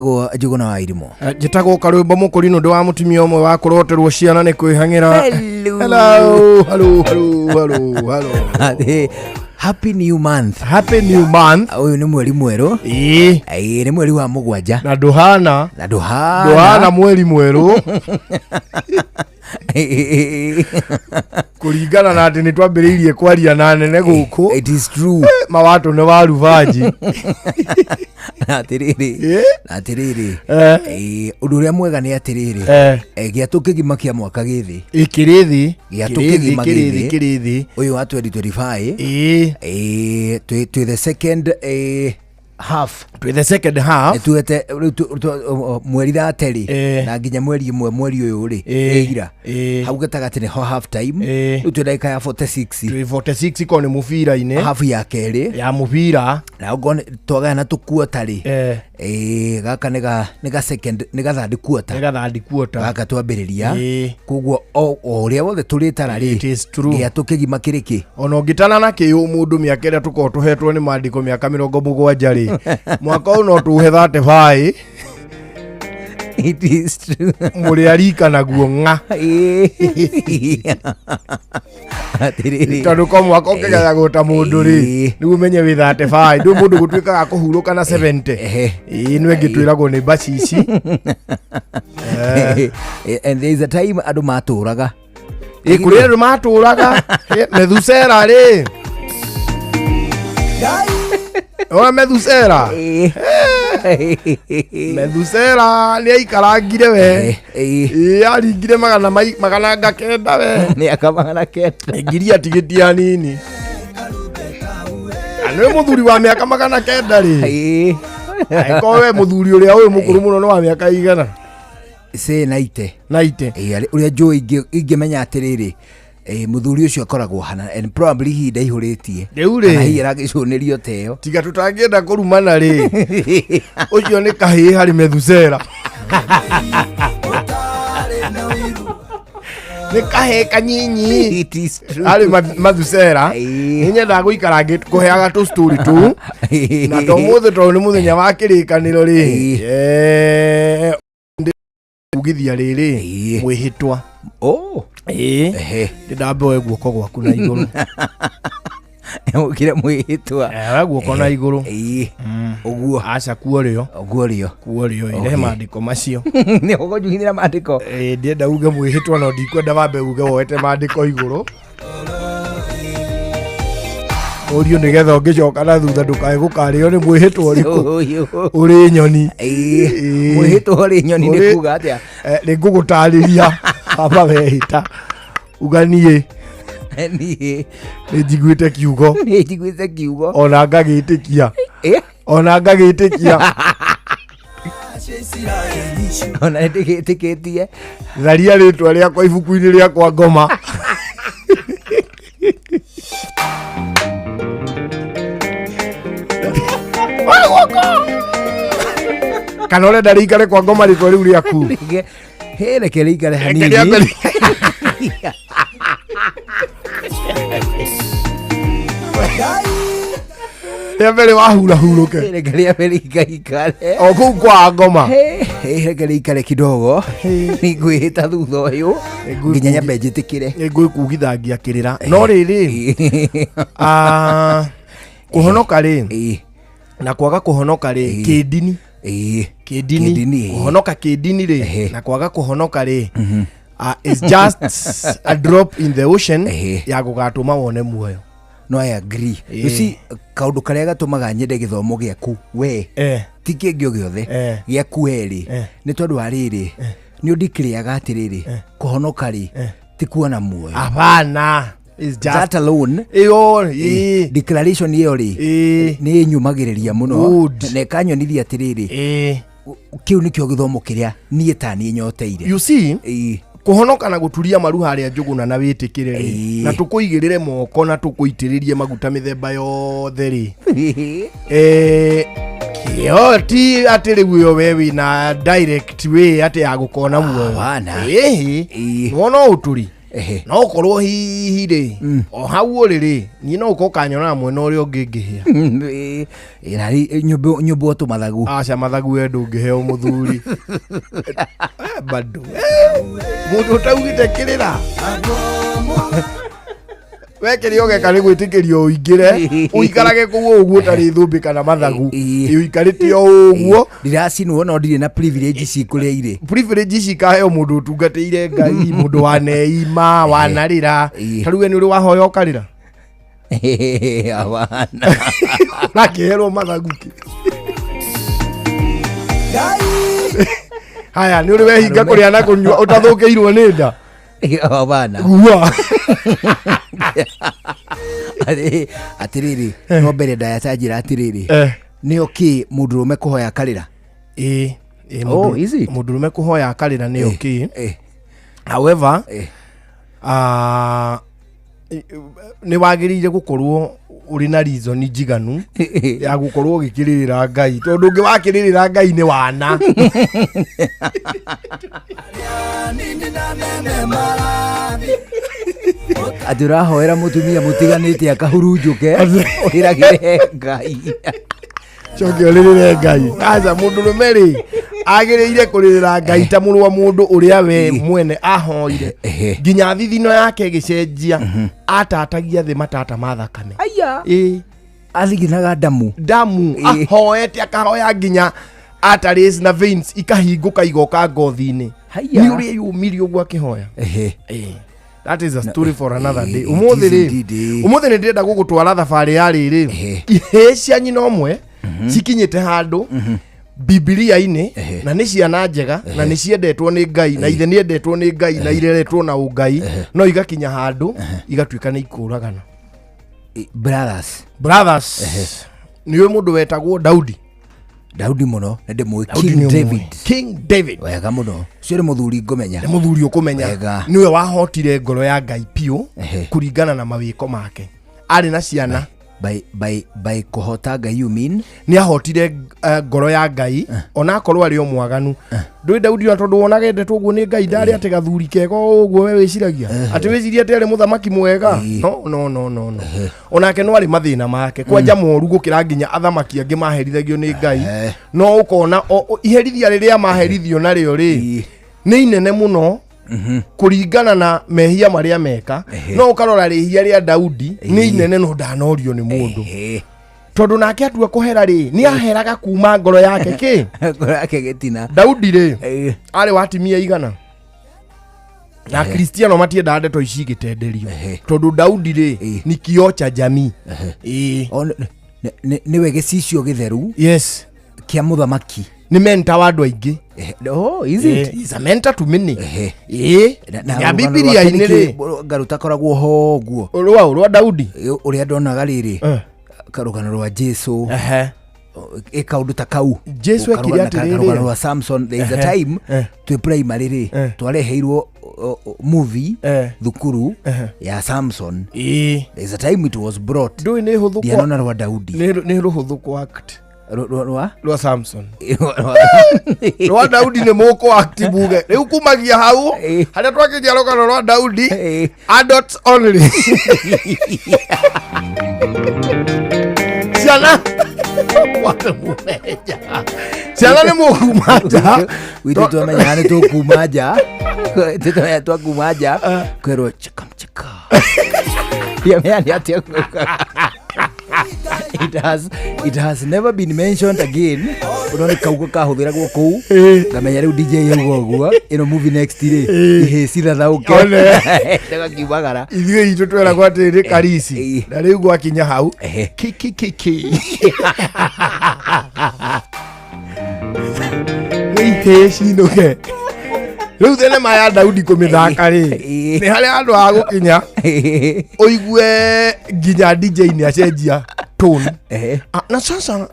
Njũgũna wa Irimũ. Njĩtagwo Karwĩmbo Mũkũri nĩ ũndũ wa mũtumia ũmwe wa kũroterwo ciana nĩ kwĩhang'ĩra. Hello. Hello, hello, hello, hello, hello. Happy new month. Happy new month. Ũyũ nĩ mweri mwerũ. Ĩĩ. Ĩĩ, nĩ mweri wa 7. Na ndũhana. Na ndũhana. Ndũhana mweri mwerũ. Kũringana na atĩ nĩ twambĩrĩirie kwaria na nene gũkũ. It is true. Mawatũ nĩ wa rubanji. Na atĩrĩrĩ. Ĩĩ. Na atĩrĩrĩ. Eh. Ĩĩ, ũndũ ũrĩa mwega nĩ atĩrĩrĩ. Eh. Gĩatũ kĩgima kĩa mwaka gĩthĩ. Ĩ kĩrĩ thĩ. Gĩatũ Kĩrĩ thĩ, kĩgima kĩrĩ thĩ, gĩthĩ. kĩrĩ thĩ. Ũyũ wa 2025. Ĩĩ. Ĩĩ, twĩ the second half. Twĩ the second half. Nĩtuĩte rĩu mweri thaterĩ Eh. na nginya mweri ĩmwe mweri ũyũ rĩ Eh. ĩira Eh. hau gatagatĩ nĩho half time. Eh. Rĩu twĩ ndagĩka ya 46. Twĩ 46 ko nĩ mũbira-inĩ. Half ya kerĩ. Ya mũbira. Na okorwo nĩ twagaya na tũkuota rĩ. Eh. Ĩĩ, gaka nĩ ga, nĩ ga second, nĩ ga third quarter. Nĩ ga third quarter. Gaka twambĩrĩria. Ĩĩ. Koguo o ũrĩa wothe tũrĩtara rĩ, It is true. gĩatũ kĩgima kĩrĩ kĩ? Ona ũngĩtana na kĩyũ mũndũ mĩaka ĩrĩa tũkoragwo tũhetwo nĩ maandĩko mĩaka 70 rĩ, mwaka ũyũ no tũhe 35. It is true. Mũrĩ arika naguo ng'a. Ĩĩ. Atĩrĩrĩ. Tondũ ko mwaka ũkĩgayagwo ta mũndũ rĩ, Ĩĩ. nĩguo ũmenye wĩ 35. Ndũĩ mũndũ gũtuĩkaga kũhurũka na 70. Ehe. Ĩĩ, nĩ ĩngĩ twĩragwo nĩ mbacici. And there is a time andũ matũraga. Ĩ, kũrĩ andũ matũraga. Ĩ, Methusela rĩ. Ora Methusela. Ĩĩ. Methusela nĩ aikarangire we. Ĩĩ. Ĩ, aringire 900 we. Mĩaka 900. Ngiri atigĩtie hanini. Na nĩ mũthuri wa mĩaka 900 rĩ. Ĩĩ. Angĩkorwo we mũthuri ũrĩa ũyũ mũkũrũ mũno nĩ wa mĩaka igana? Say naite. Naite. Ĩĩ, ũrĩa njũĩ ingĩmenya atĩrĩrĩ, mũthuri ũcio akoragwo hana and probably hihi ndaihũrĩtie. Rĩu rĩ. Kana hihi aragĩcũnĩrio ta ĩyo. Tiga tũtangĩenda kũrumana rĩ. Ũcio nĩ kahĩĩ harĩ Methusela. Nĩ kahĩĩ kanyinyi. It is true. Harĩ Mathusela. Ĩĩ. Nĩ nyendaga gũikara ngĩkũheaga tũ story tũu. Na to mũthĩ tondũ nĩ mũthenya wa kĩrĩkanĩro rĩ. Ĩĩ. Ugithia rĩrĩ, Ĩĩ. mwĩhĩtwa. Oh. Ĩĩ. Ehe. Ndĩndambe guoko gwaku na igũrũ. Ũkire mwĩhĩtwa. Oya guoko na igũrũ. Ĩĩ. Ũguo. Aca, kuorĩo. Ũguo rĩo. Kuorĩo, Okay. irehe maandĩko macio. Nĩ ũgũnjugithĩra maandĩko. Ĩĩ, ndienda uge mwĩhĩtwa no ndikwenda wambe uge woete maandĩko igũrũ. Ũrio nĩgetha ũngĩcoka na thutha ndũkae gũkarĩo nĩ mwĩhĩtwa ũrĩkũ. Ũyũ. Ũrĩ nyoni. Ĩĩ. Ĩĩ. Mwĩhĩtwa ũrĩ nyoni nĩ Ũrĩ- kuga atĩa? Nĩ ngũgũtarĩria. Baba wehĩta. Uga niĩ. Niĩ. Nĩ njiguĩte kiugo. Nĩ njiguĩte kiugo. Ona ngagĩtĩkia. Ĩ? Ona ngagĩtĩkia. Ona nĩ ndĩgĩtĩkĩtie. Tharia rĩtwa rĩakwa ibuku-inĩ rĩakwa ngoma. Kana ũrenda rĩikare kwa ngoma rĩtwa rĩu rĩaku? Hĩ, reke rĩikare Reke hanini. rĩambe rĩa mbere wahurahurũke. Reke rĩambe rĩikaikare. O kũu kwa ngoma. Hĩ, hĩ, reke rĩikare kidogo. Nĩngwĩhĩta thutha ũyũ. Nginya nyambe njĩtĩkĩre. Nĩngwĩkugithangia kĩrĩra. No rĩrĩ, kũhonoka rĩ, Ĩĩ. na kwaga kũhonoka rĩ, Ĩĩ. kĩndini. Ĩĩ. Kĩndini. Kĩndini, ĩĩ. Kũhonoka kĩndini rĩ, Ehe. na kwaga kũhonoka rĩ, is just a drop in the ocean Ehe. ya gũgatũma wone muoyo. No, I agree. Ĩĩ. You see, kaũndũ karĩa gatũmaga nyende gĩthomo gĩaku we ti kĩngĩ o gĩothe gĩaku we rĩ, nĩ tondũ wa rĩrĩ, nĩ ũndikĩrĩaga atĩrĩrĩ, kũhonoka rĩ, ti kuona muoyo. Hapana. It's just That alone, Ĩyo, ĩĩ. declaration ĩyo rĩ, Ĩĩ. nĩ ĩnyũmagĩrĩria mũno. Good. Na ĩkanyonithia atĩrĩrĩ, Ĩĩ. kĩu nĩkĩo gĩthomo kĩrĩa niĩ ta niĩ nyoteire. You see, Ĩĩ. kũhonoka na gũturia maru harĩa njũgũna na wĩtĩkĩre rĩ, Ĩĩ. na tũkũigĩrĩre moko na tũkũitĩrĩrie maguta mĩthemba yothe rĩ. Kĩo ti atĩ rĩu ĩyo we wĩna direct way atĩ ya gũkona muoyo. Hapana. Ĩhĩ. Ĩĩ. Nĩwona ũtũri? No ũkorwo hihi rĩ, o hau ũrĩ rĩ, niĩ no ũkorwo ũkanyonaga mwena ũrĩa ũngĩ ngĩhĩa. Nyũmbũ tũmathagu. Aca, mathagu we ndũngĩheo mũthuri. Bado mũndũ ũtaugĩte kĩrĩra, we kĩrĩa ũgeka nĩ gwĩtĩkĩrio ũingĩre, ũikarage kũu ũguo ũtarĩ thũmbĩ kana mathagu. Ũikarĩte o ũguo. Ndiracinwo no ndirĩ na privilege ici kũrĩa irĩ. Privilege ici ikaheo mũndũ ũtungatĩire Ngai, mũndũ waneima, wanarĩra. Ta rĩu we nĩ ũrĩ wahoya ũkarĩra? Abana. Nakĩherwo mathagu kĩ haya, nĩ ũrĩ wehinga Arũme. kũrĩa na kũnyua ũtathũkĩirwo nĩ nda? Abana. Gua. Atĩrĩrĩ, no mbere ndayacanjĩra atĩrĩrĩ, nĩ okay mũndũrũme kũhoya akarĩra? Ĩ. Oh, is it? Mũndũrũme kũhoya akarĩra nĩ okay. However, nĩ wagĩrĩire gũkorwo ũrĩ na reason njiganu ya gũkorwo ũgĩkĩrĩrĩra Ngai, tondũ ũngĩ wakĩrĩrĩra Ngai nĩ wana. Atĩ ũrahoera mũtumia mũtiganĩte akahurunjũke, ũrĩragĩre Ngai? Coke ũrĩrĩre Ngai? Aca, mũndũrũme rĩ, agĩrĩire kũrĩrĩra Ngai ta mũrũ wa mũndũ ũrĩa we mwene ahoire nginya thithino yake ĩgĩcenjia, atatagia thĩ matata ma thakame. Aya. Ĩ. Athiginaga ndamu. Damu. Ahoete, akahoya nginya arteries na veins ikahingũka, igoka ngothi-inĩ. Haiya. Nĩ ũrĩa yũmirie ũguo akĩhoya. That is a story for another day. It Ũmũthĩ is rĩ, indeed, eh. ũmũthĩ nĩ ndĩrenda gũgũtwara thabarĩ ya rĩrĩ, ihĩĩ cia nyina ũmwe cikinyĩte handũ Bibilia-inĩ, na nĩ ciana njega, na nĩ ciendetwo nĩ Ngai, na ithe nĩ endetwo nĩ Ngai, na ireretwo na ũngai, no igakinya handũ igatuĩka nĩ ikũragana. Brothers. Brothers. Nĩ ũyũ mũndũ wetagwo Daudi? Daudi mũno nĩ ndĩmũĩ. Daudi King nĩ ũmũĩ. David. King David. Wega mũno, ũcio nĩ mũthuri ngũmenya. Nĩ mũthuri ũkũmenya. Wega. Nĩwe wahotire ngoro ya Ngai biũ kũringana na mawĩko make. Arĩ na ciana. By kũhota Ngai you mean? Nĩ ahotire ngoro ya Ngai ona akorwo arĩ o mwaganu. Ndũĩ Daudi, ona tondũ wonaga endetwo ũguo nĩ Ngai, ndarĩ atĩ gathuri kega o ũguo we wĩciragia, atĩ wĩcirie atĩ arĩ mũthamaki mwega. No, no, no, no, no, onake no arĩ mathĩna make, kwanja moru gũkĩra nginya athamaki angĩ maherithagio nĩ Ngai. No ũkona iherithia rĩrĩa maherithio narĩo rĩ, nĩ inene mũno kũringana na mehia marĩa meka. No ũkarora rĩhia rĩa Daudi nĩ inene, no ndanorio nĩ mũndũ, tondũ nake atua kũhera rĩ, nĩ aheraga kuma ngoro yake kĩ. Ngoro yake gĩtina. Daudi rĩ, arĩ wa atimia igana, na Akristiano matiendaga ndeto ici igĩtenderio, tondũ Daudi rĩ, ni kioo cha jamii. Ĩĩ. O, nĩwe gĩcicio gĩtheru kĩa mũthamaki. Nĩ mentor wa andũ aingĩ. Oh, is it? He's a mentor to many. Ĩĩ. Na Ya rũgano Bibilia-inĩ rwake rĩ, nĩkĩ ngarũtakoragwo ho ũguo? Rwa Daudi. Ũrĩa ndonaga rĩrĩ, karũgano rwa Jesu, ĩ kaũndũ ta kau. Jesu ekire atĩrĩrĩ. Karũgano rwa Samson, there is a time twĩ primary rĩ, twareheirwo movie thukuru ya Samson. There is a time it was brought. Ndũĩ nĩ hũthũ kwa Ndianona rwa Daudi. Nĩ rũhũthũ kwa act. Rwa Rwa Samson. Rwa Daudi nĩ mũkũ act muge rĩu kumagia hau harĩa twakinyia rũgano rwa Daudi, adults only, ciana mumeja, ciana nĩ mũkuma nja. Gwitũ twamenyaga nĩ tũkuma nja. Tũmenya twakuma nja kwĩrwo chika mchika. Ndiamenya nĩ atĩa it has never been mentioned again. Ũno nĩ kaugo kahũthĩragwo kũu, ngamenya rĩu DJ yauga ũguo, ĩno movie next rĩ, ihĩ cithathaũke. One. Tũgakiumagara. Ithuĩ itũ tweragwo atĩ nĩ karisi. Na rĩu gwakinya hau, ki ki ki ki, nĩ ihĩĩ cinũke. Rĩu thenema ya Daudi kũmĩthaka rĩ, nĩ harĩa handũ ha gũkinya ũigue nginya DJ nĩ acenjia tone. Ah, na sasa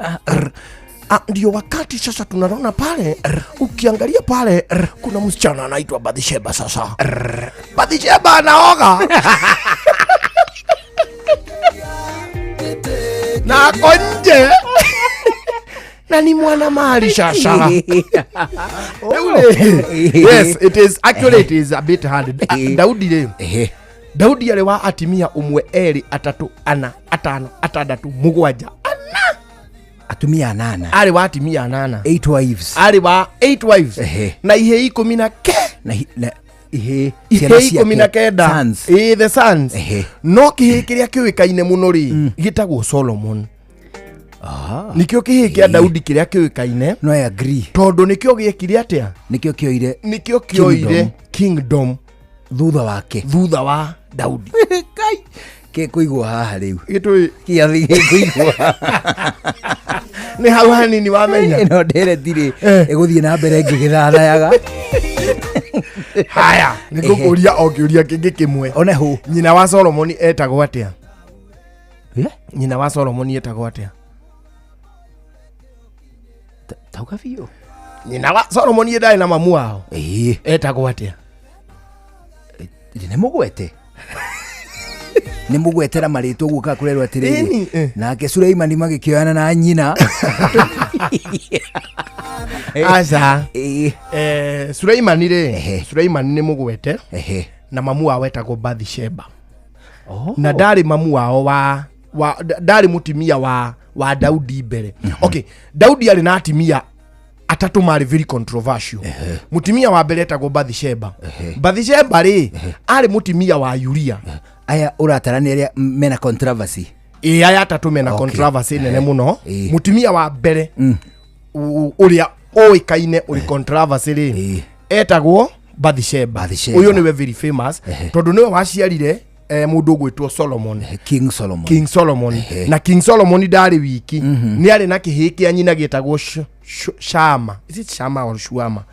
ndio wakati sasa tunaona pale, ukiangalia pale kuna msichana anaitwa Bathsheba. Sasa Bathsheba anaoga na ako nje. Na ni mwana mari shasha. Rĩu rĩ, yes, it is actually, it is a bit hard. Daudi rĩ, Daudi arĩ wa atimia ũmwe, erĩ, atatũ, ana, atano, atandatũ, mũgwanja. Atumia anana. Arĩ wa atimia anana. Eight wives. Arĩ wa eight wives. Na ihĩ 19. Na ihĩ. Ihĩ 19. Sons. Ĩ, the sons. No kĩhĩ kĩrĩa kĩũĩkaine mũno rĩ, gĩtagwo Solomon. Nĩkĩo kĩhĩ kĩa Daudi kĩrĩa kĩũĩkaine. No, I agree. Tondũ nĩkĩo gĩekire atĩa? Nĩkĩo kĩoire. Nĩkĩo kĩoire kingdom thutha wake. Thutha wa Daudi. Kai kĩkũigwo haha rĩu. Gĩtũĩ. Kĩathi gĩkũigwo. Nĩ hau hanini wamenya. Ĩno ndereti rĩ, ĩgũthiĩ na mbere ngĩgĩthathayaga. Haya, nĩ ngũkũria o kĩũria kĩngĩ kĩmwe. One hũ. Nyina wa Solomoni etagwo atĩa? Eh? Nyina wa Solomoni etagwo atĩa? Tauga biũ. Nyina wa Solomoni ndarĩ na mamu wao? Ĩĩ. Etagwo atĩa? Nĩ mũgwete, nĩ mũgwete na marĩtwa ũguo ka kũrerwo atĩrĩrĩ. Ĩni. Nake Suleimani magĩkĩoyana na nyina. Aca. Suleimani rĩ, Suleimani nĩ mũgwete na mamu wao etagwo Bathisheba. Na ndarĩ mamu wao wa ndarĩ mũtimia wa Daudi mbere. Okay, Daudi arĩ na atimia atatũ marĩ very controversial. Mũtimia wa mbere etagwo Bathisheba. Bathisheba rĩ, arĩ mũtimia wa Uria. Aya ũratara nĩ arĩa mena controversy? Ĩ, aya atatũ mena controversy nene mũno. Mũtimia wa mbere ũrĩa ũĩkaine ũrĩ controversy rĩ, etagwo Bathisheba. Bathsheba. Ũyũ nĩwe very famous tondũ nĩwe waciarire mũndũ ũgwĩtwo Solomon. King Solomon. King Solomon. Na King Solomon ndarĩ wiki, nĩ arĩ na kĩhĩĩ kĩa nyina gĩtagwo Shama. Is it Shama or Shuama?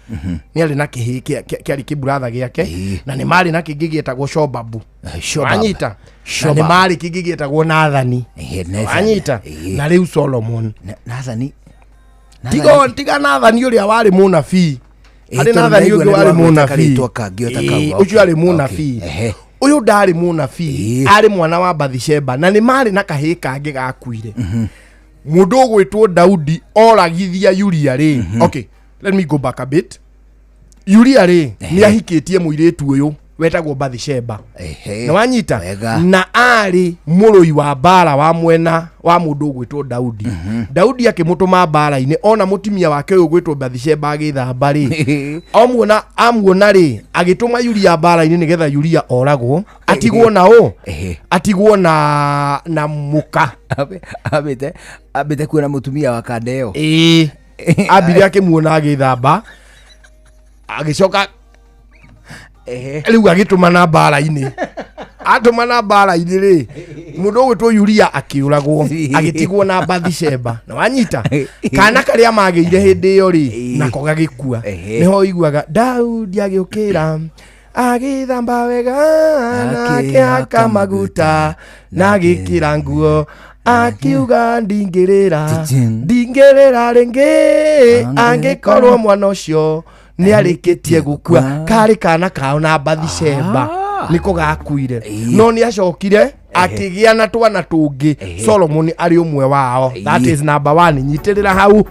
Nĩ arĩ na kĩhĩĩ kĩarĩ kĩburatha gĩake. Na nĩ marĩ na kĩngĩ gĩtagwo Shobabu. Shobab. Wanyita? Na Shobab. nĩ marĩ kĩngĩ gĩtagwo Nathani. Nathan. Wanyita? Na rĩu Solomon. Nathani. Tiga Nathani ũrĩa warĩ mũnabii. Harĩ Tondũ Nathani ndaigua ũngĩ nĩ warĩ wagweta mũnabii. karĩtwa kangĩ o ta kau. Ũcio arĩ mũnabii. Ũyũ ndarĩ mũnabii, arĩ mwana wa Bathisheba na nĩ marĩ na kahĩĩ kangĩ gakuire. Mũndũ ũgwĩtwo Daudi oragithia Uria rĩ, okay, let me go back a bit. Uria rĩ, nĩ ahikĩtie mũirĩtu ũyũ wetagwo Bathisheba. Nĩ wanyita? Wega. Na arĩ mũrũi wa mbara wa mwena wa mũndũ ũgwĩtwo Daudi. Daudi akĩmũtũma mbara-inĩ, ona mũtumia wake ũyũ ũgwĩtwo Bathisheba agĩthamba rĩ, amuona amuona rĩ, agĩtũma Uria mbara-inĩ nĩgetha Uria oragwo, atigwo na ũ, atigwo na mũka. Ambĩte kuona mũtumia wa kanda ĩyo. Ĩĩ, ambire akĩmuona agĩthamba, agĩcoka rĩu agĩtũmana mbara-inĩ. Atũmana mbara-inĩ rĩ, mũndũ ũgwĩtwo Uria akĩũragwo, agĩtigwo na Bathisheba. Na wanyita, kana karĩa magĩire hĩndĩ ĩyo rĩ, nako gagĩkua. Nĩho ũiguaga Daudi agĩũkĩra, agĩthamba wega na akĩhaka maguta na agĩkĩra nguo, akiuga, "Ndingĩrĩra, ndingĩrĩra rĩngĩ angĩkorwo mwana ũcio nĩ arĩkĩtie gũkua." Karĩ kana kao na Bathisheba nĩko gakuire. No nĩ acokire akĩgĩa na twana tũngĩ, Solomon arĩ ũmwe wao. That is number one. Nyitĩrĩra hau.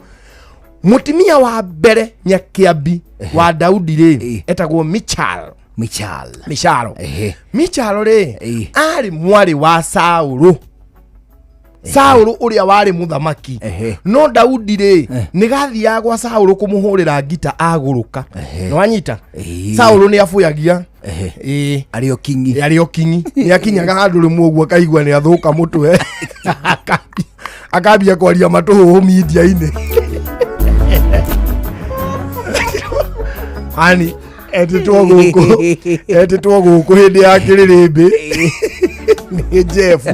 Mũtumia wa mbere nyakĩambi wa Daudi rĩ, etagwo Michal. Michal. Michalo. Michalo rĩ, arĩ mwarĩ wa Saũlũ, Saũlũ ũrĩa warĩ mũthamaki. No Daudi rĩ, nĩ gathiaga gwa Saũlũ kũmũhũrĩra ngita agũrũka. Nĩ wanyita? Saũlũ nĩ abuyagia. Ĩĩ. Arĩ o kingi. Arĩ o kingi. Nĩ akinyaga handũ rĩmwe ũguo akaigua nĩ athũka mũtwe, akambia kwaria matũhũhũ media-inĩ. Ani etĩtwo gũkũ, etĩtwo gũkũ hĩndĩ ya kĩrĩrĩmbĩ nĩ Jeff,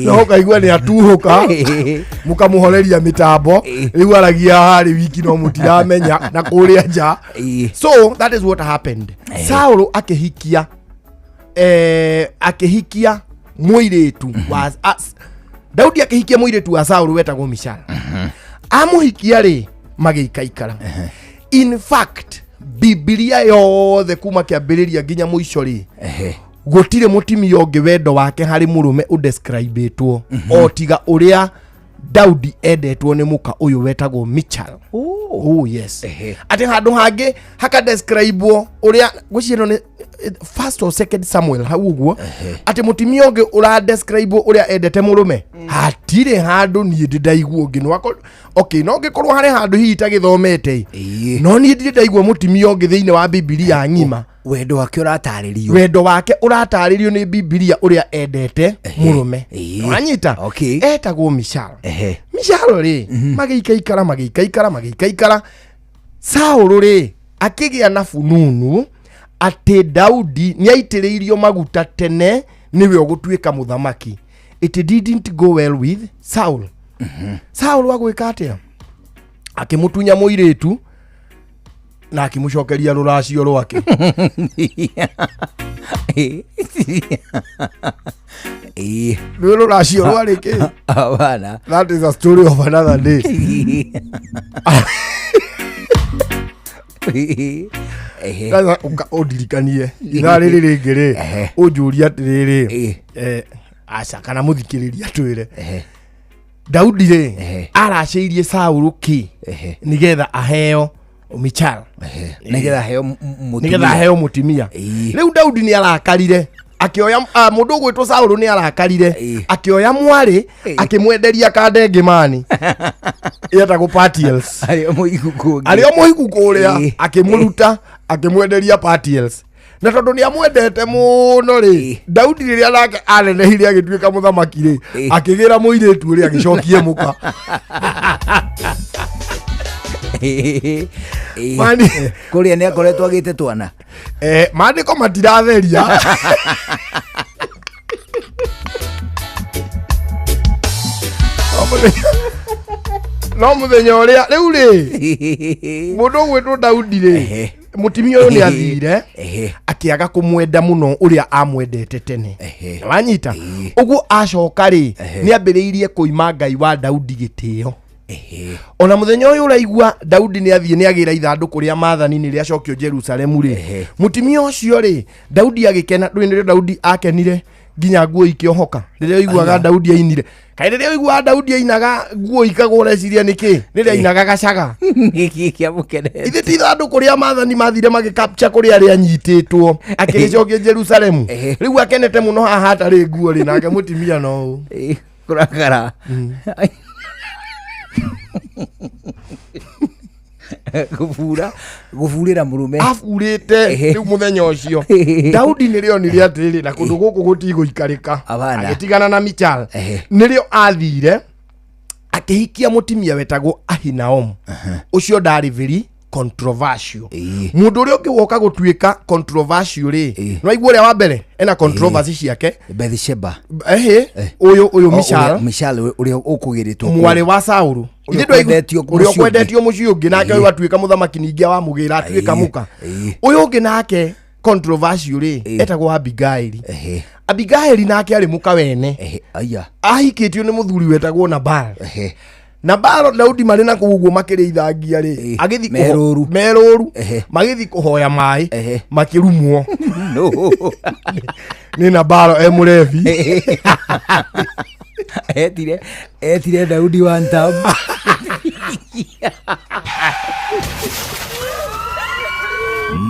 no ũkaigua nĩ atuhũka, mũkamũhoreria mĩtambo. Rĩu aragia harĩ wiki no mũtiramenya na kũrĩa nja. So that is what happened. Saũlũ akĩhikia akĩhikia mũirĩtu wa Daudi akĩhikia mũirĩtu wa Saũlũ wetagwo Michala. Amũhikia rĩ, magĩikaikara. In fact, Bibilia yothe kuma kĩambĩrĩria nginya mũico rĩ, gũtirĩ mũtimia ũngĩ wendo wake harĩ mũrũme ũdescribĩtwo o tiga ũrĩa Daudi endetwo nĩ mũka ũyũ wetagwo Michal. Oh. Oh yes. Ehe. Atĩ handũ hangĩ hakadescribwo ũrĩa gwĩciria nĩ first or second Samuel hau ũguo, atĩ mũtumia ũngĩ ũradescribwo ũrĩa endete mũrũme, hatirĩ handũ niĩ ndĩ ndaigua ũngĩ. No okay, no ngĩkorwo harĩ handũ hihi itagĩthomete, Ĩĩ. no niĩ ndirĩ ndaigua mũtumia ũngĩ thĩinĩ wa Bibilia ng'ima Wendo wake ũratarĩrio. Wendo wake ũratarĩrio nĩ Bibilia ũrĩa endete mũrũme. Ĩĩ. Wanyita? Okay. Etagwo Michal. Michal rĩ, magĩikaikara magĩikaikara magĩikaikara, Saũlũ rĩ akĩgĩa na fununu atĩ Daudi nĩ aitĩrĩirio maguta tene nĩwe ũgũtuĩka mũthamaki. It didn't go well with Saul. Saul agwĩka atĩa? Akĩmũtunya mũirĩtu na akĩmũcokeria rũracio rwake. Ĩĩ. Nĩ rũracio rwarĩ kĩ? Hapana. That is a story of another day. Ehe. Sasa ũndirikanie ithaa rĩrĩ rĩngĩ rĩ, ũnjũrie atĩrĩrĩ, aca kana mũthikĩrĩria twĩre, Daudi rĩ, aracĩirie Saũlũ kĩ nĩgetha aheo Michal? Nĩgetha heo Nĩgetha aheo mũtumia. Rĩu Daudi nĩ arakarire, akĩoya mũndũ ũgwĩtwo Saũlũ nĩ arakarire, akĩoya mwarĩ, akĩmwenderia kandengimani yetagwo Patiels. Arĩ o mũigu kũngĩ. Arĩ o mũhiku kũrĩa. Akĩmũruta, akĩmwenderia Patiels, na tondũ nĩ amwendete mũno rĩ, Daudi rĩrĩa nake anenehire agĩtuĩka mũthamaki rĩ, akĩgĩra mũirĩtu ũrĩa, agĩcokie mũka. Mani- Kũrĩa nĩ akoretwo agĩte twana. Maandĩko matiratheria. No mũthenya ũrĩa rĩu rĩ, mũndũ ũgwĩtwo Daudi rĩ, mũtumia ũyũ nĩ athire, akĩaga kũmwenda mũno ũrĩa amwendete tene. Wanyita? Ũguo acoka rĩ, nĩ ambĩrĩirie kũima Ngai wa Daudi gĩtĩo. Ona mũthenya ũyũ ũraigua Daudi nĩ athiĩ nĩ agĩra ithandũkũ rĩa maathani nĩ rĩacokio Jerusalemu rĩ, mũtumia ũcio rĩ, Daudi agĩkena. Ndũĩ nĩrĩo Daudi akenire nginya nguo ikĩohoka, rĩrĩa ũiguaga Daudi ainire. Kaĩ rĩrĩa ũiguaga Daudi ainaga nguo ikagwo, ũreciria nĩkĩ rĩrĩa ainaga gacaga? Nĩkĩ kĩamũkenete? Ithe ti ithandũkũ rĩa maathani mathire magĩkapcha kũrĩa rĩanyitĩtwo akĩrĩcokia Jerusalemu? Rĩu akenete mũno haha hatarĩ nguo rĩ, nake mũtumia no ũũ. Kũrakara gũbura gũburĩra mũrũme. Aburĩte. Rĩu mũthenya ũcio Daudi nĩ rĩonire atĩrĩrĩ, na kũndũ gũkũ gũtigũikarĩka. Abana. Agĩtigana na Michal. Nĩrĩo athire akĩhikia mũtumia wetagwo Ahinaomu. Ũcio ndarĩ very controversial. Mũndũ ũrĩa ũngĩ woka gũtuĩka controversial rĩ, nĩwaigua ũrĩa wa mbere ena controversy ciake? Bethsheba. Ehe, ũyũ Michal. Michal ũrĩa ũkũgĩrĩtwo mwarĩ wa Saũlũ. Ũrĩa Ithe ndwaigua- ũkwendetio ũrĩa mũciĩ ũngĩ. ũkwendetio mũciĩ ũngĩ, nake ũyũ atuĩka mũthamaki ningĩ awamũgĩra atuĩka mũka. Ũyũ ũngĩ nake controversial rĩ, etagwo Abigaili. Abigaili nake arĩ mũka wene. Aya. Ahikĩtio nĩ mũthuri wetagwo Nabal. Nabal, Daudi marĩ na kũu ũguo makĩrĩithangia rĩ, agĩthiĩ Me rũru. Me rũru. Magĩthiĩ kũhoya maĩ, makĩrumwo No. nĩ Nabal e mũrebi. Etire Daudi one time.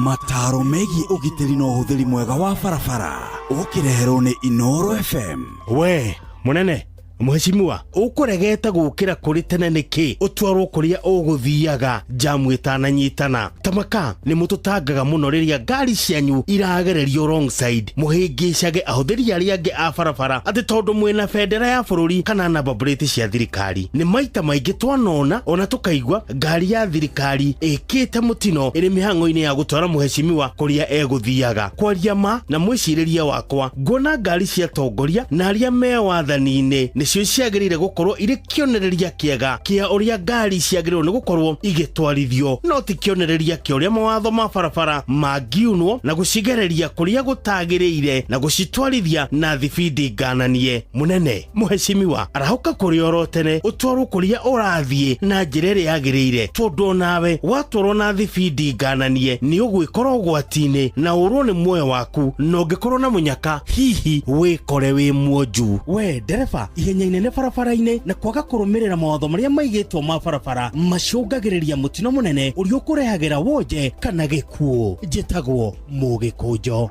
Mataro megiĩ ũgitĩri na ũhũthĩri mwega wa barabara ũkĩreherwo nĩ Inoro FM. We mũnene mheshimiwa, ũkũregete gũkĩra kũrĩ tene nĩkĩ? Ũtwarwo kũrĩa ũgũthiaga jamu ĩtananyitana. Tamaka nĩ mũtũtangaga mũno rĩrĩa ngari cianyu iragererio wrong side. Mũhĩngĩcage ahũthĩri arĩa angĩ a barabara atĩ tondũ mwĩna bendera ya bũrũri kana namba plate cia thirikari. Nĩ maita maingĩ twanona ona tũkaigua ngari ya thirikari ĩkĩte mũtino ĩrĩ mĩhang'o-inĩ ya gũtwara mũheshimiwa kũrĩa egũthiaga. Kwaria ma na mwĩcirĩrie wakwa, nguona ngari cia tongoria na arĩa me wathani-inĩ nĩcio ciagĩrĩire gũkorwo irĩ kĩonereria kĩega kĩa ũrĩa ngari ciagĩrĩirwo nĩ gũkorwo igĩtwarithio, no ti kĩonereria kĩa ũrĩa mawatho ma barabara mangiunwo na gũcigereria kũrĩa gũtagĩrĩire na gũcitwarithia na thibindi ngananie. Mũnene mũheshimiwa, arahũka kũrĩ oro tene ũtwarwo kũrĩa ũrathiĩ na njĩra ĩrĩa yagĩrĩire, tondũ onawe watwarwo na thibindi ngananie nĩ ũgwĩkora ũgwati-inĩ na ũrwo nĩ muoyo waku, na ũngĩkorwo na mũnyaka hihi wĩkore wĩ muonju. We ndereba, ihenya. Ihenya inene barabara-inĩ na kwaga kũrũmĩrĩra mawatho marĩa maigĩtwo ma barabara macũngagĩrĩria mũtino mũnene ũrĩa ũkũrehagĩra wonje kana gĩkuũ. Njĩtagwo Mũgĩkũnjo.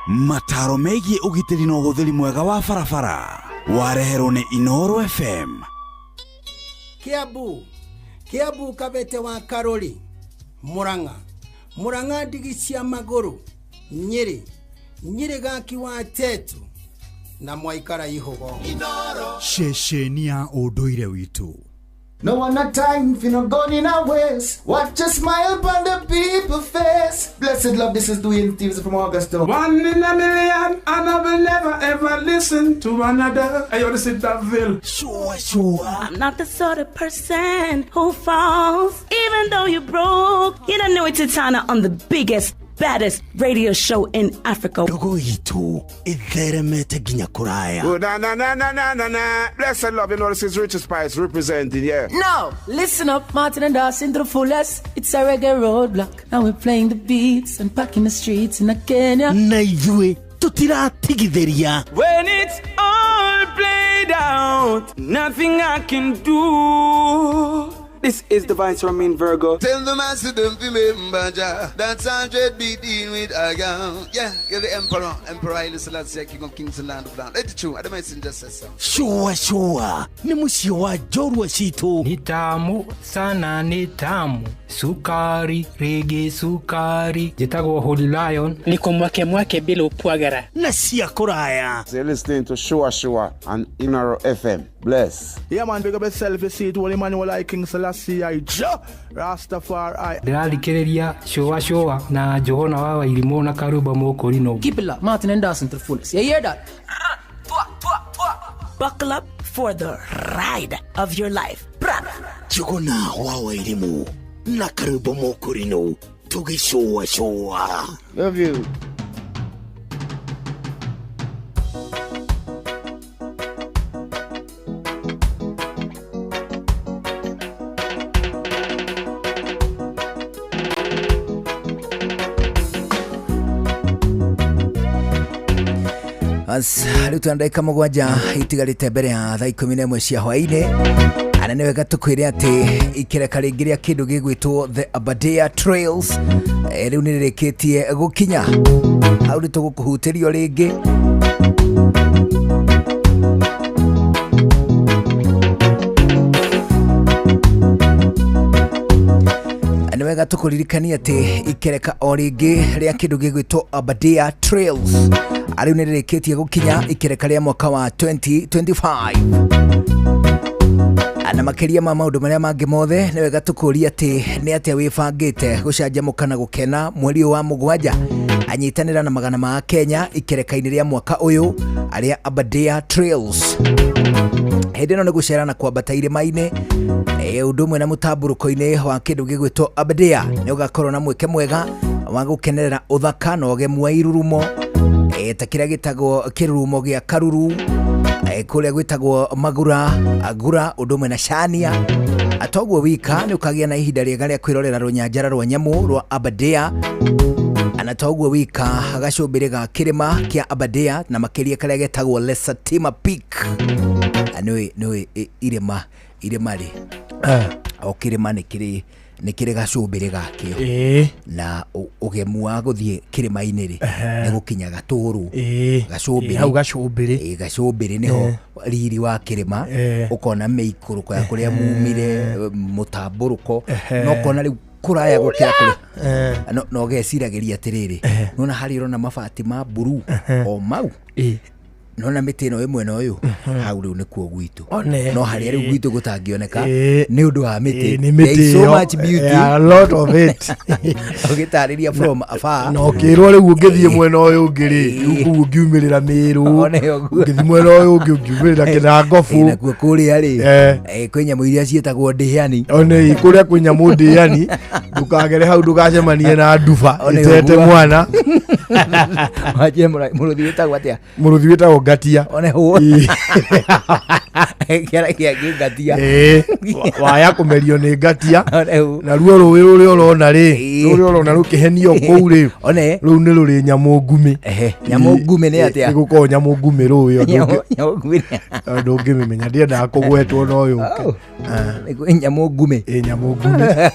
Mataro megiĩ ũgitĩri na ũhũthĩri mwega wa barabara wareherwo nĩ Inooro FM. Kiambu, Kiambu Kabete wa Karori, Murang'a, Murang'a ndigi cia magũrũ, Nyĩrĩ, Nyĩrĩ gaki wa Tetu na mwaikara ihũgo. Ceceni ya ũndũire witũ. No one a time for no gun in our waist. Watch a smile upon the people face. Blessed love, this is Dwayne Stevens from Augusta. One in a million, and I will never ever listen to another. Hey, yo, this is Daville. Sure, sure. I'm not the sort of person who falls, even though you're broke. You don't know it's Titana on the biggest, baddest radio show in Africa. Ndogo itũ ĩtheremete nginya kũraya. Oh, na na na na na na na. Blessed love, you know, this is Richard Spice representing, yeah. Now, listen up, Martin and Dawson to the fullest. It's a reggae roadblock. Now we're playing the beats and packing the streets in Kenya. Na ithuĩ tũtiratigithĩria. When it's all played out, nothing I can do. This is the Vice Romain Virgo. Tell the master don't remember Jah. That's 100 beat in with a gun. Yeah, you're the emperor. Emperor Haile Selassie, King of Kings and Land of Land. Let it true. I the messenger says so. Sure, sure. Nĩ mũciĩ wa njorua citũ. Ni tamu sana, ni tamu. Sukari, rege sukari. Njĩtagwo Holy Lion. Niko mwake mwake bila upwagara. Na cia kũraya. You're listening to Shua Shua on Inooro FM. Bless. Yeah, man, big up yourself. You see it, Holy Emmanuel, I King Selassie, I Jah Rastafari. Ndĩrathikĩrĩria Shua Shua na Johana wa Wairimũ na Karũmba Mũkũrinũ. Keep it locked, Martin and Dawson to the fullest. You hear that? Buckle up for the ride of your life. Bra. Njũgũna wa Wairimũ na Karũmba Mũkũrinũ tũgĩcũa cũa. Love you. Rĩu twĩna ndagĩka 7 itigarĩte mbere ya thaa 11 cia hwaĩ-inĩ. Ana nĩ wega tũkwĩre atĩ ikereka rĩngĩ rĩa kĩndũ gĩgwĩtwo The Aberdare Trails rĩu nĩ rĩrĩkĩtie gũkinya. Hau nĩ tũgũkũhutĩrio rĩngĩ. Nĩ wega tũkũririkanie atĩ ikereka o rĩngĩ rĩa kĩndũ gĩgwĩtwo Aberdare Trails rĩu nĩ rĩrĩkĩtie gũkinya ikereka rĩa mwaka wa 2025. Na makĩria ma maũndũ marĩa mangĩ mothe nĩ wega tũkũrie atĩ nĩ atĩa wĩbangĩte gũcanjamũka na gũkena mweri ũyũ wa 7. Anyitanĩra na magana ma Kenya ikereka-inĩ rĩa mwaka ũyũ arĩa Aberdare Trails. Hĩndĩ ĩno nĩ gũcera na kwambata irĩma-inĩ ũndũ ũmwe na mũtambũrũko-inĩ wa kĩndũ gĩgwĩtwo Aberdare. Nĩ ũgakorwo na mweke mwega wa gũkenerera ũthaka na ũgemu wa irurumo ta kĩrĩa gĩtagwo kĩrurumo gĩa Karuru, kũrĩa gwĩtagwo Magura, Agura, ũndũ ũmwe na Shania. Atoguo wika nĩ ũkagĩa na ihinda rĩega rĩa kwĩrorera rũnyanjara rwa nyamũ rwa Aberdare. Na toguo wika gacũmbĩrĩ ga kĩrĩma kĩa Aberdare na makĩria karĩa getagwo Lesatima Peak. Nĩũĩ irĩma rĩ o kĩrĩma nĩ kĩrĩ gacũmbĩrĩ gakĩo na ũgemu wa gũthiĩ kĩrĩma-inĩ rĩ nĩ gũkinya gatũrũ gacũmbĩrĩ. Hau gacũmbĩrĩ. Gacũmbĩrĩ nĩho riri wa kĩrĩma ũkona mĩikũrũko ya kũrĩa mumire mũtambũrũko na ũkona rĩu kũraya gũkĩra kũrĩa na ũgeciragĩria atĩrĩrĩ nona harĩa ũrona mabati ma mburu o mau nona mĩtĩ ĩno ĩ mwena ũyũ hau rĩu nĩkuo gwitũ no harĩa rĩu gwitũ gũtangĩoneka nĩ ũndũ wa mĩtĩ. There is so much beauty, a lot of it. Ũgĩtarĩria from afar na ũkĩrwo rĩu ũngĩthiĩ mwena ũyũ ũngĩ rĩ rĩu kũu ũngiumĩrĩra Mĩrũ, ũngĩthiĩ mwena ũyũ ũngĩ ũngiumĩrĩra Kĩnangobu. Nakuo kũrĩa rĩ kwĩ nyamũ iria ciĩtagwo ndĩani. One kũrĩa kwĩ nyamũ ndĩani ndũkagere hau ndũgacemanie na nduba ĩtete mwana. Wanjie mũrũthi wĩtagwo atĩa? Mũrũthi wĩtagwo Ngatia. One hũ. Ĩĩ. Kĩara kĩa kĩngatia. Ĩĩ, waya kũmerio nĩ ngatia. One hũ. Naruo rũĩ rũrĩa ũrona rĩ, Ĩĩ. rũrĩa ũrona rũkĩhenio kũu rĩ, One. rũu nĩ rũrĩ nyamũ ngumĩ. Ehe, nyamũ ngumĩ nĩ atĩa? Nĩ gũkorwo nyamũ ngumĩ rũĩ o Nyamũ ngumĩ nĩ ndũngĩmĩmenya, ndiendaga kũgwetwo no yũke. Oh. Nĩ kwĩ nyamũ ngumĩ. Ĩ, nyamũ ngumĩ.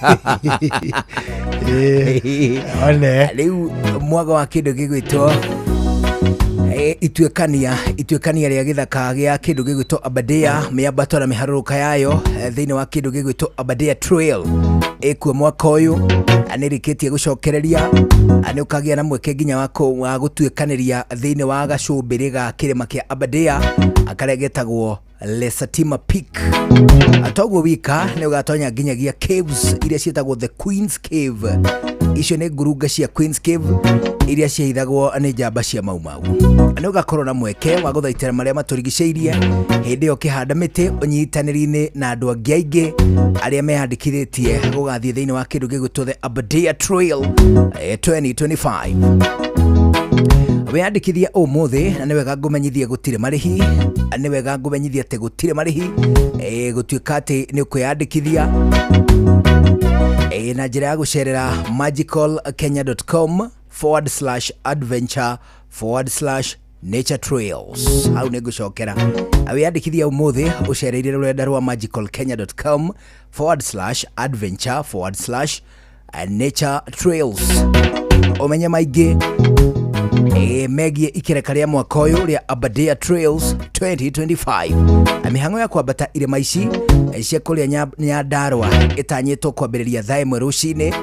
Ĩĩ, one. Rĩu mwaga wa kĩndũ gĩgwĩtwo ituĩkania rĩa gĩthaka gĩa kĩndũ gĩgwĩtwo Aberdare, mĩambato na mĩharũrũka yayo thĩinĩ wa kĩndũ gĩgwĩtwo Aberdare Trail ĩkuo mwaka ũyũ nĩ ĩrĩkĩtie gũcokereria. Nĩ ũkagĩa na mweke nginya wa gũtuĩkanĩria thĩinĩ wa gacũmbĩrĩ ga kĩrĩma kĩa Aberdare karĩa getagwo Lesatima Peak. Toguo wika nĩ ũgatonya nginyagia caves iria ciĩtagwo the Queen's Cave. Icio nĩ ngurunga cia Queen's Cave iria ciahithagwo nĩ njamba cia Mau Mau. Nĩ ũgakorwo na mweke wa gũthaitĩra marĩa matũrigicĩirie hĩndĩ ĩyo ũkĩhanda mĩtĩ ũnyitanĩri-inĩ na andũ angĩ aingĩ arĩa meyandĩkithĩtie gũgathiĩ thĩinĩ wa kĩndũ gĩgwĩtwo the Aberdare Trail 2025. Wĩyandĩkithia ũmũthĩ, na nĩ wega ngũmenyithie gũtirĩ marĩhi, nĩ wega ngũmenyithie atĩ gũtirĩ marĩhi, gũtuĩka atĩ nĩ ũkwĩyandĩkithia na njĩra ya gũcerera magicalkenya.com forward slash adventure forward slash nature trails. Hau nĩ ngũcokera. Wĩyandĩkithia ũmũthĩ ũcereire rũrenda rwa magicalkenya.com forward slash adventure forward slash nature trails. Ũmenye maingĩ megiĩ ikereka rĩa mwaka ũyũ rĩa Aberdare Trails 2025. Mĩhang'o ya kwambata irĩma ici cia kũrĩa Nyandarua ĩtanyĩtwo kwambĩrĩria thaa 1 rũcinĩ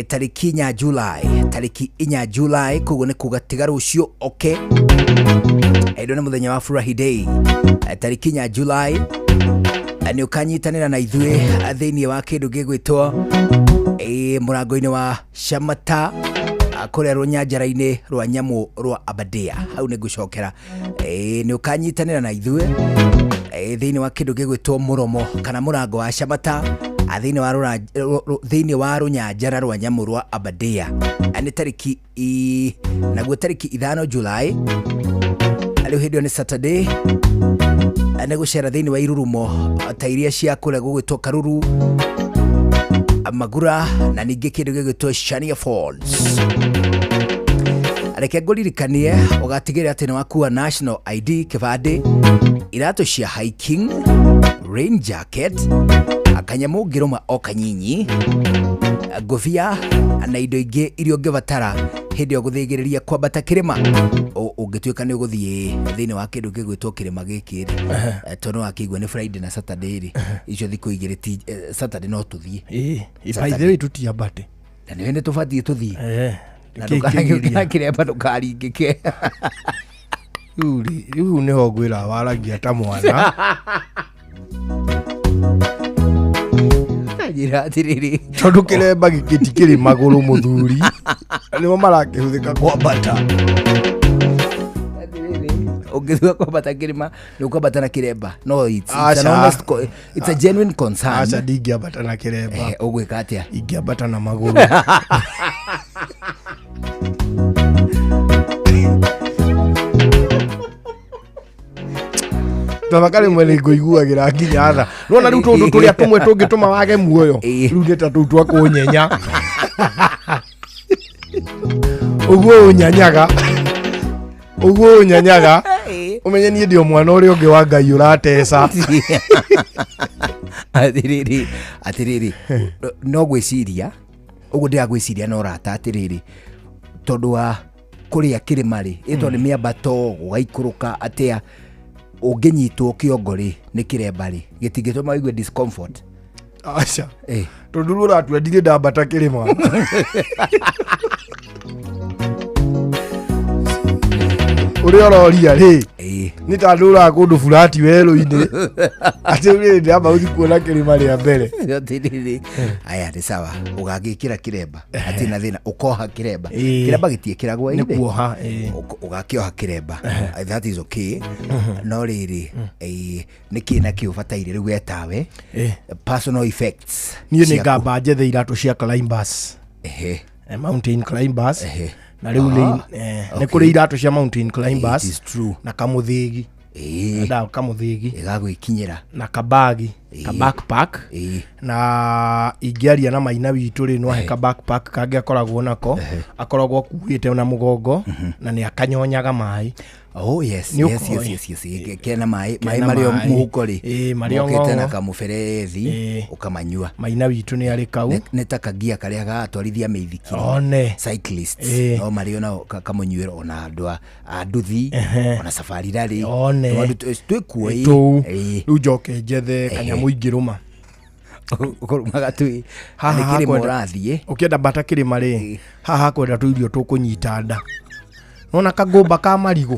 tarĩki 4 July, tarĩki 4 July, koguo nĩ kuga tiga rũciũ oke ĩno nĩ mũthenya wa Furahi Day. Tarĩki 4 July nĩ ũkanyitanĩra na ithuĩ thĩinĩ wa kĩndũ gĩgwĩtwo mũrango-inĩ wa Shamata kũrĩa rũnyanjara-inĩ rwa nyamũ rwa Aberdare. Hau nĩ ngũcokera. Nĩ ũkanyitanĩra na ithuĩ thĩinĩ wa kĩndũ gĩgwĩtwo mũromo kana mũrango wa Shamata thĩinĩ wa rũnyanjara rwa nyamũ rwa Aberdare. Nĩ tarĩki naguo tarĩki 5 July, rĩu hĩndĩ ĩyo nĩ Saturday, nĩ gũcera thĩinĩ wa irurumo ta iria cia kũrĩa gũgwĩtwo Karuru, Magura na ningĩ kĩndũ gĩgwĩtwo Shania Falls. Reke ngũririkanie ũgatigĩrĩra atĩ nĩ wakua national ID, kĩbandĩ, iratũ cia hiking, rain jacket, kanyamũ ũngĩrũma o kanyinyi, ngũbia na indo ingĩ iria ũngĩbatara hĩndĩ ĩyo gũthĩgĩrĩria kwambata kĩrĩma. Ũngĩtuĩka nĩ ũgũthiĩ thĩinĩ wa kĩndũ gĩgwĩtwo kĩrĩma gĩkĩ rĩ, tondũ wakĩigua nĩ Friday na Saturday rĩ, icio thikũ igĩrĩ ti Saturday no tũthiĩ. By the way tũtiambate. Na nĩ nĩ tũbatiĩ tũthiĩ. Na Kĩ- ndũkanagĩũke na kĩgiria. kĩremba ndũkaringĩke. Rĩu rĩ, rĩu nĩho ngwĩra waragia ta mwana. Njĩra atĩrĩrĩ, tondũ kĩremba gĩkĩ ti kĩrĩ magũrũ mũthuri, nĩmo marakĩhũthĩka kwambata. Ũngĩtua kwambata kĩrĩma nĩ ũkwambata na kĩremba. No, it's an Aca. honest it's a genuine concern. Aca, ndingĩambata na kĩremba. Ũgwĩka atĩa? Ingĩambata na magũrũ. Thamaka rĩmwe nĩ ngũiguagĩra nginya tha. Nĩwona rĩu tũndũ tũrĩa tũmwe tũngĩtũma wage muoyo, rĩu nĩ ta tũu twa kũnyenya. Ũguo ũnyanyaga, ũguo ũnyanyaga, ũmenye niĩ ndĩ o mwana ũrĩa ũngĩ wa Ngai ũrateca. Atĩrĩrĩ, atĩrĩrĩ, no gwĩciria ũguo ndĩragwĩciria no rata atĩrĩrĩ, tondũ wa kũrĩa kĩrĩma rĩ, ĩtondũ nĩ mĩambato gũgaikũrũka atĩa, ũngĩnyitwo kĩongo rĩ nĩ kĩremba rĩ, gĩtingĩtũma ũigue discomfort. Aca. Tondũ rĩu ũratua ndirĩ ndambata kĩrĩma. Ũrĩa ũroria rĩ, nĩ ta ndũraga kũndũ burati werũ-inĩ, atĩ rĩrĩ ndĩramba gũthiĩ kuona kĩrĩma rĩa mbere. Atĩrĩrĩ, aya nĩ sawa, ũgagĩkĩra kĩremba hatirĩ na thĩna, ũkoha kĩremba. Kĩremba gĩtiĩkĩragwo Nĩ ithe. kuoha, Ũgakĩoha kĩremba. That is okay. No rĩrĩ, nĩkĩ na kĩ ũbataire rĩu wetawe? Personal effects Niĩ nĩ ciaku. ngamba njethe iratũ cia climbers. Ehe. Mountain climbers. Na rĩu nĩ kũrĩ iratũ cia mountain climbers. It is true. Na kamũthĩgi. Nda kamũthĩgi. Ĩgagwĩkinyĩra. Na kabagi, ka backpack. Na ingĩaria na maina witũ rĩ, no ahe ka backpack kangĩ akoragwo nako, akoragwo akuĩte na mũgongo na nĩ akanyonyaga maĩ. Oh yes, Nĩ yes, ũkoĩ. yes. Kena maĩ, maĩ Kena marĩ o maĩ. mũhuko rĩ. Ĩĩ, marĩ o Mokĩte na ng'ong'o. kamũberethi ũkamanyua. Maina witũ nĩ arĩ kau. Nĩ ta kagia karĩa gatwarithia mĩithikiri. One. Cyclists. Ĩĩ. No marĩ ona kamũnyuĩro ona andũ a nduthi, ona safari rally. One. Twĩkuo ĩ. Tũu. Ĩĩ. Rĩu njoke njethe kanyamũ ingĩrũma. Ũkũrũmaga tu. Haha Nĩ kĩrĩma hakwenda- ũrathiĩ. Ũkĩenda bata kĩrĩma rĩ, haha hakwenda tũirio tũkũnyita nda. Nona kagũmba ka marigũ.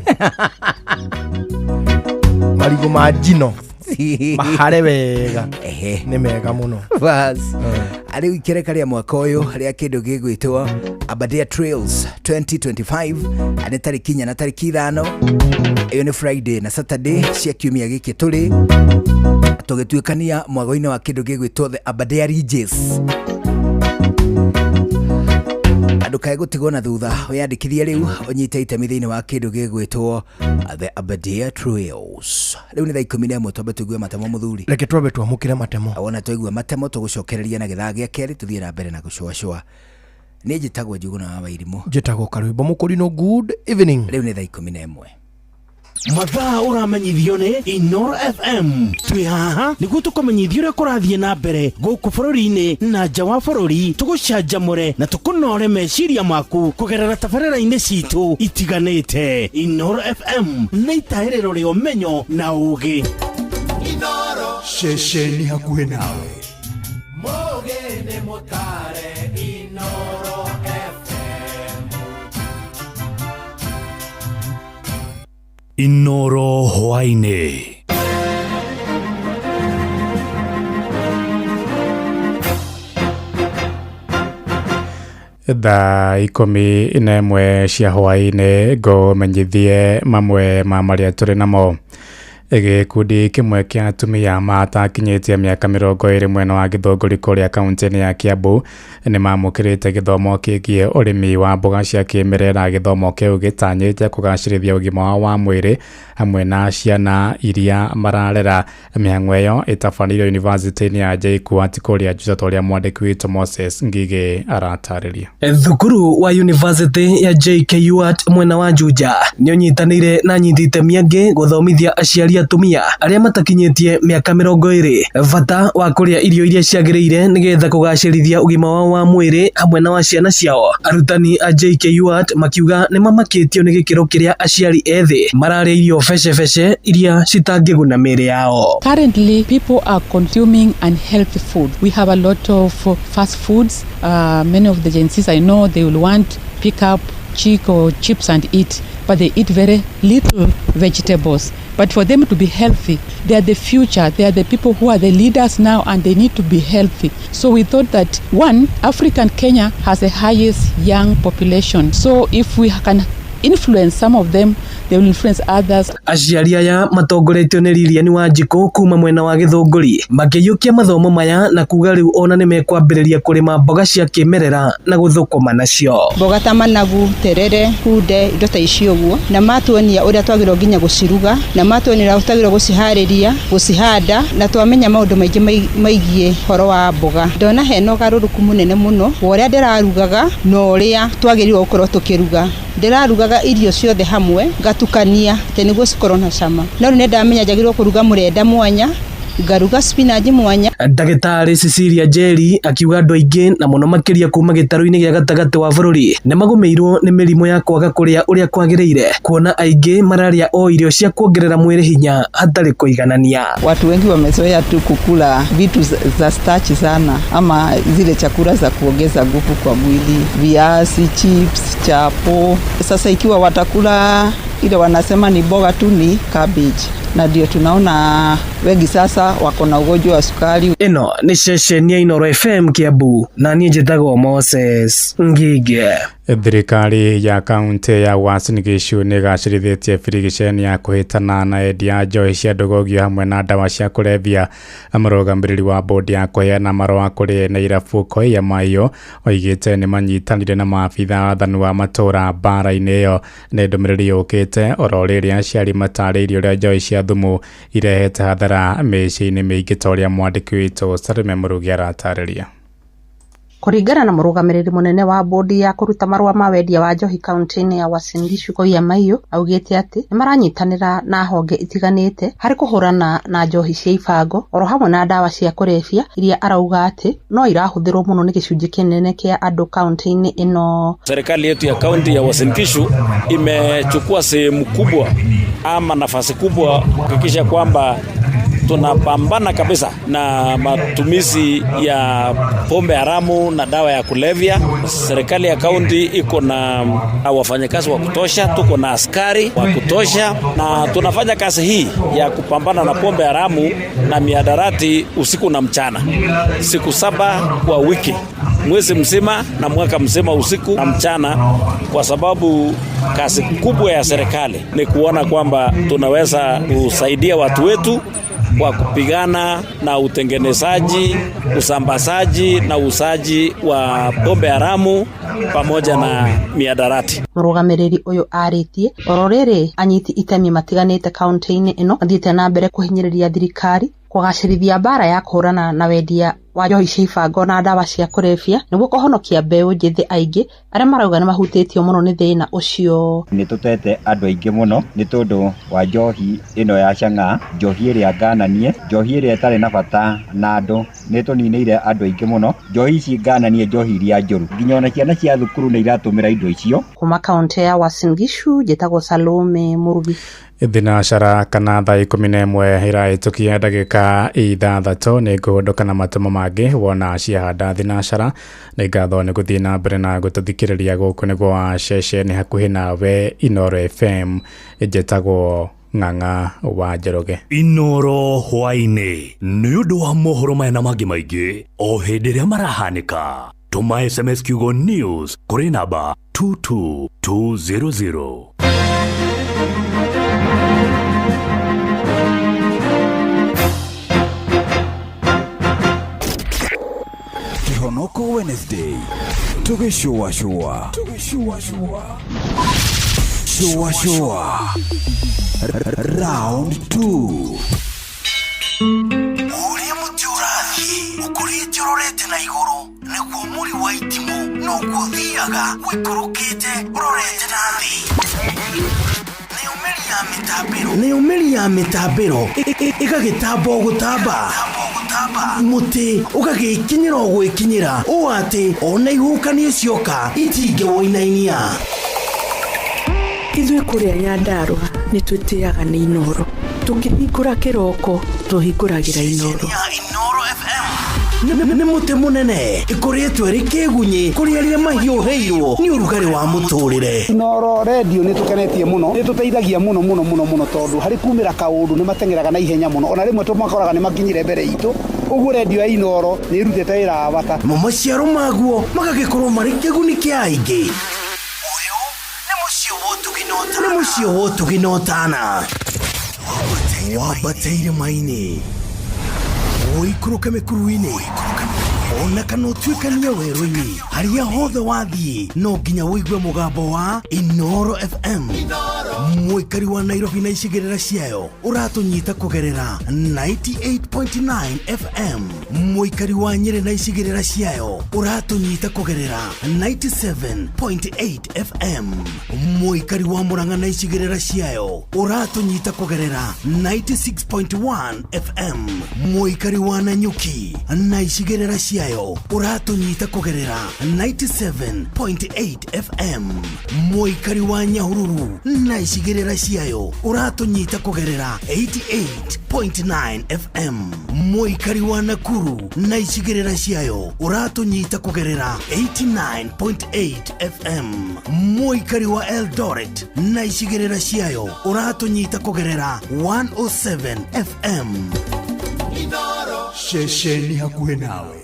Marigũ ma njino. Mahare wega. Nĩ mega mũno. Bas. Rĩu ikereka rĩa mwaka ũyũ rĩa kĩndũ gĩgwĩtwo Aberdare Trails 2025 nĩ tarĩki 4 na tarĩki 5. Ĩyo nĩ Friday na Saturday cia kiumia gĩkĩ tũrĩ tũgĩtuĩkania mwago-inĩ wa kĩndũ gĩgwĩtwo The Aberdare Ridges. Ndũkae gũtigwo na thutha, wĩyandĩkithie rĩu ũnyite itemi thĩinĩ wa kĩndũ gĩgwĩtwo The Aberdare Trails. Rĩu nĩ thaa 11, twambe tũigue matemo mũthuri. Reke twambe twamũkĩre matemo. Wona twaigua matemo tũgũcokereria na gĩthaa gĩa kerĩ tũthiĩ na mbere na gũcũacũa. Niĩ njĩtagwo Njuguna wa Wairimũ. Njĩtagwo Karwĩmbo Mũkũrinũ. Good evening. Rĩu nĩ thaa 11. Mathaa ũramenyithio nĩ Inoro FM. Twĩ haha nĩguo tũkũmenyithia ũrĩa kũrathiĩ na mbere gũkũ bũrũri-inĩ na nja wa bũrũri, tũgũcanjamũre na tũkũnore meciria maku kũgerera tabarĩra-inĩ citũ itiganĩte. Inoro FM nĩ itahĩrĩro rĩa ũmenyo na ũũgĩ. Inoro ceceni hakuhĩ nawe. Mũgĩ nĩ mũtare Inoro FM. Inoro hwaĩ-inĩ. Thaa 11 cia hwaĩ-inĩ ngũmenyithie mamwe ma marĩa tũrĩ namo. Gĩkundi kĩmwe kĩa atumia matakinyĩtie mĩaka 20 mwena wa Gĩthũngũri kũrĩa kaunti-inĩ ya Kiambu nĩ mamũkĩrĩte gĩthomo kĩgiĩ ũrĩmi wa mboga cia kĩmerera. Gĩthomo kĩu gĩtanyĩte kũgacĩrithia ũgima wao wa mwĩrĩ hamwe na ciana iria mararera. Mĩhang'o ĩyo ĩtabanĩirio yunivasĩtĩ-inĩ ya JKUAT kũrĩa Juja, ta ũrĩa mwandĩki witũ Moses Ngigĩ aratarĩria. Thukuru wa University ya JKUAT mwena wa Juja nĩ ũnyitanĩire na anyiti itemi angĩ gũthomithia aciari atumia arĩa matakinyĩtie mĩaka 20 bata wa kũrĩa irio iria ciagĩrĩire nĩgetha kũgacĩrithia ũgima wao wa mwĩrĩ hamwe na wa ciana ciao. Arutani a JKUAT makiuga nĩ mamakĩtio nĩ gĩkĩro kĩrĩa aciari ethĩ mararĩa irio becebece iria citangĩguna mĩĩrĩ yao. Currently, people are consuming unhealthy food. We have a lot of fast foods. Many of the Gen Zs I know, they will want pick up chick or chips and eat, but they eat very little vegetables. But for them to be healthy, they are the future. They are the people who are the leaders now, and they need to be healthy. So we thought that, one, African Kenya has the highest young population. So if we can influence some of them, they will influence others. Aciari aya matongoretio nĩ Lilian Wanjikũ kuma mwena wa Gĩthũngũri makĩiyũkia mathomo maya na kuga rĩu ona nĩ mekwambĩrĩria kũrĩma mboga cia kĩmerera na gũthũkũma nacio. Mboga ta managu, terere, kunde, indo ta icio ũguo, na matuonia ũrĩa twagĩrĩirwo nginya gũciruga, na matuonia ũrĩa twagĩrĩirwo gũciharĩria, gũcihanda, na twamenya maũndũ maingĩ maigiĩ ũhoro wa mboga. Ndona hena ũgarũrũku mũnene mũno wa ũrĩa ndĩrarugaga na ũrĩa twagĩrĩirwo gũkorwo tũkĩruga. Ndĩrarugaga irio ciothe hamwe ngatukania atĩ nĩguo cikorwo na cama, no rĩu nĩndamenya njagĩrĩirwo kũruga mũrenda mwanya, ngaruga spinach mwanya. Ndagĩtarĩ Cecilia Njeri akiuga andũ aingĩ na mũno makĩria kuma gĩtarũ-inĩ gĩa gatagatĩ wa bũrũri nĩ magũmĩirwo nĩ mĩrimũ ya kwaga kũrĩa ũrĩa kwagĩrĩire, kuona aingĩ mararĩa o irio cia kuongerera mwĩrĩ hinya hatarĩ kũiganania. Watu wengi wamezoea tu kukula vitu za starch sana, ama zile chakula za kuongeza nguvu kwa mwili, viazi, chips, chapo. Sasa ikiwa watakula ile wanasema ni mboga tu, ni cabbage, na ndio tunaona Wengi sasa wako na ugonjwa wa sukari. Ĩno nĩ ceceni ya Inooro FM Kiambu na niĩ njĩtagwo Moses Ngige. Thirikari ya kaunti ya Uasin Gishu nĩ ĩgacĩrithĩtie birigiceni ya kũhĩtana na endia a njohi cia ndũgũgio hamwe na ndawa cia kũrebia. Mũrũgamĩrĩri wa bodi ya kũheana marũa kũrĩ ene irabu Koiya Maiyo oigĩte nĩ manyitanire na maabitha a athani wa matũũra mbara-inĩ ĩyo. Nĩ ndũmĩrĩri yũkĩte oro rĩrĩa aciari matarĩirie ũrĩa njohi cia thumu irehete hathara mĩciĩ-inĩ mĩingĩ ta ũrĩa mwandĩki witũ Salome Mũrugi aratarĩria. Kũringana na mũrũgamĩrĩri mũnene wa bodi ya kũruta marũa ma wendia wa njohi kaunti-inĩ ya Uasin Gishu Koiya Maiyo augĩte atĩ nĩ maranyitanĩra na honge itiganĩte harĩ kũhũrana na njohi cia ibango oro hamwe na ndawa cia kũrebia iria arauga atĩ no irahũthĩrwo mũno nĩ gĩcunjĩ kĩnene kĩa andũ kaunti-inĩ ĩno. Serikali yetu ya kaunti ya Uasin Gishu imechukua sehemu kubwa ama nafasi kubwa kuhakikisha kwamba tunapambana kabisa na matumizi ya pombe haramu na dawa ya kulevya. Serikali ya kaunti iko na wafanyakazi wa kutosha, tuko na askari wa kutosha, na tunafanya kazi hii ya kupambana na pombe haramu na mihadarati usiku na mchana, siku 7 kwa wiki, mwezi mzima na mwaka mzima, usiku na mchana, kwa sababu kazi kubwa ya serikali ni kuona kwamba tunaweza kusaidia watu wetu kwa kupigana na utengenezaji, usambazaji na uuzaji wa pombe haramu pamoja na mihadarati. Mũrũgamĩrĩri ũyũ arĩtie oro rĩrĩ anyiti itemi matiganĩte kaunti-inĩ ĩno mathiĩte na mbere kũhinyĩrĩria thirikari kũgacĩrithia mbara ya kũhũrana na wendia wa njohi cia ibango na ndawa cia kũrebia nĩguo kũhonokia mbeũ njĩthĩ aingĩ arĩa marauga nĩ mahutĩtio mũno nĩ thĩna ũcio. Nĩ tũtete andũ aingĩ mũno nĩ tondũ wa njohi ĩno ya chang'aa, njohi ĩrĩa ngananie, njohi ĩrĩa ĩtarĩ na bata na andũ, nĩ tũninĩire andũ aingĩ mũno. Njohi ici ngananie, njohi iria njũru, nginya ona ciana cia thukuru nĩ iratũmĩra indo icio. Kuma kaunti ya Uasin Gishu njĩtagwo Salome Mũrugi. Thinacara kana thaa 11 ĩrahĩtũkia ndagĩka 6 nĩ ngũhũndũka na matũmo mangĩ wona ciahanda thinacara. Nĩ ngatho nĩ gũthiĩ na mbere na gũtũthikĩrĩria gũkũ nĩguo wa ceceni hakuhĩ nawe Inooro FM. Njĩtagwo Ng'ang'a wa Njoroge. Inooro hwaĩ-inĩ nĩ ũndũ wa mohoro maya na mangĩ maingĩ o hĩndĩ ĩrĩa marahanĩka. Tũma SMS kiugo news kũrĩ namba 22200. Kihonoko Wednesday tugishua shua shua shua round 2. Uria muti urathie ukurite urorete na iguru niguo muri wa itimu noguo thiaga wikurukite urorete na thi. Nĩyo mĩri ya mĩtambĩro ĩgagĩtamba o gũtamba mũtĩ ũgagĩkinyĩra o gwĩkinyĩra ũũ atĩ ona ihuhũkanio cioka itingĩwũinainia. Ithuĩ kũrĩa Nyandarũa nĩ twĩtĩaga nĩ Inooro. Tũkĩhingũra kĩroko tũhingũragĩra Inooro. Nĩ mũtĩ mũnene ĩkũrĩtwo ĩrĩ kĩgunyĩ kũrĩ arĩa mahiũhĩirwo nĩ ũrugarĩ wa mũtũrĩre. Inooro redio nĩ tũkenetie mũno, nĩ tũteithagia mũno mũno mũno mũno tondũ harĩ kumĩra kaũndũ nĩ mateng'eraga na ihenya mũno, ona rĩmwe tũmakoraga nĩ makinyire mbere itũ. Ũguo redio ya Inooro nĩ ĩrutĩte wĩra wa bata. Mo maciaro maguo magagĩkorwo marĩ kĩguni kĩa aingĩ. Ũyũ nĩ mũciĩ wa ũtugi na ũtana. Wambateire irĩma-inĩ, ũikũrũke mĩkuru-inĩ, ona kana ũtuĩkanie werũ-inĩ, harĩa hothe wathiĩ no nginya ũigue mũgambo wa Inooro FM. Mũikari wa Nairobi na icigĩrĩra ciayo ũratũnyita kũgerera 98.9 FM. Mũikari wa Nyĩrĩ na icigĩrĩra ciayo ũratũnyita kũgerera 97.8 FM. Mũikari wa Murang'a na icigĩrĩra ciayo ũratũnyita kũgerera 96.1 FM. Mũikari wa Nanyuki na icigĩrĩra ciayo ũratũnyita kũgerera 97.8 FM. Mũikari wa Nyahururu na icigĩrĩra ciayo ũratũnyita kũgerera 88.9 FM. Mũikari wa Nakuru na icigĩrĩra ciayo ũratũnyita kũgerera 89.8 FM. Mũikari wa Eldoret na icigĩrĩra ciayo ũratũnyita kũgerera 107 FM. Ceceni hakuhĩ nawe.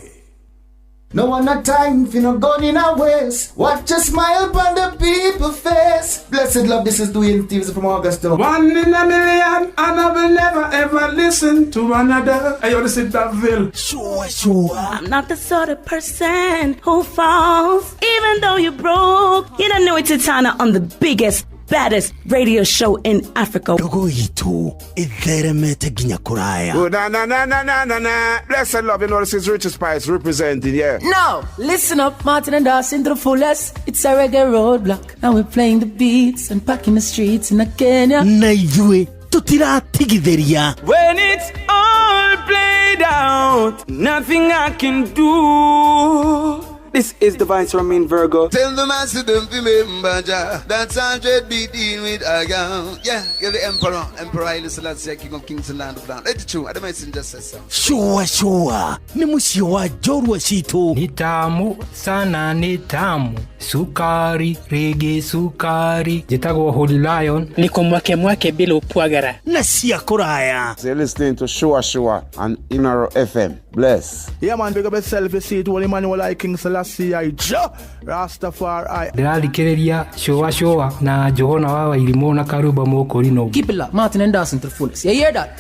No one a time for no gun in a waste. Watch a smile upon the people face. Blessed love, this is Dwayne Stevens from Augusta. One in a million, and I will never ever listen to another. Hey, yo, this is Daville. Sure, sure. I'm not the sort of person who falls, even though you broke. You don't know it's Titana on the biggest, baddest radio show in Africa. Ndogo itũ ĩtheremete nginya kũraya. Oh, na na na na na na na. Blessed love, you know this is Richard Spice representing, yeah. Now, listen up, Martin and Dawson to the fullest. It's a reggae roadblock. Now we're playing the beats and packing the streets in Kenya. Na ithuĩ tũtiratigithĩria. When it's all played out, nothing I can do. This is the Vice Ramin Virgo. Tell the master don't remember Jah. That's 100 be dealing with a gun. Yeah, you're the emperor. Emperor Haile Selassie, King of Kings and Land of Land. Let it true. I don't just say so. Sure, sure. Ni mũciĩ wa njorua citũ. Ni tamu sana, ni tamu. Sukari, rege sukari. Njĩtagwo Holy Lion. Niko mwake mwake bila upwagara. Na cia kũraya. So you're listening to Sure Sure and Inoro FM. Bless. Yeah, man, big up yourself. You see it, Holy Emmanuel, I King Selassie, I Jah Rastafari. Ndĩrathikĩrĩria Sure Sure na Johana wa Wairimũ na Karuba Mũkũrinũ. Keep it locked, Martin and Dawson to the fullest. You hear that?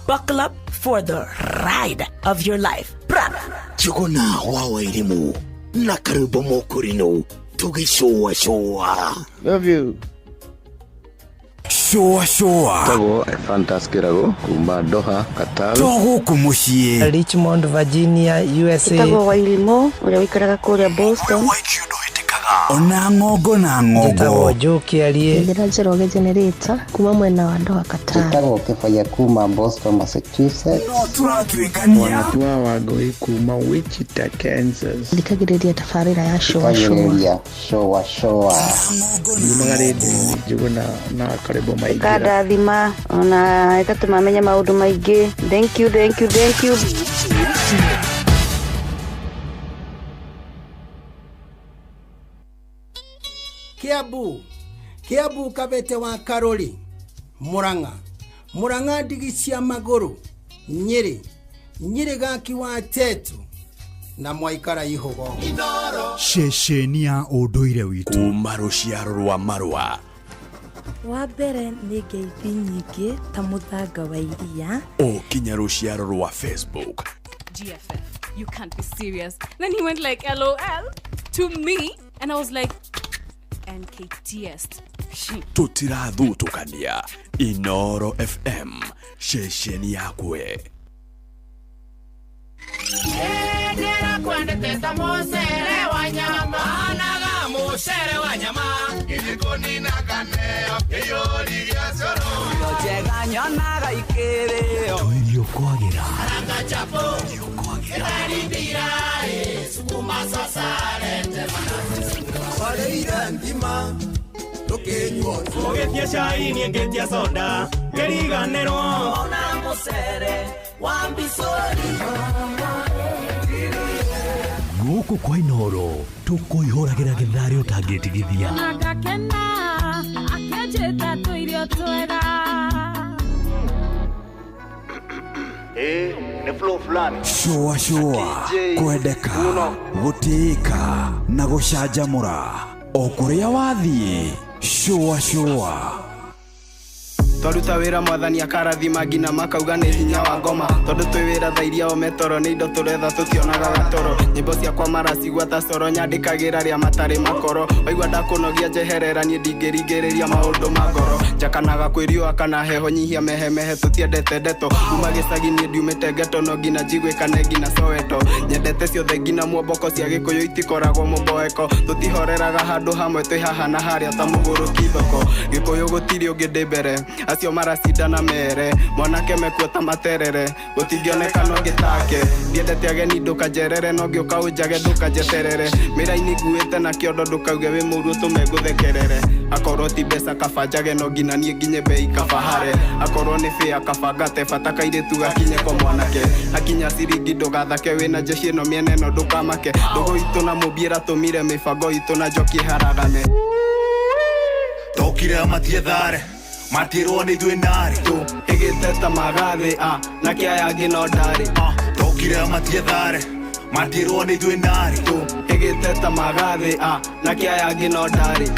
Buckle up for the ride of your life. Njuguna wa Wairimũ na Karuba Mũkũrinũ tũgĩcũa cũa. Love you. Sure, sure. Tagwo Fantas Kirago kuma Doha, Qatar. To gũkũ mũciĩ. Richmond, Virginia, USA. Tagwo Wairimũ ũrĩa ũikaraga kũrĩa Boston. Ona ng'ongo na ng'ongo. Njĩtagwo Joe Kĩarie. Njĩra Njoroge Generator kuma mwena wa Doha, Qatar. Njĩtagwo Kĩbaya kuma Boston, Massachusetts. No tũratuĩkania. Wanatua Wangũi kuma Wichita, Kansas. Thikagĩrĩria tabarĩra ya Sure Sure. Thikagĩrĩria Sure Sure. Yumaga rĩndiũ-inĩ Njuguna na Karĩbo Maingĩra. Ĩkandathima ona ĩgatũma menye maũndũ maingĩ. Thank you, thank you, thank you. Kiambu, Kiambu kabete wa Karori, Murang'a, Murang'a ndigi cia magũrũ, Nyĩrĩ, Nyĩrĩ gaki wa Tetu na mwaikara ihũgo. Ceceni ya ũndũire witũ. Kuma rũciaro rwa marũa. Wa mbere nĩ ngeithi nyingĩ ta mũthanga wa iria. O kinya rũciaro rwa Facebook. GFF, you can't be serious. Then he went like LOL to me and I was like NKTS. Tũtirathutũkania. Inoro FM, ceceni yakwe. Tũirio kwagĩra. Ũgĩtia cai niĩ ngĩtia soda ngĩriganĩrwo ona mũcere wa mbicũri. Gũkũ kwa Inoro tũkũihũragĩra gĩtharĩ ũtangĩtigithia. Ngakena akĩnjĩta tũirio twega. Nĩ flow fulani. Shua shua, kwendeka, gũtĩĩka na gũcanjamũra o kũrĩa wathiĩ. Shua shua. Twaruta wĩra mwathani akarathima nginya makauga nĩ hinya wa ngoma. Tondũ twĩ wĩra thaa iria o metoro nĩ indo tũretha tũtionaga gatoro. Nyĩmbo ciakwa maracigua ta coro nyandĩkagĩra arĩa matarĩ makoro. Waigua ndakũnogia njeherera niĩ ndingĩringĩrĩria maũndũ ma ngoro. Njakanaga kwĩ riũa kana heho nyihia mehemehe tũtiendete ndeto. Kuma gĩcagi niĩ ndiumĩte ghetto no nginya njiguĩkane nginya Soweto. Nyendete ciothe nginya muomboko cia gĩkũyũ itikoragwo mũmboeko. Tũtihoreraga handũ hamwe twĩ haha na harĩa ta mũgũrũki thoko. Gĩkũyũ gũtirĩ ũngĩ ndĩ mbere. Acio maracindana mere mwanake mekuo ta materere gũtingĩoneka no ngĩtake ndiendete ageni ndũkanjerere no ngĩũka ũnjage ndũkanjeterere mĩraini nguĩte na kĩondo ndũkauge wĩ mũru ũtũme ngũthekerere akorwo ti mbeca kaba njage no nginya niĩ nginye bei kaba hare akorwo nĩ bĩa kaba ngate bata kairĩtu gakinye kwa mwanake akinya ciringi ndũgathake wĩna jeshi ĩno mĩena ĩno ndũkamake ndũgũ itũ na mũmbi ĩratũmire mĩbango itũ na njoki ĩharagane Tokire matiethare matirwo nĩ ithuĩ narĩ ĩgĩte ta magathĩ a na kĩaya ngĩ no ndarĩ Tokire matiethare matirwo nĩ ithuĩ narĩ ĩgĩte ta magathĩ a na kĩaya ngĩ no ndarĩ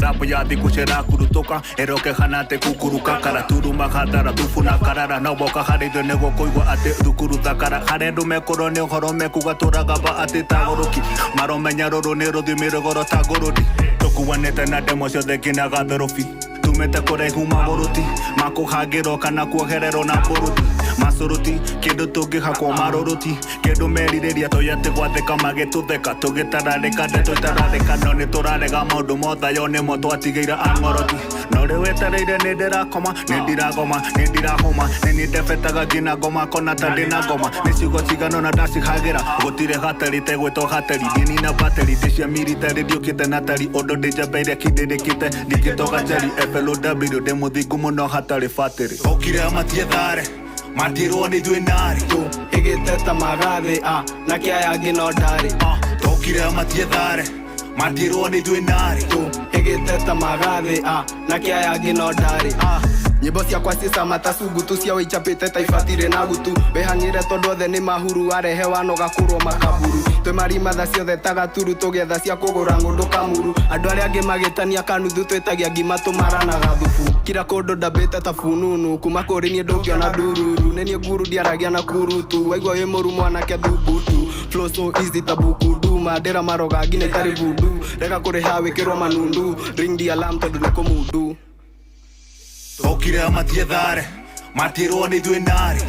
Rapu ya thikũ cirakurutũka ĩroke hana atĩ kukuruka karaturu makatara thubu na karara no boka harĩ ithuĩ nĩguo kũigua atĩ thukuru thakara harĩa andũ mekũrwo nĩ ũhoro mekuga tũragamba atĩ tagũrũki maromenya rũrũ nĩ rũthiomi rũgoro ta ngũrũdi tũkuanĩte na ndemo ciothe nginya gathorubi tumĩte kũraihu magũrũti makũhangĩrwo kana kuohererwo na mbũrũti macuruti kĩndũ tũngĩhakwo marũrũti kĩndũ merirĩria tũĩ atĩ gwathĩka magĩtũtheka tũgĩtararĩka ndeto itararĩka no nĩ tũrarega maũndũ mothe yo nĩmo twatigĩire ang'oroti no rĩu wetereire nĩ ndĩrakoma nĩ ndiragoma nĩ ndirahũma nĩ niĩ ndebetaga nginya ngoma kona ta ndĩna ngoma nĩ ciugo cigana na ndacihagĩra gũtirĩ hatari tegwĩtwo hatari ndinina battery ndĩ cia military ndiũkĩte na tari ũndũ ndĩnjambeire kindĩrĩkĩte ndingĩtoga njeri FLOW ndĩ mũthingu mũno hatarĩ batĩrĩ Okire matiethare matirwo nĩ ithuĩ narĩ ĩgĩte ta magathĩ a na kĩaya ngĩ no ndarĩ Tokire matiethare matirwo nĩ ithuĩ narĩ ĩgĩte ta magathĩ a na kĩaya ngĩ no ndarĩ nyĩmbo ciakwa cicama ta cungutu cia wĩichapĩte ta ibatirĩ na gutu wĩhang'ĩre tondũ othe nĩ mahuru warehe wanoga kũrwo makaburu twĩ marimatha ciothe ta gaturu tũgetha cia kũgũra ng'ũndũ kamuru andũ arĩa angĩ magĩtania kanuthu twĩtagia ngima tũmaranaga thubu kira kũndũ ndambĩte ta fununu kuma kũrĩ niĩ ndũngĩona ndururu nĩ niĩ nguru ndiaragia na kurutu waigua wĩ mũru mwanake thubutu flow so easy ta buku nduma ndĩra maroga nginya itarĩ vundu rega kũrĩha wĩkĩrwo manundu ring the alarm tondũ nĩ kũmundu Tokire matiethare matirwo nĩ ithuĩ narĩ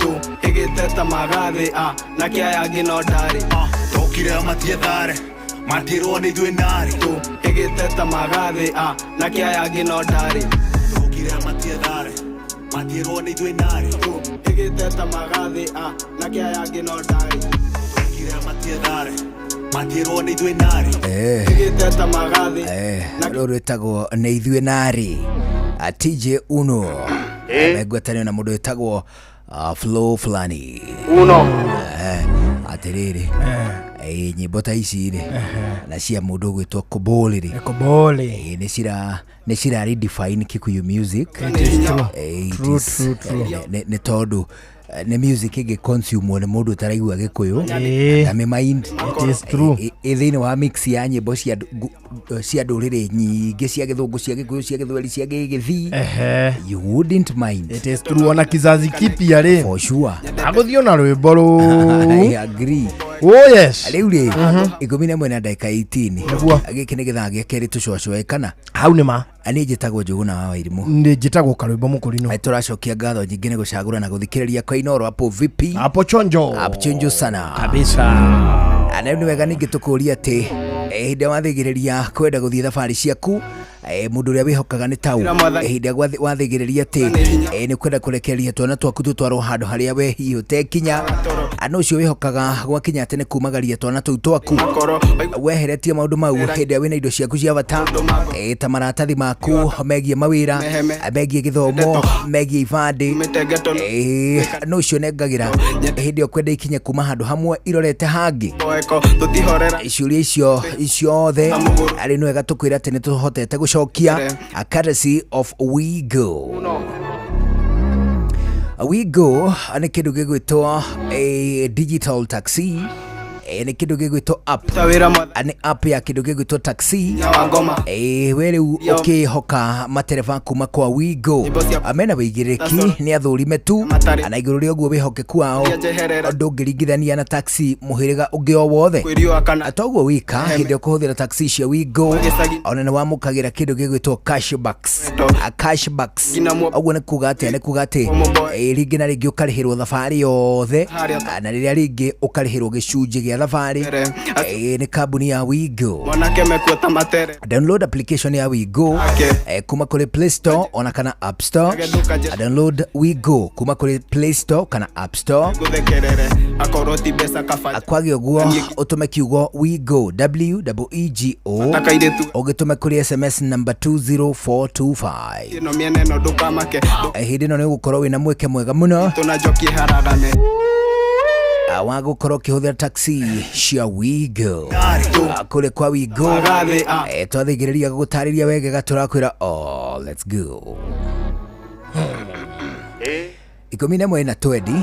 ĩgĩte ta magathĩ a na kĩaya ngĩ no ndarĩ Tokire matiethare matirwo nĩ ithuĩ narĩ ĩgĩte ta magathĩ a na kĩaya ngĩ no ndarĩ Tokire matiethare matirwo nĩ ithuĩ narĩ ĩgĩte ta magathĩ a na kĩaya ngĩ no ndarĩ Tokire matiethare matirwo nĩ ithuĩ narĩ ĩgĩte ta magathĩ rũrũ rwĩtagwo nĩ ithuĩ narĩ TJ Uno megwatanio na mũndũ wĩtagwo Flow Flani Uno atĩrĩrĩ nyĩmbo ta ici rĩ na cia mũndũ ũgwĩtwo Koboli rĩ Koboli nĩ cira redefine Kikuyu music. It is true. It True, is, true, true. nĩ tondũ nĩ music ĩngĩ consume nĩ mũndũ ũtaraigua gĩkũyũ na mind. It is true. Ĩ thĩinĩ wa mix ya nyĩmbo cia ndũrĩrĩ nyingĩ cia gĩthũngũ cia gĩkũyũ cia gĩthweri cia gĩgĩthii. You wouldn't mind. It is true. Ona kizazi kipya rĩ for sure agũthiĩ ona rwĩmbo rũu. I agree. Oh yes. Rĩu rĩ 11 na ndagĩka 18 Nĩguo. Gĩkĩ nĩ gĩthaa gĩa kerĩ tũcũacũe kana hau nĩ ma niĩ njĩtagwo Njũgũna wa Wairimũ nĩ njĩtagwo Karwĩmbo Mũkũrinũ. Tũracokia ngatho nyingĩ nĩ gũcagũra na gũthikĩrĩria kwa Inooro hapo vipi hapo chonjo hapo chonjo sana kabisa. Na rĩu nĩ wega ningĩ tũkũria atĩ hĩndĩ ĩrĩa wathĩgĩrĩria kwenda gũthiĩ thabarĩ ciaku mũndũ ũrĩa wĩhokaga nĩ tau hĩndĩ ĩrĩa wathĩgĩrĩria atĩ nĩ kwenda kũrekereria twana twaku tũtwarwo handũ harĩa we hihi ũtekinya no ũcio wĩhokaga gwakinya atĩ nĩ kumagaria twana tũu twaku weheretie maũndũ mau hĩndĩ ĩrĩa wĩna indo ciaku cia bata ta maratathi maku megiĩ mawĩra megiĩ gĩthomo megiĩ ibandĩ no ũcio nengagĩra hĩndĩ ĩyo kwenda ikinye kuma handũ hamwe irorete hangĩ ciũria icio ciothe arĩ nĩ wega tũkwĩra atĩ nĩ tũhotete gũcokia a courtesy of WeGo. WeGo nĩ kĩndũ gĩgwĩtwo a digital taxi nĩ kĩndũ gĩgwĩtwo app nĩ app ya kĩndũ gĩgwĩtwo taxi we rĩu ũkĩhoka matereba kuma kwa WeGo mena wĩigĩrĩrĩki nĩ athũrime tu na igũrũ rĩa ũguo wĩhokeku wao ndũngĩringithania na taxi mũhĩrĩga ũngĩ o wothe toguo wika hĩndĩ ĩrĩa ũkũhũthĩra taxi cia WeGo ona nĩ wamũkagĩra kĩndũ gĩgwĩtwo cashbacks cashbacks ũguo nĩ kuga atĩa nĩ kuga atĩ rĩngĩ na rĩngĩ ũkarĩhĩrwo thabarĩ yothe na rĩrĩa rĩngĩ ũkarĩhĩrwo gĩcunjĩ gĩa thabarĩ nĩ kambuni ya Wigo. Mwanake mekuota matere. Download application ya Wigo kuma kũrĩ Play Store ona kana App Store. Download Wigo kuma kũrĩ Play Store kana App Store. Guthekerere akorwo ti mbeca kaba. Kwagĩa ũguo ũtũme kiugo Wigo W E G O ũgĩtũme kũrĩ SMS number 20425. Ĩno mĩena ĩno ndũkamake. Hĩndĩ ĩno nĩ ũgũkorwo wĩna mweke mwega mũno Tuna njoki haragane. Wa gũkorwo ũkĩhũthĩra taxi cia Wigo. Kũrĩ kwa Wigo twathĩgĩrĩria gũgũtarĩria wegega tũrakwĩra oh, let's go. 11:20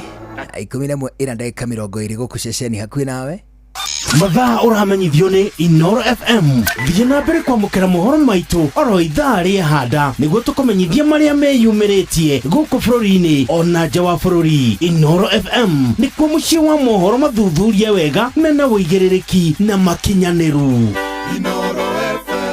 11:20 gũkũ ceceni hakuhĩ nawe. Mathaa ũramenyithio nĩ Inoro FM. Thiĩ na mbere kwamũkĩra mohoro maitũ oro ithaa rĩa handa nĩguo tũkũmenyithie marĩa meyumĩrĩtie gũkũ bũrũri-inĩ ona nja wa bũrũri. Inoro FM nĩkuo mũciĩ wa mohoro mathuthurie wega mena ũigĩrĩrĩki na makinyanĩru. Inoro FM.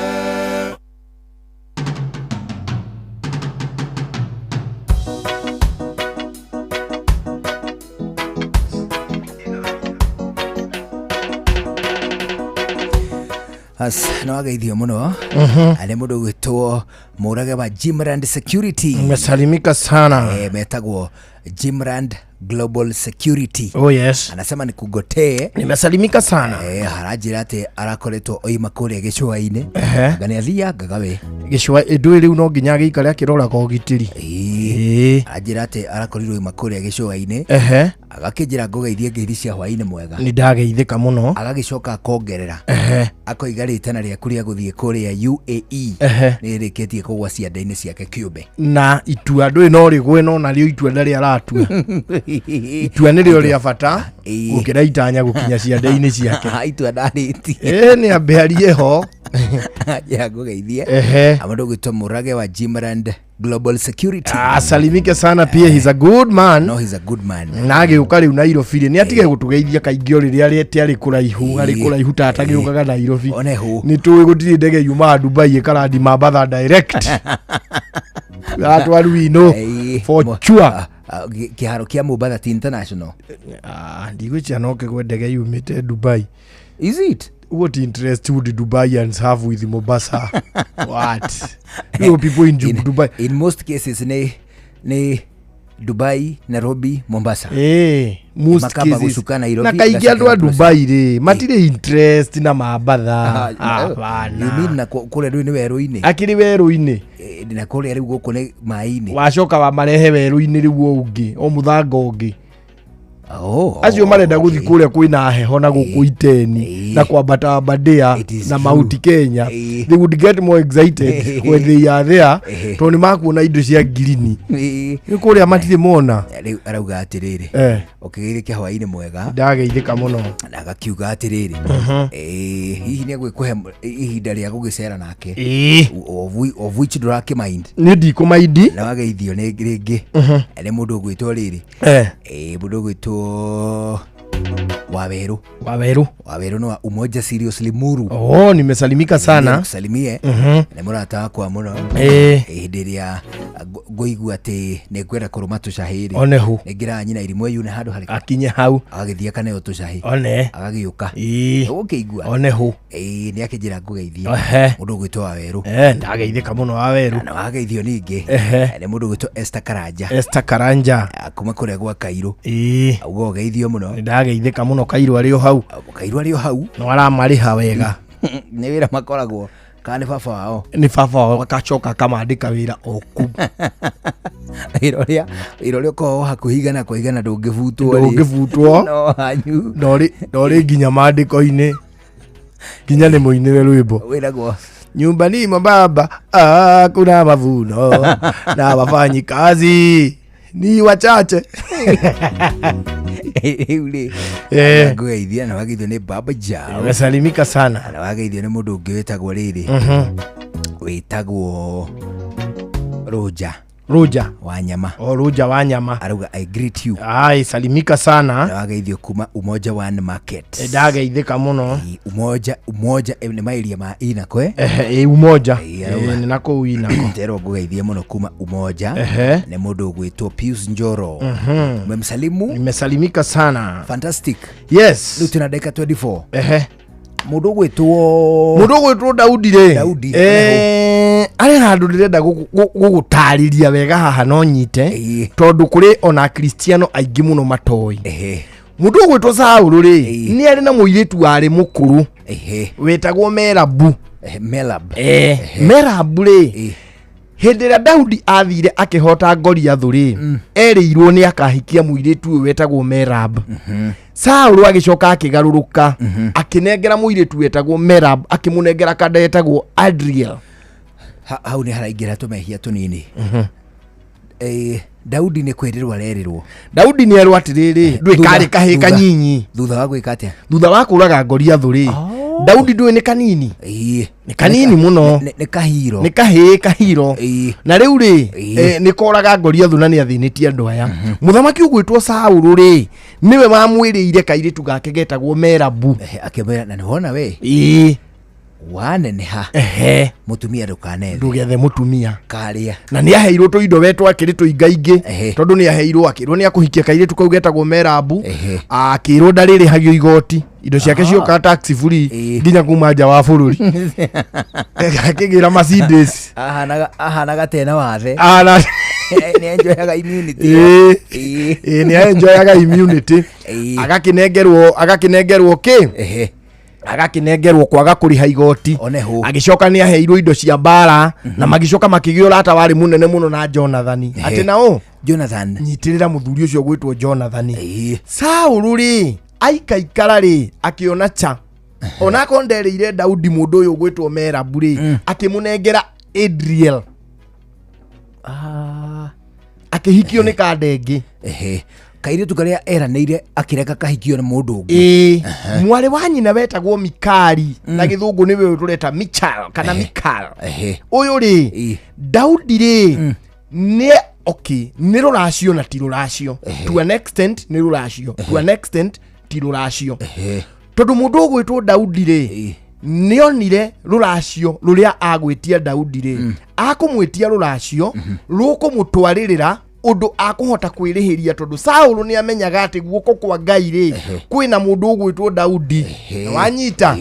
As no wageithio mũno arĩ mũndũ ũgwĩtwo mũrage wa Jimrand Security. Nimesalimika sana. Metagwo Jimrand Global Security. Oh yes. Anasema nikugotee. Nimesalimika sana. Aranjĩra atĩ arakoretwo oima kũrĩa gĩcũa-inĩ. Anga nĩ athiangaga we. Gĩcũa ndũĩ rĩu no nginya agĩikare akĩroraga ũgitĩri. Aranjĩra atĩ arakorirwo oima kũrĩa gĩcũa-inĩ. Agakĩnjĩra ngũgeithie ngeithi cia hwaĩ-inĩ mwega. Nĩ ndageithĩka mũno. Agagĩcoka akongerera. Akoiga rĩtana rĩaku rĩa gũthiĩ kũrĩa UAE nĩ rĩrĩkĩtie kũgwa ciande-inĩ ciake kĩũmbe. Na itua ndũĩ no rĩgwe no narĩo itua rĩrĩa aratua. Itua nĩrĩo rĩa bata gũkĩra itanya gũkinya ciande-inĩ ciake. Itua ndarĩtie. Nĩ ambe arie ho. Njĩra ngũgeithie. Mũndũ ũgwĩtwo Mũrage wa Jimrand Global Security. Asalimike sana pia, he's a good man. No, he's a good man. Na agĩũka rĩu Nairobi rĩ, nĩ atige gũtũgeithia kaingĩ o rĩrĩa arĩte arĩ kũraihu, arĩ kũraihu ta atagĩũkaga Nairobi. One hũ. Nĩ tũĩ gũtirĩ ndege yumaga Dubai ĩkarandi Mambatha direct. Atwaru ino for sure. Kĩharo kĩa Mombatha ti international. Ndigwĩciria no kĩgwe ndege yumĩte Dubai. Is it? What interest would Dubaians have with Mombasa? What? You people in Dubai. In most cases, ne Dubai, Nairobi, Mombasa. Most cases. Na kaingĩ andũ a Dubai rĩ, matirĩ interest na Mambatha. You mean na kũrĩa rĩu nĩ werũ-inĩ? Akĩrĩ werũ-inĩ. Na kũrĩa rĩu gũkũ nĩ maĩ-inĩ. Wacoka wamarehe werũ-inĩ rĩu o ũngĩ, o mũthanga ũngĩ. Acio marenda gũthiĩ kũrĩa kwĩna heho na gũkũ iteni na kwambata Aberdare na Mount Kenya. They would get more excited when they are there tondũ nĩ makuona indo cia ngirini. Nĩ kũrĩa matirĩ mona. Rĩu arauga atĩrĩrĩ, ũkĩgeithĩka hwaĩ-inĩ mwega. Ndageithĩka mũno. Na agakiuga atĩrĩrĩ, hihi nĩ egwĩkũhe ihinda rĩa gũgĩcera nake. Of which ndũrakĩmind. Nĩ ndikũmaindi. Na wageithio rĩngĩ nĩ mũndũ ũgwĩtwo rĩrĩ. Mũndũ ũgwĩtwo Waweru. Waweru. Waweru no Umoja Seriously Muru. Oh, nimesalimika sana. Nikusalimie. Nĩ mũrata wakwa mũno. Hĩndĩ ĩrĩa ngũigua atĩ nĩ ngwenda kũrũma tũcahĩ rĩ. One hu. Nĩ ngĩraga nyina irimũ yune handũ harĩkũ. Akinye hau. Agagĩthiĩ akaneo tũcahĩ. One. Agagĩũka. Ũgũkĩigua. One hu. Nĩ akĩnjĩra ngũgeithie. Mũndũ ũgwĩtwo Waweru. Ndageithĩka mũno Waweru. Na wageithio ningĩ. Nĩ mũndũ ũgwĩtwo Esther Karanja. Esther Karanja. Kuma kũrĩa gwa Kairũ. Auga ũgeithio mũno. Ndageithĩka mũno Kairũ arĩ o hau. Kairũ arĩ o hau. No aramarĩha wega. Nĩ wĩra makoragwo. Kana nĩ baba wao? Nĩ baba wao akacoka akamandĩka wĩra o kũu. Wĩra ũrĩa ũkoragwo hakuhĩ igana kwa igana ndũngĩbutwo. Ndũngĩbutwo. No hanyu. Na ũrĩ nginya maandĩko-inĩ. Nginya nĩ mũinĩre rwĩmbo. Wĩragwo nyumbani mwa baba kuna mavuno na wafanyikazi ni wachache. Rĩu rĩ, ngũgeithia na wageithio nĩ Baba Jao. Nimesalimika sana. Na wageithio nĩ mũndũ ũngĩ wĩtagwo rĩrĩ. Wĩtagwo Roja. Rũnja wa nyama. O Rũnja wa nyama. Arauga I greet you. Ai, salimika sana. Na wageithio kuma Umoja One Market. Ndageithĩka mũno. Umoja Umoja nĩ mairia ma inako eh? Ehe, Umoja. Arauga. Nĩ na kũu inako. Nderwo ngũgeithie mũno kuma Umoja. Ehe. Nĩ mũndũ ũgwĩtwo Pius Njoro. Umemsalimu? Nimesalimika sana. Fantastic. Yes. Rĩu twĩna ndagĩka 24. Ehe. Mũndũ ũgwĩtwo Mũndũ ũgwĩtwo Daudi rĩ. Daudi. Arĩ handũ ndĩrenda gũgũtarĩria wega haha no nyite tondũ kũrĩ ona Akristiano aingĩ mũno matoĩ. Mũndũ ũgwĩtwo Saũlũ rĩ nĩ arĩ na mũirĩtu warĩ mũkũrũ wetagwo Merabu. Merab. Merabu rĩ hĩndĩ ĩrĩa Daudi athire akĩhota Goliathũ rĩ erĩirwo nĩ akahikia mũirĩtu ũyũ wetagwo Merab. Saũlũ agĩcoka akĩgarũrũka akĩnengera mũirĩtu wetagwo Merab, akĩmũnengera kanda yetagwo Adriel. Hau nĩ haraingĩra tũmehia tũnini. Daudi nĩ kwĩrĩrwo arerĩrwo. Daudi nĩ erwo atĩrĩrĩ, ndũĩ karĩ kahĩ kanyinyi. Thutha wa gwĩka atĩa? Thutha wa kũraga Goliathũ rĩ, Daudi ndũĩ nĩ kanini. Nĩ kanini mũno. Nĩ kahiro. Nĩ kahĩĩ kahiro. Na rĩu rĩ, nĩ koraga Goliathũ na nĩ athĩnĩtie andũ aya. Mũthamaki ũgwĩtwo Saũlũ rĩ, nĩwe wamwĩrĩire kairĩtu gake getagwo Merabu. Akĩmwĩra na nĩwona we. Waneneha. Mũtumia ndũkanethe. Ndũgethe mũtumia. Karĩa. Na nĩ aheirwo tũindo we twakĩrĩ tũingaingĩ tondũ nĩ aheirwo akĩrwo nĩ akũhikia kairĩtu kau getagwo Merabu, akĩrwo ndarĩrĩhagio igoti, indo ciake cioka tax free nginya kuma nja wa bũrũri. Akĩgĩra Mercedes. Ahanaga tena wathe. Nĩ enjoyaga immunity. Nĩ enjoyaga immunity. Agakĩnengerwo kĩ? Agakĩnengerwo kwaga kũrĩha igoti. Agĩcoka nĩ aheirwo indo cia mbara na magĩcoka makĩgĩa ũrata warĩ mũnene mũno na Jonathan. Atĩ na ũ? Jonathan. Nyitĩrĩra mũthuri ũcio gwĩtwo Jonathan. Saũlũ rĩ aikaikara rĩ akĩona cha onakorwo nderĩire Daudi mũndũ ũyũ ũgwĩtwo Merabu rĩ akĩmũnengera Adriel. Akĩhikio nĩ kanda ĩngĩ. Kairĩtu karĩa eranĩire akĩreka kahikio nĩ mũndũ ũngĩ. Mwarĩ wa nyina wetagwo Mikali na gĩthũngũ nĩwe ũyũ tũreta Michal kana Mikal. Ũyũ rĩ Daudi rĩ nĩ okay nĩ rũracio na ti rũracio. To an extent nĩ rũracio, to an extent ti rũracio. Tondũ mũndũ ũgwĩtwo Daudi rĩ nĩonire rũracio rũrĩa agwĩtia Daudi rĩ akũmwĩtia rũracio rũkũmũtwarĩrĩra ũndũ akũhota kwĩrĩhĩria tondũ Saũlũ nĩ amenyaga atĩ guoko kwa Ngai rĩ kwĩna mũndũ ũgwĩtwo Daudi. Na wanyita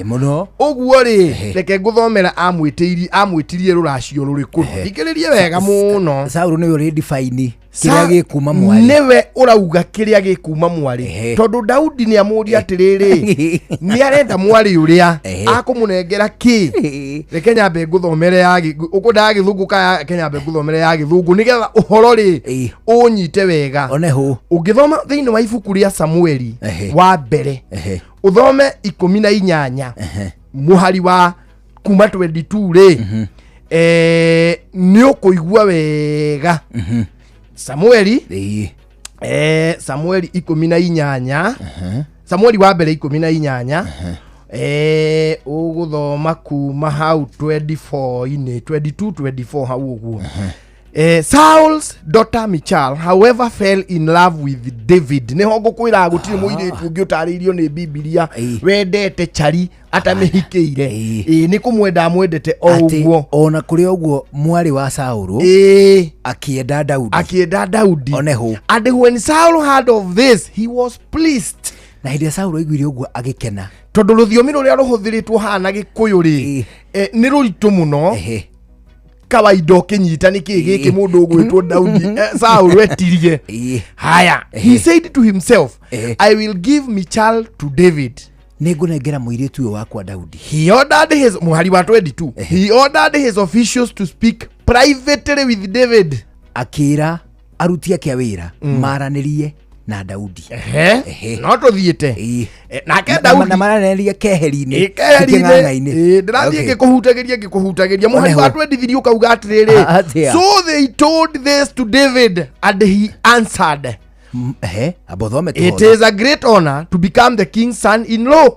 ũguo rĩ reke ngũthomera amwĩtirie rũracio rũrĩkũ. Thikĩrĩrie wega mũno. Saũlũ nĩwe ũrĩ define kĩrĩa gĩkuma mwarĩ. Nĩwe ũrauga kĩrĩa gĩkuma mwarĩ. Tondũ Daudi nĩ amũria atĩrĩrĩ nĩ arenda mwarĩ ũrĩa akũmũnengera kĩ. Reke nyambe ngũthomere ya ũkwendaga gĩthũngũ kana reke nyambe ngũthomere ya gĩthũngũ nĩgetha ũhoro rĩ ũnyite wega. Ũngĩthoma thĩinĩ wa ibuku rĩa Samueli wa mbere ũthome 18 mũhari wa kuma 22 rĩ nĩ ũkũigua wega. Samueli Samueli 18 Samueli wa mbere 18 ũgũthoma kuma hau 24-inĩ 22 24 hau ũguo. Saul's daughter Michal however fell in love with David. Nĩho ngũkwĩra gũtirĩ mũirĩtu ũngĩ ũtarĩirio nĩ Bibilia wendete chari atamĩhikĩire. Nĩ kũmwenda amwendete o ũguo. Ona kũrĩ ũguo mwarĩ wa Saũlũ akĩenda Daudi. Akĩenda Daudi. And when Saul heard of this he was pleased. Na hĩndĩ ĩrĩa Saũlũ aiguire ũguo agĩkena. Tondũ rũthiomi rũrĩa rũhũthĩrĩtwo haha na Gĩkũyũ rĩ nĩ rũritũ mũno. Kawaida ũkĩnyita nĩ kĩĩ gĩkĩ mũndũ ũgwĩtwo Daudi Saũlũ etirie. Haya, he said to himself, I will give Michal to David. Nĩngũnengera mũirĩtu ũyũ wakwa Daudi. He ordered his mũhari wa 22. He ordered his officials to speak privately with David. Akĩra aruti ake a wĩra maranĩrie na Daudi. No tũthiĩte. Nake Daudi na maranĩrie keheri-inĩ. Keheri-inĩ. Ndĩrathiĩ ngĩkũhutagĩria mũhari wa 23 ũkauga atĩrĩrĩ. So they told this to David and he answered. It is a great honor to become the king's son-in-law.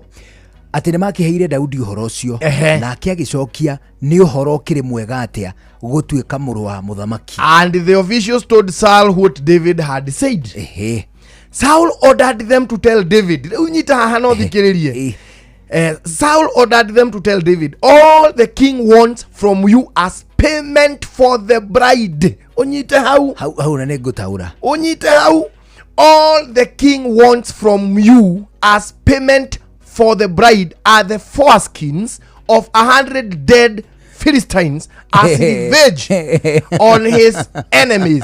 Atĩ nĩ makĩheire Daudi ũhoro ũcio. Ehe. Nake agĩcokia, nĩ ũhoro ũkĩrĩ mwega atĩa gũtuĩka mũrũ wa mũthamaki. And the officials told Saul what David had said. Ehe. Saul ordered them to tell David. Rĩu nyita haha no thikĩrĩrie. Saul ordered them to tell David, all the king wants from you as payment for the bride. Ũnyite hau. Hau hau na nĩ ngũtaũra. Ũnyite hau. All the king wants from you as payment for the bride are the foreskins of 100 dead Philistines as revenge on his enemies.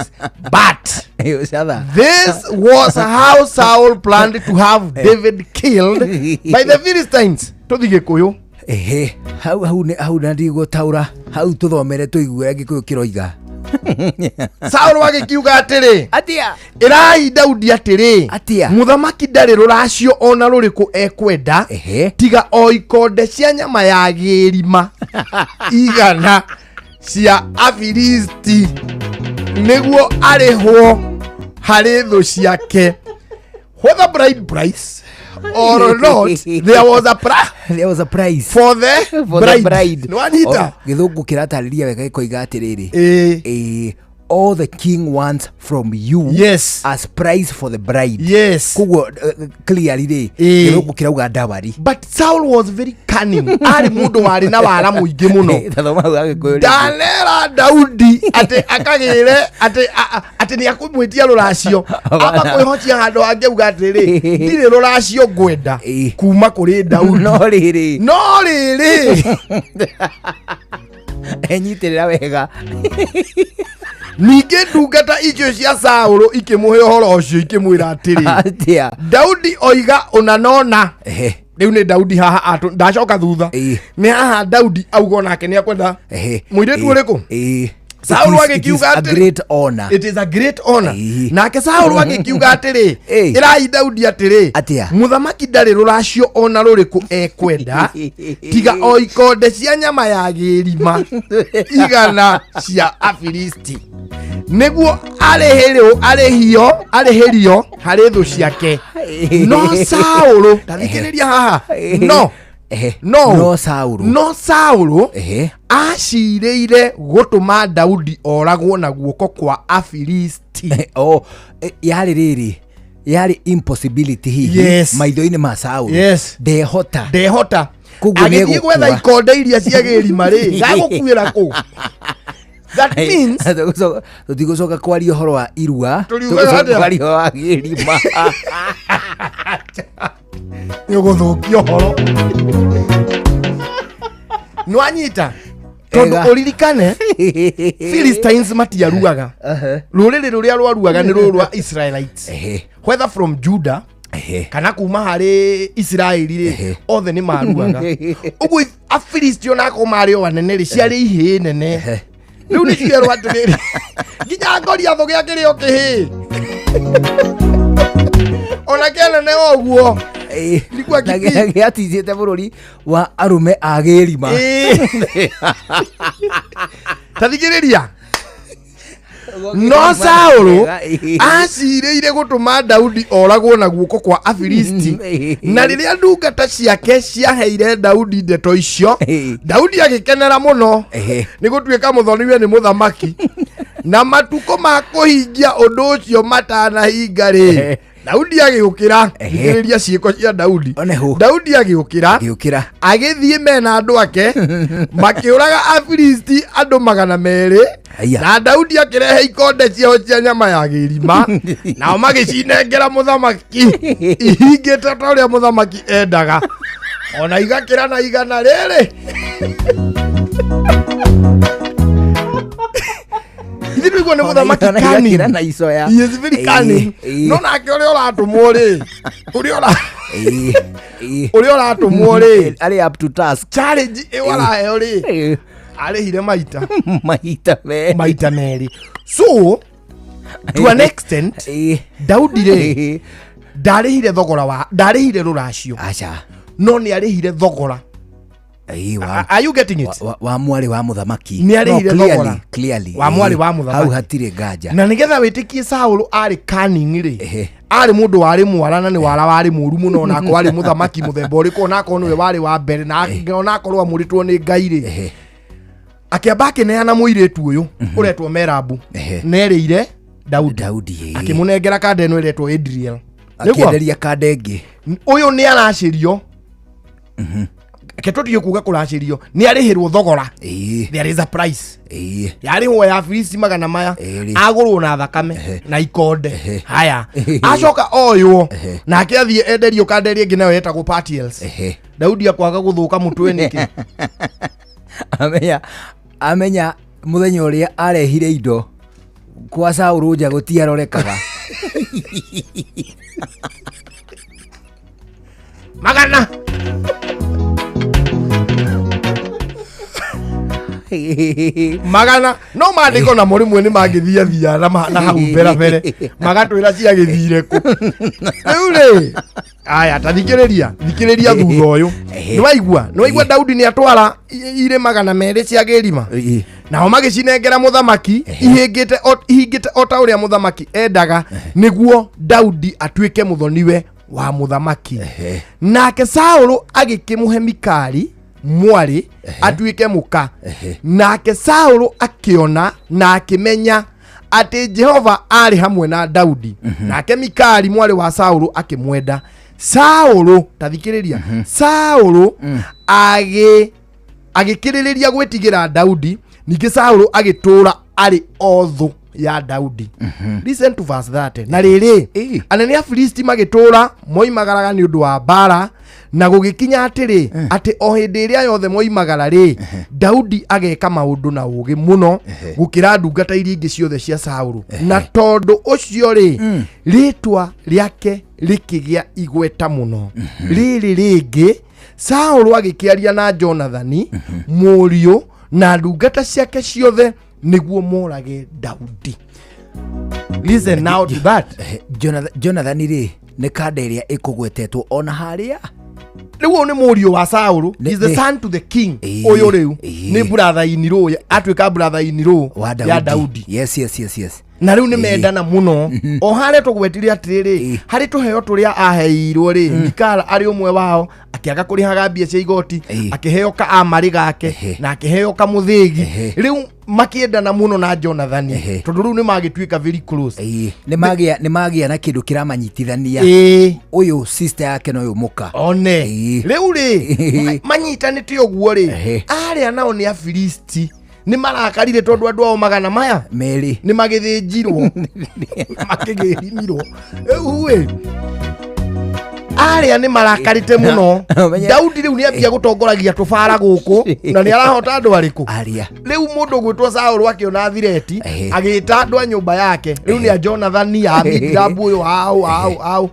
But this was how Saul planned to have David killed by the Philistines. Tũthiĩ Gĩkũyũ. Ehe, hau hau nĩ hau na ndigũtaũra, hau tũthomere tũigue Gĩkũyũ kĩroiga. Saũlũ agĩkiuga atĩrĩ, Atĩa? Ĩrai Daudi atĩrĩ, Atĩa? Mũthamaki ndarĩ rũracio o na rũrĩkũ ekwenda tiga o ikonde cia nyama ya gĩrima 100 cia Afilisti nĩguo arĩhwo harĩ thũ ciake. Whether bride price or not, there was a price. There was a price for the For bride. the bride. Nĩwanyita? O, gĩthũngũ kĩratarĩria wega gĩkoiga atĩrĩrĩ. Ĩĩ. All the king wants from you, yes, as price for the bride. Yes. Koguo clearly rĩ, Ĩĩ. gĩthũngũ kĩrauga ndawari. But Saul was very cunning. Arĩ mũndũ warĩ na wara mũingĩ mũno. Tathoma hau Agĩkũyũ rĩngĩ. Ndanera Daudi atĩ akagĩre atĩ atĩ nĩ akũmwĩtia rũracio, amba kwĩhocia handũ hangĩ auga atĩrĩ, ndirĩ rũracio ngwenda kuma kũrĩ Daudi. No rĩrĩ. No rĩrĩ. Enyitĩrĩra wega. Ningĩ ndungata icio cia Saũlũ ikĩmũhe ũhoro ũcio ikĩmwĩra atĩrĩ, Atĩa? Daudi oiga ũna nona. Ehe. Rĩu nĩ Daudi haha atũ ndacoka thutha. Nĩ haha Daudi auga onake nĩ akwenda Ehe. mũirĩtu ũrĩkũ? Ĩĩ. Saũlũ It is agĩkiuga a atĩrĩ, great honor. It is a great honor. Nake Saũlũ agĩkiuga atĩrĩ, Ĩĩ. ĩrai Daudi atĩrĩ, Atĩa? Mũthamaki ndarĩ rũracio ona rũrĩkũ ekwenda tiga o ikonde cia nyama ya gĩrima 100 cia Afilisti nĩguo arĩhĩrio arĩhio arĩhĩrio harĩ thũ ciake. No Saũlũ, tathikĩrĩria haha, no Ehe. no No Saũlũ. no Saũlũ Ehe. acirĩire gũtũma Daudi oragwo na guoko kwa Afilisti. Oh, yarĩ rĩrĩ, yarĩ impossibility hihi Yes. maitho-inĩ ma Saũlũ. Yes. Ndehota. Ndehota. Koguo Agĩthiĩ nĩegũkua. gwetha ikonde iria cia gĩrima rĩ, gagũkuĩra kũ? That means Tũtigũcoka kwaria ũhoro wa irua, Tũriugaga tũgũcoka atĩa? kwaria ũhoro wa gĩrima. Nĩ ũgũthũkia ũhoro. Nĩwanyita? Tondũ Ega. ũririkane Philistines matiaruaga. Rũrĩrĩ rũrĩa rwaruaga nĩ rũrũ rwa Israelites. Whether from Judah kana kuma harĩ Isiraeli rĩ, othe nĩ maruaga. Ũguo Afilisti onako marĩ o anene rĩ, ciarĩ ihĩĩ nene. Rĩu nĩ cierwo atĩrĩrĩ, nginya Goliathũ gĩakĩrĩ o kĩhĩĩ. Ona kĩanene o ũguo. Nĩkuo Na kĩbii. gĩaticĩte bũrũri wa arũme a gĩrima. Ta thikĩrĩria. No Saũlũ acirĩire gũtũma Daudi oragwo na guoko kwa Afilisti. Na rĩrĩa ndungata ciake ciaheire Daudi ndeto icio, Daudi agĩkenera mũno nĩ gũtuĩka mũthoniwe nĩ mũthamaki. Na matukũ ma kũhingia ũndũ ũcio matanahinga rĩ, Daudi agĩũkĩra. Thikĩrĩria ciĩko cia Daudi. Daudi agĩũkĩra, agĩthiĩ mena andũ ake, makĩũraga Afilisti andũ 200. Aya. Na Daudi akĩrehe ikonde ciao cia nyama ya gĩrima, nao magĩcinengera mũthamaki ihingĩte ta ũrĩa mũthamaki endaga, ona igakĩra na 100 rĩrĩ. Ithuĩ tũigua nĩ mũthamaki Ona cunning. igakĩra na icoya. He is very cunning. Ĩĩ. No nake ũrĩa ũratũmwo rĩ, ũrĩa ũra Ĩĩ. ũrĩa ũratũmwo rĩ, arĩ up to task. Challenge ĩyo araheo rĩ, Ĩĩ. arĩhire maita maita merĩ. Maita merĩ. So to an extent, Daudi rĩ ndarĩhire thogora wa ndarĩhire rũracio. Aca. No nĩ arĩhire thogora. Ĩĩ, wa- Are you getting it? wa- wa- wa mwarĩ wa mũthamaki. Nĩ arĩhire No, clearly, thogora. clearly, Wa mwarĩ ĩĩ. wa mũthamaki. Hau hatirĩ nganja. Na nĩgetha wĩtĩkie Saũlũ arĩ cunning rĩ, arĩ mũndũ warĩ mwara na nĩ wara warĩ mũru mũno, onakorwo arĩ mũthamaki mũthemba ũrĩkũ, onakorwo nĩwe warĩ wa mbere, na onakorwo amũrĩtwo nĩ Ngai rĩ, akĩamba akĩneana mũirĩtu ũyũ ũretwo Merabu nerĩire Daudi, Daudi ĩĩ. Akĩmũnengera kanda ĩno ĩretwo Adriel. Nĩguo? Akĩenderia kanda ĩngĩ. Ũyũ nĩ aracĩrio, reke tũtige kuga kũracĩrio, nĩ arĩhĩrwo thogora. There is a price yarĩhwo ya Filisti magana maya, agũrwo na thakame na ikonde. Haya, acoka oywo nake athiĩ enderio kanda ĩrĩa ĩngĩ, nayo yetagwo Patiels. Daudi akwaga gũthũka mũtwe nĩkĩ? Amenya, amenya mũthenya ũrĩa arehire indo kwa Saũlũ nja gũtiarorekaga. Magana magana no mandĩko namo rĩmwe nĩ mangĩthiathia na na hau mbere mbere magatwĩra ciagĩthire kũ. Rĩu rĩ, aya, ta thikĩrĩria, thikĩrĩria thutha ũyũ. Nĩwaigua, nĩwaigua Daudi nĩ atwara irĩ 200 cia gĩrima, nao magĩcinengera mũthamaki ihingĩte o ta ũrĩa mũthamaki endaga, nĩguo Daudi atuĩke mũthoniwe wa mũthamaki. Nake Saũlũ agĩkĩmũhe Mikali mwarĩ atuĩke mũka. Nake Saũlũ akĩona na akĩmenya atĩ Jehova arĩ hamwe na Daudi, nake Mikali mwarĩ wa Saũlũ akĩmwenda. Saũlũ, ta thikĩrĩria, Saũlũ agĩkĩrĩrĩria gwĩtigĩra Daudi. Ningĩ Saũlũ agĩtũũra arĩ o thũ ya Daudi. Listen to verse 30. Na rĩrĩ, anene a Filisti magĩtũũra moimagaraga nĩ ũndũ wa mbara, na gũgĩkinya atĩrĩ, atĩ o hĩndĩ ĩrĩa yothe moimagara rĩ, Daudi ageka maũndũ na ũũgĩ mũno gũkĩra ndungata iria ingĩ ciothe cia Saũlũ, na tondũ ũcio rĩ, rĩtwa rĩake rĩkĩgĩa igweta mũno. Rĩrĩ rĩngĩ, Saũlũ agĩkĩaria na Jonathani mũriũ na ndungata ciake ciothe nĩguo morage Daudi. Listen now to that. Jonathan rĩ, nĩ kanda ĩrĩa ĩkũgwetetwo ona harĩa. Rĩu ũyũ nĩ mũriũ wa Saũlũ. Is the son to the king. Ũyũ rĩu nĩ brother in law, atuĩka brother in law wa ya Daudi. Yes. Na rĩu nĩ mendana mũno. O harĩa tũgwetire atĩrĩrĩ, harĩ tũheo tũrĩa aheirwo rĩ, Mikala arĩ ũmwe wao, akĩaga kũrĩhaga mbia cia igoti, akĩheo ka amarĩ gake na akĩheo kamũthĩgi. Rĩu makĩendana mũno na Jonathan, tondũ rĩu nĩ magĩtuĩka very close. Nĩ magĩa na kĩndũ kĩramanyitithania, ũyũ sister yake na ũyũ mũka. One rĩu rĩ, manyitanĩte ũguo rĩ, arĩa nao nĩ Afilisti nĩ marakarire tondũ andũ ao magana maya 2 nĩ magĩthĩnjirwo, makĩgĩrimirwo. Rĩu ĩ, arĩa nĩ marakarĩte mũno. Daudi rĩu nĩ ambia gũtongoragia tũbara gũkũ na nĩ arahota andũ arĩkũ? Arĩa. Rĩu mũndũ gwĩtwo Saũlũ akĩona thireti, agĩta andũ a nyũmba yake, rĩu nĩ a Jonathani, a Abinadabu, ũyũ au au au,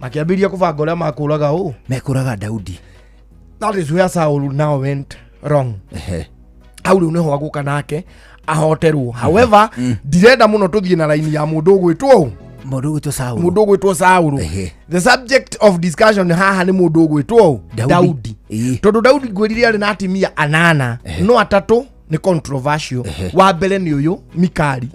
makĩambĩrĩria kũbanga ũrĩa makũraga ũ. Mekũraga Daudi. That is where Saul now went wrong. Hau rĩu nĩho agũka nake ahoterwo. However, ndirenda mũno tũthiĩ na raini ya mũndũ ũgwĩtwo ũ. Mũndũ ũgwĩtwo Saũlũ. Mũndũ ũgwĩtwo Saũlũ. The subject of discussion haha nĩ mũndũ ũgwĩtwo ũ? Daudi. Daudi. Tondũ Daudi ngwĩrire arĩ na atimia anana, no atatũ nĩ controversial. Wa mbere nĩ ũyũ Mikali,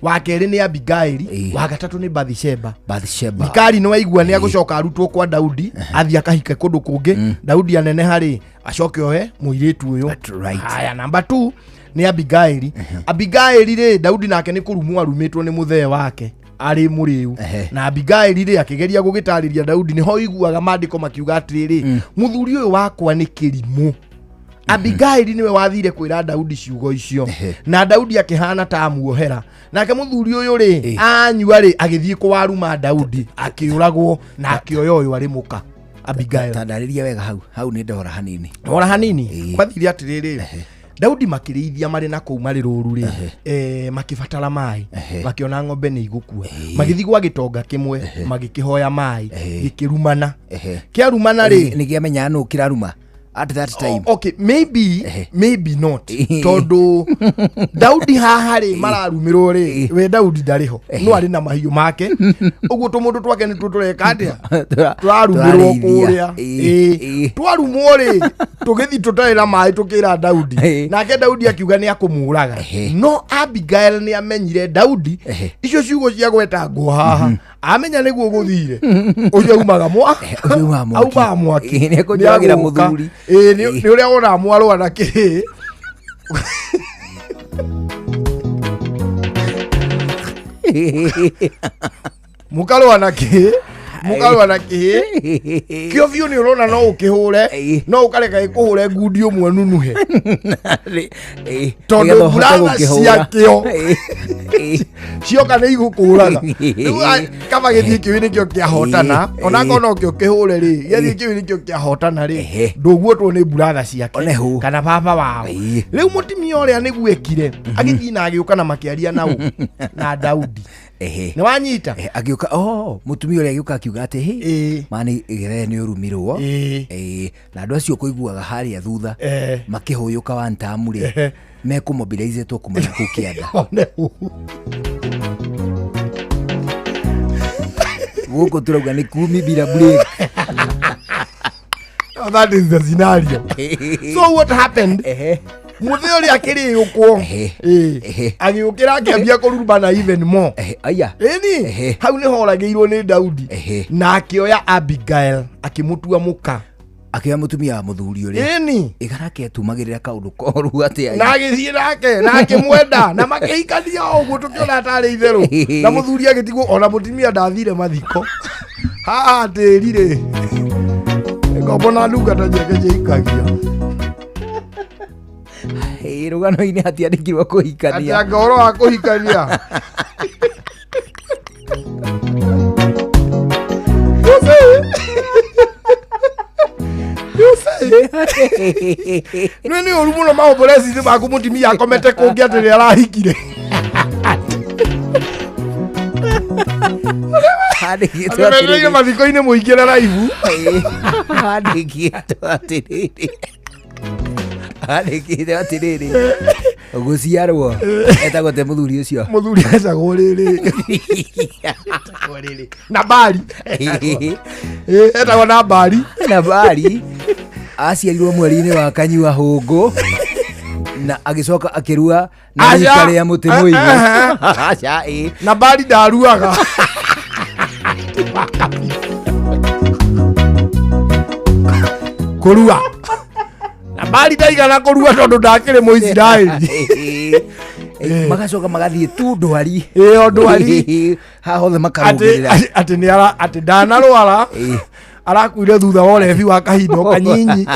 wa kerĩ nĩ Abigaili, wa gatatũ nĩ Bathsheba. Bathsheba. Mikali nĩ waigua nĩ agũcoka arutwo kwa Daudi, athiĩ akahike kũndũ kũngĩ. Daudi aneneha rĩ, acoke oe mũirĩtu ũyũ. Haya, namba 2 nĩ Abigaili. Abigaili rĩ, Daudi nake nĩ kũrumwo arumĩtwo nĩ mũthee wake arĩ mũrĩu, na Abigaili rĩ, akĩgeria gũgĩtarĩria Daudi. Nĩho iguaga maandĩko makiuga atĩrĩrĩ, mũthuri ũyũ wakwa nĩ kĩrimũ. Abigaili nĩwe wathire kwĩra Daudi ciugo icio, na Daudi akĩhana ta amuohera. Nake mũthuri ũyũ rĩ, anyua rĩ, agĩthiĩ kũwaruma Daudi, akĩũragwo na akĩoya ũyũ arĩ mũka Abigail. Tandarĩria wega hau, hau nĩ ndora hanini. Ndora hanini. Kwathire atĩrĩrĩ, Daudi makĩrĩithia marĩ na kũu marĩ rũru rĩ, makĩbatara maĩ, makĩona ng'ombe nĩ igũkua, magĩthiĩ gwa gĩtonga kĩmwe, magĩkĩhoya maĩ, gĩkĩrumana. Kĩarumana rĩ, nĩ kĩamenya nũ kĩraruma. At that time. Okay, maybe maybe not, tondũ Daudi haha rĩ mararumĩrwo rĩ, we Daudi ndarĩ ho, no arĩ na mahiũ make, ũguo tũmũndũ twake nĩtuo tũreka atĩa? Tũrarumĩrwo Tũrarĩithia. Kũrĩa. Ĩĩ. Twarumwo rĩ, tũgĩthiĩ tũtarĩ na maĩ, tũkĩra Daudi, nake Daudi akiuga nĩ akũmũraga. No Abigail nĩ amenyire Daudi icio ciugo cia gwetangwo haha, amenya nĩguo gũthire, ũcio aumaga mwa Ũcio aumaga mwaki. Aumaga mwaki. Ĩĩ, nĩekũnjũragĩra Nĩagũka. mũthuri. Ĩĩ, nĩ ũrĩa wonaga mwarũa na kĩĩ. Mũkarũa na kĩĩ, mũkarũa na kĩĩ kĩo biũ, nĩ ũrona no ũkĩhũre, no ũkareka gĩkũhũre ngundi ũmwe nunuhe, tondũ Nĩgetha ũhote mburatha gũkĩhũra. ciakĩo cioka nĩ igũkũraga. Rĩu kaba gĩthiĩ kĩu nĩkĩo kĩahotana, onakorwo no kĩo kĩhũre rĩ, gĩathiĩ kĩu nĩkĩo kĩahotana rĩ, ndũguotwo nĩ mburatha ciake Onehu. kana baba wao. Rĩu mũtumia ũrĩa nĩguo ekire, agĩthiĩ na agĩũka na makĩaria nau na Daudi. Nĩ wanyita? Agĩũka, oh, mũtumia ũrĩa agĩũka akiuga atĩ hĩ mani gĩthere nĩ ũrumirwo. Ĩĩ, na andũ acio kũiguaga harĩa thutha makĩhũyũka wa ntamu rĩ, mekũmobilizĩtwo kuma na kũu kĩanda. Onehu. Gũkũ tũrauga nĩ kumi bila break. Oh, that is the scenario. So what happened? Mũthĩ ũrĩa akĩrĩũkwo agĩũkĩra akĩambia kũrurumana even more. Aya. Ĩni hau nĩ horagĩirwo nĩ Daudi na akĩoya Abigail akĩmũtua mũka. Akĩoya mũtumia wa mũthuri ũrĩa. Ĩni. Ĩgarake etumagĩrĩra kaũndũ koru atĩa? Na agĩthiĩ nake na akĩmwenda na makĩhikania o ũguo tũkĩona tarĩ itherũ, na mũthuri agĩtigwo, ona mũtumia ndathire mathiko. Haha tĩri rĩ, ngombo na ndungata ciake ciĩikagia. Ĩ, rũgano-inĩ hatiandĩkirwo kũhikania. Atĩ anga ũhoro wa kũhikania. You see? You see? Nĩ ũru mũno maũmboreci maku, mũtumia akomete kũngĩ atĩ nĩ arahikire. Handĩkĩtwo Atĩ atĩrĩrĩ. Mathiko-inĩ mũingĩre raibu. Handĩkĩtwo atĩrĩrĩ, gũciarwo etagwo te mũthuri ũcio. Mũthuri etagwo rĩrĩ Nabali. Etagwo Nabali. Nabali aciarirwo mweri-inĩ wa kanyua hũngũ na agĩcoka akĩrua na Aca. rika rĩa mũtĩ mũigũ. Eh. Aca, ĩ. Nabali ndaruaga kũrua. Nabali ndaigana kũrua tondũ ndakĩrĩ Mũisiraeli. Magacoka magathiĩ tu ndwari. Ĩ, o ndwari. Haha hothe atĩ makarũgĩrĩra. Atĩ nĩ ara atĩ ndanarwara, arakuire thutha wa ũrebi wa kahinda o kanyinyi.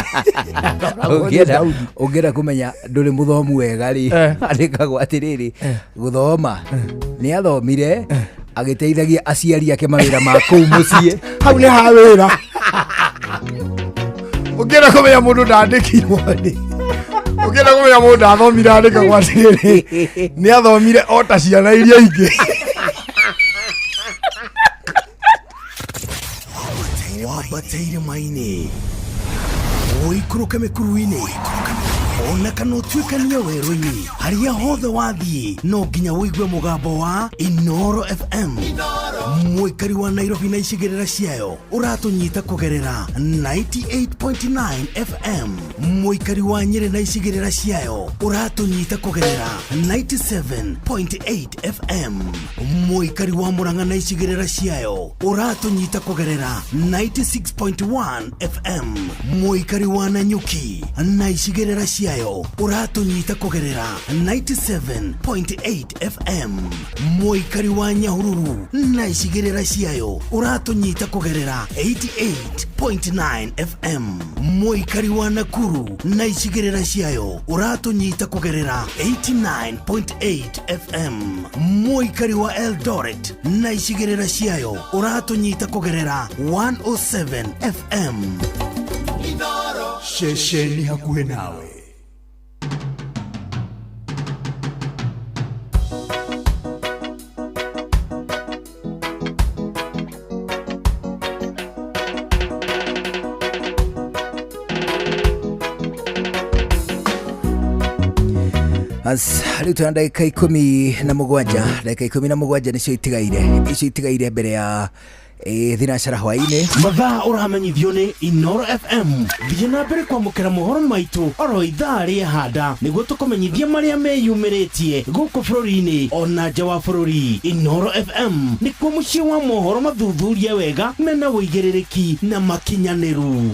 Ũngĩenda kũmenya ndũrĩ mũthomu wega rĩ, andĩkagwo atĩrĩrĩ, gũthoma nĩ athomire agĩteithagia aciari ake mawĩra ma kũu mũciĩ. Hau nĩ ha wĩra. Ũngĩenda kũmenya mũndũ ndandĩkirwo rĩ, ũngĩenda kũmenya mũndũ ndathomire, andĩkagwo atĩrĩrĩ, nĩ athomire o ta ciana iria ingĩ. Wambate irĩma-inĩ, ũikũrũke mĩkuru-inĩ, ona kana ũtuĩkanie werũ-inĩ, harĩa hothe wathiĩ no nginya ũigue mũgambo wa Inoro FM. Mũikari wa Nairobi na icigĩrĩra ciayo ũratũnyita kũgerera 98.9 FM. Mũikari wa Nyĩrĩ na icigĩrĩra ciayo ũratũnyita kũgerera 97.8 FM. Mũikari wa Mũrang'a na icigĩrĩra ciayo ũratũnyita kũgerera 96.1 FM. Mũikari wa Nanyuki na icigĩrĩra ciayo ũratũnyita kũgerera 97.8 FM. Mũikari wa Nyahururu na icigĩrĩra ciayo ũratũnyita kũgerera 88.9 FM. Mũikari wa Nakuru na icigĩrĩra ciayo ũratũnyita kũgerera 89.8 FM. Mũikari wa Eldoret na icigĩrĩra ciayo ũratũnyita kũgerera 107 FM. Ceceni hakuhĩ nawe. As rĩu twĩna ndagĩka 17, ndagĩka 17 nĩcio itigaire, icio itigaire mbere ya thinacara hwaĩ-inĩ. Mathaa ũramenyithio nĩ Inoro FM. Thiĩ na mbere kwamũkĩra mohoro maitũ oro ithaa rĩehanda nĩguo tũkũmenyithie marĩa meyumĩrĩtie gũkũ bũrũri-inĩ ona nja wa bũrũri. Inoro FM nĩkuo mũciĩ wa mohoro mathuthurie wega mena ũigĩrĩrĩki na makinyanĩru.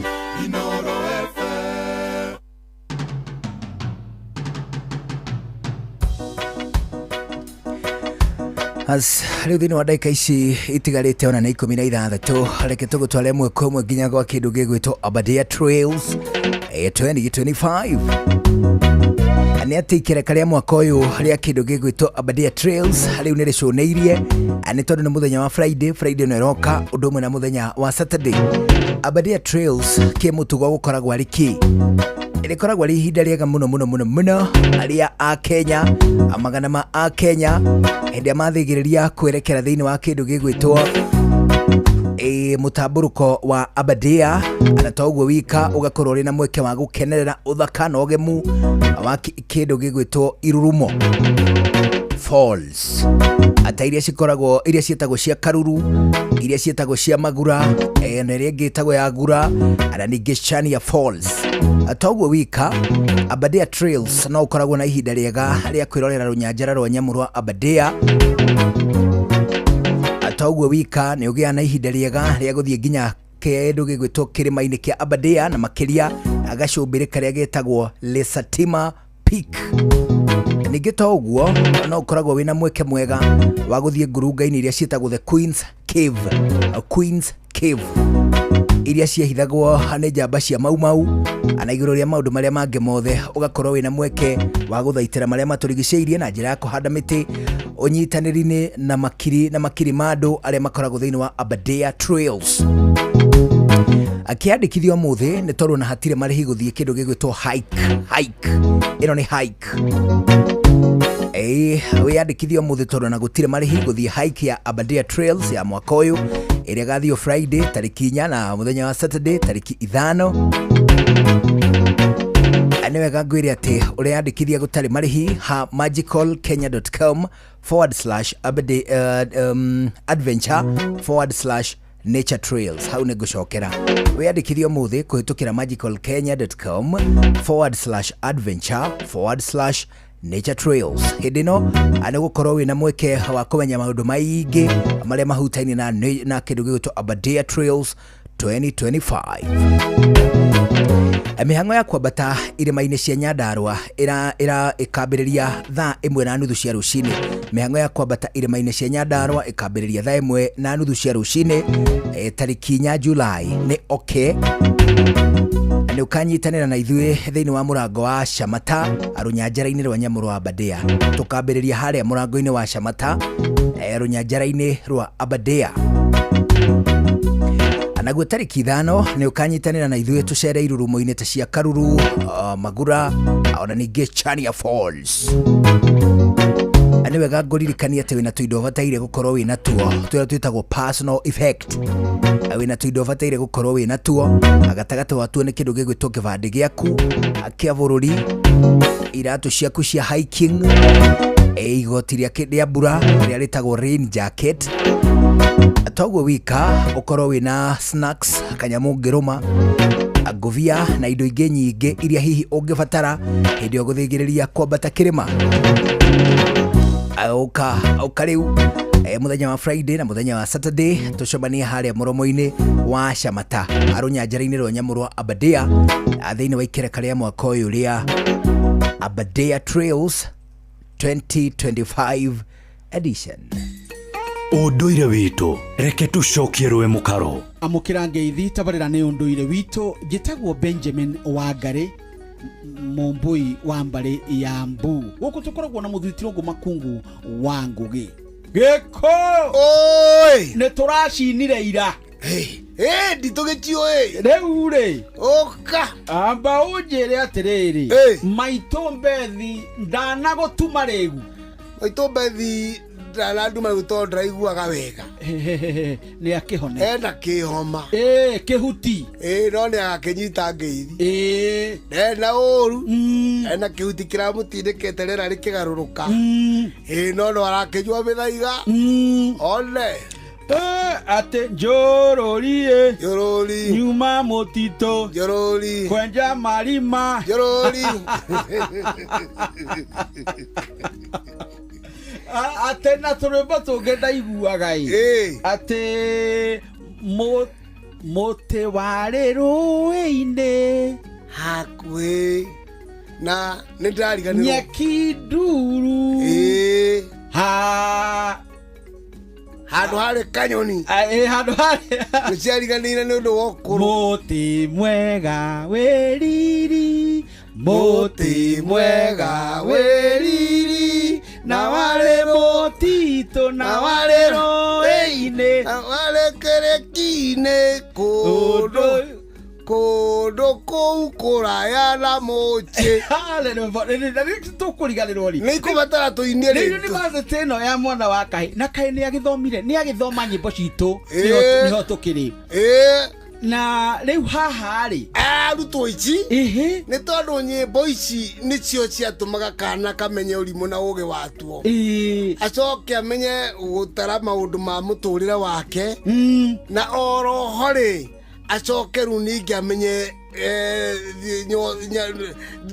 As rĩu thĩinĩ wa ndagĩka ici itigarĩte ona nĩ 16, reke tũgũtware ĩmwe kwa ĩmwe nginya gwa kĩndũ gĩgwĩtwo Aberdare Trails 2025. Nĩ atĩ ikereka rĩa mwaka ũyũ rĩa kĩndũ gĩgwĩtwo Aberdare Trails rĩu nĩ rĩcũnĩirie, nĩ tondũ nĩ mũthenya wa Friday, Friday ĩno ĩroka ũndũ ũmwe na mũthenya wa Saturday. Aberdare Trails kĩmũtugo gũkoragwo arĩ kĩ? Rĩkoragwo rĩ ihinda rĩega mũno mũno mũno mũno arĩa a Kenya, magana ma a Kenya hĩndĩ ĩrĩa mathĩgĩrĩria kwerekera thĩinĩ wa kĩndũ gĩgwĩtwo mũtambũrũko wa Aberdare, na to ũguo wika ũgakorwo ũrĩ na mweke wa gũkenerera ũthaka na ũgemu wa kĩndũ gĩgwĩtwo Irurumo Falls, ata iria cikoragwo iria ciĩtagwo cia Karuru, iria ciĩtagwo cia Magura, na ĩrĩa ĩngĩ ĩtagwo ya Gura, na ningĩ Chania Falls. Toguo wika Aberdare Trails no ũkoragwo na ihinda rĩega rĩa kwĩrorera rũnyanjara rwa nyamũ rwa Aberdare. Toguo wika nĩ ũgĩaga na ihinda rĩega rĩa gũthiĩ nginya kĩndũ gĩgwĩtwo kĩrĩma-inĩ kĩa Aberdare, na makĩria gacũmbĩrĩ karĩa getagwo Lesatima Peak. Ningĩ to ũguo no ũkoragwo wĩna mweke mwega wa gũthiĩ ngurunga-inĩ iria ciĩtagwo the Queen's Cave, Queen's Cave iria ciehithagwo nĩ njamba cia Mau Mau, na igũrũ rĩa maũndũ marĩa mangĩ mothe ũgakorwo wĩna mweke wa gũthaitĩra marĩa matũrigicĩirie na njĩra ya kũhanda mĩtĩ ũnyitanĩri-inĩ na makiri na makiri ma andũ arĩa makoragwo thĩinĩ wa Aberdare Trails. Akĩandĩkithio ũmũthĩ nĩ tondũ na hatirĩ marĩhi gũthiĩ kĩndũ gĩgwĩtwo hike, hike ĩno nĩ hike. Wĩyandĩkithio ũmũthĩ tondũ na gũtirĩ marĩhi gũthiĩ hike ya Aberdare Trails ya mwaka ũyũ ĩrĩa ĩgathio Friday tarĩki 4 na mũthenya wa Saturday tarĩki 5. Nĩ wega ngwĩre atĩ ũreyandĩkithia gũtarĩ marĩhi ha magicalkenya.com forward slash Aberdare, adventure forward slash nature trails. Hau nĩ ngũcokera wĩyandĩkithie ũmũthĩ kũhĩtũkĩra magicalkenya.com forward slash adventure forward slash nature trails. Hĩndĩ ĩno nĩ gũkorwo wĩna mweke wa kũmenya maũndũ maingĩ marĩa mahutaine na kĩndũ gĩgwĩtwo Aberdare Trails 2025. Mĩhang'o ya kwambata irĩma-inĩ cia Nyandarua ĩra ĩkambĩrĩria thaa 1:30 cia rũcinĩ. Mĩhang'o ya kwambata irĩma-inĩ cia Nyandarua ĩkambĩrĩria thaa 1:30 cia rũcinĩ, tarĩki 4 Julai nĩ okay. Nĩ ũkanyitanĩra na ithuĩ thĩinĩ wa mũrango wa Shamata rũnyanjara-inĩ rwa nyamũ rwa Aberdare. Tũkambĩrĩria harĩa mũrango-inĩ wa Shamata, rũnyanjara-inĩ rwa Aberdare. Naguo tarĩki 5 nĩ ũkanyitanĩra na ithuĩ tũcere irurumo-inĩ ta cia Karuru, Magura, ona ningĩ Chania Falls. Nĩ wega ngũririkanie atĩ wĩna tũindo ũbataire gũkorwo wĩna tuo tũrĩa twĩtagwo personal effect. Wĩna tũindo ũbataire gũkorwo wĩna tuo, gatagatĩ wa tuo nĩ kĩndũ gĩgwĩtwo kĩbandĩ gĩaku kĩa bũrũri, iratũ ciaku cia hiking, igoti rĩa mbura rĩrĩa rĩtagwo rain jacket. Toguo wika ũkorwo wĩna snacks, kanyamũ ũngĩrũma, ngũbia na indo ingĩ nyingĩ iria hihi ũngĩbatara hĩndĩ ĩyo gũthĩngĩrĩria kwambata kĩrĩma. Ũka rĩu mũthenya wa Friday na mũthenya wa Saturday tũcemanie harĩa mũromo-inĩ wa Shamata rũnyanjara-inĩ rwa nyamũ rwa Aberdare thĩinĩ wa ikereka rĩa mwaka ũyũ rĩa Aberdare Trails 2025 edition. Ũndũire witũ reke tũcokie rũĩ mũkaro. Amũkĩra ngeithi tabarĩra nĩ ũndũire witũ. Njĩtagwo Benjamin Wangari, mũmbui wa mbarĩ ya Mbu. Gũkũ tũkoragwo na mũthuri Tirũngũ Makungu wa Ngũgĩ. Gĩko! Oi! Nĩ tũracinire ira. Nditũgĩtiũĩ. Rĩu rĩ, Ũka. Amba ũnjĩre atĩrĩrĩ, maitũ Mbethi ndanagũtuma rĩu. Maitũ Mbethi Na nduma rĩu tondũ ndaraiguaga wega. Nĩ akĩhone. Ena kĩhoma. Ĩĩ, kĩhuti. Ĩĩ, no nĩ agakĩnyita ngeithi. Ĩĩ. Ena ũru. Ena kĩhuti kĩramũtindĩkĩte rĩera rĩkĩgarũrũka. Ĩĩ, no no arakĩnyua mĩthaiga. One. Atĩ njũrũrie. Njũrũri. Nyuma mũtitũ. Njũrũri. Kwenja marima. Njũrũri. Atĩ na tũrwĩmbo tũngĩ ndaiguaga ĩ. Atĩ mũtĩ warĩ rũĩ-inĩ. Hakuhĩ na nĩ ndĩrariganĩrwo. Nyeki nduru. Ĩĩ. Ha. Handũ harĩ kanyoni. Ĩ, handũ harĩ. Nĩ ciariganĩire nĩ ũndũ wa ũkũrũ. Mũtĩ mwega wĩ riri. Mũtĩ mwega wĩ riri. Na warĩ mũtitũ na warĩ rũĩ-inĩ. Na warĩ kĩrĩki-inĩ kũndũ kũndũ kũu kũraya na mũciĩ. Tũkũriganĩrwo rĩ. Nĩ ikũbatara tũinie Rĩu rĩngĩ. university ĩno ya mwana wa kahĩ na kaĩ nĩ agĩthomire, nĩ agĩthoma nyĩmbo citũ, Ĩĩ. nĩho tũkĩrĩ. Ĩĩ. Na rĩu haha rĩ. Arutwo ici. Nĩ tondũ nyĩmbo ici nĩcio ciatũmaga kana kamenye ũrimũ na ũgĩ watuo. Acoke amenye gũtara maũndũ ma mũtũrĩre wake. Na oroho rĩ, acoke rĩu ningĩ amenye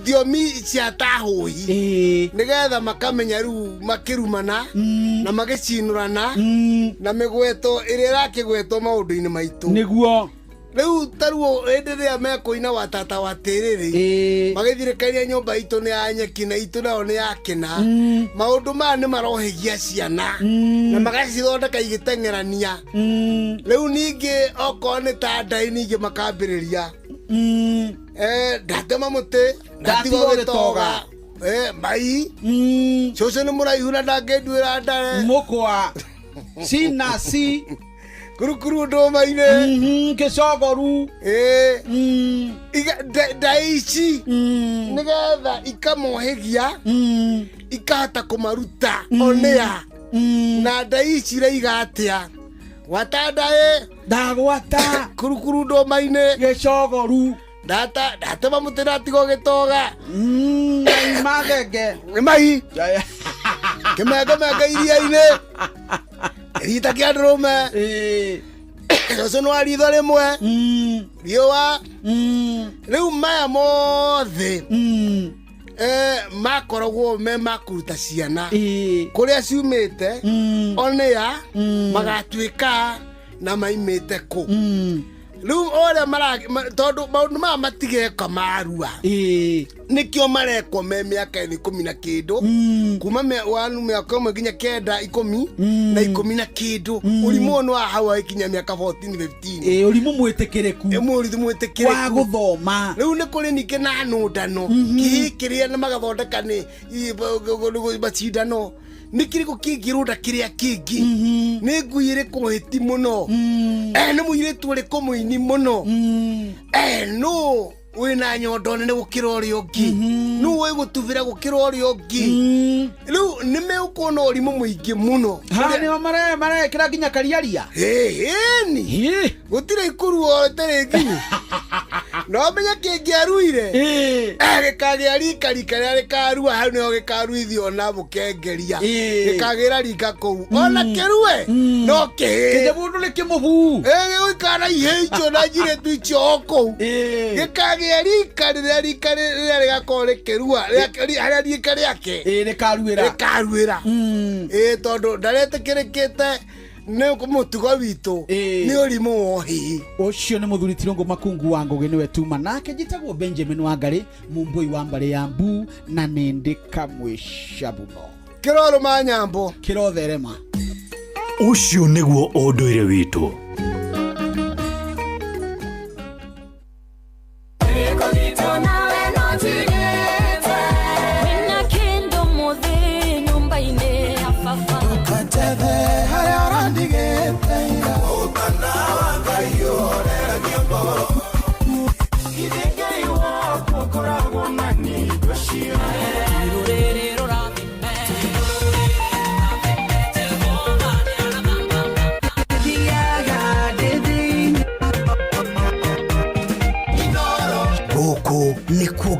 thiomi cia tahũhi. Nĩgetha makamenya rĩu makĩrumana na magĩcinũrana na mĩgweto ĩrĩa ĩrakĩgwetwo maũndũ-inĩ maitũ. Nĩguo. Rĩu ta rĩu hĩndĩ ĩrĩa mekũina wa tata wa tĩrĩrĩ, magĩthirĩkaria nyũmba itũ nĩ ya nyeki na itũ nayo nĩ ya kĩna. Maũndũ maya nĩ marohĩgia ciana na magacithondeka igĩteng'erania. Rĩu ningĩ okorwo nĩ ta ndai ningĩ makambĩrĩria. Ndatema mũtĩ, ndatigwo gĩtoga. Mai. Cũcũ nĩ mũraihu na ndangĩnduĩra ndare. Mũkwa. Cina ci. Kurukuru ndũma-inĩ. Kĩcogoru. Ndai ici nĩgetha ikamohĩgia, ikahota kũmaruta onĩa. Na ndai ici iraiga atĩa? Gwata ndaĩ. Ndagwata. Kurukuru ndũma-inĩ. Gĩcogoru. Ndatema mũtĩ ndatigwo gĩtoga. Mai mathenge. Nĩ mai. Kĩmengemenge iria-inĩ. Rita kĩa ndũrũme. Cũcũ nĩ wa ritho rĩmwe. Riũa. Rĩu maya mothe makoragwo me ma kũruta ciana kũrĩa ciumĩte, onĩa magatuĩka na maimĩte kũ. Rĩu ũrĩa tondũ maũndũ maya matigeka marua. Nĩkĩo marekwo me mĩaka ĩno ikũmi na kĩndũ. Kuma wanu mĩaka ĩmwe nginya kenda ikũmi na ikũmi na kĩndũ. Ũrimũ ũyũ nĩ wa hau agĩkinya mĩaka 14, 15. Ũrimũ mwĩtĩkĩrĩku. Ũrimũ mwĩtĩkĩrĩku. Wa gũthoma. Rĩu nĩ kũrĩ ningĩ na nũndano. Kĩhĩ kĩrĩa nĩ magathondeka nĩ macindano. Nĩ kĩrĩkũ kĩngĩrũnda kĩrĩa kĩngĩ? Nĩ ngui ĩrĩkũ hĩti mũno? Nĩ mũirĩtu ũrĩkũ mũini mũno? Nũ wĩna nyondo nene gũkĩra ũrĩa ũngĩ? Nũ ũĩ gũtubĩra gũkĩra ũrĩa ũngĩ? Rĩu nĩ megũkorwo na ũrimũ mũingĩ mũno. Haha nĩho marekĩra nginya kariaria? Ĩni. Gũtirĩ ikuruo rĩtarĩ nginyu. No menye kĩngĩaruire. Gĩkagĩa rika rika rĩrĩa rĩkarua hau nĩho gĩkaruithio na mũkengeria. Gĩkagĩra rika kũu. Ona kĩrue, no kĩhĩĩ. Kĩnja mũndũ nĩ kĩmũbu. Gĩgũikara na ihĩĩ icio na njirĩtu icio o kũu. Gĩkagĩa rika rĩrĩa rika rĩrĩa rĩgakorwo rĩkĩrua, harĩa rika rĩake. Rĩkaruĩra. Rĩkaruĩra. Tondũ ndaretĩkĩrĩkĩte nĩ mũtugo witũ, nĩ ũrimũ wa ũhĩĩ. Ũcio nĩ mũthuri Tirũngũ Makungu wa Ngũgĩ nĩwe tuma nake njĩtagwo Benjamin Wangarĩ Mũmbũi wa mbarĩ ya Mbu na nĩndĩ kamwĩcabuno. Kĩrorũma nyambo. Kĩrotherema. Ũcio nĩguo ũndũire witũ.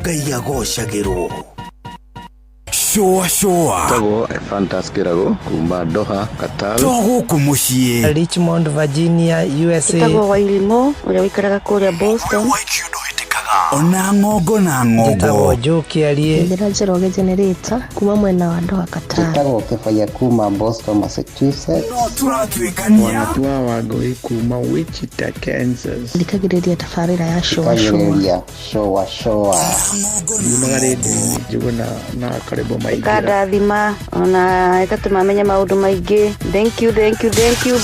Ngai agocagĩrwo. Cũa cũa. Njĩtagwo Ephantus Kĩragũ kuma Doha, Qatar. To gũkũ mũciĩ. Richmond, Virginia, USA. Njĩtagwo Wairimũ ũrĩa ũikaraga kũrĩa Boston. Ona ng'ongo na ng'ongo. Njĩtagwo Joe Kĩarie. Njĩra Njoroge Generator kuma mwena wa Doha, Qatar. Njĩtagwo Kĩbaya kuma Boston, Massachusetts. No tũratuĩkania. Wanatua Wangũi kuma Wichita, Kansas. Thikagĩrĩria tabarĩra ya Shũa Shũa. Thikagĩrĩria Shũa Shũa. Nyumaga rĩndiũ-inĩ Njũgũna na Karĩmbũ Maingĩra. Ĩkandathima ona ĩgatũma menye maũndũ maingĩ. Thank you, thank you, thank you.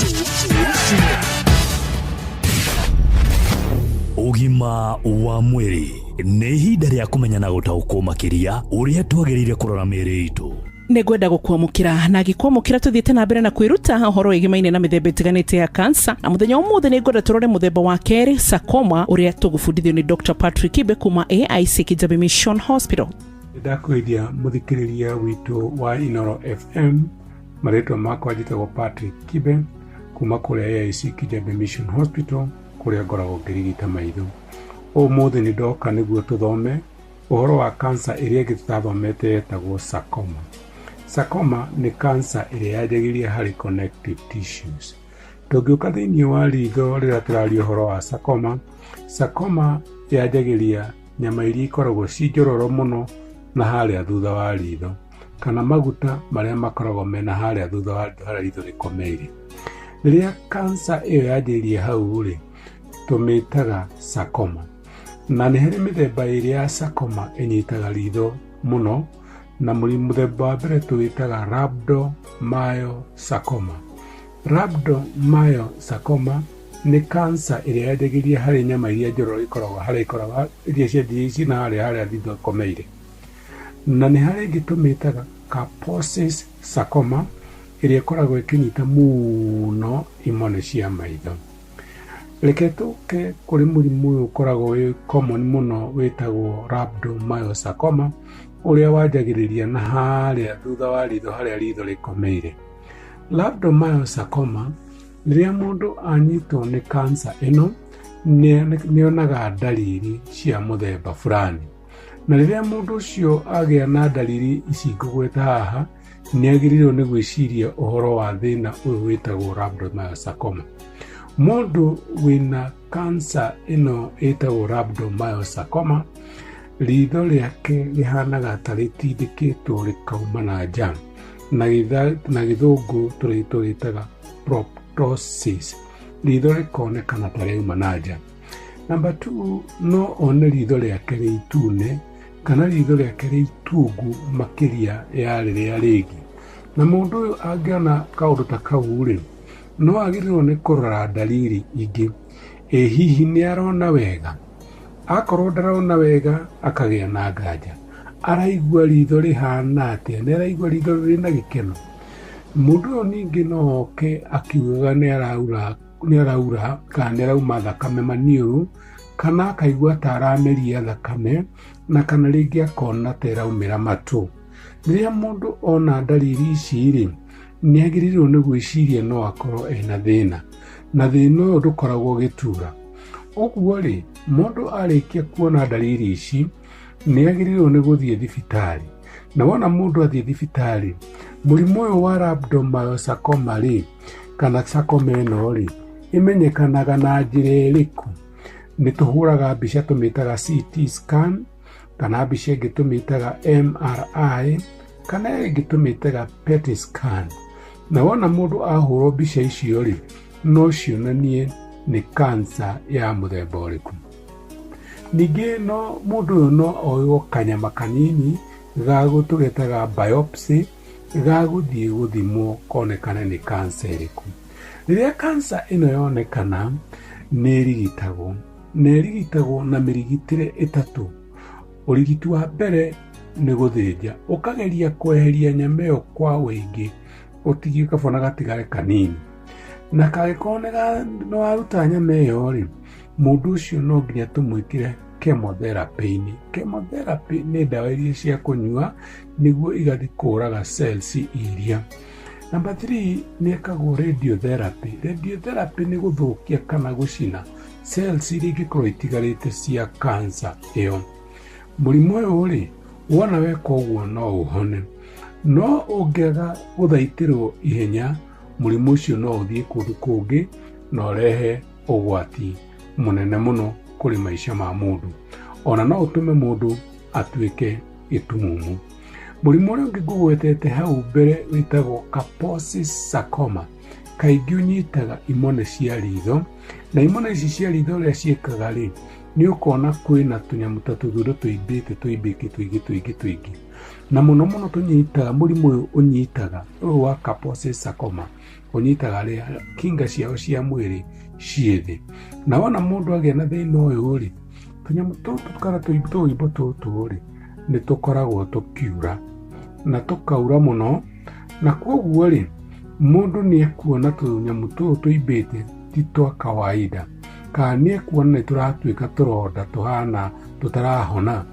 Ũgima wa mwĩrĩ nĩ ihinda rĩa kũmenya na gũtaũkwo makĩria ũrĩa twagĩrĩire kũrora mĩĩrĩ itũ. Nĩ ngwenda gũkwamũkĩra na ngĩkwamũkĩra tũthiĩte na mbere na kwĩruta ũhoro wĩgĩmaine na mĩthemba ĩtiganĩte ya kansa, na mũthenya wa ũmũthĩ nĩ ngwenda tũrore mũthemba wa kerĩ, sarcoma, ũrĩa tũgũbundithio nĩ Dr. Patrick Kibe kuma AIC Kijabe Mission Hospital. Nĩndakũgeithia mũthikĩrĩria witũ wa Inoro FM. Marĩtwa makwa njĩtagwo Patrick Kibe kuma kũrĩa AIC Kijabe Mission Hospital kũrĩa ngoragwo ngĩrigita maitho. Ũmũthĩ nĩ ndoka nĩguo tũthome ũhoro wa kansa ĩrĩa ĩngĩ tũtathomete yetagwo sarcoma. Sarcoma nĩ kansa ĩrĩa yanjagĩrĩria harĩ connective tissues. Tũngĩũka thĩinĩ wa ritho rĩrĩa tũraria ũhoro wa sarcoma, sarcoma yanjagĩrĩria nyama iria ikoragwo ci njororo mũno na harĩa thutha wa ritho, kana maguta marĩa makoragwo mena harĩa thutha wa ritho harĩa ritho rĩkomeire. Rĩrĩa kansa ĩyo yanjĩrĩria hau rĩ, tũmĩtaga sarcoma. Na nĩ harĩ mĩthemba ĩrĩ ya sarcoma ĩnyitaga ritho mũno, na mũthemba wa mbere tũwĩtaga rhabdomyosarcoma. Rhabdomyosarcoma nĩ kansa ĩrĩa yanjagĩrĩria harĩ nyama iria njororo ikoragwo harĩa ikoragwo iria cianjĩrĩirie ici na harĩa harĩa ritho ĩkomeire. Na nĩ harĩ ĩngĩ tũmĩtaga Kaposi's sarcoma ĩrĩa ĩkoragwo ĩkĩnyita mũno imone cia maitho. Reke tũke kũrĩ mũrimũ ũyũ ũkoragwo wĩ common mũno wĩtagwo rhabdomyosarcoma ũrĩa wanjagĩrĩria na harĩa thutha wa ritho harĩa ritho rĩkomeire. Rhabdomyosarcoma rĩrĩa mũndũ anyitwo nĩ kansa ĩno nĩonaga ndariri cia mũthemba fulani. Na rĩrĩa mũndũ ũcio agĩa na ndariri ici ngũgweta haha, nĩagĩrĩirwo nĩ gwĩciria ũhoro wa thĩna ũyũ wĩtagwo rhabdomyosarcoma. Mũndũ wĩna kansa ĩno ĩtagwo rhabdomyosarcoma, ritho rĩake rĩhanaga ta rĩtindĩkĩtwo rĩkauma na nja, na gĩthũngũ tũrĩtaga proptosis, ritho rĩkonekana ta rĩauma na nja. Number 2, no one ritho rĩake rĩ itune kana ritho rĩake rĩ itungu makĩria ya rĩrĩa rĩngĩ. Na mũndũ ũyũ angĩona kaũndũ ta kau rĩ, no agĩrĩirwo nĩ kũrora ndariri ingĩ. Ĩ hihi nĩ arona wega? Akorwo ndarona wega akagĩa na nganja. Araigua ritho rĩhana atĩa? Nĩ araigua ritho rĩna gĩkeno? Mũndũ ũyũ ningĩ no oke akiugaga nĩ araura kana nĩ arauma thakame maniũrũ, kana akaigua ta arameria thakame, na kana rĩngĩ akona ta ĩraumĩra matũ. Rĩrĩa mũndũ ona ndariri ici rĩ, nĩ agĩrĩirwo nĩ gwĩciria no akorwo ena thĩna, na thĩna ũyũ ndũkoragwo ũgĩtura. Ũguo rĩ, mũndũ arĩkia kuona ndariri ici nĩ agĩrĩirwo nĩ gũthiĩ thibitarĩ. Na wona mũndũ athiĩ thibitarĩ, mũrimũ ũyũ wa rhabdomyosarcoma rĩ, kana sarcoma ĩno rĩ, ĩmenyekanaga na njĩra ĩrĩkũ? Nĩ tũhũraga mbica tũmĩtaga CT scan, kana mbica ĩngĩ tũmĩtaga MRI, kana ĩngĩ tũmĩtaga PET scan. Na wona mũndũ ahũrwo mbica icio rĩ, no cionanie nĩ kansa ya mũthemba ũrĩkũ. Ningĩ no mũndũ ũyũ no oywo kanyama kanini ga tũgetaga biopsy, ga gũthiĩ gũthimwo konekane nĩ kansa ĩrĩkũ. Rĩrĩa kansa ĩno yonekana nĩ ĩrigitagwo, na ĩrigitagwo na mĩrigitĩre ĩtatũ. Ũrigiti wa mbere nĩ gũthĩnja, ũkageria kweheria nyama ĩyo kwa ũingĩ, ũtigie kabona gatigare kanini. Na kangĩkorwo nĩ waruta nyama ĩyo rĩ, mũndũ ũcio no nginya tũmwĩkĩre chemotherapy-inĩ. Chemotherapy nĩ ndawa iria cia kũnyua nĩguo igathiĩ kũraga cells iria. Number 3 nĩ ĩkagwo radiotherapy. Radiotherapy nĩ gũthũkia kana gũcina cells iria ingĩkorwo itigarĩte cia cancer ĩyo. Mũrimũ ũyũ rĩ, wona weka ũguo no ũhone. No ũngĩaga gũthaitĩrwo ihenya, mũrimũ ũcio no ũthiĩ kũndũ kũngĩ na ũrehe ũgwati mũnene mũno kũrĩ maica ma mũndũ. Ona no ũtũme mũndũ atuĩke gĩtumumu. Mũrimũ ũrĩa ũngĩ ngũgwetete hau mbere wĩtagwo Kaposi's sarcoma. Kaingĩ ũnyitaga imone cia ritho, na imone ici cia ritho ũrĩa ciĩkaga rĩ, nĩ ũkona kwĩna tũnyamũ ta tũthundo tũimbĩte tũimbĩte tũingĩ tũingĩ tũingĩ. Na mũno mũno tũnyitaga, mũrimũ ũyũ ũnyitaga, ũyũ wa Kaposi's sarcoma, ũnyitaga arĩa kinga ciao cia mwĩrĩ ciĩ thĩ. Na wona mũndũ agĩa na thĩna ũyũ rĩ, tũnyamũ tũtũ kana tũimbo tũtũ rĩ, nĩ tũkoragwo tũkiura. Na tũkaura mũno, na kwoguo rĩ, mũndũ nĩ ekuona tũnyamũ tũtũ tũimbĩte ti twa kawaida, kana nĩ ekuona nĩ tũratuĩka tũronda tũhana tũtarahona.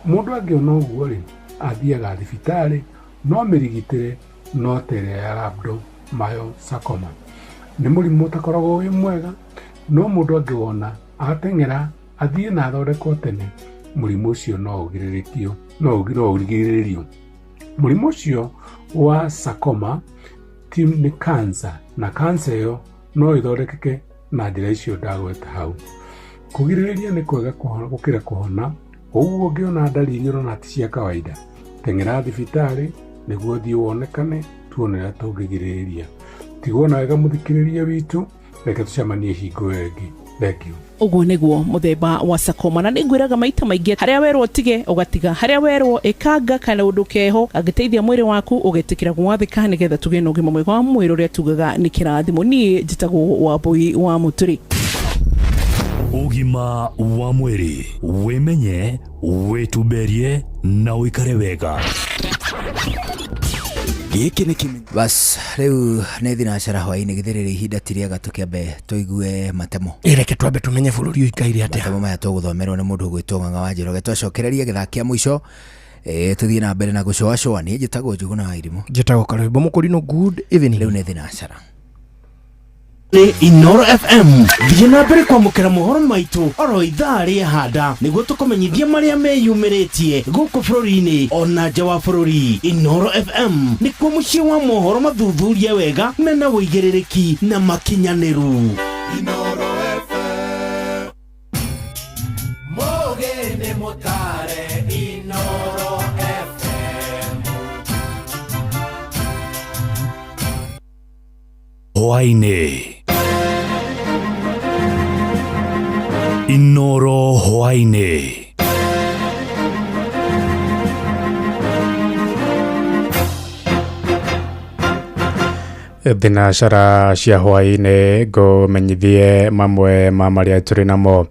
Mũndũ angĩona ũguo rĩ, athiaga thibitarĩ, no mĩrigitĩre no ta ĩrĩa ya rhabdomyosarcoma. Nĩ mũrimũ ũtakoragwo wĩ mwega, no mũndũ angĩwona ateng'era athiĩ na athondekwo tene, mũrimũ ũcio no ũgirĩrĩkio, no ũrigĩrĩrio. Mũrimũ ũcio wa sarcoma ti nĩ cancer, na cancer ĩyo no ĩthondekeke na njĩra icio ndagweta hau. Kũgirĩrĩria nĩ kwega gũkĩra kũhona, ũguo ũngĩona ndariri ũrona ti cia kawaida, teng'era thibitarĩ nĩguo ũthiĩ wonekane tuone ũrĩa tũngĩgirĩrĩria. Tigwo na wega mũthikĩrĩria witũ, reke tũcemanie hingo ĩyo ĩngĩ. Thank you. Ũguo nĩguo mũthemba wa sarcoma. Na nĩngwĩraga maita maingĩ, harĩa werwo ũtige ũgatiga, harĩa werwo ĩkanga kana ũndũ keho kangĩteithia mwĩrĩ waku ũgetĩkĩra gwathĩka nĩgetha tũgĩe na ũgima mwega wa mwĩrĩ ũrĩa tugaga nĩ kĩrathimo. Niĩ njĩtagwo Wambũi wa Mũtũrĩ. Ũgima wa mwĩrĩ, wĩmenye, wĩtumberie na ũikare wega. Gĩkĩ nĩ kĩmenya Bas, rĩu nĩ thinacara hwainĩ githĩ rĩrĩ ihinda ti rĩega tũkĩambe tũigue matemo. Ĩ reke twambe tũmenye bũrũri ũikaire atĩa. Matemo maya tũgũthomerwo nĩ mũndũ ũgwĩtwo Ng'ang'a wa Njoroge. Twacokereria gĩthaa kĩa mũico tũthiĩ na mbere na gũcoacoa. Niĩ njĩtagwo Njũgũna wa Irimũ. Njĩtagwo Karwĩmbo Mũkũrinũ. Good evening. Rĩu nĩ thinacara. Nĩ Inoro FM. Thiĩ na mbere kwamũkĩra mohoro maitũ oro ithaa rĩa handa nĩguo tũkũmenyithie marĩa meyumĩrĩtie gũkũ bũrũri-inĩ ona nja wa bũrũri. Inoro FM nĩkuo mũciĩ wa mohoro mathuthurie wega mena ũigĩrĩrĩki na makinyanĩru. Inoro FM. Mũgĩ nĩ mũtare Inoro FM. Hwaĩ-inĩ. Inoro hwaĩ-inĩ. Thinacara cia hwaĩ-inĩ ngũmenyithie mamwe ma marĩa tũrĩ namo.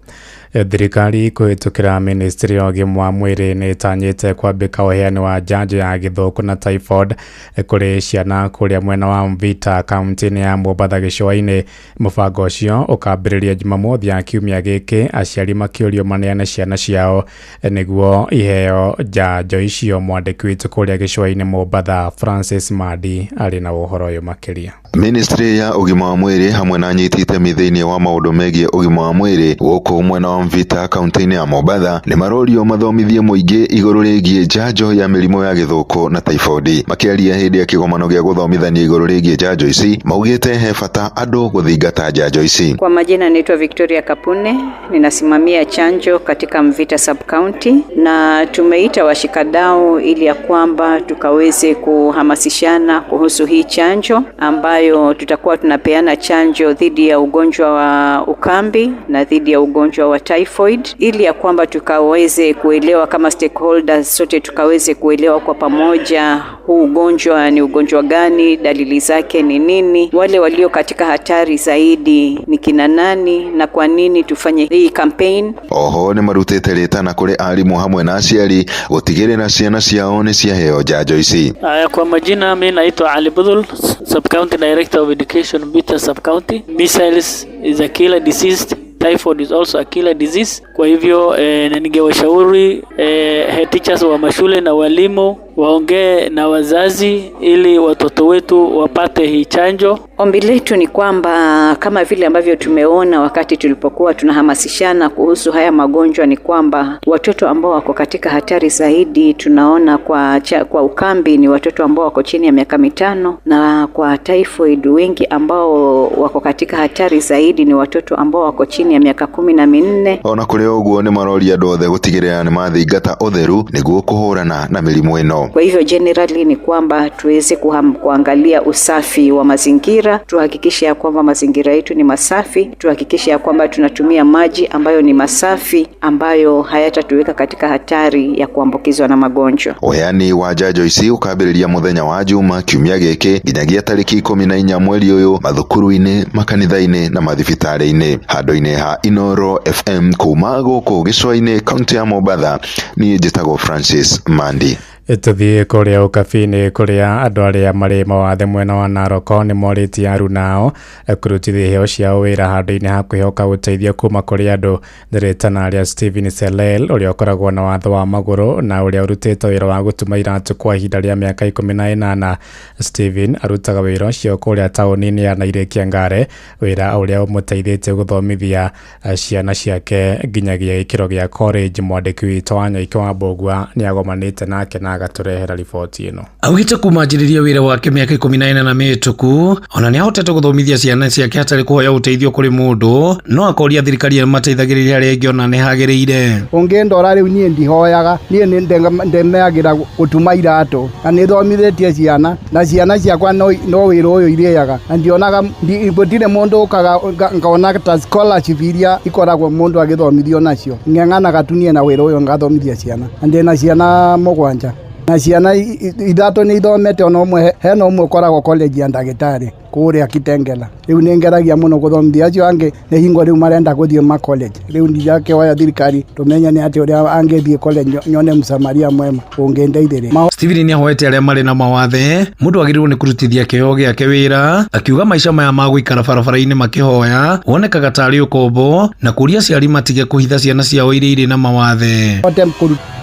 Thirikari kũhĩtũkĩra ministry ya ũgima wa mwĩrĩ nĩ ĩtanyĩte kwambĩka ũheani wa njanjo ya gĩthũkũ na typhoid kũrĩ ciana kũrĩa mwena wa Mvita kaunti-inĩ ya Mombatha gĩcũa-inĩ. Mũbango ũcio ũkambĩrĩria Jumamothi ya kiumia gĩkĩ, aciari makĩũrio maneane ciana ciao nĩguo iheo njanjo icio. Mwandĩki witũ kũrĩa gĩcũa-inĩ Mombatha Francis Madi arĩ na ũhoro ũyũ makĩria. Ministry ya ũgima wa mwĩrĩ hamwe na anyiti itemi thĩinĩ wa maũndũ megiĩ ũgima wa mwĩrĩ gũkũ mwena wa Mvita kaunti-inĩ ya Mombatha nĩ marorio mathomithie mũingĩ igũrũ rĩgiĩ njanjo ya mĩrimũ ya gĩthũkũ na typhoid. Makĩaria hĩndĩ ya kĩgomano gĩa gũthomithania igũrũ rĩgiĩ njanjo ici, maugĩte he bata andũ gũthingata njanjo ici. Kwa majina naitwa Victoria Kapune, ninasimamia chanjo katika Mvita Sub-County, na tumeita washikadau ili ya kwamba tukaweze kuhamasishana kuhusu hii chanjo ambayo tutakuwa tunapeana chanjo dhidi ya ugonjwa wa ukambi na dhidi ya ugonjwa wa typhoid, ili ya kwamba tukaweze kuelewa kama stakeholders sote tukaweze kuelewa kwa pamoja huu ugonjwa ni ugonjwa gani, dalili zake ni nini, wale walio katika hatari zaidi ni kina nani, na kwa nini tufanye hii campaign. Oho nĩ marutĩte rĩtana kũrĩ arimũ hamwe na aciari gũtigĩrĩra ciana ciao nĩ ciaheo njanjo ici. Aya, kwa majina mi naitwa Ali Budhul, Sub-County Director of Education, Mvita Sub-County. Measles is a killer disease. Typhoid is also a killer disease. Kwa hivyo ningewashauri head teachers wa mashule na walimu waongee na wazazi ili watoto wetu wapate hii chanjo. Ombi letu ni kwamba kama vile ambavyo tumeona wakati tulipokuwa tunahamasishana kuhusu haya magonjwa, ni kwamba watoto ambao wako katika hatari zaidi tunaona kwa ukambi ni watoto ambao wako chini ya miaka 5, na kwa typhoid wengi ambao wako katika hatari zaidi ni watoto ambao wako chini ya miaka 14. Ona kũrĩ ũguo nĩ maroria andũ othe gũtigĩrĩra nĩ mathingata ũtheru nĩguo kũhũrana na mĩrimũ ĩno. Kwa hivyo generally ni kwamba tuweze kuangalia usafi wa mazingira, tuhakikishe ya kwamba mazingira yetu ni masafi, tuhakikishe ya kwamba tunatumia maji ambayo ni masafi, ambayo hayatatuweka katika hatari ya kuambukizwa na magonjwa. Ũheani wa njanjo ici ũkambĩrĩria mũthenya wa Juma kiumia gĩkĩ nginyagia tarĩki 14 mweri ũyũ mathukuru-inĩ, makanitha-inĩ na mathibitarĩ-inĩ. Handũ-inĩ ha Inooro FM kuma gũkũ gĩcũa-inĩ kaunti ya Mombatha, niĩ njĩtagwo Francis Mandi. Tũthiĩ kũrĩa ũkabi-inĩ kũrĩa andũ arĩa marĩ mawathe mwena wa Narok nĩ morĩtie aruna ao kũrutithia iheo ciao wĩra handũ-inĩ ha kwĩhoka ũteithio kuma kũrĩ andũ. Nĩ rĩa Stephen Selel ũrĩa ũkoragwo na watho wa magũrũ na ũrĩa ũrutĩte wĩra wa gũtuma iratũ kwa ihinda rĩa mĩaka 18. Stephen arutaga wĩra ũcio kũrĩa taũni-inĩ ya Nairĩ Ngare, wĩra ũrĩa ũmũteithĩtie gũthomithia ciana ciake nginyagia gĩkĩro gĩa college. Mwandĩki witũ wa Nyaike wa Mbũgua nĩ agomanĩte nake na agatũrehera riboti ĩno. Augĩte kuma anjĩrĩria wĩra wake mĩaka 18 mĩhĩtũku ona nĩahotete gũthomithia ciana ciake hatarĩ kũhoya ũteithio kũrĩ mũndũ, no akoria thirikari ĩmateithagĩrĩria arĩa ĩngĩ ona nĩ hagĩrĩire. Ũngĩndora rĩu niĩ ndihoyaga, niĩ nĩ ndemeagĩra gũtuma iratũ na nĩthomithĩtie ciana na ciana ciakwa no wĩra ũyũ irĩaga na ndionaga gũtirĩ mũndũ ũkaga ngona ta scholarship iria ikoragwo mũndũ agĩthomithio nacio. Ng'eng'anaga tu niĩ na wĩra ũyũ ngathomithia ciana na ndĩna ciana 7 na ciana 3 nĩ ithomete, ona ũmwe hena ũmwe ũkoragwo college ya ndagĩtarĩ kũrĩa Kitengela. Rĩu nĩ ngeragia mũno gũthomithia acio angĩ, nĩ hingo rĩu marenda gũthiĩ ma college. Rĩu ndirakĩhoya thirikari tũmenye nĩ atĩ ũrĩa angĩthiĩ college nyone msamaria mwema ũngĩndeithĩrĩria. Stephen nĩahoete arĩa marĩ na mawathe mũndũ agĩrĩirwo nĩ kũrutithia kĩheo gĩake wĩra, akiuga maica maya ma gũikara barabara-inĩ makĩhoya wonekaga tarĩ ũkombo, na kũria aciari matige kũhitha ciana ciao iria irĩ na mawathe.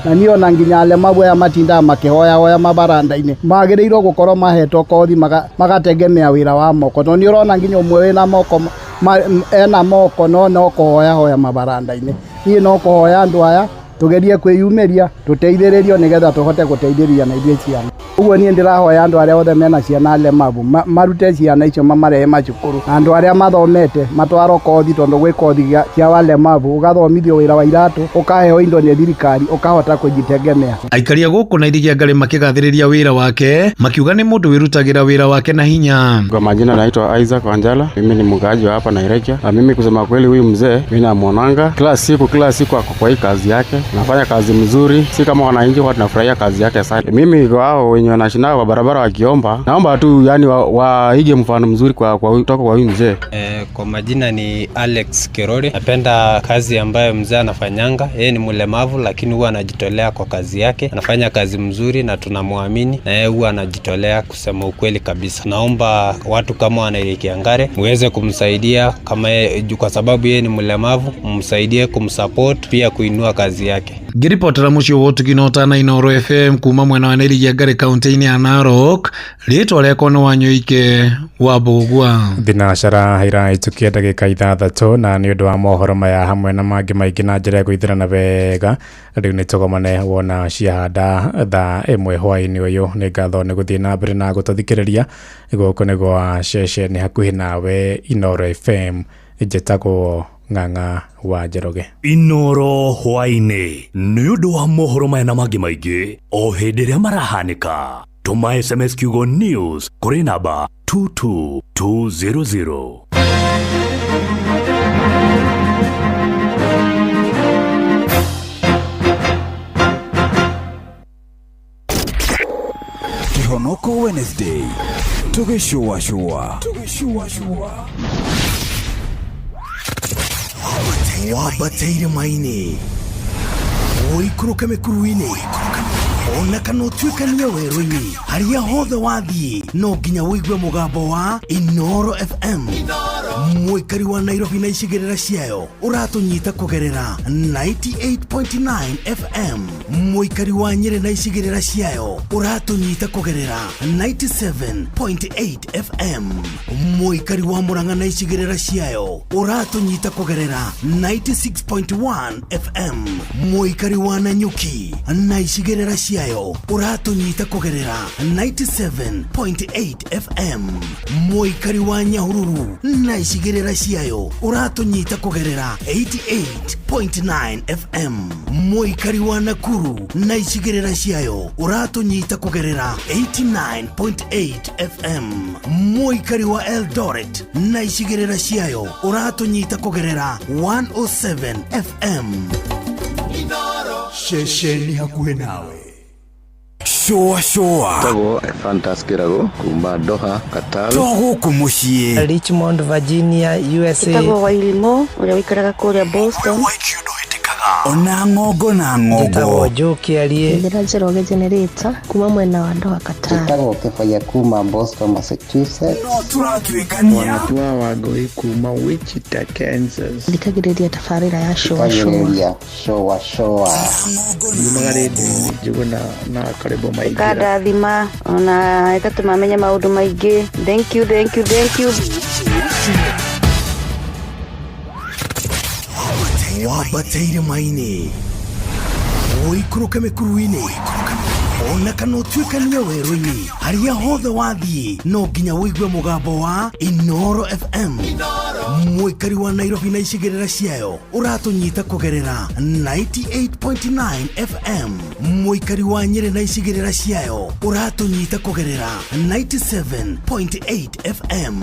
Na niĩ ona nginya alemavu aya matindaga makĩhoya hoya mabaranda-inĩ magĩrĩirwo gũkorwo mahetwo kothi magategemea wĩra wa moko, tondũ nĩ ũrona nginya ũmwe wĩna moko ena moko no no kũhoya hoya mabaranda-inĩ. Niĩ no kũhoya andũ aya tugerie kwĩyumĩria tũteithĩrĩrio nĩgetha tũhote gũteithĩrĩria na ithuĩ ciana. Ũguo niĩ ndĩrahoya andũ arĩa othe mena ciana alemavu marute ciana icio mamarehe macukuru, na andũ arĩa mathomete matwarwo kothi, tondũ gwĩ kothi cia walemavu, ũgathomithio wĩra wa iratũ, ũkaheo indo nĩ thirikari, ũkahota kũjitegemea. Aikari a gũkũ na Irigia Ngarĩ makĩgathĩrĩria wĩra wake makiuga nĩ mũndũ wĩrutagĩra wĩra wake na hinya. Kwa majina naitwa Isaac Wanjala, mimi ni mkaaji wa hapa Nairobi. Na mimi kusema kweli huyu mzee mimi namuonanga kila siku ako kwa hii kazi yake, nafanya kazi mzuri, si kama wananchi watu tunafurahia kazi yake sana. Mimi kwa hao wenye wanashinda kwa barabara wakiomba, naomba tu yani waige mfano mzuri kwa kutoka kwa huyu mzee. Kwa majina ni Alex Kerore. Napenda kazi ambayo mzee anafanyanga. Yeye ni mlemavu lakini huwa anajitolea kwa kazi yake. Anafanya kazi mzuri na tunamwamini, na yeye huwa anajitolea kusema ukweli kabisa. Naomba watu kama wanaelekea Ngare muweze kumsaidia kama yeye, kwa sababu yeye ni mlemavu, mumsaidie kumsupport pia kuinua kazi yake. Ngiripotera muciĩ wa ũtugi na ũtana Inooro FM kuma mwena wa Nairobi Ngare kaunti-inĩ ya Narok, rĩtwa rĩakwa nĩ Wanyoike wa Mbũgua. Thinacara iraitukia ndagĩka 6 na nĩ ũndũ wa mohoro maya hamwe na mangĩ maingĩ na njĩra ya gwĩthĩrana wega. Rĩu nĩ tũgomane wona ciahanda thaa 1 hwaĩ-inĩ ũyũ. Nĩ ngatho nĩ gũthiĩ na mbere na gũtũthikĩrĩria. Gũkũ nĩ gwa ceceni hakuhĩ nawe Inooro FM. Njĩtagwo Ng'ang'a wa Njoroge. Inooro hwaĩ-inĩ nĩ ũndũ wa mohoro maya na mangĩ maingĩ o hĩndĩ ĩrĩa marahanĩka. Tũma SMS kiugo news kũrĩ namba 22200. Kihonoko Wednesday tugĩcũacũa wambateire maini ũikũrũke mĩkuru-inĩ Ona kana ũtuĩkanie werũ-inĩ, harĩa hothe wathiĩ no nginya ũigue mũgambo wa Inoro FM. Mũikari wa Nairobi na icigĩrĩra ciayo ũratũnyita kũgerera 98.9 FM. Mũikari wa Nyĩrĩ na icigĩrĩra ciayo ũratũnyita kũgerera 97.8 FM. Mũikari wa Murang'a na icigĩrĩra ciayo ũratũnyita kũgerera 96.1 FM. Mũikari wa Nanyuki na icigĩrĩra ciayo ũratũnyita kũgerera 97.8 FM. Mũikari wa Nyahururu na icigĩrĩra ciayo ũratũnyita kũgerera 88.9 FM. Mũikari wa Nakuru na icigĩrĩra ciayo ũratũnyita kũgerera 89.8 FM. Mũikari wa Eldoret na icigĩrĩra ciayo ũratũnyita kũgerera 107 FM. Ceceni hakuhĩ nawe. Shũa shũa. Tagwo Fantas Kĩrago kuma Doha, Qatar. To gũkũ mũciĩ. Richmond, Virginia, USA. Ĩtagwo Wailimo ũrĩa ũikaraga kũrĩa Boston. Ona ng'ongo na ng'ongo. Njĩtagwo Joe Kĩarie. Njĩra Njoroge Generator kuma mwena wa Doha, Qatar. Njĩtagwo Kĩbaya kuma Boston, Massachusetts. No tũratuĩkania. Wanatua Wangũi kuma Wichita, Kansas. Thikagĩrĩria tabarĩra ya Shũa Shũa. Thikagĩrĩria Shũa Shũa. Nyumaga rĩndiũ-inĩ Njũgũna na Karĩmbũ Maingĩra. Ĩkandathima ona ĩgatũma menye maũndũ maingĩ. Thank you, thank you, thank you. Wambate irĩma-inĩ, ũikũrũke mĩkuru-inĩ, ona kana ũtuĩkanie werũ-inĩ, harĩa hothe wathiĩ no nginya ũigue mũgambo wa Inoro FM. Mũikari wa Nairobi na icigĩrĩra ciayo ũratũnyita kũgerera 98.9 FM. Mũikari wa Nyĩrĩ na icigĩrĩra ciayo ũratũnyita kũgerera 97.8 FM.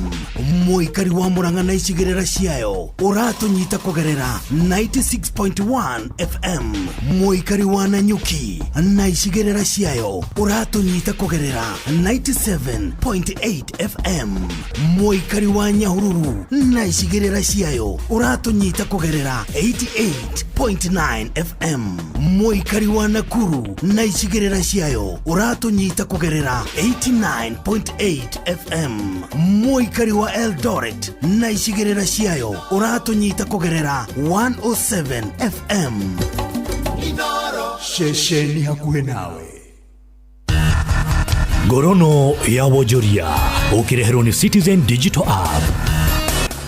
Mũikari wa Murang'a na icigĩrĩra ciayo ũratũnyita kũgerera 96.1 FM. Mũikari wa Nanyuki na icigĩrĩra ciayo ũratũnyita kũgerera 97.8 FM. Mũikari wa Nyahururu na icigĩrĩra ciayo ũratũnyita kũgerera 88.9 FM. Mũikari wa Nakuru na icigĩrĩra ciayo ũratũnyita kũgerera 89.8 FM. Mũikari wa Eldoret na icigĩrĩra ciayo ũratũnyita kũgerera 107 FM. Ceceni hakuhĩ nawe. Ngorono ya wonjoria ũkĩreherwo nĩ Citizen Digital App.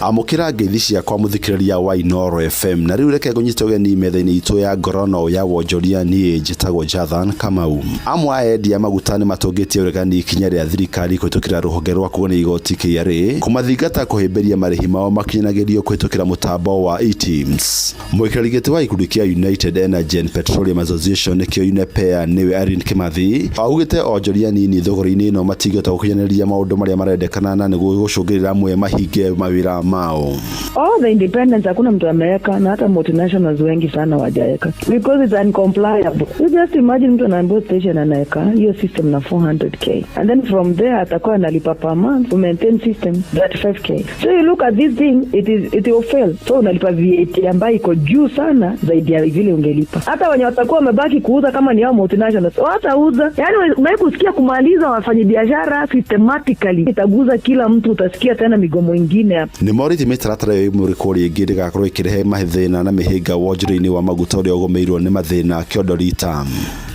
Amũkĩra ngeithi ciakwa mũthikĩrĩria wa Inoro FM, na rĩu reke ngũnyite ũgeni metha-inĩ itũ ya ngorono ya wonjoria. Niĩ njĩtagwo Jathan Kamau. Amwe a endia maguta nĩ matũngĩtie ũregani ikinya rĩa thirikari kũhĩtũkĩra rũhonge rwa kũgania igoti KRA kũmathingata kũhĩmbĩria marĩhi mao makinyanagĩrio kũhĩtũkĩra mũtambo wa eTIMS. Mũikarĩri gĩtĩ wa gĩkundi kĩa United Energy and Petroleum Association nĩkĩo UNEPEA nĩwe Irene Kimathi augĩte onjoria nini thogora-inĩ ĩno matingĩhota gũkinyanĩria maũndũ marĩa marendekana na nĩguo gũcũngĩrĩra amwe mahinge mawĩra mao. All the independents hakuna mtu ameweka, na hata multinationals wengi sana wajaweka because it's uncompliable. You just imagine mtu anaambiwa station anaweka hiyo system na 400K and then from there atakuwa analipa per month to maintain system 35K. So you look at this thing, it will fail. So unalipa VAT ambayo iko juu sana zaidi ya vile ungelipa. Hata wenye watakuwa wamebaki kuuza kama ni hao multinationals watauza. Yaani unaweza kusikia kumaliza wafanyabiashara systematically, itaguza kila mtu, utasikia tena migomo ingine hapa. Nĩ morĩtie mĩtaratara ĩyo ĩmũrĩkwo rĩngĩ ndĩgakorwo ĩkĩrehe mathĩna na mĩhĩnga wonjoria-inĩ wa maguta ũrĩa ũgũmĩirwo nĩ mathĩna kĩondo rita.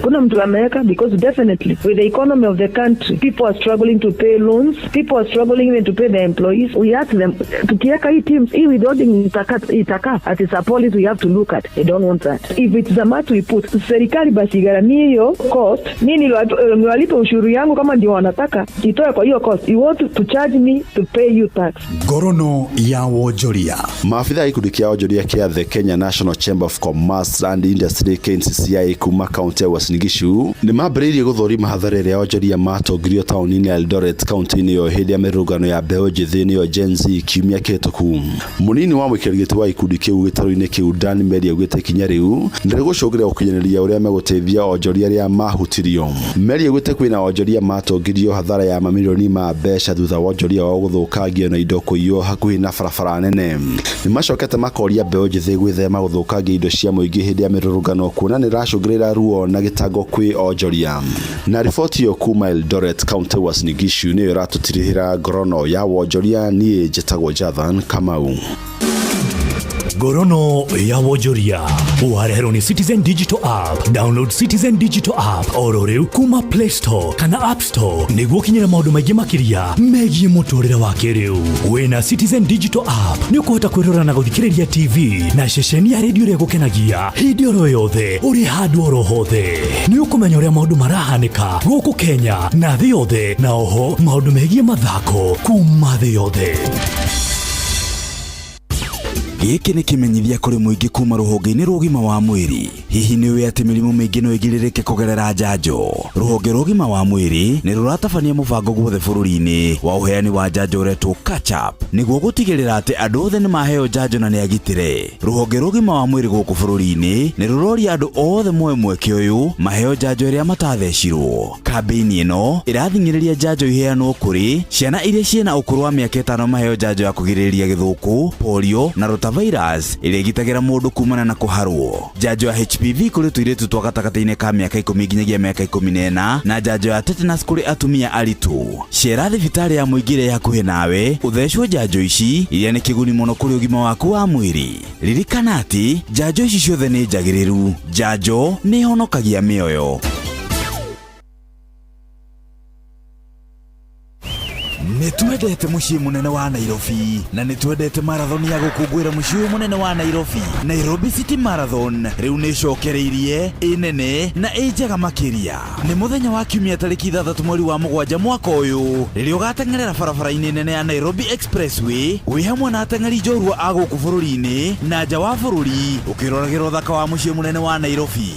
Kuna mtu ameweka because definitely with the economy of the country people are struggling to pay loans, people are struggling even to pay their employees. We ask them tukiweka hii teams hii withholding itaka at is a policy we have to look at. They don't want that. If it's a matter we put serikali basi igharamie hiyo cost, mimi niwalipe ushuru yangu kama ndio wanataka itoe kwa hiyo cost. You want to charge me to pay you tax. Ngorono ya wonjoria. Maabitha a gĩkundi kĩa wonjoria kĩa The Kenya National Chamber of Commerce and Industry KNCCI kuma kaunti ya Uasin Gishu nĩ mambĩrĩirie gũthũrima hathara ĩrĩa onjoria matongirio taũni-inĩ ya Eldoret kaunti-inĩ ĩyo hĩndĩ ya mĩrũrũngano ya mbeũ njĩthĩ nĩyo Gen Z kiumia kĩhĩtũku. Mũnini wa mũikarĩri gĩtĩ wa gĩkundi kĩu gĩtarũ-inĩ kĩu Dan Meri augĩte ikinya rĩu nĩ rĩgũcũngĩrĩra gũkinyanĩria ũrĩa megũteithia onjoria arĩa mahutirio. Meri augĩte kwĩna onjoria matongirio hathara ya mamirioni ma mbeca thutha wa onjoria wao gũthũkangio na indo kũiywo hakuhĩ na barabara nene. Nĩ macokete makoria mbeũ njĩthĩ gwĩthema gũthũkangia indo cia mũingĩ hĩndĩ ya mĩrũrũngano kuona nĩ ĩracũngĩrĩra ruo na gĩtangĩko. thitango kwĩ onjoria. Na riboti ĩyo kuma Eldoret County Uasin Gishu nĩyo ĩratũtirihĩra ngorono ya wonjoria. Niĩ njĩtagwo Jathan Kamau. Ngorono ya wonjoria wareherwo nĩ Citizen Digital App. Download Citizen Digital App oro rĩu kuma Play Store kana App Store nĩguo ũkinyĩre maũndũ maingĩ makĩria megiĩ mũtũrĩre wa kĩrĩu. Wĩna Citizen Digital App nĩ ũkũhota kwĩrora na gũthikĩrĩria TV na ceceni ya redio ĩrĩa ĩgũkenagia hĩndĩ oro yothe ũrĩ handũ oro hothe. Nĩ ũkũmenya ũrĩa maũndũ marahanĩka gũkũ Kenya na thĩ yothe, na oho maũndũ megiĩ mathako kuma thĩ yothe. Gĩkĩ nĩ kĩmenyithia kũrĩ mũingĩ kuma rũhonge-inĩ rwa ũgima wa mwĩrĩ. Hihi nĩ ũĩ atĩ mĩrimũ mĩingĩ no ĩgirĩrĩke kũgerera njanjo? Rũhonge rwa ũgima wa mwĩrĩ nĩ rũratabania mũbango guothe bũrũri-inĩ wa ũheani wa njanjo ũretwo Catch Up nĩguo gũtigĩrĩra atĩ andũ othe nĩ maheo njanjo na nĩ agitĩre. Rũhonge rwa ũgima wa mwĩrĩ gũkũ bũrũri-inĩ nĩ rũroria andũ othe moe mweke ũyũ maheo njanjo ĩrĩa matathecirwo. Kambĩini ĩno ĩrathing'ĩrĩria njanjo iheanwo kũrĩ ciana iria ciĩna ũkũrũ wa mĩaka ĩtano maheo njanjo ya kũgirĩrĩria gĩthũkũ, polio na rotavirus ĩrĩa ĩgitagĩra mũndũ kumana na kũharwo, njanjo ya HPV kũrĩ tũirĩtu twa gatagatĩ-inĩ ka mĩaka ikũmi nginyagia mĩaka ikũmi na ĩna, na njanjo ya tetanus kũrĩ atumia aritũ. Cera thibitarĩ ya mũingĩ ĩrĩa ĩ hakuhĩ nawe ũthecwo njanjo ici iria nĩ kĩguni mũno kũrĩ ũgima waku wa mwĩrĩ. Ririkana atĩ njanjo ici ciothe nĩ njagĩrĩru. Njanjo nĩ ihonokagia mĩoyo. Nĩ twendete mũciĩ mũnene wa Nairobi na nĩ twendete marathon ya gũkũngũĩra mũciĩ ũyũ mũnene wa Nairobi. Nairobi City Marathon rĩu nĩ ĩcokereirie, ĩ nene na ĩ njega makĩria. Nĩ mũthenya wa Kiumia tarĩki 6 mweri wa 7 mwaka ũyũ rĩrĩa ũgateng'erera barabara-inĩ nene ya Nairobi Expressway wĩ hamwe na ateng'eri njorua a gũkũ bũrũri-inĩ na nja wa bũrũri ũkĩroragĩra ũthaka wa mũciĩ mũnene wa Nairobi.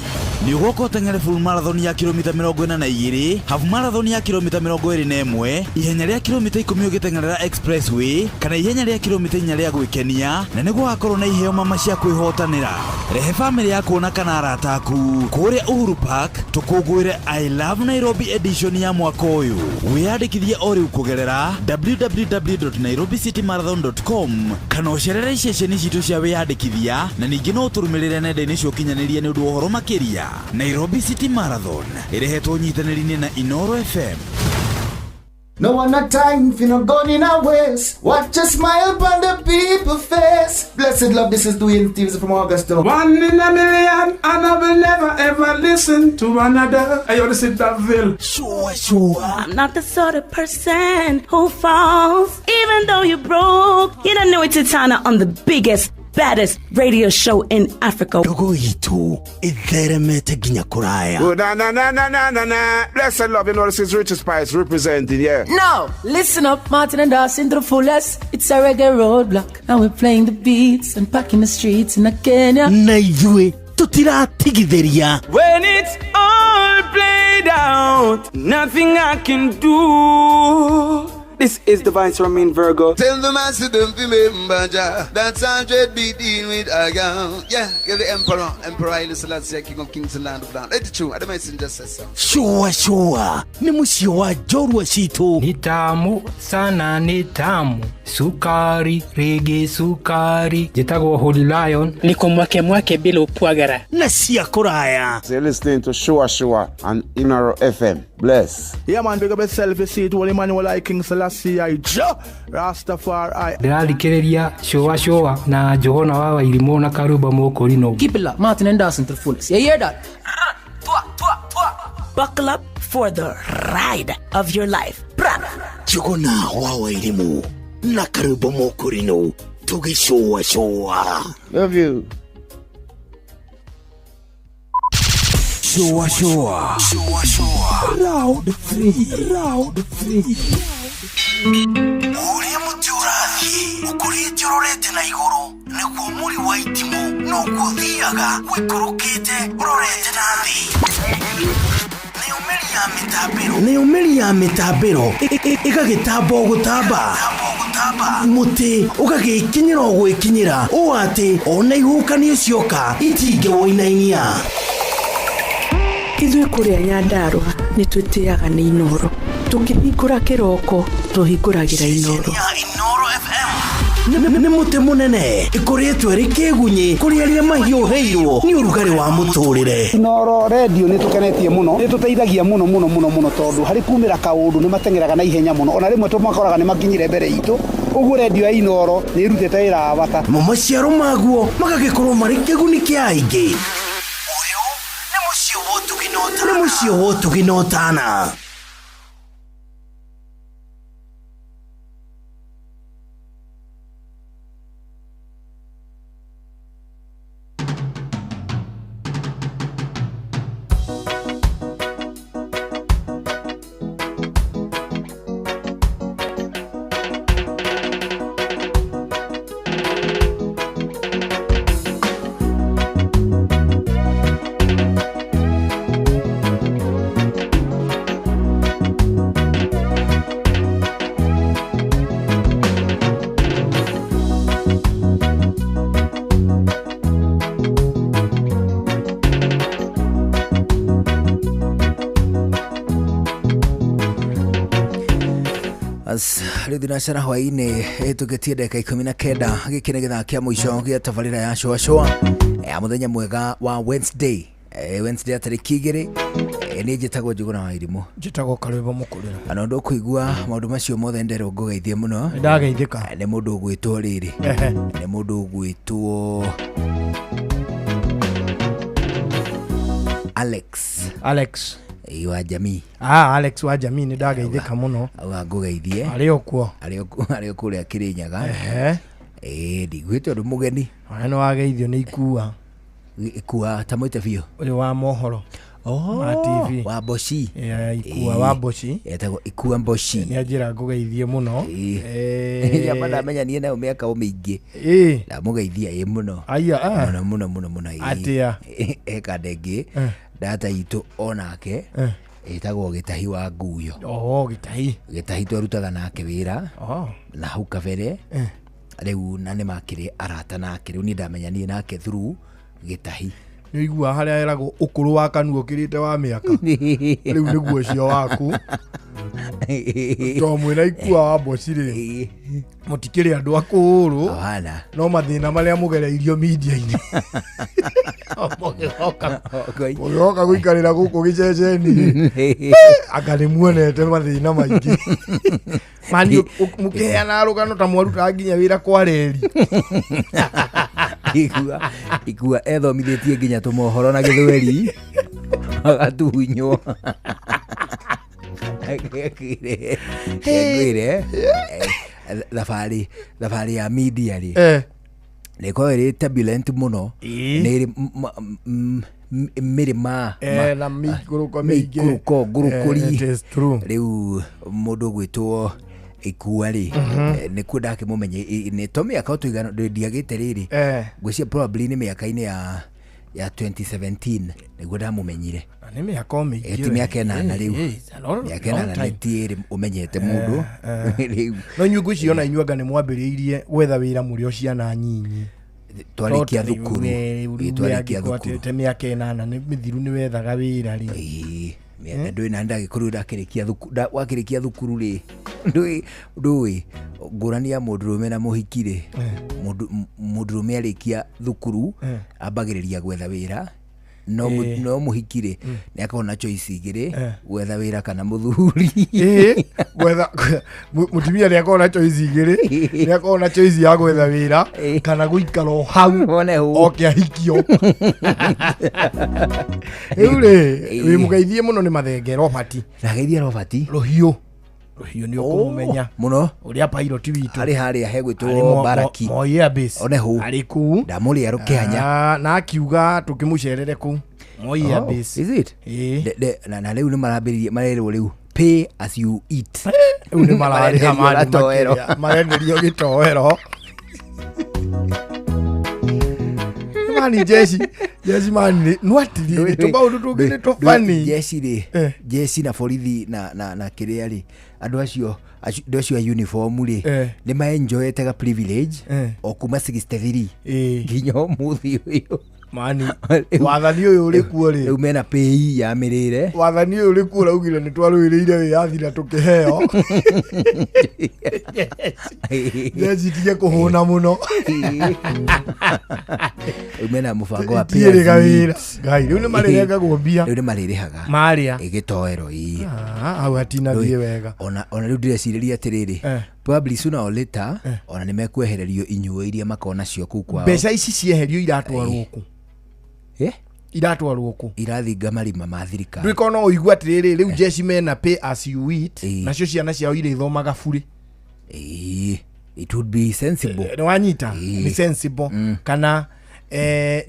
Nĩ ũgoka ũteng'ere full marathon ya kilomita 42, half marathon ya kilomita 21, ihenya rĩa kilomita 10 ũgĩteng'erera Expressway kana ihenya rĩa kilomita 4 rĩa gwĩkenia, na nĩ gũgakorwo na iheo mama cia kwĩhotanĩra. Rehe bamĩrĩ yaku ona kana arata aku kũrĩa Uhuru Park tũkũngũĩre I Love Nairobi edition ya mwaka ũyũ. Wĩyandĩkithie o rĩu kũgerera www.nairobicitymarathon.com kana ũcerere iceceni citũ cia wĩyandĩkithia, na ningĩ no ũtũrũmĩrĩre nenda-inĩ cia ũkinyanĩria nĩ ũndũ wa ũhoro makĩria. Nairobi City Marathon ĩrehetwo ũnyitanĩri-inĩ na Inooro FM. No one a time for no gun in a waist. Watch a smile upon the people face. Blessed love, this is Dwayne Stevens from Augusta. One in a million, and I will never ever listen to another. Hey, yo, this is Daville. Sure, sure. I'm not the sort of person who falls, even though you're broke. You don't know it's Titana on the biggest, baddest radio show in Africa. Ndogo itũ ĩtheremete nginya kũraya. Oh, na, na, na, na, na, na, na. Blessed love, you know, this is Richard Spice representing, yeah. Now, listen up, Martin and Dawson to the fullest. It's a reggae roadblock, and we're playing the beats and packing the streets in Kenya. Na ithuĩ tũtiratigithĩria. When it's all played out, nothing I can do. This is the Vice Ramin Virgo. Tell the master don't remember Jah. That's 100 be dealing with a girl. Yeah, you're the emperor. Emperor Haile Selassie, King of Kings and Land of Land. Let the truth. I don't mention just so. Sure, sure. Ni mũciĩ wa njorua citũ. Ni tamu sana, ni tamu. Sukari, rege sukari. Njĩtagwo Holy Lion. Niko mwake mwake bila upwagara. Na cia kũraya. So you're listening to Sure Sure on Inooro FM. Bless. Yeah man, big up yourself, you see it, Holy Emmanuel I King Selassie I Jah Rastafari. Ndĩrathikĩrĩria Sure Sure na Johana wa Wairimũ na Karumba Mũkũrinũ. Keep it locked, Martin and Dawson to the fullest. You hear that? Buckle up for the ride of your life. Bra. Njuguna wa Wairimũ na Karumba Mũkũrinũ tũgĩcũa cũa. Love you. Sure, sure. Sure, sure. Round 3. Round 3. Ũrĩa mũtĩ ũrathiĩ ũkũrĩte ũrorete na igũrũ nĩguo mũri wa itimũ noguo ũthiaga ũikũrũkĩte ũrorete na thĩ. Nayo mĩri ya mĩtambĩro ĩgagĩtamba o gũtamba, mũtĩ ũgagĩkinyĩra o gwĩkinyĩra ũũ atĩ ona ihuhũkanio cioka itingĩwũinainia. Ithuĩ kũrĩa Nyandarũa nĩ twĩtĩaga nĩ Inooro. Tũkĩhingũra kĩroko tũhingũragĩra Inooro. Inooro FM. Nĩ mũtĩ mũnene ĩkoretwo ĩrĩ kĩgunyĩ kũrĩ arĩa mahiũhĩirwo nĩ ũrugarĩ wa mũtũrĩre. Inooro redio nĩ tũkenetie mũno, nĩ tũteithagia mũno mũno mũno mũno tondũ harĩ kumĩra kaũndũ nĩ mateng'eraga na ihenya mũno, ona rĩmwe tũmakoraga nĩ makinyire mbere itũ, ũguo redio ya Inooro nĩ ĩrutĩte wĩra wa bata. Mo maciaro maguo magagĩkorwo marĩ kĩguni kĩa aingĩ. Ũyũ nĩ mũciĩ wa ũtugi na ũtana. Nĩ mũciĩ wa ũtugi na ũtana. Rĩu thinacara hwaĩ-inĩ ĩtũkĩtie ndagĩka 19. Gĩkĩ nĩ gĩthaa kĩa mũico gĩa tabarĩra ya cũacũa ya mũthenya mwega wa Wednesday, Wednesday ya tarĩki 2. Niĩ njĩtagwo Njũgũna wa Irimũ. Njĩtagwo Karwĩmbo Mũkũrĩra. Na ũndũ ũkũigua maũndũ macio mothe nderwo ngũgeithie mũno. Nĩndageithĩka. Nĩ mũndũ ũgwĩtwo rĩrĩ, nĩ mũndũ ũgwĩtwo Alex. Alex wa jamii. Ah, Alex wa jamii, nĩ ndageithĩka mũno. Auga ngũgeithie. Arĩ o kuo. Arĩ o kũrĩa Kĩrĩnyaga. Ĩĩ, ndiguĩte ũndũ mũgeni. Ona nĩ wageithio nĩ Ikua. Ikua ta mwĩte biũ. Ũyũ wa mohoro. Oh, ma TV. Wa Mboci. Yeah, Ikua wa Mboci. Etagwo Ikua Mboci. Nĩ anjĩra ngũgeithie mũno. Nyamba ndamenyanie nayo mĩaka o mĩingĩ. Ndamũgeithia ĩ mũno. Aya. Mũno mũno mũno mũno. Atĩa. Eka ndengĩ. Data itũ onake ĩtagwo Gĩtahi wa Nguyo. Oh, Gĩtahi. Gĩtahi twarutaga nake wĩra. Oh. Na hau kabere. Rĩu na nĩ makĩrĩ arata nake, rĩu niĩ ndamenyanie nake through Gĩtahi. Nĩ ũiguaga harĩa eragwo ũkũrũ wa kanua ũkĩrĩte wa mĩaka. Rĩu nĩguo ũcio waku. To mwĩna Ikua wa Mboci rĩ, mũtikĩrĩ andũ akũrũ. No mathĩna marĩa mũgereirio media-inĩ. Mũgĩgoka gũikarĩra gũkũ gĩceceni. Anga nĩ muonete mathĩna maingĩ. Mani mũkĩheana rũgano ta mwarutaga nginya wĩra kwa reri. Ikua ethomithĩtie nginya tũmohoro na gĩthweri. Agatunywo. Ngwĩre thabarĩ ya media rĩ nĩ ĩkoragwo ĩrĩ turbulent mũno, nĩ ĩrĩ mĩrĩma na mĩikũrũko mĩingĩ, mĩikũrũko ngũrũkũri. Rĩu mũndũ ũgwĩtwo Ikua rĩ, nĩkuo ndakĩmũmenye nĩ to mĩaka o tũigana ndiagĩte rĩrĩ, ngwĩciria probably nĩ mĩaka-inĩ ya 2017 nĩguo ndamũmenyire. Nĩ mĩaka o mĩingĩ. Ti mĩaka 8 rĩu. Mĩaka 8 nĩ ti ĩrĩ ũmenyete mũndũ. Rĩu no inyuĩ ngwĩciria ona inyuĩ anga nĩ mwambĩrĩirie gwetha wĩra mũrĩ o ciana nyinyi. Twarĩkia thukuru. Twarĩkia thukuru. Te mĩaka 8 nĩ mĩthiru nĩ wethaga wĩra rĩ. Ndũĩ na ndagĩkorwo ndakĩrĩkia thukuru, wakĩrĩkia thukuru rĩ, ndũĩ ngũrani ya mũndũrũme na mũhiki rĩ, mũndũrũme arĩkia thukuru ambagĩrĩria gwetha wĩra, no mũhiki rĩ nĩ akoragwo na choice igĩrĩ, gwetha wĩra kana mũthuri. Gwetha mũtumia nĩ akoragwo na choice igĩrĩ, nĩ akoragwo na choice ya gwetha wĩra kana gũikara o hau oke ahikio. Rĩu rĩ, wĩ mũgeithie mũno nĩ Mathenge Robert. Ndageithia Robert. Rũhiũ. Rũhiũ nĩ ũkũmũmenya mũno, ũrĩa pilot witũ arĩ harĩa hegwĩtwo Baraki Moi Air Base. One hau arĩ kũu, ndamũrĩa rũkĩhanya na akiuga tũkĩmũcerere kũu Moi Air Base. Is it? Na rĩu nĩ marambĩrĩria marerwo rĩu pay as you eat. Rĩu nĩ mararĩha mani marenderio gĩtoero. Mani jeshi mani no atirĩ tũmaũndũ tũngĩ nĩ tũbani. Jeshi rĩ, jeshi na borithi na kĩrĩa rĩ, andũ acio a uniform rĩ nĩ maenjoyete ga privilege o kuma 63 nginya ũmũthĩ ũyũ. Mani wathani ũyũ ũrĩ kuo rĩ rĩu mena pay ya mĩrĩre wathani ũyũ ũrĩ kuo ũraugire nĩ twarũĩrĩire wĩyathi na tũkĩheo jeshi tige kũhũna mũno rĩu mena mũbango wa pay Itiĩrĩga as you wĩra eat. Ngai rĩu nĩ marĩrengagwo mbia rĩu nĩ marĩrĩhaga marĩa ĩgĩtoero ii Ah, hau hatinathiĩ wega ona rĩu ndĩrecirĩria atĩrĩrĩ Eh. probably sooner or later ona nĩ mekwehererio inyuo iria makorwo nacio kũu kwao mbeca ici cieherio iratwarwo kũ Eh? iratwarwo kũ irathinga marima ma thirikari ndwĩkorwo no ũigue atĩrĩrĩ rĩu jeshi mena pay as you eat nacio ciana ciao irĩthomaga burĩ Ĩĩ, it would be sensible nĩ wanyita nĩ sensible kana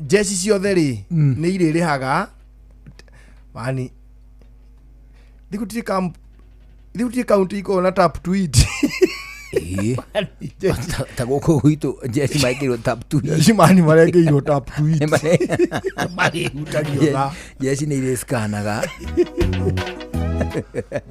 jeshi ciothe rĩ nĩ irĩrĩhaga mani thigũtirĩ kamp thigũtirĩ kaunti ikoragwo na tap to eat Ĩĩ. Ta gũkũ gwitũ jeshi marekĩrwo tap to eat. Jeshi mani marekĩirwo tap to eat marĩhutagio thaa jeshi nĩ irĩskanaga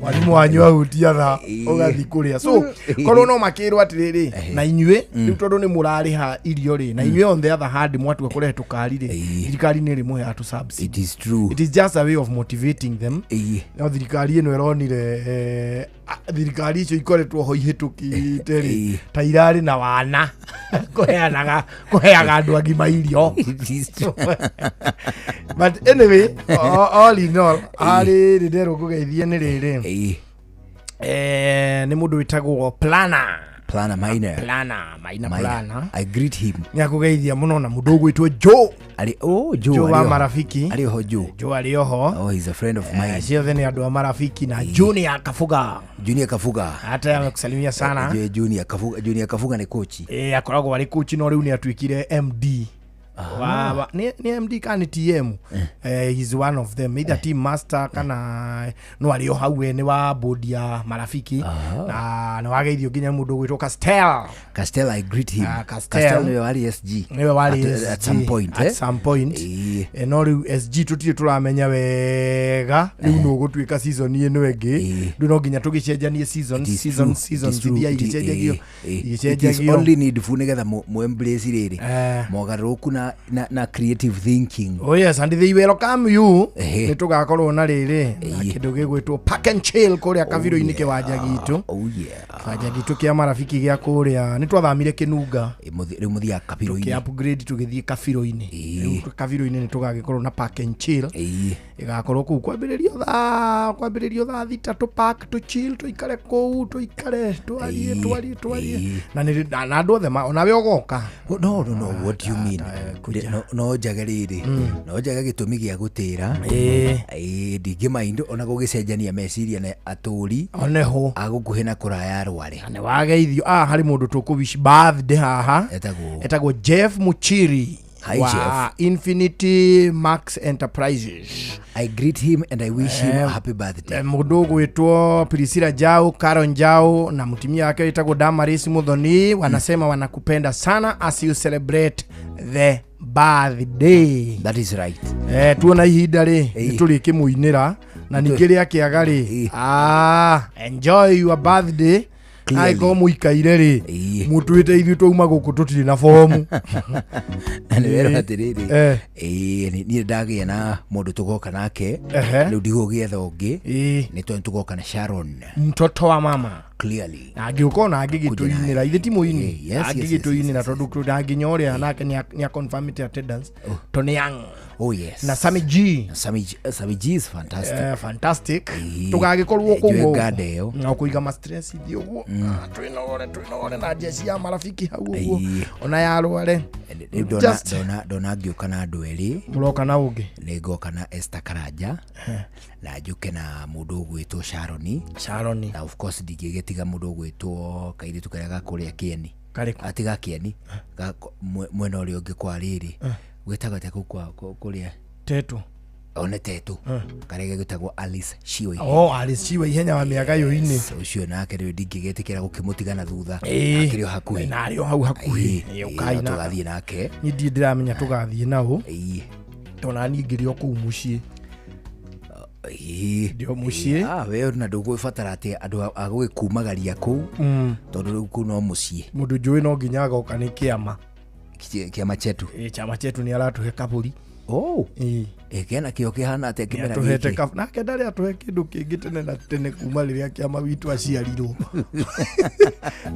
mwarimũ wanyu ahutia thaa ũgathiĩ kũrĩa so korwo no makĩrwo atĩrĩrĩ na inyuĩ rĩu tondũ nĩ mũrarĩha irio rĩ na inyuĩ on the other hand mwatua kũrehe tũkari rĩ thirikari nĩ ĩrĩmũheaga tũ subsidy it is true it is just a way of motivating them no thirikari ĩno ĩronire thirikari icio ikoretwo ho ihĩtũkĩte rĩ ta irarĩ na wana kũheanaga kũheaga andũ agima irio but anyway all in all harĩ rĩrĩa ngũgeithie nĩ rĩrĩ nĩ mũndũ wĩtagwo plana Plana Maina. Plana, Maina Maina. Plana. I greet him. Nĩ akũgeithia mũno na mũndũ ũgwĩtwo Joe. Ari, oh, Joe, Joe wa arĩ oho. marafiki. Arĩ oho Joe. Joe arĩ oho. Oh, he's a friend of mine. Ciothe nĩ andũ a marafiki na Junior Kabuga. Junior Kabuga. Hata amekusalimia sana. Junior Kabuga, Junior Kabuga nĩ coach. Eh, akoragwo arĩ coach no rĩu nĩ atuĩkire MD. Wa, nĩ MD kana nĩ TM he's one of them either team master kana no arĩ o hau we nĩ wa board ya marafiki na nĩ wageithio nginya mũndũ ũgwĩtwo Castel. Castel, I greet him. Ah, Castel. Castel nĩwe warĩ SG. Nĩwe warĩ At, at some SG, point, at eh? some point. No rĩu SG tũtirĩ tũramenya wega rĩu nũ gũtuĩka season ĩno ĩngĩ rĩu no nginya tũgĩcenjanie season season True, season it is true. ithiaga It is- igĩcenjagio it is igĩcenjagio only needful nĩgetha mu embrace rĩrĩ mogarũrũku na creative thinking. Oh yes, and they welcome you. Nĩ tũgakorwo na rĩrĩ na kĩndũ gĩgwĩtwo park and chill kũrĩa kabirũ-inĩ kĩwanja gitũ. Oh yeah. Kĩwanja gitũ kĩa marafiki gĩa kũrĩa nĩ twathamire Kĩnunga. Rĩu mũthiaga kabirũ-inĩ. Tũkĩ upgrade tũgĩthiĩ kabirũ-inĩ. Rĩu kabirũ-inĩ nĩ tũgagĩkorwo na park and chill. Ĩgakorwo kũu kwambĩrĩrio thaa thita tũ park tũ chill tũikare kũu tũikare twarie twarie twarie na nĩ na andũ othe onawe ũgoka. No no no, what do you mean? No njage rĩrĩ no njage gĩtũmi gĩa gũtĩra ndingĩmaind ona gũgĩcenjania meciria na atũri oneho agũkuhĩ na kũraya rware nĩ wageithio harĩ mũndũ tũkũwish birthday haha etagwo Jeff Muchiri Hi, wa Jeff. Infinity Max Enterprises. I greet him and I wish him a happy birthday. Mũndũ ũgwĩtwo Priscilla Njau, Carol Njau na mũtumia wake wĩtagwo Damaris Muthoni wanasema wanakupenda sana as you celebrate the birthday. That is right. Tuona ihinda rĩ nĩ tũrĩkĩmũinĩra na ningĩ rĩa kĩaga rĩ enjoy your birthday Clearly. angĩkorwo mũikaire rĩ mũtuĩte ithuĩ twauma gũkũ tũtirĩ na bomu Na nĩ werwo atĩrĩrĩ niĩ ndagĩa na mũndũ tũgoka nake rĩu ndigũgĩetha ũngĩ nĩ tondũ tũgoka na Sharon mtoto wa mama clearly na angĩũka ona angĩgĩtũinĩra ithe ti mũini Yes, yes, angĩgĩtũinĩra tondũ na nginya ũrĩa nake nĩ aconfirmĩte attendance Tony Young oh yes na Sammy G Sammy G, Sammy G is fantastic fantastic tũgagĩkorwo kũu Enjoy ũguo. garden ĩyo. na kũiga ma stress ithiĩ ũguo twĩnogore na jeci ya marafiki hau ũguo ona ya rware Rĩu Just- ndona ngĩũka na andũ erĩ mũroka na ũngĩ nĩ ngoka na Esther Karanja na njũke na mũndũ ũgwĩtwo Sharoni Sharoni na of course ndingĩgĩtiga mũndũ ũgwĩtwo kairĩtu karĩa ga kũrĩa Kĩeni Karĩkũ? atiga Kĩeni mwena ũrĩa ũngĩ kwa rĩrĩ gwĩtagwo atĩa kũu kũrĩa Tetu one Tetu karĩa gĩtagwo Alice Shiwa oh Alice Shiwa ihenya wa mĩaka yũinĩ ũcio nake rĩu ndingĩgĩtĩkĩra gũkĩmũtiga na thutha Ĩĩ. akĩrĩ o hakuhĩ na arĩ o hau hakuhĩ Ĩĩ, ũkai no na- tũgathiĩ nake niĩ ndirĩ ndĩramenya tũgathiĩ nao tondũ niĩ ngĩrĩ o kũu mũciĩ ndĩ o mũciĩ we na ndũgũbatara atĩ andũ a gũgĩkumagaria kũu tondũ rĩu kũu no mũciĩ mũndũ njũĩ no nginya agoka nĩ kĩama Kĩama chetu. Ĩ, chama chetu nĩ aratũhe kabũri. Oh. Ĩ. Ĩ, kĩana kĩo kĩhana atĩa kĩmera Nĩatũhete gĩkĩ? nake ndarĩ atũhe kĩndũ kĩngĩ tene na tene kuma rĩrĩa kĩama witũ aciarirwo,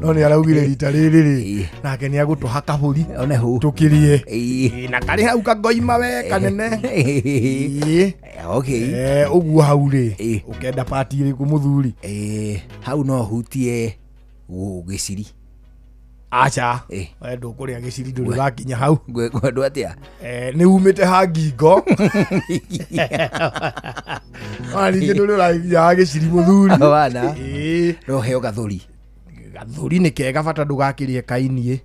no nĩ araugire rita rĩrĩ rĩ nake nĩ agũtũha kabũri one hũ tũkĩrĩe. Ĩ, na karĩ hau kagoima we kanene. Ĩ. Okay. Ũguo hau rĩ ũkenda pati ĩrĩkũ, mũthuri? Hau no hutie gĩciri. Aca, we ndũkũrĩa gĩciri, ndũrĩ ũrakinya hau. Ngwendwo atĩa? Nĩ umĩte ha ngingo, ona ningĩ ndũrĩ ũrakinya ha gĩciri, mũthuri. Wana. Ĩ. No heo gathũri. Gathũri nĩ kega, bata ndũgakĩrĩe kainie.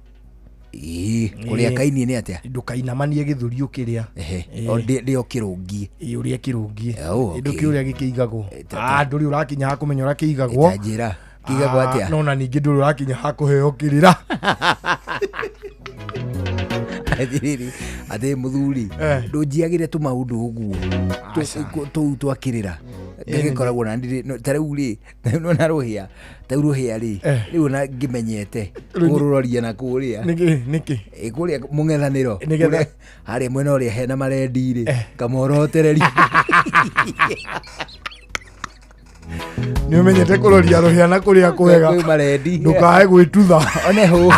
Ĩ, kũrĩa kainie nĩ atĩa? Ndũkainamanie gĩthũri ũkĩrĩa. Ehe. O ndĩo kĩrũngie. Ĩ, ũrĩa kĩrũngie. Oh, kĩndũ okay. kĩ ũrĩa gĩkĩigagwo. Ah, ndũrĩ ũrakinya ha kũmenya ũrĩa kĩigagwo. Ta njĩra kĩigagwo Ah, atĩa? no na ningĩ ndũrĩ ũrakinya ha kũheo kĩrĩra. Atĩrĩrĩ, atĩ mũthuri, ndũnjiagĩre tũmaũndũ ũguo tũu twakĩrĩra ngagĩkoragwo na ndirĩ ta rĩu rĩ nona rũhĩa, ta rĩu rũhĩa rĩ, rĩu ona ngĩmenyete kũrũroria na kũrĩa. Nĩkĩ nĩkĩ? Ĩ, kũrĩa mũng'ethanĩro. Nĩgetha- Kũrĩa- harĩa mwena ũrĩa hena marendi rĩ, kamorotereri. Nĩ ũmenyete kũroria rũhĩa na kũrĩa kwega. Kwĩ marendi. Ndũkae gwĩtutha. One hũ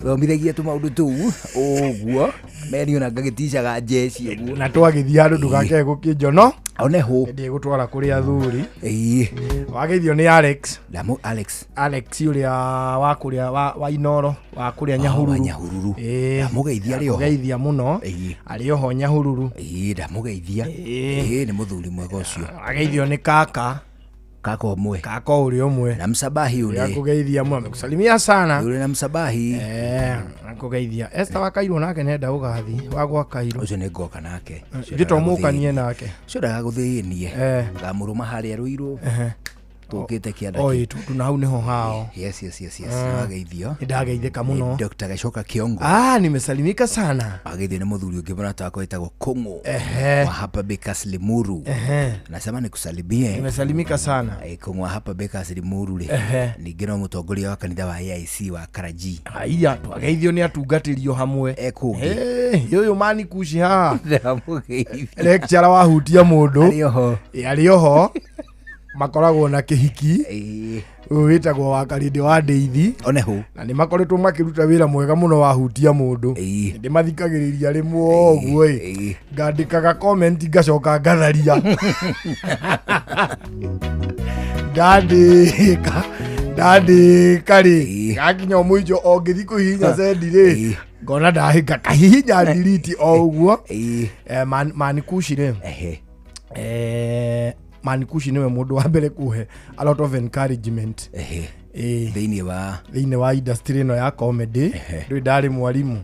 thomithagia tũmaũndũ tũu ũguo meni ona ngagĩticaga njeci ũguo. Na twagĩthiĩ handũ ndũgakee gũkĩnjono. One hũ. Ndĩ gũtwara kũrĩ athuri. Ĩĩ. Wageithio nĩ Alex. Ndamu Alex. Alex ũrĩa wa kũrĩa wa Inoro, wa kũrĩa Nyahururu. Wa Nyahururu. Ĩĩ. Ndamũgeithia arĩ oho. Ndamũgeithia mũno. Arĩ oho Nyahururu. Ĩĩ, ndamũgeithia. Ĩĩ, nĩ mũthuri mwega ũcio. Ageithio nĩ kaka. Kaka ũmwe. Kaka ũrĩa ũmwe. Na msabahi ule. Akũgeithia mũno, amekusalimia sana. Ule na msabahi. Akũgeithia. Esther wa Kairũ nake nenda ũgathi wa gwa Kairũ. Ũcio nĩ ngoka nake. Ũcio Ithuĩ to mũkanie nake. Ũcio ndagagũthĩnie. Ngamũrũma harĩa Rũirũ. Tũkĩte kĩanda. Oi, tondũ na hau nĩho hao. Yes, yes, yes, yes. Ah. Wageithio. Nĩ ndageithĩka mũno. Nĩ Dr. Gacoka Kĩongo. Ah, nimesalimika sana. Wageithio nĩ mũthuri ũngĩ mũrata wakwa wĩtagwo Kũng'ũ. Ehe. Wa hapa Bakers Limuru. Ehe. Nasema nikusalimie. Nimesalimika sana. Kũng'ũ wa hapa Bakers Limuru rĩ. Ehe. Ningĩ no mũtongoria wa kanitha wa AIC wa Karaji. Haiya, twageithio nĩ atungatĩrio hamwe. Ekũngĩ. Ũyũ mani kuci haha. Ndamũgeithia. Lecturer wahutia mũndũ. Arĩ oho. Ĩ, arĩ oho. Makoragwo na kĩhiki. Ũyũ wĩtagwo wa Karĩndĩ wa Ndeithi. One hũ. Na nĩ makoretwo makĩruta wĩra mwega mũno wa hutia mũndũ. Ndĩmathikagĩrĩria rĩmwe ũguo ĩ. Ngandĩkaga comment ngacoka ngatharia. Ndandĩka ndandĩka rĩ gakinya o mũico o ngĩthiĩ kũhihinya send rĩ ngona ndahĩnga kahihinya delete o ũguo. Manikushi rĩ, Manikushi nĩwe mũndũ wa mbere kũhe a lot of encouragement. Thĩinĩ wa thĩinĩ wa industry ĩno ya comedy. Ndũĩ ndarĩ mwarimũ.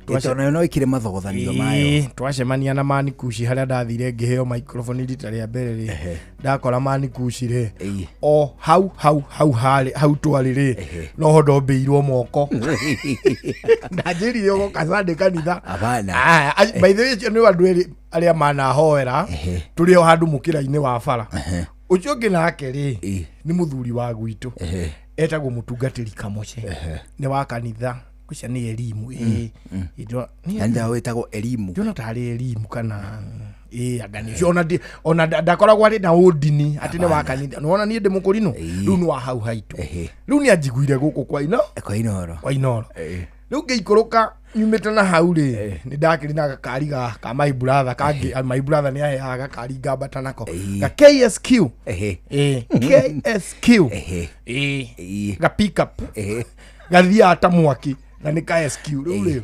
Tondũ no ĩkĩrĩ mathogothanio mayo. Twacemania na Manikushi harĩa ndathire ngĩheo microphone rita rĩa mbere rĩ, ndakora Manikushi rĩ o hau hau hau harĩ hau twarĩ rĩ noho ndombĩirwo moko, ndanjĩrire ũgoka Sunday kanitha. Hapana. Ah, by the way, acio nĩ andũ erĩ arĩa manahoera tũrĩ o handũ mũkĩra-inĩ wa bara. Ũcio ũngĩ nake rĩ nĩ mũthuri wa gwitũ etagwo mũtungatĩri Kamoce, nĩ wa kanitha kwicia nĩ elimu. Ĩ, Kanitha wĩtagwo Elimu. Ndiona tarĩ elimu kana ĩ anga nĩ ũcio. Ona ona ndakoragwo arĩ na ũndini atĩ nĩ wa kanitha, nĩwona niĩ ndĩ mũkũrinũ, rĩu nĩ wa hau haitũ, rĩu nĩ anjiguire gũkũ kwa ino kwa Inoro, kwa Inoro. Rĩu ngĩikũrũka nyumĩte na hau rĩ, nĩ ndakĩrĩ na gakari ka my brother kangĩ. My brother nĩ aheaga gakari ngambata nako ga KSQ. Ĩ, KSQ. Ĩ, ga pick up gathiaga ta mwaki na nĩ ka SQ. Rĩu rĩ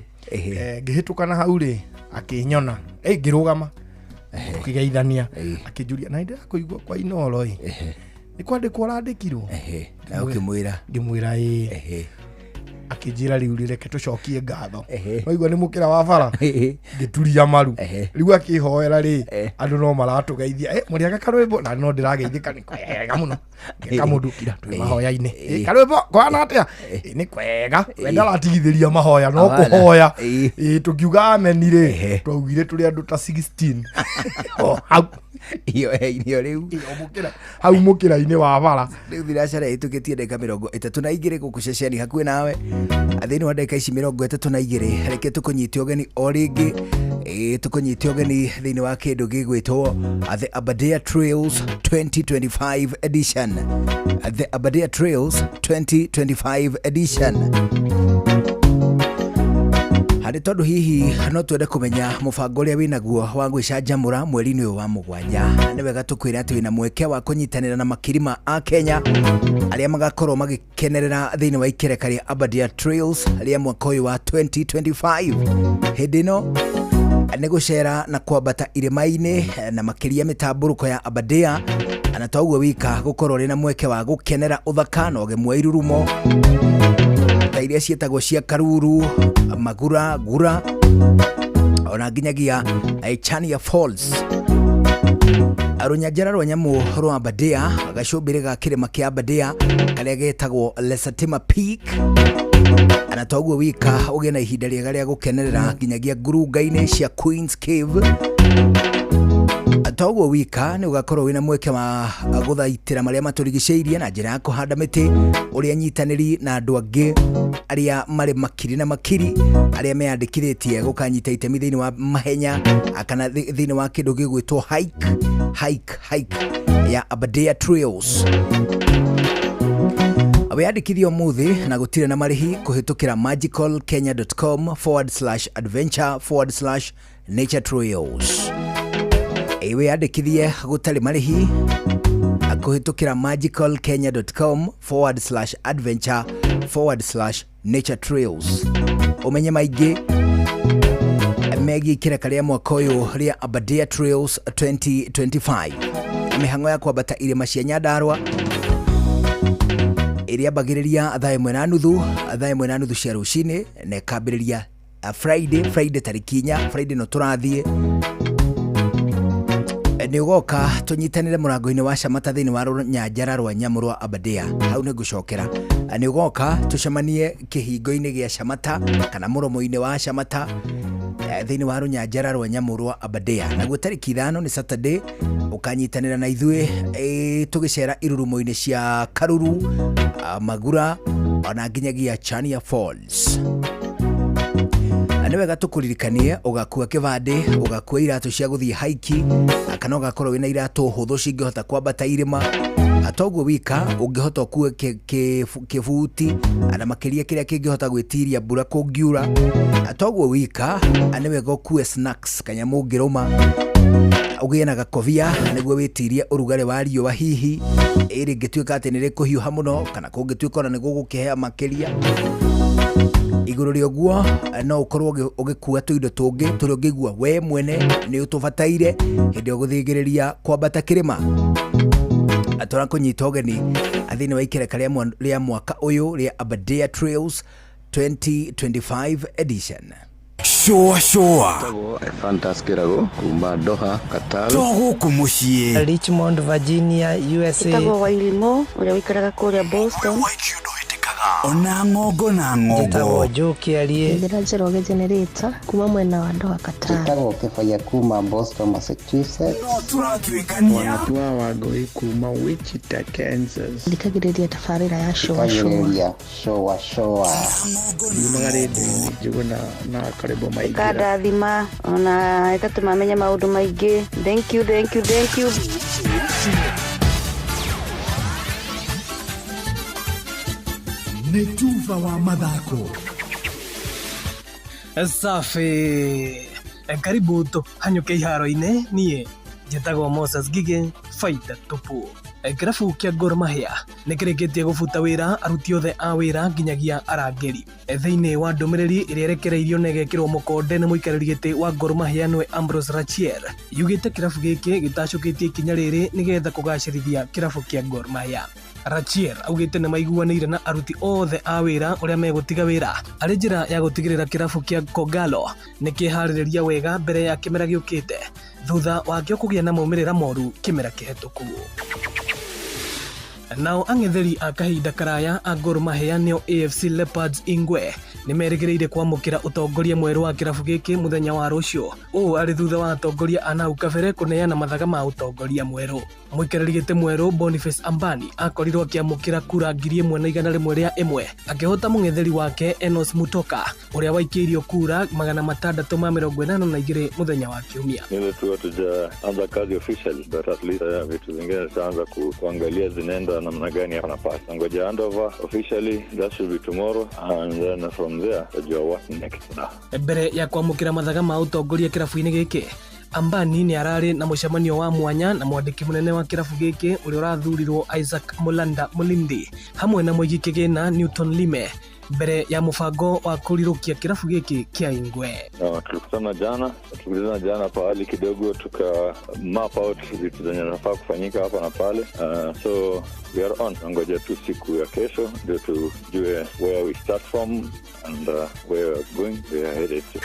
ngĩhĩtũka na hau rĩ akĩnyona, ngĩrũgama tũkĩgeithania, akĩnjũria na nĩndĩrakũigua kwa Inoro ĩ, nĩ kwandĩkwo ũrandĩkirwo? Na ũkĩmwĩra? Ngĩmwĩra ĩ. Akĩnjĩra rĩu rĩ reke tũcokie ngatho, waigua nĩ mũkĩra wa bara. Ngĩturia maru, rĩu akĩhoera rĩ andũ no maratũgeithia, mũrĩaga karwĩmbo na no ndĩrageithĩka nĩ kwega mũno. Ngĩkamũndukira twĩ mahoya-inĩ. Karwĩmbo kwana atĩa? Nĩ kwega, we ndaratigithĩria mahoya no Hapana. kũhoya. Tũkiuga ameni rĩ twaugire tũrĩ andũ ta 16 o hau. Iyo ĩyo rĩu hau mũkĩra-inĩ wa bara. Rĩu thinacara ĩhĩtũkĩtie ndagĩka 32 gũkũ ceceni hakuhĩ nawe. Thĩinĩ wa ndagĩka ici 32, reke tũkũnyite ũgeni o rĩngĩ. Tũkũnyite ũgeni thĩinĩ wa kĩndũ gĩgwĩtwo The Aberdare Trails 2025 edition. The Aberdare Trails 2025 edition. Harĩ tondũ hihi no twende kũmenya mũbango ũrĩa wĩnaguo wa gwĩcanjamũra mweri-inĩ ũyũ wa 7, nĩ wega tũkwĩre atĩ wĩna mweke wa kũnyitanĩra na makiri ma Akenya arĩa magakorwo magĩkenerera thĩinĩ wa ikereka rĩa Aberdare Trails rĩa mwaka ũyũ wa 2025. Hĩndĩ ĩno nĩ gũcera na kwambata irĩma-inĩ na makĩria mĩtambũrũko ya Aberdare, na toguo wika gũkorwo ũrĩ na mweke wa gũkenera ũthaka na ũgemu wa irurumo ta iria ciĩtagwo cia Karuru, Magura, Gura, ona nginyagia Chania Falls. Rũnyanjara rwa nyamũ rwa Aberdare, gacũmbĩrĩ ga kĩrĩma kĩa Aberdare karĩa getagwo Lesatima Peak, na toguo wika ũgĩe na ihinda rĩega rĩa gũkenerera nginyagia ngurunga-inĩ cia Queen's Cave. Toguo wika nĩ ũgakorwo wĩna mweke wa gũthaitĩra marĩa matũrigicĩirie na njĩra ya kũhanda mĩtĩ, ũrĩa nyitanĩri na andũ angĩ arĩa marĩ makiri na makiri arĩa meyandĩkithĩtie gũkanyita itemi thĩinĩ wa mahenya kana thĩinĩ wa kĩndũ gĩgwĩtwo hike hike hike ya Aberdare Trails. Wĩyandĩkithie ũmũthĩ na gũtirĩ na marĩhi kũhĩtũkĩra magicalkenya.com/adventure/nature trails. Wĩyandĩkithie gũtarĩ marĩhi kũhĩtũkĩra magicalkenya.com/adventure/nature trails. Ũmenye maingĩ megiĩ ikereka rĩa mwaka ũyũ rĩa Aberdare Trails 2025. Mĩhang'o ya kwambata irĩma cia Nyandarua ĩrĩa ambagĩrĩria thaa 1:30, thaa 1:30 cia rũcinĩ, na ĩkambĩrĩria Friday tarĩki 4, Friday no tũrathiĩ. Nĩ ũgoka tũnyitanĩre mũrango-inĩ wa Shamata thĩinĩ wa rũnyanjara rwa nyamũ rwa Aberdare. Hau nĩ ngũcokera. Nĩ ũgoka tũcemanie kĩhingo-inĩ gĩa Shamata kana mũromo-inĩ wa Shamata thĩinĩ wa rũnyanjara rwa nyamũ rwa Aberdare. Naguo tarĩki 5 nĩ Saturday, ũkanyitanĩra na ithuĩ tũgĩcera irurumo-inĩ cia Karuru, Magura, ona nginyagia Chania Falls. Nĩ wega tũkũririkanie ũgakua kĩbandĩ, ũgakua iratũ cia gũthiĩ haiki, kana ũgakorwo wĩna iratũ hũthũ cingĩhota kwambata irĩma. Toguo wika ũngĩhota ũkue kĩbuti na makĩria kĩrĩa kĩngĩhota gwĩtiria mbura kũngiura. Toguo wika nĩ wega ũkue snacks, kanyamũ ũngĩrũma, ũgĩe na gakobia nĩguo wĩtirie ũrugarĩ wa riũa hihi ĩrĩngĩtuĩka atĩ nĩ rĩkũhiũha mũno kana kũngĩtuĩka ona nĩ gũgũkĩhĩa makĩria. Igũrũ rĩa ũguo no ũkorwo ũgĩkua tũindo tũngĩ tũrĩa ũngĩigua we mwene nĩ ũtũbataire hĩndĩ ĩyo gũthingĩrĩria kwambata kĩrĩma. Tũrakũnyita ũgeni thĩinĩ wa ikereka rĩa mwaka ũyũ rĩa Aberdare Trails 2025 edition. Shũa shũa. Fantas Kĩrago kuma Doha, Qatar. To gũkũ mũciĩ. Richmond, Virginia, USA. Ĩtagwo Wairimũ ũrĩa ũikaraga kũrĩa Boston. Ona ng'ongo na ng'ongo. Njĩtagwo Joe Kĩarie. Njĩra Njoroge Generator kuma mwena wa Doha, Qatar. Njĩtagwo Kĩbaya kuma Boston, Massachusetts. No tũratuĩkania. Wanatua Wangũi kuma Wichita, Kansas. Thikagĩrĩria tabarĩra ya Shũa Shũa. Thikagĩrĩria Shũa Shũa. Yumaga rĩndiũ-inĩ Njũgũna na Karĩbo Maingĩra. Ĩkandathima ona ĩgatũma menye maũndũ maingĩ. Thank you, thank you, thank you. Nĩ tuba wa mathako. Safi. Karibu tũhanyũke iharo-inĩ. Niĩ njĩtagwo Moses Ngigĩ, baita tupu. Kĩrabu kĩa Gor Mahia nĩ kĩrĩkĩtie gũbuta wĩra aruti othe a wĩra nginyagia arangĩri. Thĩinĩ wa ndũmĩrĩri ĩrĩa ĩrekereirio na ĩgekĩrwo mũkonde nĩ mũikarĩri gĩtĩ wa Gor Mahia nĩwe Ambrose Rachier, yugĩte kĩrabu gĩkĩ gĩtacũkĩtie ikinya rĩrĩ nĩgetha kũgacĩrithia kĩrabu kĩa Gor Mahia. Rachier augĩte nĩ maiguanĩire na aruti othe a wĩra ũrĩa megũtiga wĩra arĩ njĩra ya gũtigĩrĩra kĩrabu kĩa Kogalo nĩ kĩharĩrĩria wega mbere ya kĩmera gĩũkĩte thutha wakĩo kũgĩa na maumĩrĩra moru kĩmera kĩhetũku. Nao ang'etheri a kahinda karaya a Gor Mahia nĩo AFC Leopards Ingwe nĩ merĩgĩrĩire kwamũkĩra ũtongoria mwerũ wa kĩrabu gĩkĩ mũthenya wa rũciũ. Ũũ arĩ thutha wa atongoria a nahau kabere kũneana mathaga ma ũtongoria mwerũ. Mũikarĩri gĩtĩ mwerũ Boniface Ambani akorirwo akĩamũkĩra kura 1101 akĩhota mũng'etheri wake Enos Mutoka ũrĩa waikĩirio kura 682 mũthenya wa Kiumia. Ile tu hatujaanza kazi officially, but at least vitu zingine tutaanza kuangalia zinaenda namna gani hapa na pale. Ngoja handover officially, that should be tomorrow, and then from there tutajua what next now. Mbere ya kwamũkĩra mathaga ma ũtongoria kĩrabu-inĩ gĩkĩ, Ambani nĩ ararĩ na mũcemanio wa mwanya na mwandĩki mũnene wa kĩrabu gĩkĩ ũrĩa ũrathurirwo Isaac Mulanda Mulindi hamwe na mũigi kĩgĩna Newton Lime mbere ya mũbango wa kũrirũkia kĩrabu gĩkĩ kĩa Ingwe. Tulikutana jana pahali kidogo, tuka map out vitu zenye nafaa kufanyika hapa na pale. So we are on. Ngoja tu siku ya kesho ndio tujue where we start from and where we are going, we are headed to.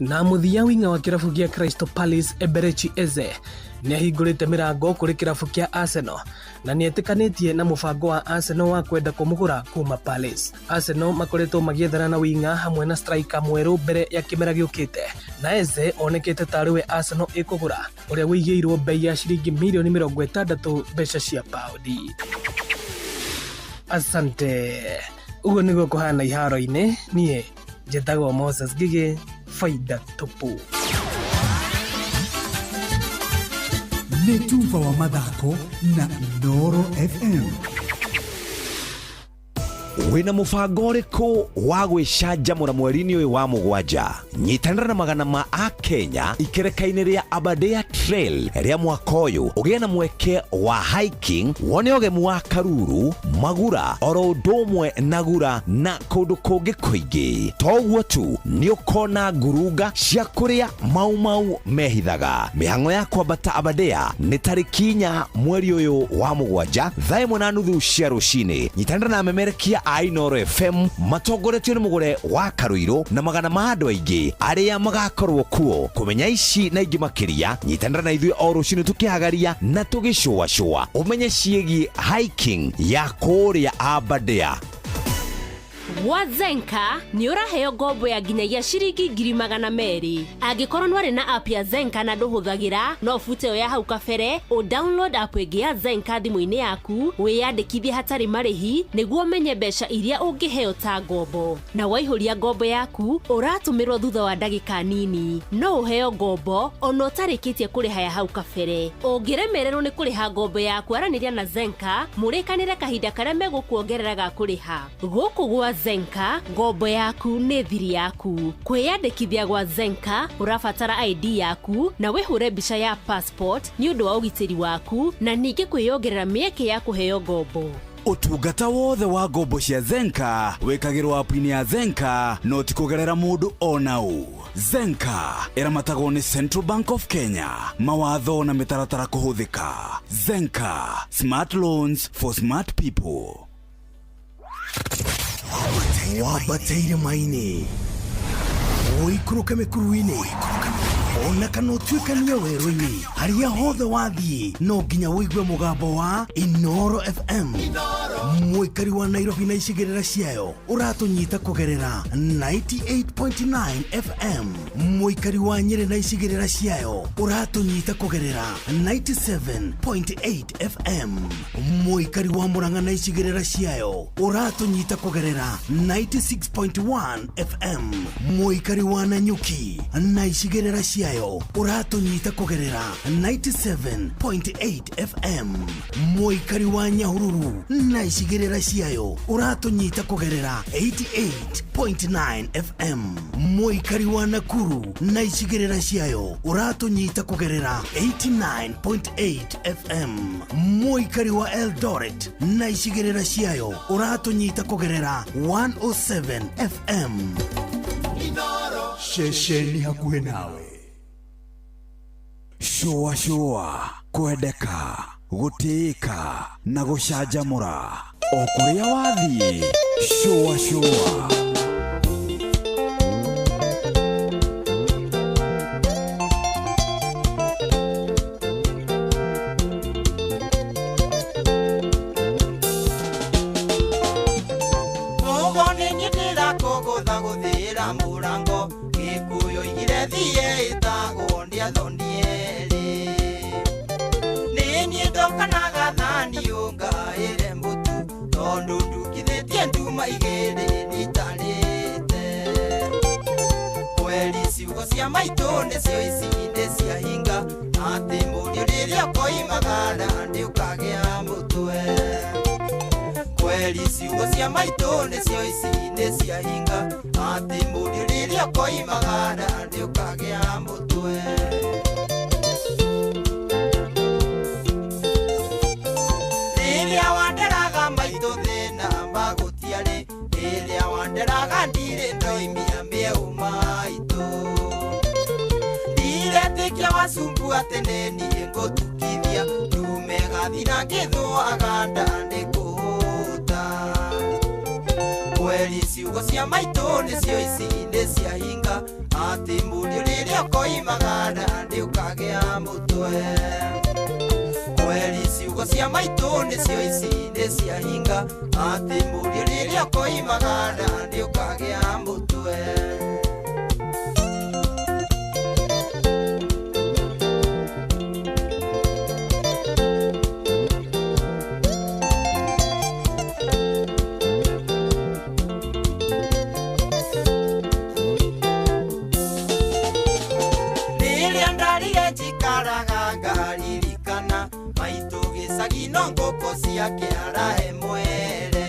Na mũthia winga wa kĩrabu gĩa Crystal Palace Eberechi Eze nĩahingũrĩte mĩrango kũrĩ kĩrabu kĩa Arsenal na nĩetĩkanĩtie na mũbango wa Arsenal wa kwenda kũmũgũra kuma Palace. Arsenal makoretwo magĩethana na winga hamwe na striker mwerũ mbere ya kĩmera gĩũkĩte, na Eze onekete tarĩ we Arsenal ĩkũgũra, ũrĩa wĩigĩirwo bei ya ciringi mirioni 60 mbeca cia paũndi. Asante. Ũguo nĩguo kũhana iharo-inĩ. Niĩ njĩtagwo Moses Ngigĩ, faida tupu. Nĩ tuba wa mathako na Inooro FM. Wĩna mũbango ũrĩkũ wa gwĩcanjamũra mweri-inĩ ũyũ wa mũgwanja? Nyitanĩra na magana ma Akenya ikereka-inĩ rĩa Aberdare Trail rĩa mwaka ũyũ, ũgĩe na mweke wa hiking, wone ũgemu wa Karuru, Magura, oro ũndũ ũmwe na Gura na kũndũ kũngĩ kũingĩ. To ũguo tu, nĩ ũkona ngurunga cia kũrĩa Mau Mau mehithaga. Mĩhang'o ya kwambata Aberdare nĩ tarĩki 4 mweri ũyũ wa mũgwanja thaa 1:30 cia rũcinĩ. Nyitanĩra na amemerekia a Inooro FM matongoretio nĩ mũgũre wa Karũirũ na magana ma andũ aingĩ arĩa magakorwo kuo. Kũmenya ici na ingĩ makĩria, nyitanĩra na ithuĩ o rũcinĩ tũkĩhagaria na tũgĩcũacũa ũmenye ciĩgiĩ hiking ya kũrĩa Aberdare. Gwa Zenka nĩ ũraheo ngombo ya nginyagia ciringi 200,000. Angĩkorwo nĩwarĩ na app ya Zenka na ndũhũthagĩra, no ũbute ĩyo ya hau kabere, ũ download app ĩngĩ ya Zenka thimũ-inĩ yaku, wĩyandĩkithie hatarĩ marĩhi nĩguo ũmenye mbeca iria ũngĩheo ta ngombo. Na waihũria ngombo yaku, ũratũmĩrwo thutha wa ndagĩka nini. No ũheo ngombo ona ũtarĩkĩtie kũrĩha ya hau kabere. Ũngĩremererwo nĩ kũrĩha ngombo yaku, aranĩria na Zenka mũrĩkanĩre kahinda karĩa megũkuongerera ga kũrĩha. Gũkũ gwa Zenka, ngombo yaku nĩ thiri yaku. Kwĩyandĩkithia gwa Zenka ũrabatara ID yaku na wĩhũre mbica ya passport nĩ ũndũ wa ũgitĩri waku na ningĩ kwĩyongerera mĩeke ya kũheo ngombo. Ũtungata wothe wa ngombo cia Zenka wĩkagĩrwo app-inĩ ya Zenka no ti kũgerera mũndũ ona ũ. Zenka ĩramatagwo nĩ Central Bank of Kenya. Mawatho na mĩtaratara kũhũthĩka. Zenka, smart loans for smart people. Wambateire maini, ũikũrũke mĩkuru-inĩ, ona kana ũtuĩkanie werũ-inĩ, harĩa hothe wathiĩ no nginya ũigue mũgambo wa Inooro FM. Mũikari wa Nairobi na icigĩrĩra ciayo ũratũnyita kũgerera 98.9 FM. Mũikari wa Nyĩrĩ na icigĩrĩra ciayo ũratũnyita kũgerera 97.8 FM. Mũikari wa Murang'a na icigĩrĩra ciayo ũratũnyita kũgerera 96.1 FM. Mũikari wa Nanyuki na icigĩrĩra ciayo ũratũnyita kũgerera 97.8 FM. Mũikari wa Nyahururu na icigĩrĩra ciayo ũratũnyita kũgerera 88.9 FM. Mũikari wa Nakuru na icigĩrĩra ciayo ũratũnyita kũgerera 89.8 FM. Mũikari wa Eldoret na icigĩrĩra ciayo ũratũnyita kũgerera 107 FM. Ceceni hakuhĩ nawe. Shũa shũa, kwendeka, gũtĩĩka na gũcanjamũra o kũrĩa wathiĩ. Shũa shũa. cia maitũ nĩcio ici nĩ cia hinga atĩ mũriũ rĩrĩa ũkoimagara ndĩũkagĩa mũtwe kweli ciugo cia maitũ nĩcio ici nĩ cia hinga atĩ mũriũ rĩrĩa ũkoimagara ndĩũkagĩa mũtwe rĩrĩa wanderaga maitũ thĩna magũtiarĩ rĩrĩa wanderaga ndirĩ ndoimia mĩeũ maitũ ndiretĩkia wacumbu atĩ nĩ niĩ ngũtukithia ndume gathira ngĩthũaga nda nĩkũhũta kweli ciugo cia maitũ nĩcio ici nĩ cia hinga atĩ mũriũ rĩrĩa ũkoimagara ndĩũkagĩa mũtwe kweli ciugo cia maitũ nĩcio ici nĩ cia hinga atĩ mũriũ rĩrĩa ũkoimagara ndĩũkagĩa mũtwe rĩrĩa ndarire njikaraga ngaririkana maitũ gĩcagi no ngũkũ ciake arahe mwere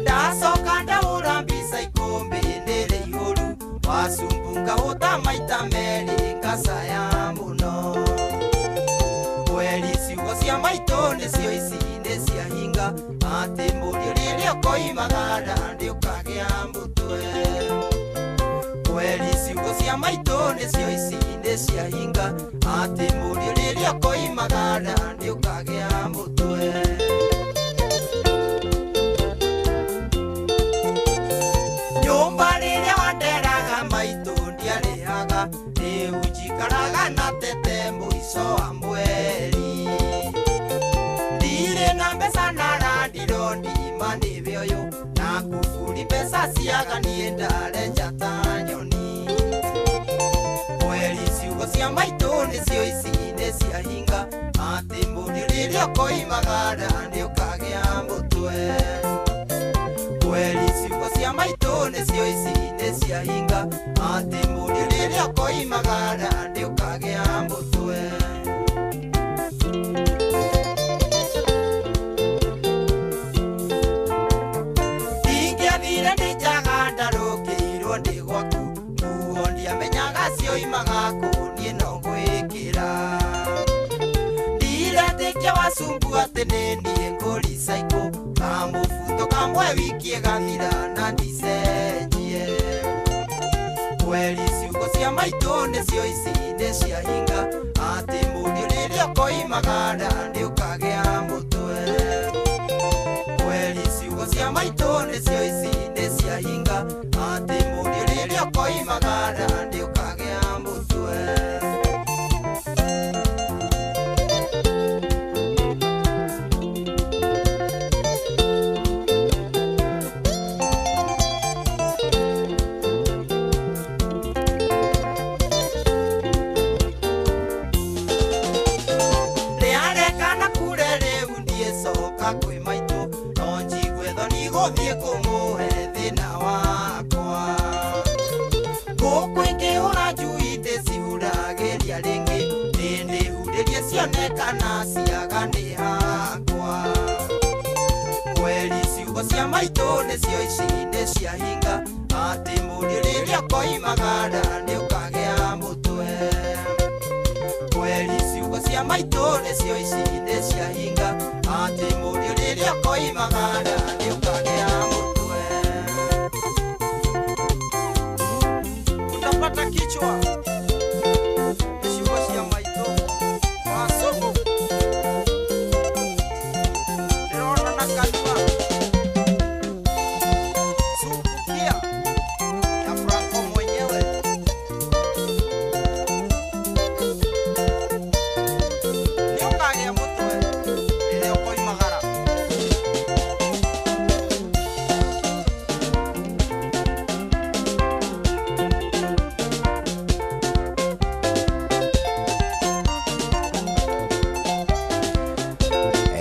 ndacoka ndahũra mbica ikũmbĩ nĩrĩ ihũru wacumbu ngahũta maita merĩ ngacaya mũno kweli ciugo cia maitũ nĩcio ici nĩ cia hinga atĩ mũriũ rĩrĩa ũkoimagara ndĩũkagĩa mũtwe kweli ciugo cia maitũ nĩcio ici nĩ cia hinga atĩ mũriũ rĩrĩa ũkoimagara ndĩũkagĩa mũtwe nyũmba rĩrĩa wanderaga maitũ ndiarĩhaga rĩu njikaraga na tete mũico wa mweri ndirĩ na mbeca na randirondi manĩwe ũyũ na kuburi mbeca ciaga niĩ ndare njata nyoni kweli ciugo cia maitũ nĩcio ici nĩ cia hinga atĩ mũriũ rĩrĩa ũkoimagara ndĩũkagĩa mũtwe kweli ciugo cia maitũ nĩcio ici nĩ cia hinga atĩ mũriũ rĩrĩa ũkoimagara ndĩũkagĩa mũtwe ingĩathire nĩ njaga ndarũkĩirwo ndĩ gwaku nguo ndiamenyaga cioimaga kũ niĩ no ngwĩkĩra ndiretĩkia wacumbu atĩ nĩ niĩ ngũricaikũ kamũbuto kamwe wiki ĩgathira na ndicenjie kweli ciugo cia maitũ nĩcio ici nĩ cia hinga atĩ mũriũ rĩrĩa ũkoimagara ndĩũkagĩa mũtwe kweli ciugo cia maitũ nĩcio ici nĩ cia hinga atĩ mũriũ rĩrĩa ũkoimagara ndĩũkagĩa mũtwe rĩarekana kure rĩu ndiĩcoka kwĩ maitũ no njigue thoni gũthiĩ kũmũhe thĩna wakwa ngũkũ ingĩhũra njui ndĩcihuragĩria rĩngĩ ndĩndĩhurĩrie cionekana ciaga nĩ hakwa kweli ciugo cia maitũ nĩcio ici nĩ cia hinga atĩ mũriũ rĩrĩa ũkoimagara nĩũkagĩa mũtwe kweli ciugo cia maitũ nĩcio ici nĩ cia hinga atĩ mũriũ rĩrĩa ũkoimagara nĩũkagĩa mũtwe utapata kichwa ciugo cia maitũ wasumu ndĩrona na kanua sumbukia na Franco mwenyewe nĩũkagĩa mũtwe rĩrĩa ũkoimagara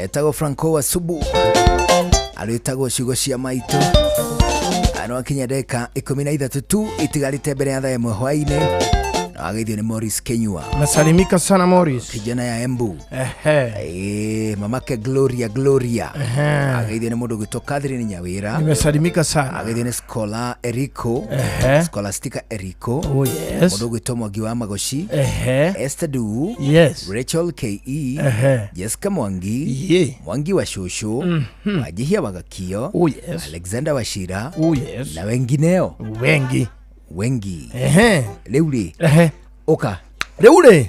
Etagwo Franco wa Subu arĩtagwo ciugo cia maitũ No akinya ndagĩka 13 tu itigarĩte mbere ya thaa 1 hwaĩ-inĩ. Na wageithio nĩ Morris Kenyua. Nasalimika sana Morris. Kijana ya Embu. Ehe. Mamake Gloria Gloria. Ehe. Ageithio nĩ mũndũ ũgwĩtwo Catherine Nyawĩra. Nimesalimika sana. Ageithio nĩ Scholar Eriko. Ehe. Scholastica Eriko. Oh, yes. Mũndũ ũgwĩtwo Mwangi wa Magoci. Ehe. Esther Du. Yes. Rachel KE. Ehe. Jessica Mwangi. Yeah. Mwangi wa Shushu. Mhm. Wajihia wa Gakio. Oh, yes. Alexander Wachira. Oh, yes. Na wengineo. Wengi. Wengi. Ehe. Rĩu rĩ. Ehe. Ũka. Rĩu rĩ,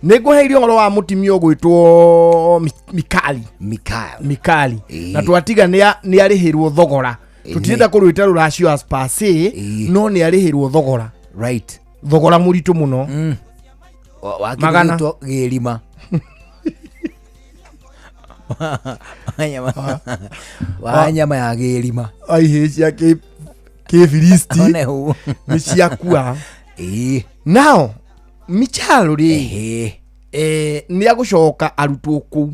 nĩ ngũheire ũhoro wa mũtimia ũgwĩtwo Mikali. Mikali. Mikali. Na twatiga nĩ arĩhĩrwo thogora. Tũtirenda kũrwĩta rũracio as per se, no nĩ arĩhĩrwo thogora. Right. Thogora mũritũ mũno. Magana. Wakĩrĩtwo gĩrima. Wa nyama ya gĩrima. Aihĩ cia kĩfilisti One hũ. nĩ ciakua. Now, Michalo rĩ, nĩ agũcoka arutwo kũu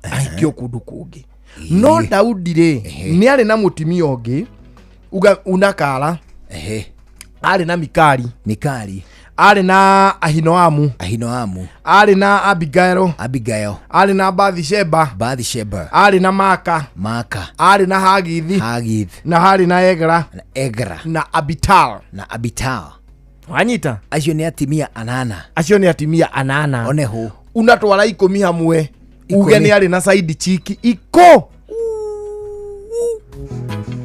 ahikio kũndũ kũngĩ. No Daudi rĩ, nĩ arĩ na mũtimia ũngĩ unakara. Arĩ na Mikali. Mikali. Arĩ na Ahinoamu. Ahinoamu. Arĩ na Abigail. Abigail. Arĩ na Bathsheba. Bathsheba. Arĩ na Maka. Maka. Arĩ na Hagithi. Hagith. Na harĩ na Egra. Na Egra. Na Abital. Na Abital. Wanyita? Acio nĩ atimia anana. Acio nĩ atimia anana. One hũ. Unatwara 10 hamwe. Uge 10. nĩ arĩ na side chick iko.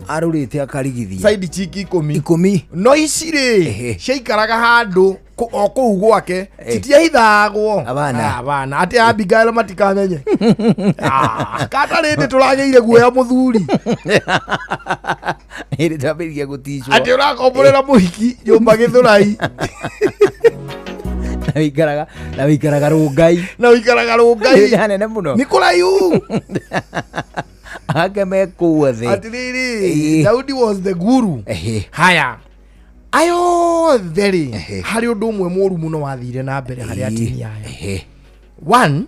Arũrĩte akarigithia. Side chick 10. 10. No ici rĩ, ciaikaraga handũ o kũu gwake, citiahithagwo. Abana. Abana. Atĩ Abigail matikamenye. Kata rĩndĩ tũragĩire guoya mũthuri. Hĩndĩ twambĩrĩria gũticwo. Atĩ ũrakomborera mũhiki nyũmba Gĩthũrai. Na wĩikaraga na wĩikaraga Rũngai. Na wĩikaraga Rũngai. Nĩ hanene mũno. Nĩ kũraihu. Ake me kũu othe. Atĩrĩrĩ, Daudi was the guru. Haya. Aya othe rĩ, harĩ ũndũ ũmwe mũru mũno wathire na mbere harĩ atimia aya. One,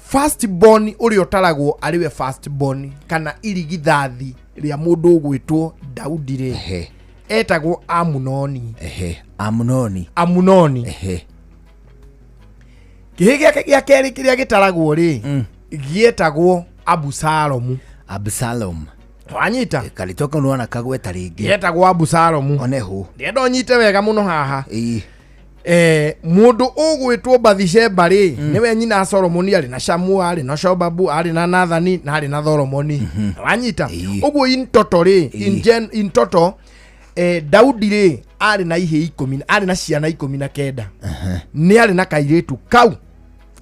first born ũrĩa ũtaragwo arĩ we first born kana irigithathi rĩa mũndũ ũgwĩtwo Daudi rĩ, etagwo Amunoni. Amunoni. Amunoni. Kĩhĩ gĩake gĩa kerĩ kĩrĩa gĩtaragwo rĩ, gĩetagwo Abusalomu. Absalom. Wanyita? Karĩtwa kau nĩwona kagweta rĩngĩ. Gĩetagwo Abusalomu. One hũ. Ndĩrenda ũnyite wega mũno haha. Mũndũ ũgwĩtwo Bathsheba rĩ, nĩwe nyina Solomoni, arĩ na Shamua, arĩ na Shobabu, arĩ na Nathani na arĩ na Solomoni. Wanyita? Ũguo in total rĩ, in total, Daudi rĩ, arĩ na ihĩĩ 10, arĩ na ciana 19. Nĩ arĩ na kairĩtu kau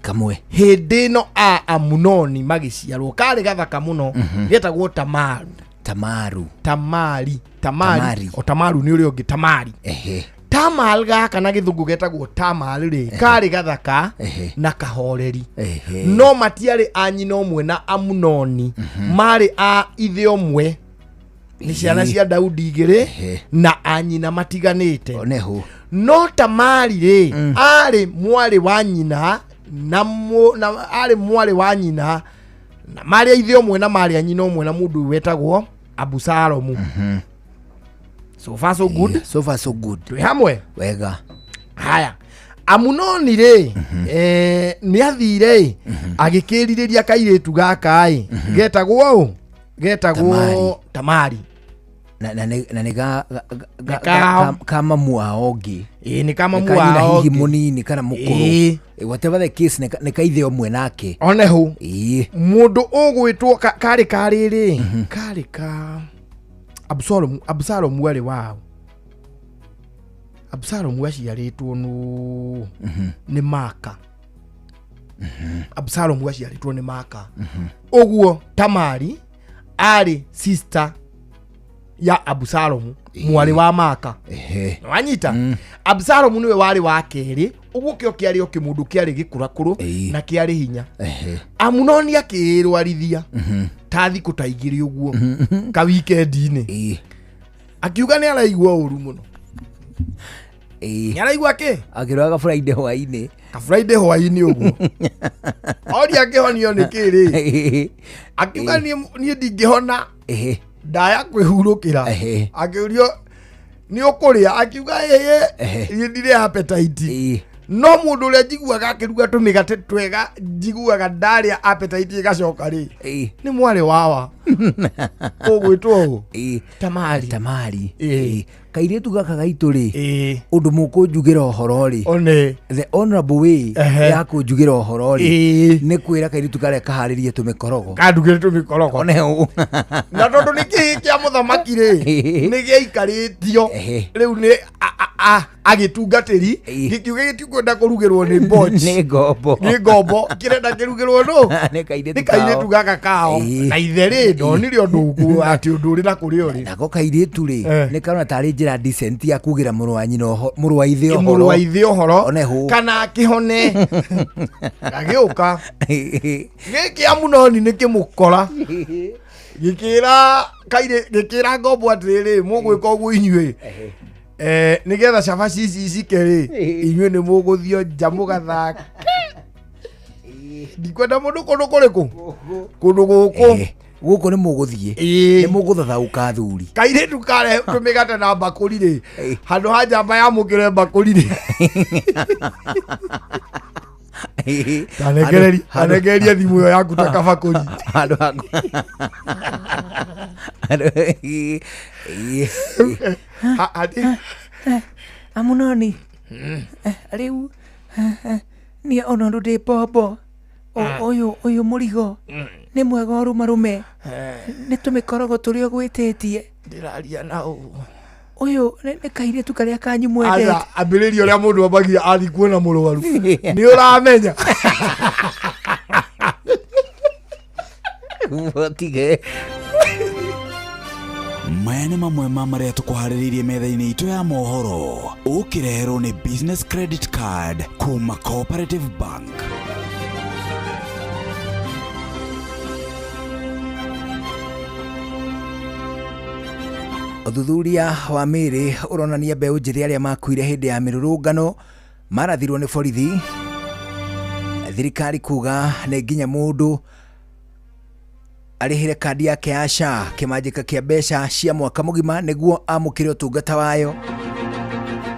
kamwe. Hĩndĩ ĩno a Amunoni magĩciarwo, karĩ gathaka mũno, getagwo Tamaru. Tamaru. Tamari. Tamari. O Tamaru nĩ ũrĩa ũngĩ, Tamari. Tamal gaka na gĩthũngũ getagwo Tamal rĩ, karĩ gathaka na kahoreri. No matiarĩ a nyina ũmwe na Amunoni, marĩ a ithe ũmwe. Nĩ ciana cia Daudi igĩrĩ na a nyina matiganĩte. No Tamari rĩ, arĩ mwarĩ wa nyina na arĩ mwarĩ wa nyina na marĩ a ithe ũmwe na marĩ a nyina ũmwe na mũndũ wetagwo Abusalomu. So far so good. So far so good. Twĩ hamwe? Wega. Haya. Amunoni rĩ, nĩ athire agĩkĩrirĩria kairĩtu gaka ĩ, getagwo ũ? Getagwo Tamari. Na nĩ ga mamu wao ũngĩ. Ĩĩ, nĩ ka mamu wao hihi ũngĩ. mũnini kana mũkũrũ. Whatever the case, nĩ ka ithe ũmwe nake. One hũ. Mũndũ ũgwĩtwo karĩ karĩrĩ, karĩ ka Absalomu. Absalomu arĩ wao. Absalomu aciarĩtwo nũ nĩ Maka. Absalomu aciarĩtwo nĩ Maka. Ũguo Tamari arĩ sister ya Absalomu, mwarĩ wa Maka. Wanyita? Absalomu nĩwe warĩ wa kerĩ, ũguo kĩo kĩarĩ o kĩmũndũ kĩarĩ gĩkũrakũrũ na kĩarĩ hinya. Amunoni akĩĩrwarithia ta thikũ ta igĩrĩ ũguo ka weekend-inĩ. Akiuga nĩ araigua ũru mũno. Nĩ araigua kĩ? Akĩrwaga Friday hwaĩ-inĩ. Ka Friday hwaĩ-inĩ ũguo. Oria akĩhonio nĩ kĩ rĩ? Akiuga niĩ ndingĩhona. Ndaya kwĩhurũkĩra. Akĩũrio nĩ ũkũrĩa, akiuga ĩĩ, niĩ ndirĩ appetite. No mũndũ ũrĩa njiguaga akĩruga tũmĩgate twega, njiguaga ndarĩa appetite ĩgacoka rĩ, nĩ mwarĩ wawa ũgwĩtwo ũũ, Tamari. Tamari. Kairĩtu gaka gaitũ rĩ, ũndũ mũkũnjugĩra ũhoro rĩ, one the honorable way ya kũnjugĩra ũhoro rĩ, nĩ kwĩra kairĩtu karĩa kaharĩrie tũmĩkorogo, kandugĩre tũmĩkorogo. One ũũ. Na tondũ nĩ kĩhĩ kĩa mũthamaki rĩ, nĩ gĩaikarĩtio rĩu nĩ agĩtungatĩri, gĩkiuga gĩtikwenda kũrugĩrwo nĩ mboch, nĩ ngombo, nĩ ngombo, kĩrenda kĩrugĩrwo nũ? Nĩ kairĩtu nĩ kairĩtu gaka kao. Na ithe rĩ, ndonire ũndũ ũguo atĩ ũndũ ũrĩ na kũrĩ ũrĩ. Nako kairĩtu rĩ, nĩ karona tarĩ njĩra decent ya kugĩra mũrũ wa nyina ũhoro, mũrũ wa ithe ũhoro, mũrũ wa ithe ũhoro, one hũ, kana akĩhone. Gagĩũka gĩkĩ Amunoni nĩ kĩmũkora, gĩkĩra kairĩ, gĩkĩra ngombo atĩrĩrĩ, mũgwĩka ũguo inyuĩ, nĩgetha cabaci ici icike rĩ, inyuĩ nĩ mũgũthio nja mũgathake. Ndikwenda mũndũ kũndũ kũrĩkũ, kũndũ gũkũ. Gũkũ nĩ mũgũthiĩ, nĩ mũgũthathaũka athuri. Kairĩtu kare tũmĩgate na mbakũri rĩ, handũ ha njamba yamũkĩre mbakũri rĩ, tanegereria thimũ ĩyo yaku ta kabakũri. Handũ ha Amunoni, rĩu niĩ ona ũndũ ndĩ mbombo, ũyũ mũrigo nĩ mwega ũrũmarũme, nĩ tũmĩkorogo tũrĩa ũgwĩtĩtie. Ndĩraria na ũũ. Ũyũ nĩ kairĩtu karĩa kanyu mwendete. Aca, ambĩrĩria ũrĩa mũndũ ambagia athiĩ kuona mũrwaru. Nĩ ũramenya. Tige. Maya nĩ mamwe ma marĩa tũkũharĩrĩirie metha-inĩ itũ ya mohoro, ũkĩreherwo nĩ Business Credit Card kuma Cooperative Bank. Ũthuthuria wa mĩĩrĩ ũronania mbeũ njĩthĩ arĩa makuire hĩndĩ ya mĩrũrũngano marathirwo nĩ borithi. Thirikari kuga nĩ nginya mũndũ arĩhĩre kandi yake ya SHA kĩmanjĩka kĩa mbeca cia mwaka mũgima nĩguo amũkĩre ũtungata wayo.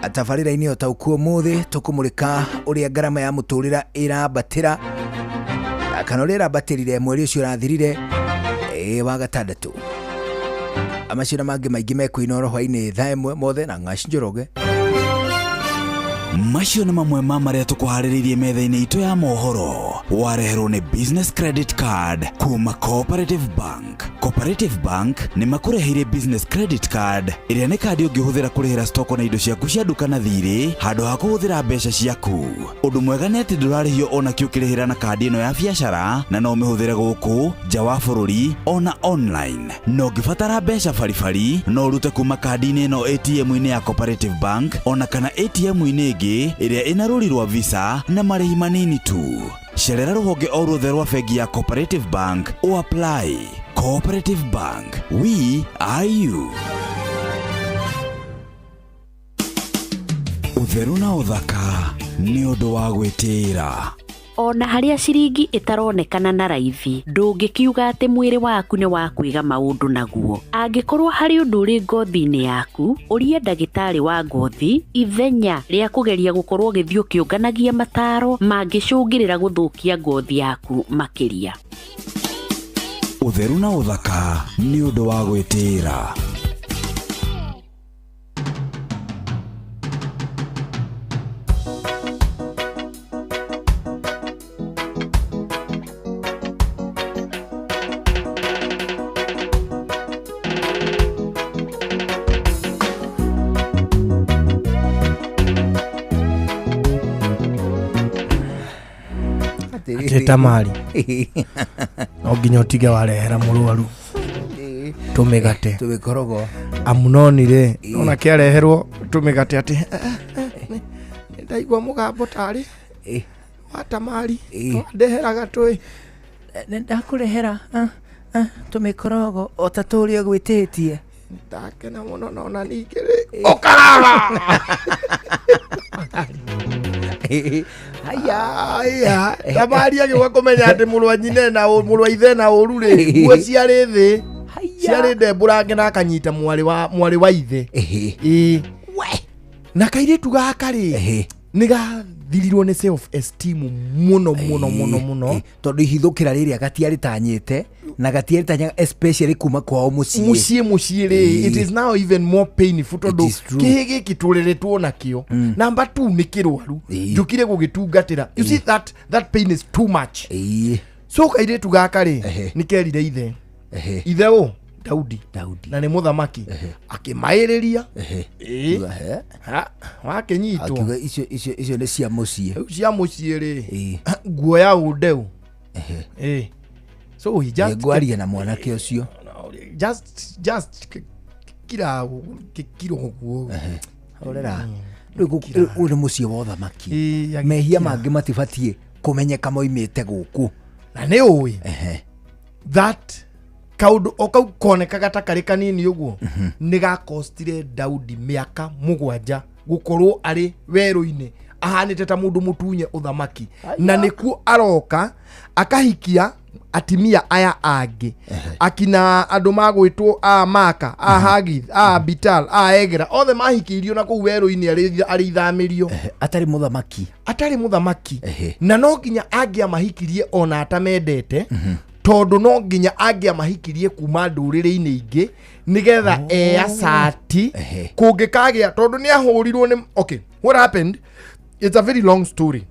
Tabarĩra-inĩ ũtaũku ũmũthĩ tũkũmũrĩka ũrĩa ngarama ya mũtũrĩre ĩrambatĩra, kana ũrĩa ĩrambatĩrire mweri ũcio ũrathirire wa gatandatũ. Amacio na mangĩ maingĩ mekũinoro hwainĩ thaa 1 mothe na Ng'aci Njoroge. Macio nĩ mamwe ma marĩa tũkũharĩrĩirie metha-inĩ itũ ya mohoro, wareherwo nĩ Business Credit Card kuma Cooperative Bank. Cooperative Bank nĩ makũreheire Business Credit Card ĩrĩa nĩ kandi ũngĩhũthĩra kũrĩhĩra stoko na indo ciaku cia nduka na thirĩ handũ ha kũhũthĩra mbeca ciaku. Ũndũ mwega nĩ atĩ ndũrarĩhio ona kĩ ũkĩrĩhĩra na kandi ĩno ya biacara, na no ũmĩhũthĩre gũkũ nja wa bũrũri ona online. Na ũngĩbatara mbeca baribari no ũrute kuma kandi-inĩ ĩno ATM-inĩ ya Cooperative Bank ona kana ATM-inĩ ĩngĩ ĩrĩa ĩna rũri rwa Visa na marĩhi manini tu. Cerera rũhonge o ruothe rwa bengi ya Cooperative Bank o apply. Cooperative Bank, we are you. Ũtheru na ũthaka nĩ ũndũ wa gwĩtĩĩra. Ona harĩa ciringi ĩtaronekana na raithi, ndũngĩkiuga atĩ mwĩrĩ waku nĩ wa kwĩga maũndũ naguo. Angĩkorwo harĩ ũndũ ũrĩ ngothi-inĩ yaku, ũria ndagĩtarĩ wa ngothi ithenya rĩa kũgeria gũkorwo ũgĩthiĩ ũkĩũnganagia mataro mangĩcũngĩrĩra gũthũkia ngothi yaku makĩria. Ũtheru na ũthaka nĩ ũndũ wa gwĩtĩĩra. Atĩ Tamari, no nginya ũtige warehera mũrwaru tũmĩgate, tũmĩkorogo. Amunoni rĩ, ona kĩareherwo tũmĩgate atĩ ndaigua mũgambo tarĩ wa Tamari ndeheraga twĩ ndakũrehera tũmĩkorogo o ta tũrĩa ũgwĩtĩtie. Ndakena mũno nona ningĩ rĩ ũkarara. Haya, Tamari agĩũka kũmenya atĩ mũrũ wa nyina na mũrũ wa ithe na ũru rĩ, nguo ciarĩ thĩ Ciarĩ ndembũrange na akanyita mwarĩ wa ithe. Ĩĩ. Na kairĩtu gaka rĩ, nĩ gathirirwo nĩ self esteem mũno mũno mũno mũno. Tondũ ihithũkĩra rĩrĩa gatiarĩtanyĩte na gatiarĩtanyaga especially kuma kwao mũciĩ. Mũciĩ rĩ, it is now even more painful tondũ kĩhĩ gĩkĩ tũreretwo nakĩo. Number 2 nĩ kĩrwaru, njũkire gũgĩtungatĩra. You see that pain is too much. So kairĩtu gaka rĩ, nĩ kerire ithe, ithe ũ Daudi na nĩ mũthamaki, akĩmaĩrĩria. Wakĩnyitwo akiuga icio nĩ cia mũciĩ. Cia mũciĩ rĩ, nguoya ũndeu. So he just ngwaria na mwanake ũcio just kira kiro ũguo. Horera rĩu ũyũ nĩ mũciĩ wa ũthamaki, mehia mangĩ matibatiĩ kũmenyeka moimĩte gũkũ. Na nĩ ũĩ that kaũndũ o kau konekaga ta karĩ kanini ũguo nĩ gakostire Daudi mĩaka 7 gũkorwo arĩ werũ-inĩ ahanĩte ta mũndũ mũtunye ũthamaki. Na nĩkuo aroka akahikia atimia aya angĩ, akina andũ magwĩtwo a Maka, a Hagith, a Abital, a Egera, othe mahikĩirio na kũu werũ-inĩ arĩ ithamĩrio. Atarĩ mũthamaki. Atarĩ mũthamaki. Na no nginya angĩamahikirie ona atamendete, tondũ no nginya angĩamahikirie kuma ndũrĩrĩ-inĩ ingĩ nĩgetha eacati kũngĩkagĩa, tondũ nĩ ahũrirwo nĩ. Okay, what happened? It's a very long story.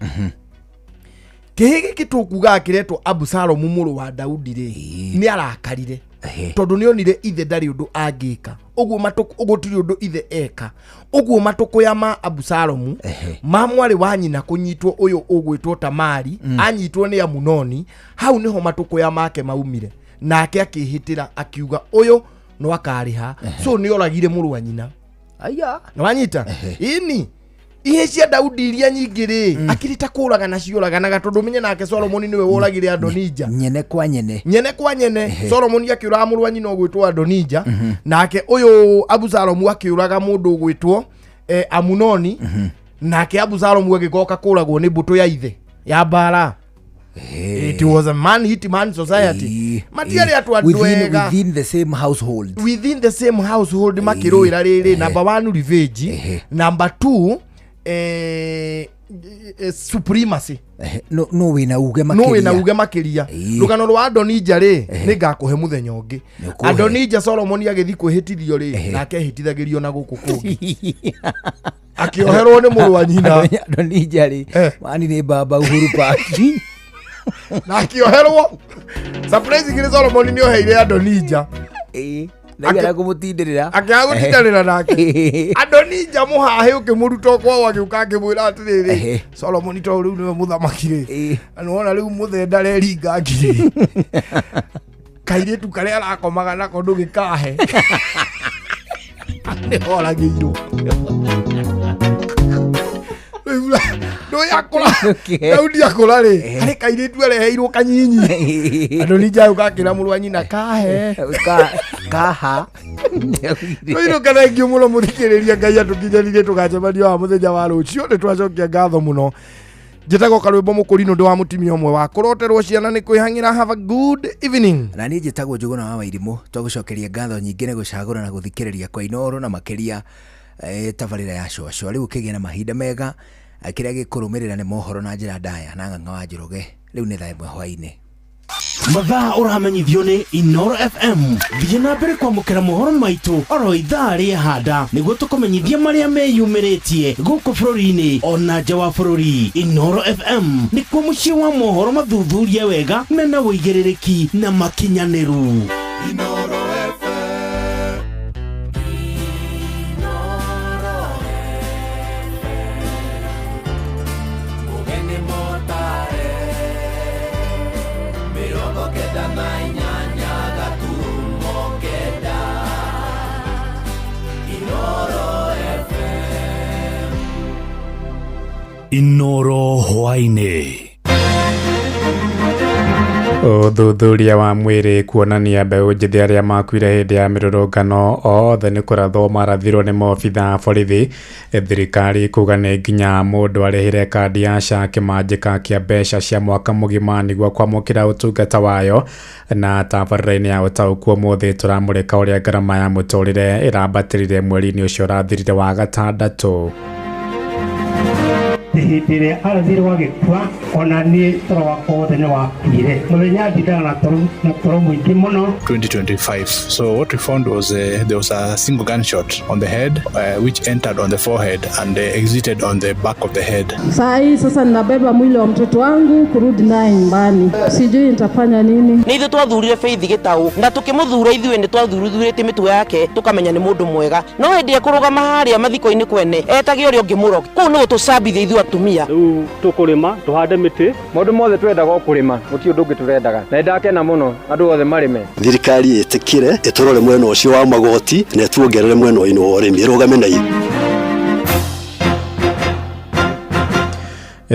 Kĩhĩ gĩkĩ tũkugaga kĩretwo Abusalomu mũrũ wa Daudi rĩ, nĩ arakarire tondũ nĩ onire ithe ndarĩ ũndũ angĩka, ũguo gũtirĩ ũndũ ithe eka. Ũguo matũkũya ma Abusalomu ma mwarĩ wa nyina kũnyitwo ũyũ ũgwĩtwo Tamari, anyitwo nĩ Amunoni, hau nĩho matũkũya make maumire. Nake akĩhĩtĩra akiuga ũyũ no akarĩha. So nĩ oragire mũrũ wa nyina. Aya. Nĩwanyita? Ĩni ihe cia Daudi iria nyingĩ rĩ, akĩrĩ ta kũragana ciũraganaga, tondũ menye nake Solomoni nĩwe woragire Adonija. Nyene kwa nyene. Nyene kwa nyene. Solomoni akĩũraga mũrũ wa nyina ũgwĩtwo Adonija, nake ũyũ Abusalomu akĩũraga mũndũ ũgwĩtwo Amunoni, nake Abusalomu agĩgoka kũragwo nĩ mbũtũ ya ithe ya mbara. It was a man hit man society. Matiarĩ atũ andũ ega. Within the same household. Within the same household makĩrũĩra rĩrĩ. Number 1 revenge, number 2 supremacy. No wĩna uge makĩria. No wĩna uge makĩria. Rũgano rwa Adonija rĩ, nĩ ngakũhe mũthenya ũngĩ. Adonija Solomoni agĩthiĩ kwĩhĩtithio rĩ, nake ehĩtithagĩrio na gũkũ kũngĩ. Akĩoherwo nĩ mũrũ wa nyina. Adonija rĩ, mani nĩ baba Uhuru Park. Na akĩoherwo. Surprisingly Solomoni nĩ oheire Adonija. Akĩaga kũmũtindĩrĩra. Akĩaga gũtindanĩra nake. Adonija mũhahĩ ũkĩmũruta kwao agĩũka akĩmwĩra atĩrĩrĩ, Solomoni to rĩu nĩwe mũthamaki rĩ, na nĩwona rĩu mũthee ndareringa ngiri. Kairĩtu karĩa arakomaga nako ndũgĩkahe. Nĩ oragĩirwo. Daudi akũra rĩ, harĩ kairĩtu areheirwo kanyinyi. Adonija agĩũka akĩra mũrũ wa nyina kahe. Kaha. Tũinũka thengio mũno mũthikĩrĩria, Ngai atũkinyanĩrie tũgacemania wa mũthenya wa rũciũ. Nĩ twacokia ngatho mũno. Njĩtagwo Karwĩmbo Mũkũrinũ, ndĩ wa mũtumia ũmwe wa kũroterwo ciana nĩ kwĩhang'ĩra. Have a good evening. Na niĩ njĩtagwo Njũgũna wa Wairimũ. Twagũcokeria ngatho nyingĩ nĩ gũcagũra na gũthikĩrĩria kwa Inooro na makĩria tabarĩra ya Cũacũa. Rĩu ũkĩgĩa na mahinda mega. Kĩrĩa gĩkũrũmĩrĩra nĩ mohoro na njĩra ndaya na Ng'ang'a wa Njoroge. Rĩu nĩ thaa 1 hwaĩ-inĩ. Mathaa ũramenyithio nĩ Inooro FM. Thiĩ na mbere kwamũkĩra mohoro maitũ oro ithaa rĩehanda nĩguo tũkũmenyithie marĩa meyumĩrĩtie gũkũ bũrũri-inĩ ona nja wa bũrũri. Inooro FM nĩkuo mũciĩ wa mohoro mathuthurie wega mena ũigĩrĩrĩki na makinyanĩru. Inooro FM. Mũgeni mũtare, 98.9 Inooro FM. Inooro hwaĩ-inĩ. Ũthuthuria wa mwĩrĩ kuonania mbeũ njĩthĩ arĩa makuire hĩndĩ ya mĩrũrũngano othe nĩ kũrathwo marathirwo nĩ maobitha a borithi. Thirikari kuga nĩ nginya mũndũ arĩhĩre kandi ya SHA kĩmanjĩka kĩa mbeca cia mwaka mũgima nĩguo kwamũkĩra ũtungata wayo. Na tabarĩra-inĩ ya ũtaũku ũmũthĩ tũramũrĩka ũrĩa ngarama ya mũtũrĩre ĩrambatĩrire mweri-inĩ ũcio ũrathirire wa gatandatũ. Hĩndĩ ĩrĩa arathirwo agĩkua ona niĩ toro wakwa wothe nĩ wakuire mũthenya ndindaga na toro mũingĩ mũno. 2025. So what we found was there was a single gunshot on the head, which entered on the forehead and exited on the back of the head. Saa hii sasa ninabeba mwili wa mtoto wangu kurudi naye nyumbani, sijui nitafanya nini. Nĩ ithuĩ twathurire Faith Gĩtaũ na tũkĩmũthura ithuĩ nĩ twathuruthurĩtie mĩtugo yake tũkamenya nĩ mũndũ mwega, no hĩndĩ ĩrĩa kũrũgama harĩa mathiko-inĩ kwene etage ũrĩa ũngĩ mũrogi kũu nĩ gũtũcambithia ithuĩ atumia. Rĩu tũkũrĩma tũhande mĩtĩ maũndũ mothe twendaga o kũrĩma gũtirĩ ũndũ ũngĩ tũrendaga na nĩndakena mũno andũ othe marĩme. Thirikari ĩtĩkĩre ĩtũrore mwena ũcio wa magoti na ĩtuongerere mwena ũyũ wa ũrĩmi ĩrũgame na ithuĩ.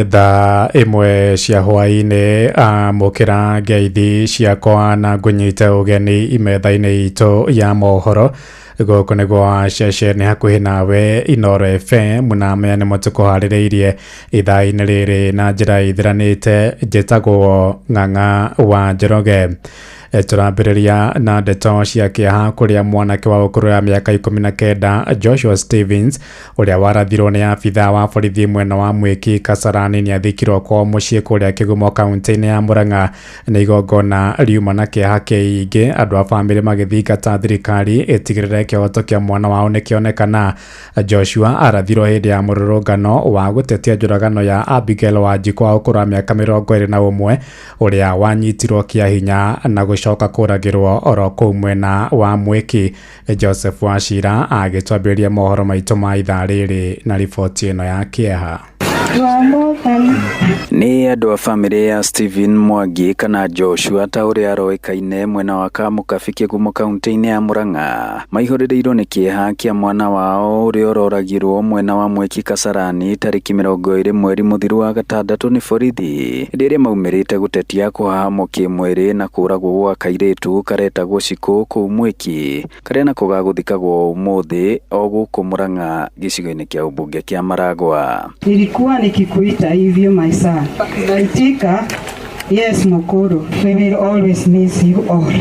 Thaa ĩmwe cia hwaĩ-inĩ amũkĩra ngeithi ciakwa na ngũnyite ũgeni imetha-inĩ itũ ya mohoro. Gũkũ nĩ gwa ceceni hakuhĩ nawe Inooro FM na maya nĩmo tũkũharĩrĩirie ithaa-inĩ rĩrĩ na njĩra ithiranĩte. Njĩtagwo Ng'ang'a wa Njoroge. Tũrambĩrĩria na ndeto cia kĩeha kũrĩa mwanake wa ũkũrũ wa mĩaka 19 Joshua Stevens ũrĩa warathirwo nĩ abithaa wa borithi mwena wa Mwĩki Kasarani nĩathikirwo kwao mũciĩ kũrĩa Kĩgumo kaunti-inĩ ya Murang'a. Nĩ igongona riuma na kĩeha kĩingĩ, andũ a bamĩrĩ magĩthingata thirikari ĩtigĩrĩre kĩhoto kĩa mwana wao nĩkĩonekana. Joshua arathirwo hĩndĩ ya mũrũrũngano wa gũtetia njũragano ya Abigail Wanjikũ wa ũkũrũ wa mĩaka 21 ũrĩa wanyitirwo kĩa hinya na gũcoka kũragĩrwo oro kũu mwena wa Mwĩki. Joseph Wachira agĩtwambĩrĩria mohoro maitũ ma ithaa rĩrĩ na riboti ĩno ya kĩeha. Nĩ andũ a bamĩrĩ ya Stephen Mwangi kana Joshua ta ũrĩa aroĩkaine mwena wa Kamũkabi Kĩgumo kaunti-inĩ ya Murang'a maihũrĩrĩirwo nĩ kĩeha kĩa mwana wao ũrĩa ũroragirwo mwena wa Mwĩki Kasarani tarĩki 20 mweri mũthiru wa gatandatũ nĩ borithi hĩndĩ ĩrĩa maumĩrĩte gũtetia kũhahamwo kĩmwĩrĩ na kũragwo gwa kairĩtu karetagwo Shikũ kũu Mwĩki karĩa nako gagũthikagwo ũmũthĩ o gũkũ Murang'a gĩcigo-inĩ kĩa ũmbunge kĩa Maragwa. Nilikuwa nikikuita hivyo my son. Naitika, yes Mukuru, we will always miss you all.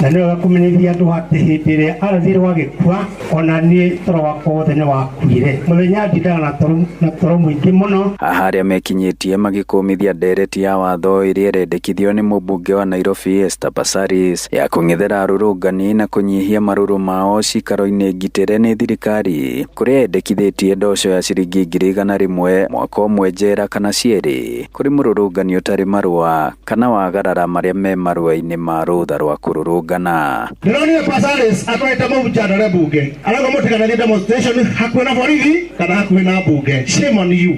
Na nĩ wega kũmenyithia andũ atĩ hĩndĩ ĩrĩa arathirwo agĩkua ona niĩ toro wakwa wothe nĩ wakuire mũthenya ndindaga na toro mũingĩ mũno. Haha arĩa mekinyĩtie magĩkũmithia ndereti ya watho ĩrĩa ĩrendekithio nĩ mũmbunge wa Nairobi Esther Passaris ya kũng'ethera arũrũngani na kũnyihia marũrũ mao cikaro-inĩ ngitĩre nĩ thirikari kũrĩa yendekithĩtie ndoco ya ciringi 100,000 mwaka ũmwe njera kana cierĩ kũrĩ mũrũrũngani ũtarĩ marũa kana wagarara marĩa me marũa-inĩ ma rũtha rwa kũrũrũngana. Ndĩronire Passaris atwarĩte mũbunjano bunge arauga mũtiganathiĩ demonstration hakuhĩ na borithi kana hakuhĩ na bunge. Shame on you.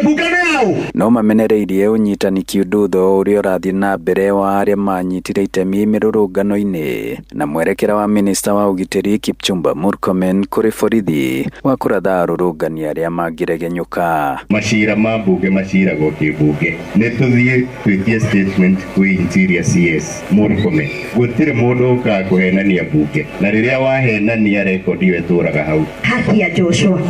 Bunge nĩ yaũ? No mamenereirie ũnyitani kiundutho ũrĩa ũrathiĩ na mbere wa arĩa manyitire itemi mĩrũrũngano-inĩ na mwerekera wa minista wa ũgitĩri Kipchumba Murkomen kũrĩ borithi wa kũratha arũrũngani arĩa mangĩregenyũka. Macira ma bunge maciragwo kĩbunge. Nĩ tũthiĩ twĩtie statement kwĩ Interior CS Murkomen. Gũtirĩ mũndũ ũkaga kũhenania bunge na rĩrĩa wahenania rekondi ĩyo ĩtũraga hau. Haki ya Joshua.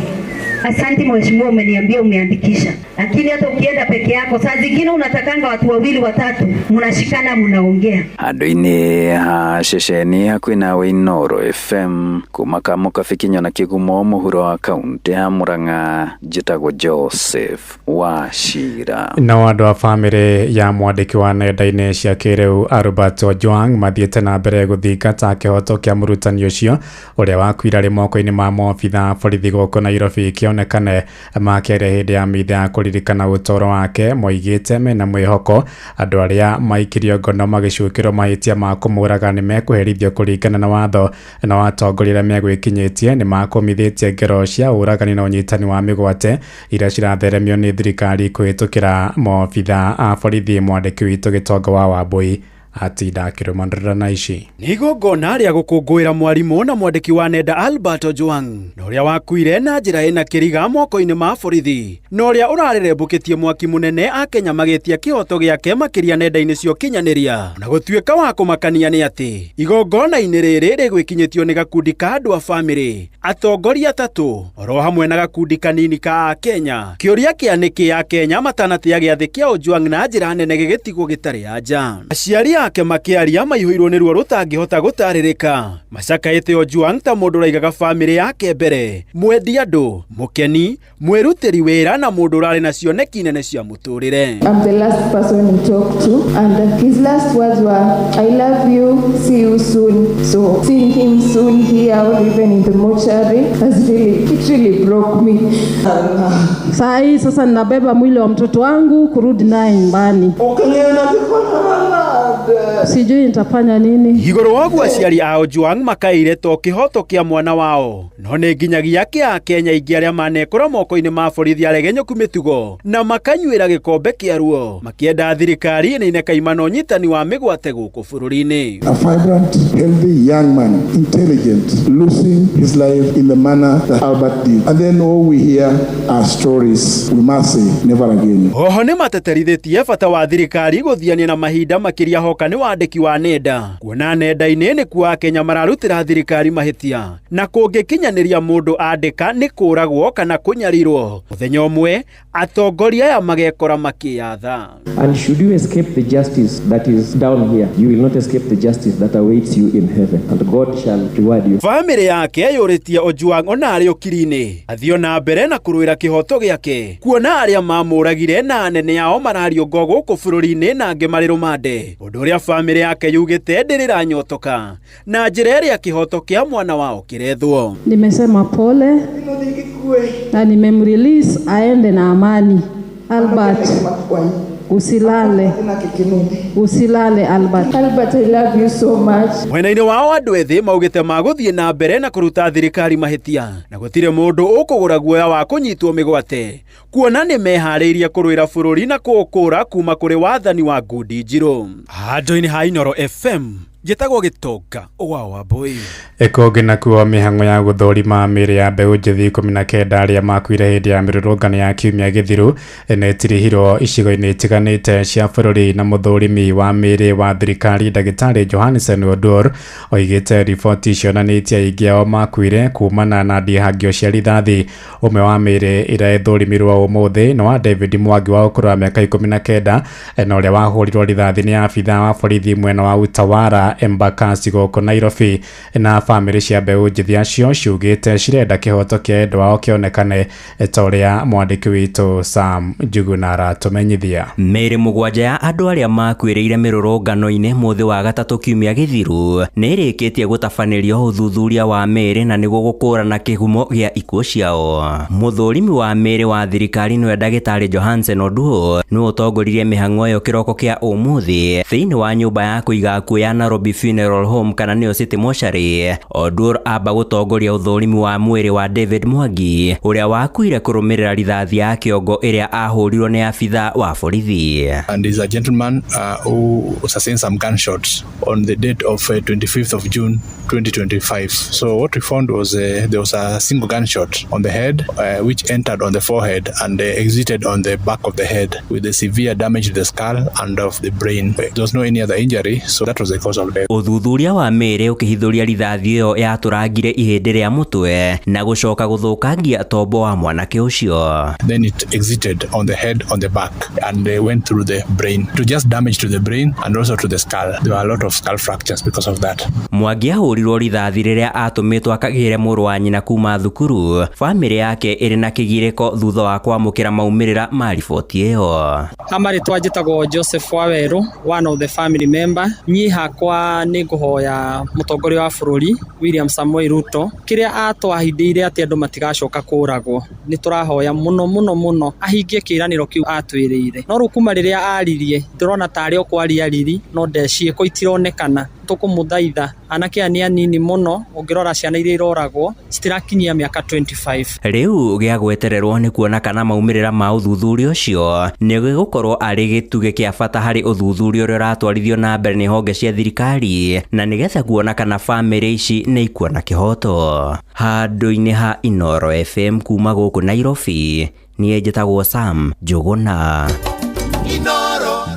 Asante mheshimiwa, umeniambia umeandikisha, lakini hata ukienda peke yako saa zingine unatakanga watu wawili watatu, mnashikana mnaongea. Handũ-inĩ ha ceceni hakuhĩ nawe Inooro FM kuma Kamũkabi kinya na Kĩgumo mũhuro wa kaunti ya Murang'a njĩtagwo Joseph Wachira. No andũ a bamĩrĩ ya mwandĩki wa nenda-inĩ cia kĩrĩu Albert Ojwang mathiĩte na mbere gũthingata kĩhoto kĩa mũrutani ũcio ũrĩa wakuire arĩ moko-inĩ ma maobitha borithi gũkũ Nairobi kĩonekane makĩaria hĩndĩ ya mitha ya kũririkana ũtũũro wake. Moigĩte mena mwĩhoko andũ arĩa maikirio ngono magĩcukĩrwo mahĩtia ma kũmũraga nĩ mekũherithio kũringana na watho. Na atongoria arĩa megwĩkinyĩtie nĩ makũmithĩtie ngero cia ũragani na ũnyitani wa mĩgwate iria ciratheremio nĩ thirikari kũhĩtũkĩra maobitha a borithi. Mwandĩki witũ Gĩtonga wa Wambui Atinda akĩrũmanĩrĩra na ici. Nĩ igongona rĩa gũkũngũĩra mwarimũ na mwandĩki wa nenda Albert Ojwang na ũrĩa wakuire na njĩra ĩna kĩriga moko-inĩ ma borithi na ũrĩa ũrarerembũkĩtie mwaki mũnene Akenya magĩtia kĩhoto gĩake makĩria nenda-inĩ cia ũkinyanĩria. Na gũtuĩka wa kũmakania nĩ atĩ igongona-inĩ rĩrĩ rĩgwĩkinyĩtio nĩ gakundi ka andũ a bamĩrĩ, atongoria atatũ oro hamwe na gakundi kanini ka Akenya. Kĩũria kĩa nĩkĩ Akenya matanatĩa gĩathĩ kĩa Ojwang na njĩra nene gĩgĩtigwo gĩtarĩ anja. Aciari ake makĩaria maihũirwo nĩ ruo rũtangĩhota gũtarĩrĩka. Macakaĩte Ojwang ta mũndũ ũraigaga bamĩrĩ yake mbere, mwendi andũ, mũkeni, mwĩrutĩri wĩra na mũndũ ũrarĩ na cioneki nene cia mũtũrĩre. I'm the last person he talked to, and his last words were, I love you, see you soon. So seeing him soon here or even in the mortuary has really, it really broke me. Saa hii sasa ninabeba mwili wa mtoto wangu kurudi naye nyumbani, sijui nitafanya nini. Igũrũ wa ũguo aciari a Ojwang makaire to kĩhoto kĩa mwana wao no nĩ nginyagia kĩa Akenya aingĩ arĩa manekora moko-inĩ ma borithi aregenyũku mĩtugo na makanyuĩra gĩkombe kĩa ruo makĩenda thirikari ĩnine kaimana ũnyitani wa mĩgwate gũkũ bũrũri-inĩ. A vibrant, healthy young man, intelligent, losing his life in the manner that Albert did. And then all we hear are stories. We must say, never again. Oho nĩ mateterithĩtie bata wa thirikari gũthiania na mahinda makĩria hoka nĩ wandĩki wa nenda kuona nenda-inĩ nĩkuo Akenya mararutĩra thirikari mahĩtia na kũngĩkinyanĩria mũndũ andĩka nĩ kũragwo kana kũnyarirwo. Mũthenya ũmwe atongoria aya magekora makĩyatha. And should you escape the justice that is down here, you will not escape the justice that awaits you in heaven, and God shall reward you. Bamĩrĩ yake yũrĩtie Ojwang ona arĩ ũkiri-inĩ athiĩ na mbere na kũrũĩra kĩhoto gĩake kuona arĩa mamũragire na anene ao marariũngwo gũkũ bũrũri-inĩ na angĩ marĩ rũmande, ũndũ ũrĩa bamĩrĩ yake yugĩte ndĩrĩranyotoka na njĩra ĩrĩa kĩhoto kĩa mwana wao kĩrethwo. Nimesema pole na nimemrelease aende na amani. Albert, usilale, usilale Albert. Albert, I love you so much. Mwena-inĩ wao andũ ethĩ maugĩte magũthiĩ na mbere na kũruta thirikari mahĩtia na gũtirĩ mũndũ ũkũgũra guoya wa kũnyitwo mĩgwate kuona nĩ meharĩirie kũrũĩra bũrũri na kũũkũra kuma kũrĩ wathani wa ngundi njirũ. Handũ-inĩ ha Inooro FM njĩtagwo Gĩtonga wa Wambui. Kũngĩ nakuo mĩhang'o ya gũthũrima mĩĩrĩ ya mbeũ njĩthĩ 19 arĩa makuire hĩndĩ ya mĩrũrũngano ya kiumia gĩthiru nĩ ĩtirihirwo icigo-inĩ itiganĩte cia bũrũri na mũthũrimi wa mĩĩrĩ wa thirikari ndagĩtarĩ Johansen Oduor oigĩte riboti cionanĩtie aingĩ ao makuire kumana na ndihangio cia rithathi. Ũmwe wa mĩĩrĩ ĩrĩa ĩthũrimirwo ũmũthĩ nĩ wa David Mwangi wa ũkũrũ wa mĩaka 19 na ũrĩa wahũrirwo rithathi nĩ abithaa wa borithi mwena wa Utawala Embakasi gũkũ Nairobi. Na bamĩrĩ cia mbeũ njĩthĩ acio ciugĩte cirenda kĩhoto kĩa endwa ao kĩonekane ta ũrĩa mwandĩki witũ Sam Njuguna aratũmenyithia. Mĩĩrĩ mũgwanja ya andũ arĩa makuĩrĩire mĩrũrũngano-inĩ mũthĩ wa gatatũ kiumia gĩthiru nĩ ĩrĩkĩtie gũtabanĩrio ũthuthuria wa mĩĩrĩ na nĩguo gũkũrana kĩhumo gĩa ikuũ ciao. Mũthũrimi wa mĩĩrĩ wa thirikari nĩwe ndagĩtarĩ Johansen Oduor nĩwe ũtongoririe mĩhang'o ĩyo kĩroko kĩa ũmũthĩ thĩinĩ wa nyũmba ya kũiga akuũ ya Nairobi Funeral Home kana nĩyo City Mortuary. Oduor amba gũtongoria ũthũrimi wa mwĩrĩ wa David Mwangi ũrĩa wakuire kũrũmĩrĩra rithathi ya kĩongo ĩrĩa ahũrirwo nĩ abithaa wa borithi. And is a gentleman who sustained some gunshots on the date of 25th of June 2025. So what we found was there was a single gunshot on the head, which entered on the forehead and exited on the back of the head with a severe damage to the skull and of the brain. There was no any other injury, so that was the cause of death. Ũthuthuria wa mĩĩrĩ ũkĩhithũria rithathi ĩyo yatũrangire ihĩndĩ rĩa mũtwe na gũcoka gũthũkangia tombo wa mwanake ũcio. Then it exited on the head, on the back, and went through the brain. To just damage to the brain and also to the skull. There were a lot of skull fractures because of that. Mwangi ahũrirwo rithathi rĩrĩa atũmĩtwo akagĩre mũrũ wa nyina kuma thukuru. Bamĩrĩ yake ĩrĩ na kĩgirĩko thutha wa kwamũkĩra maumĩrĩra ma riboti ĩyo. Hamarĩtwa njĩtagwo Joseph Waweru, one of the family member. Niĩ hakwa nĩ ngũhoya mũtongoria wa bũrũri William Samoei Ruto kĩrĩa atwahithĩire atĩ andũ matigacoka kũragwo, nĩ tũrahoya mũno mũno mũno ahingie kĩĩranĩro kĩu atwĩrĩire. No rĩu kuma rĩrĩa aririe ndĩrona tarĩ o kwaria riri, no ciĩko itironekana. Tũkũmũthaitha, anake aya nĩ anini mũno, ũngĩrora ciana iria iroragwo citirakinyia mĩaka 25. Rĩu gĩa gwetererwo nĩ kuona kana maumĩrĩra ma ũthuthuria ũcio nĩ gĩgũkorwo arĩ gĩtugĩ kĩa bata harĩ ũthuthuria ũrĩa ũratwarithio na mbere nĩ honge cia thirikari na nĩgetha kuona kana bamĩrĩ ici nĩ ikuona kĩhoto. Handũ-inĩ ha Inooro FM kuma gũkũ Nairobi, niĩ njĩtagwo Sam Njũgũna.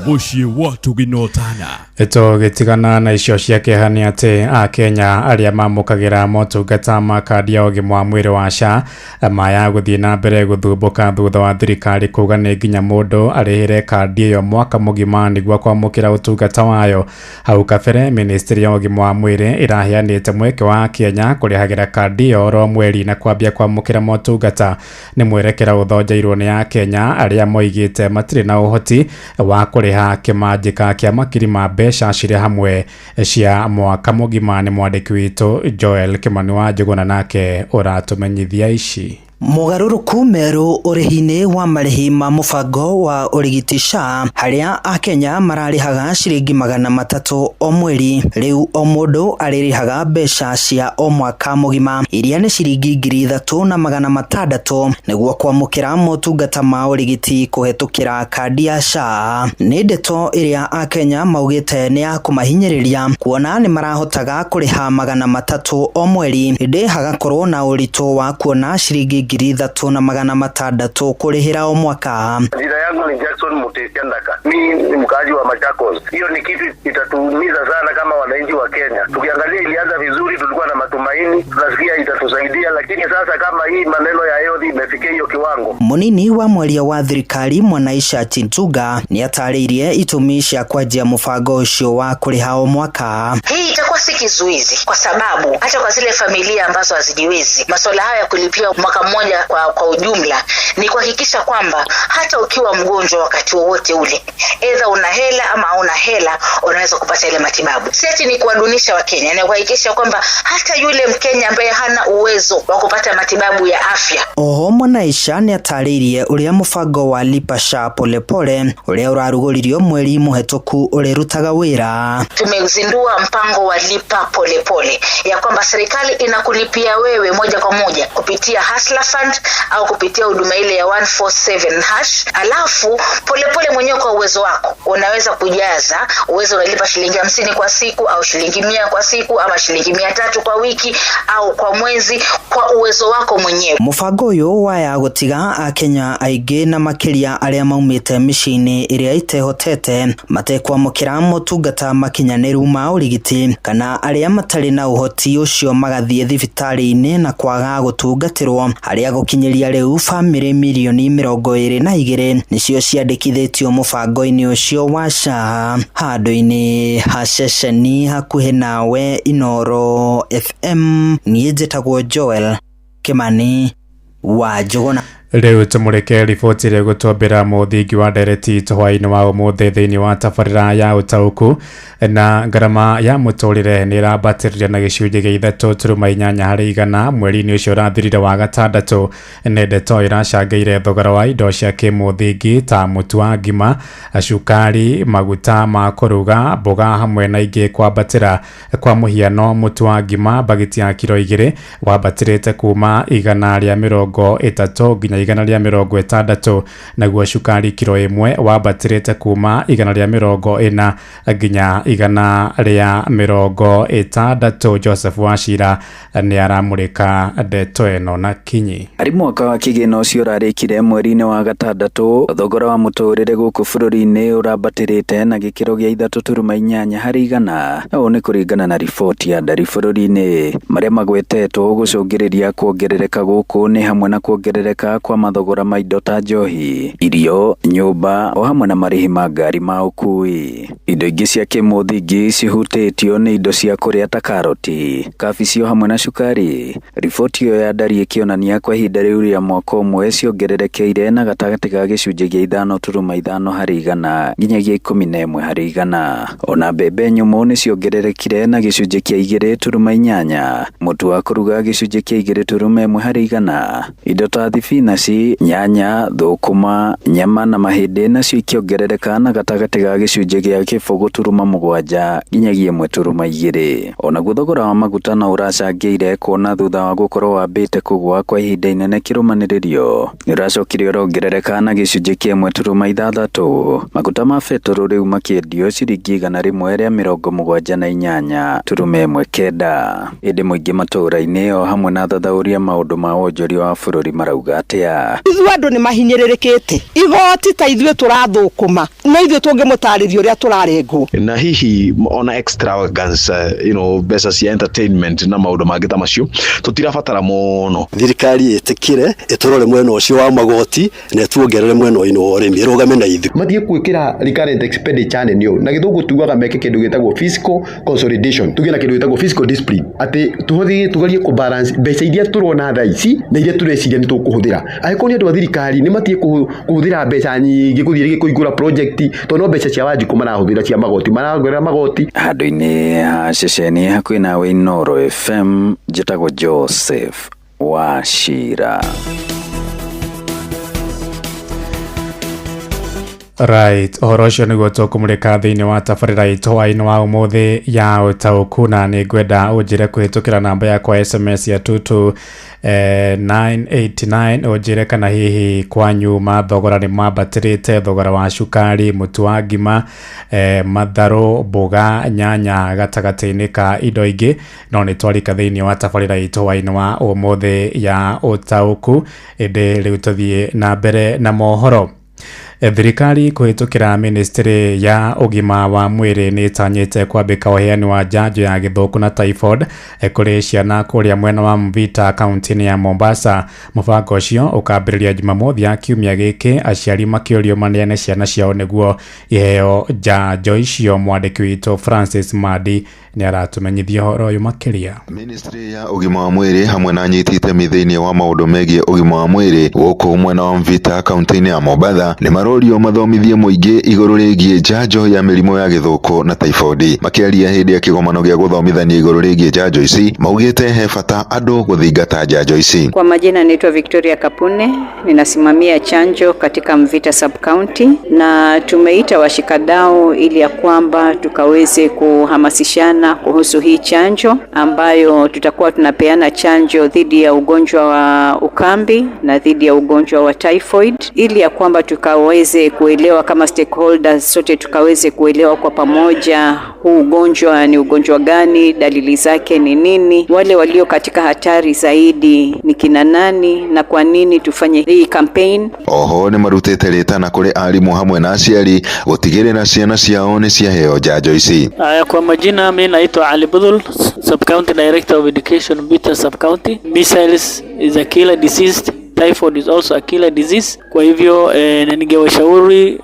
Mũciĩ wa Tũginotana. Tũgĩtigana na icio cia kĩeha nĩ atĩ akenya arĩa mamũkagĩra motungata ma kandi ya ũgima wa mwĩrĩ wa SHA maya gũthiĩ na mbere gũthumbũka thutha wa thirikari kuga nĩ nginya mũndũ arĩhĩre kandi ĩyo mwaka mũgima nĩguo kwamũkĩra ũtungata wayo. Hau kabere ministry ya ũgima wa mwĩrĩ ĩraheanĩte mweke wa akenya kũrĩhagĩra kandi ĩyo oro mweri na kwambia kwamũkĩra motungata. Nĩ mwerekera ũthonjeirwo nĩ akenya arĩa moigĩte matirĩ na ũhoti wa kũrĩha kĩmanjĩka kĩa makiri ma mbeca cirĩ hamwe cia mwaka mũgima. Nĩ mwandĩki witũ Joel Kimani wa Njũgũna nake ũratũmenyithia ici. Mũgarũrũku merũ ũrĩhi-inĩ wa marĩhi ma mũbango wa ũrigiti SHA harĩa akenya mararĩhaga ciringi 300 o mweri, rĩu o mũndũ arĩrĩhaga mbeca cia o mwaka mũgima iria nĩ ciringi 3600 nĩguo kwamũkĩra motungata ma ũrigiti kũhetũkĩra kandi ya SHA. Nĩ ndeto ĩrĩa akenya maugĩte nĩ ya kũmahinyĩrĩria kuona nĩ marahotaga kũrĩha 300 o mweri, ĩndĩ hagakorwo na ũritũ wa kuona ciringi 3600 kũrĩhĩra o mwaka. Jina yangu ni Jackson Mutisia Ndaka. Mimi ni mkaaji wa Machakos. Hiyo ni kitu itatuumiza sana kama wananchi wa Kenya. Tukiangalia ilianza vizuri, tulikuwa na matumaini, tunasikia itatusaidia, lakini sasa kama hii maneno ya health imefikia hiyo kiwango. Munini wa mwaria wa thirikari Mwanaisha Chintuga nĩ atarĩirie itũmi cia kwanjia mũbango ũcio wa kũrĩha o mwaka. Hii itakuwa si kizuizi kwa sababu hata kwa zile familia ambazo hazijiwezi, masuala haya ya kulipia mwaka mmoja kwa ujumla ni kuhakikisha kwamba hata ukiwa mgonjwa wakati wowote ule, either una hela ama hauna hela, unaweza kupata ile matibabu. Si ati ni kuwadunisha Wakenya, ni kuhakikisha kwamba hata yule Mkenya ambaye hana uwezo wa kupata matibabu ya afya. Oho Mwanaisha nĩ atarĩirie ũrĩa mũbango wa Lipa SHA Polepole ũrĩa ũrarugũririo mweri mũhetũku ũrĩrutaga wĩra. Tumezindua mpango wa Lipa Polepole ya kwamba serikali inakulipia wewe moja kwa moja kupitia Hustler Fund au kupitia huduma ile ya 147 hash, alafu polepole mwenyewe kwa uwezo wako unaweza kujaza, uwezo unalipa shilingi 50 kwa siku au shilingi 100 kwa siku ama shilingi 300 kwa wiki au kwa mwezi, kwa uwezo wako mwenyewe. Mũbango ũyũ waya gũtiga akenya aingĩ na makĩria arĩa maumĩte mĩciĩ-inĩ ĩrĩa ĩtehotete matekwamũkĩra motungata makinyanĩru ma ũrigiti kana arĩa matarĩ na ũhoti ũcio magathiĩ thibitarĩ-inĩ na kwaga gũtungatĩrwo, harĩa gũkinyĩria rĩu bamĩrĩ mirioni 22 nĩcio ciandĩkithĩtio mũbango-inĩ ũcio wa SHA. Handũ-inĩ ha ceceni hakuhĩ nawe Inooro FM, niĩ njĩtagwo Joel Kimani wa Njũgũna. Rĩu tũmũrĩke riboti ĩrĩa ĩgũtwambĩra mũthingi wa ndereti hwaĩ-inĩ wa ũmũthĩ thĩinĩ wa tabarĩra ya ũtaũku. Na ngarama ya mũtũrĩre nĩ ĩrambatĩrire na gĩcunjĩ gĩa 3.8 harĩ igana mweri-inĩ ũcio ũrathirire wa gatandatũ. Nĩ ndeto ĩracangĩire thogora wa indo cia kĩmũthingi ta mũtu wa ngima, cukari, maguta ma kũruga, mboga hamwe na ingĩ kwambatĩra. Kwa mũhiano, mũtu wa ngima bagiti ya kiro 2 wambatĩrĩte kuma 130 nginya 160, naguo cukari kiro 1 wambatĩrĩte kuma 140 nginya 160. Joseph Wachira nĩ aramũrĩka ndeto ĩno na kinyi. Harĩ mwaka wa kĩgĩna ũcio ũrarĩkire mweri-inĩ wa gatandatũ, thogora wa mũtũrĩre gũkũ bũrũri-inĩ ũrambatĩrĩte na gĩkĩro gĩa 3.8 harĩ igana. Ũũ nĩ kũringana na riboti ya ndari bũrũri-inĩ. Marĩa magwetetwo gũcũngĩrĩria kuongerereka gũkũ nĩ hamwe na kuongerereka kwa mathogora ma indo ta njohi, irio, nyũmba o hamwe na marĩhi ma ngari ma ũkuui. Indo ingĩ cia kĩmũthingi cihutĩtio nĩ indo cia kũrĩa ta karoti, kabici o hamwe na cukari. Riboti ĩyo ya ndari ĩkĩonania kwa ihinda rĩu rĩa mwaka ũmwe ciongererekeire na gatagatĩ ga gĩcunjĩ gĩa 5.5 harĩ igana nginyagia 11 harĩ igana. Ona mbembe nyũmũ nĩ ciongererekire na gĩcunjĩ kĩa 2.8, mũtu wa kũruga gĩcunjĩ kĩa 2.1 harĩ igana. Indo ta thibinaci Thibinaci, nyanya, thũkũma, nyama na mahĩndĩ nacio ikĩongerereka na gatagatĩ ga gĩcunjĩ gĩa 0.7 nginyagia 1.2. Onaguo thogora wa maguta no ũracangĩire kuona thutha wa gũkorwo wambĩte kũgũa kwa ihinda inene kĩrũmanĩrĩrio nĩũracokire ũrongerereka na gĩcunjĩ kĩa 1.6. Maguta ma betũrũ rĩu makĩendio ciringi 178.19. Ĩndĩ mũingĩ matũũra-inĩ o hamwe na athathaũri a maũndũ ma wonjoria wa bũrũri marauga atĩa? Ithuĩ andũ nĩ mahinyĩrĩrĩkĩte, igoti ta ithuĩ tũrathũkũma, no ithuĩ tũngĩmũtarĩria ũrĩa tũrarengwo. Na hihi ona extravagance, mbeca cia entertainment na maũndũ mangĩ ta macio tũtirabatara mũno. Thirikari ĩtĩkĩre ĩtũrore mwena ũcio wa magoti na ĩtuongerere mwena ũyũ wa ũrĩmi, ĩrũgame na ithuĩ. Mathiĩ gwĩkĩra recurrent expenditure nene ũũ na gĩthũngũ tugaga meke kĩndũ gĩtagwo fiscal consolidation, tuge na kĩndũ gĩtagwo fiscal discipline, atĩ tũhũthĩre tugerie kũ balance mbeca iria tũrona thaa ici na iria tũreciria nĩ tũkũhũthĩra. Angĩkorwo nĩ andũ a thirikari nĩ matige kũhũthĩra mbeca nyingĩ gũthiĩ rĩngĩ kũhingũra project, tondũ no mbeca cia Wanjikũ marahũthĩra cia magoti, marongerera magoti. Handũ-inĩ ha ceceni hakuhĩ nawe Inooro FM, njĩtagwo Joseph Wachira. Right, ũhoro ũcio nĩguo tũkũmũrĩka thĩinĩ wa tabarĩra itũ hwaĩ-inĩ wa ũmũthĩ ya ũtaũku, na nĩ ngwenda ũnjĩre kũhĩtũkĩra namba yakwa SMS ya 22989 ũnjĩre kana hihi kwanyu mathogora nĩ mambatĩrĩte, thogora wa cukari, mũtu wa ngima, matharũ, mboga, nyanya gatagatĩ-inĩ ka indo ingĩ. No nĩ twarika thĩinĩ wa tabarĩra itũ hwaĩ-inĩ wa ũmũthĩ ya ũtaũku. Ĩndĩ rĩu tũthiĩ na mbere na mohoro. Thirikari kũhĩtũkĩra ministry ya ũgima wa mwĩrĩ nĩ ĩtanyĩte kwambĩka ũheani wa njanjo ya gĩthũkũ na typhoid kũrĩ ciana kũrĩa mwena wa Mvita kaunti-inĩ ya Mombasa. Mũbango ũcio ũkambĩrĩria Jumamothi ya kiumia gĩkĩ, aciari makĩũrio maneane ciana ciao nĩguo iheo njanjo icio. Mwandĩki witũ Francis Madi nĩ aratũmenyithia ũhoro ũyũ makĩria. Ministry ya ũgima wa mwĩrĩ hamwe na anyiti itemi thĩinĩ wa maũndũ megiĩ ũgima wa mwĩrĩ gũkũ mwena wa Mvita kaunti-inĩ ya Mombatha nĩ marorio mathomithie mũingĩ igũrũ rĩgiĩ njanjo ya mĩrimũ ya gĩthũkũ na typhoid. Makĩaria hĩndĩ ya kĩgomano gĩa gũthomithania igũrũ rĩgiĩ njanjo ici, maugĩte he bata andũ gũthingata njanjo ici. Kwa majina naitwa Victoria Kapune, ninasimamia chanjo katika Mvita sub-county, na tumeita washikadau ili ya kwamba tukaweze kuhamasishana kuhusu hii chanjo ambayo tutakuwa tunapeana chanjo dhidi ya ugonjwa wa ukambi na dhidi ya ugonjwa wa typhoid, ili ya kwamba tukaweze kuelewa kama stakeholders sote tukaweze kuelewa kwa pamoja huu ugonjwa ni ugonjwa gani, dalili zake ni nini, wale walio katika hatari zaidi ni kina nani, na kwa nini tufanye hii campaign. Oho nĩ marutĩte rĩtana kũrĩ arimũ hamwe na aciari gũtigĩrĩra ciana ciao nĩ ciaheo njanjo ici. Kwa majina mimi naitwa Ali Budul, Sub-County Director of Education, Mvita Sub-County. Measles is a killer disease. Typhoid is also a killer disease. Kwa hivyo ningewashauri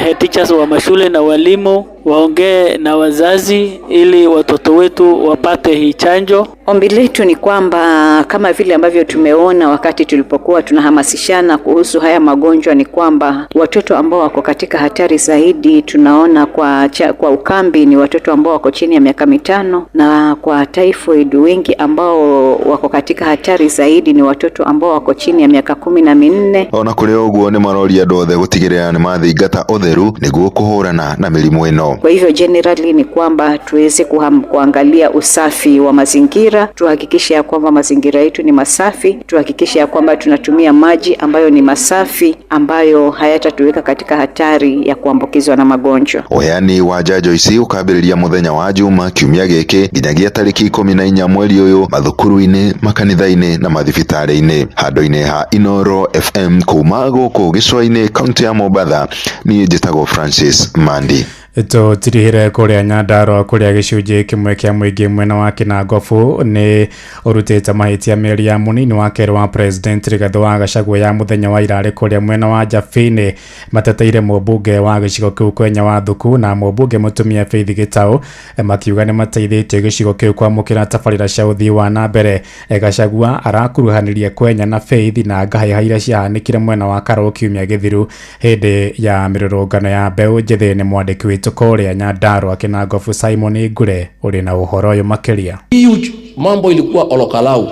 head teachers wa mashule na walimu waongee na wazazi ili watoto wetu wapate hii chanjo. Ombi letu ni kwamba kama vile ambavyo tumeona wakati tulipokuwa tunahamasishana kuhusu haya magonjwa, ni kwamba watoto ambao wako katika hatari zaidi tunaona kwa ukambi ni watoto ambao wako chini ya miaka 5, na kwa typhoid wengi ambao wako katika hatari zaidi ni watoto ambao wako chini ya miaka 14. Ona kũrĩ ũguo nĩ maroria andũ othe gũtigĩrĩra nĩ mathingata ũtheru nĩguo kũhũrana na mĩrimũ ĩno. Kwa hivyo generally ni kwamba tuweze kuangalia usafi wa mazingira, tuhakikishe ya kwamba mazingira yetu ni masafi, tuhakikishe ya kwamba tunatumia maji ambayo ni masafi, ambayo hayatatuweka katika hatari ya kuambukizwa na magonjwa. Ũheani wa njanjo ici ũkambĩrĩria mũthenya wa Juma kiumia gĩkĩ nginyagia tarĩki 14 mweri ũyũ mathukuru-inĩ, makanitha-inĩ na mathibitarĩ-inĩ. Handũ-inĩ ha Inooro FM kuma gũkũ gĩcũa-inĩ kaunti ya Mombatha, niĩ njĩtagwo Francis Mandi. Tũtirihire kũrĩa Nyandarua kũrĩa gĩcunjĩ kĩmwe kĩa mũingĩ mwena wa Kĩnangobu nĩ ũrutĩte mahĩtia mĩario ya mũnini wa kerĩ wa president Rigathĩ wa Gachagua ya mũthenya wa ira kũrĩa mwena wa Jabini mateteire mũmbunge wa gĩcigo kĩu Kwenya Wathuku na mũmbunge mũtumia Faith Gĩtaũ makiuga nĩ mateithĩtie gĩcigo kĩu kwamũkĩra tabarĩra cia ũthii wa na mbere. Gachagua arakuruhanirie Kwenya na Faith na ngahĩha iria ciahanĩkire mwena wa Karũ kiumia gĩthiru hĩndĩ ya mĩrũrũngano ya mbeũ njĩthĩ. Nĩ mwandĩki witũ kũrĩa Nyandarua Kĩnangobu Simon Ngure ũrĩ na ũhoro ũyũ makĩria. Huge mambo ilikuwa Olokalau,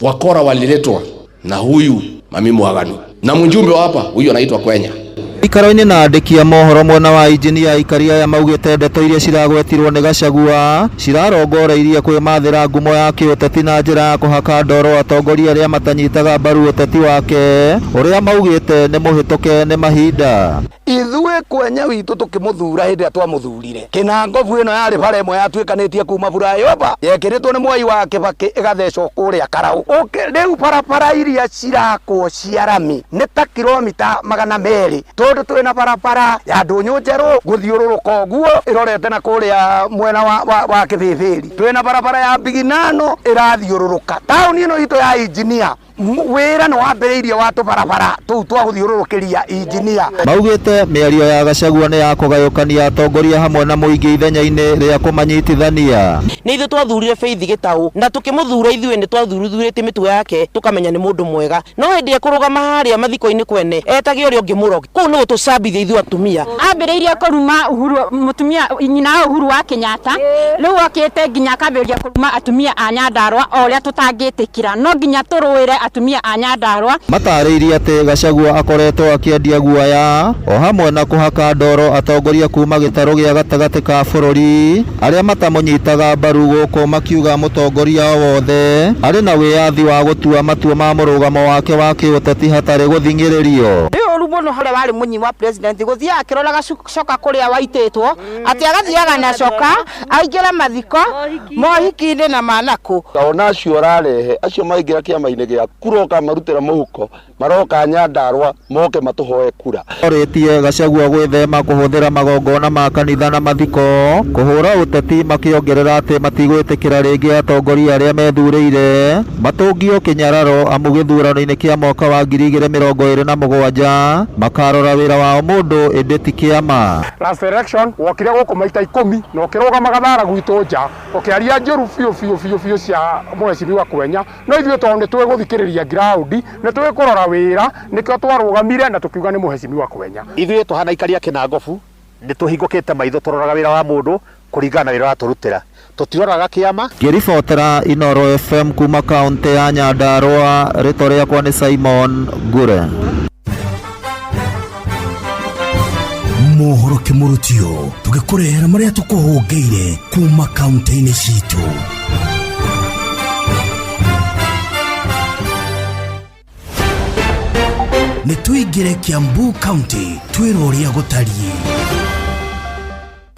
wakora waliletwa na huyu Mami mwaganu na mjumbe wa hapa huyu anaitwa Kwenya. Ikaro-inĩ na andĩki a mohoro mwena wa injinia aikari aya maugĩte ndeto iria ciragwetirwo nĩ Gachagua cirarongoreirie kwĩmathĩra ngumo ya kĩũteti na njĩra ya kũhaka ndoro atongoria arĩa matanyitaga mbaru ũteti wake ũrĩa maugĩte nĩ mũhĩtũke nĩ mahinda. Ithuĩ Kwenya witũ tũkĩmũthura hĩndĩ ĩrĩa twamũthurire Kĩnangobu ĩno yarĩ bara ĩmwe yatuĩkanĩtie kuma Burayova yekĩrĩtwo nĩ Mwai wa Kĩbakĩ ĩgathecwo kũrĩa Karaũ. Rĩu barabara iria cirakwo cia rami nĩ ta kilomita 200 tondũ twĩna barabara ya Ndũnyũ Njerũ gũthiũrũrũka ũguo ĩrorete na kũrĩa mwena wa Kĩbĩbĩri, twĩna barabara ya Mbiginano ĩrathiũrũrũka taũni ĩno itũ ya injinia. Wĩra nĩ wambĩrĩirie wa tũbarabara tũu twa gũthiũrũrũkĩria injinia. Maugĩte mĩario ya Gachagua nĩ ya kũgayũkania atongoria hamwe na mũingĩ ithenya-inĩ rĩa kũmanyitithania. Nĩ ithuĩ twathurire Faith Gĩtaũ na tũkĩmũthura ithuĩ nĩ twathuruthurĩtie mĩtugo yake tũkamenya nĩ mũndũ mwega, no hĩndĩ ekũrũgama harĩa mathiko-inĩ kwene etage ũrĩa ũngĩ mũrogi, kũu nĩ gũtũcambithia ithuĩ atumia. Ambĩrĩirie kũruma Uhuru mũtumia nyina wa Uhuru wa Kenyatta, rĩu okĩte nginya akambĩrĩria kũruma atumia a Nyandarua o ũrĩa tũtangĩtĩkĩra, no nginya tũrũĩre atumia a Nyandarua. Matarĩirie atĩ Gachagua akoretwo akĩendia guoya o hamwe na kũhaka ndoro atongoria kuma gĩtarũ gĩa gatagatĩ ka bũrũri arĩa matamũnyitaga mbaru gũkũ makiuga mũtongoria o wothe arĩ na wĩyathi wa gũtua matua ma mũrũgamo wake wa kĩũteti hatarĩ gũthing'ĩrĩrio. Nĩ ũru mũno harĩa warĩ mũnyi wa president gũthiaga akĩroraga coka kũrĩa waitĩtwo atĩ agathiaga na coka aingĩre mathiko mohiki-inĩ na manakũ. Ona acio ũrarehe acio maingĩra kĩama-inĩ gĩaku kuroka marutĩra mũhuko maroka Nyandarua moke matũhoe kura. Orĩtie Gachagua gwĩthema kũhũthĩra magongona ma kanitha na mathiko kũhũra ũteti, makĩongerera atĩ matigwĩtĩkĩra rĩngĩ atongoria arĩa methurĩire matũngio kĩnyararo amu gĩthurano-inĩ kĩa mwaka wa 2027 makarora wĩra wao mũndũ ĩndĩ ti kĩama. Last election wokire gũkũ maita 10 na ũkĩrũgamaga thara gwitũ nja ũkĩaria njũru biũ biũ biũ biũ cia mheshimiwa Kwenya, no ithuĩ tondũ nĩ tũĩ gũthikĩrĩria ground nĩ tũĩ kũrora wĩra nĩkĩo twarũgamire na tũkiuga nĩ mheshimiwa Kwenya. Ithuĩ tũhana aikaria Kĩnangobu nĩ tũhingũkĩte maitho tũroraga wĩra wa mũndũ kũringana na wĩra ũrĩa atũrutĩra, tũtiroraga kĩama. Ngĩribotera Inooro FM kuma kaũntĩ ya Nyandarua, rĩtwa rĩakwa nĩ Simon Ngure. Mohoro kĩmũrutio tũgĩkũrehera marĩa tũkũhũngĩire kuma kaũntĩ-inĩ citũ. Nĩ tũingĩre Kiambu County twĩrwo ũrĩa gũtariĩ.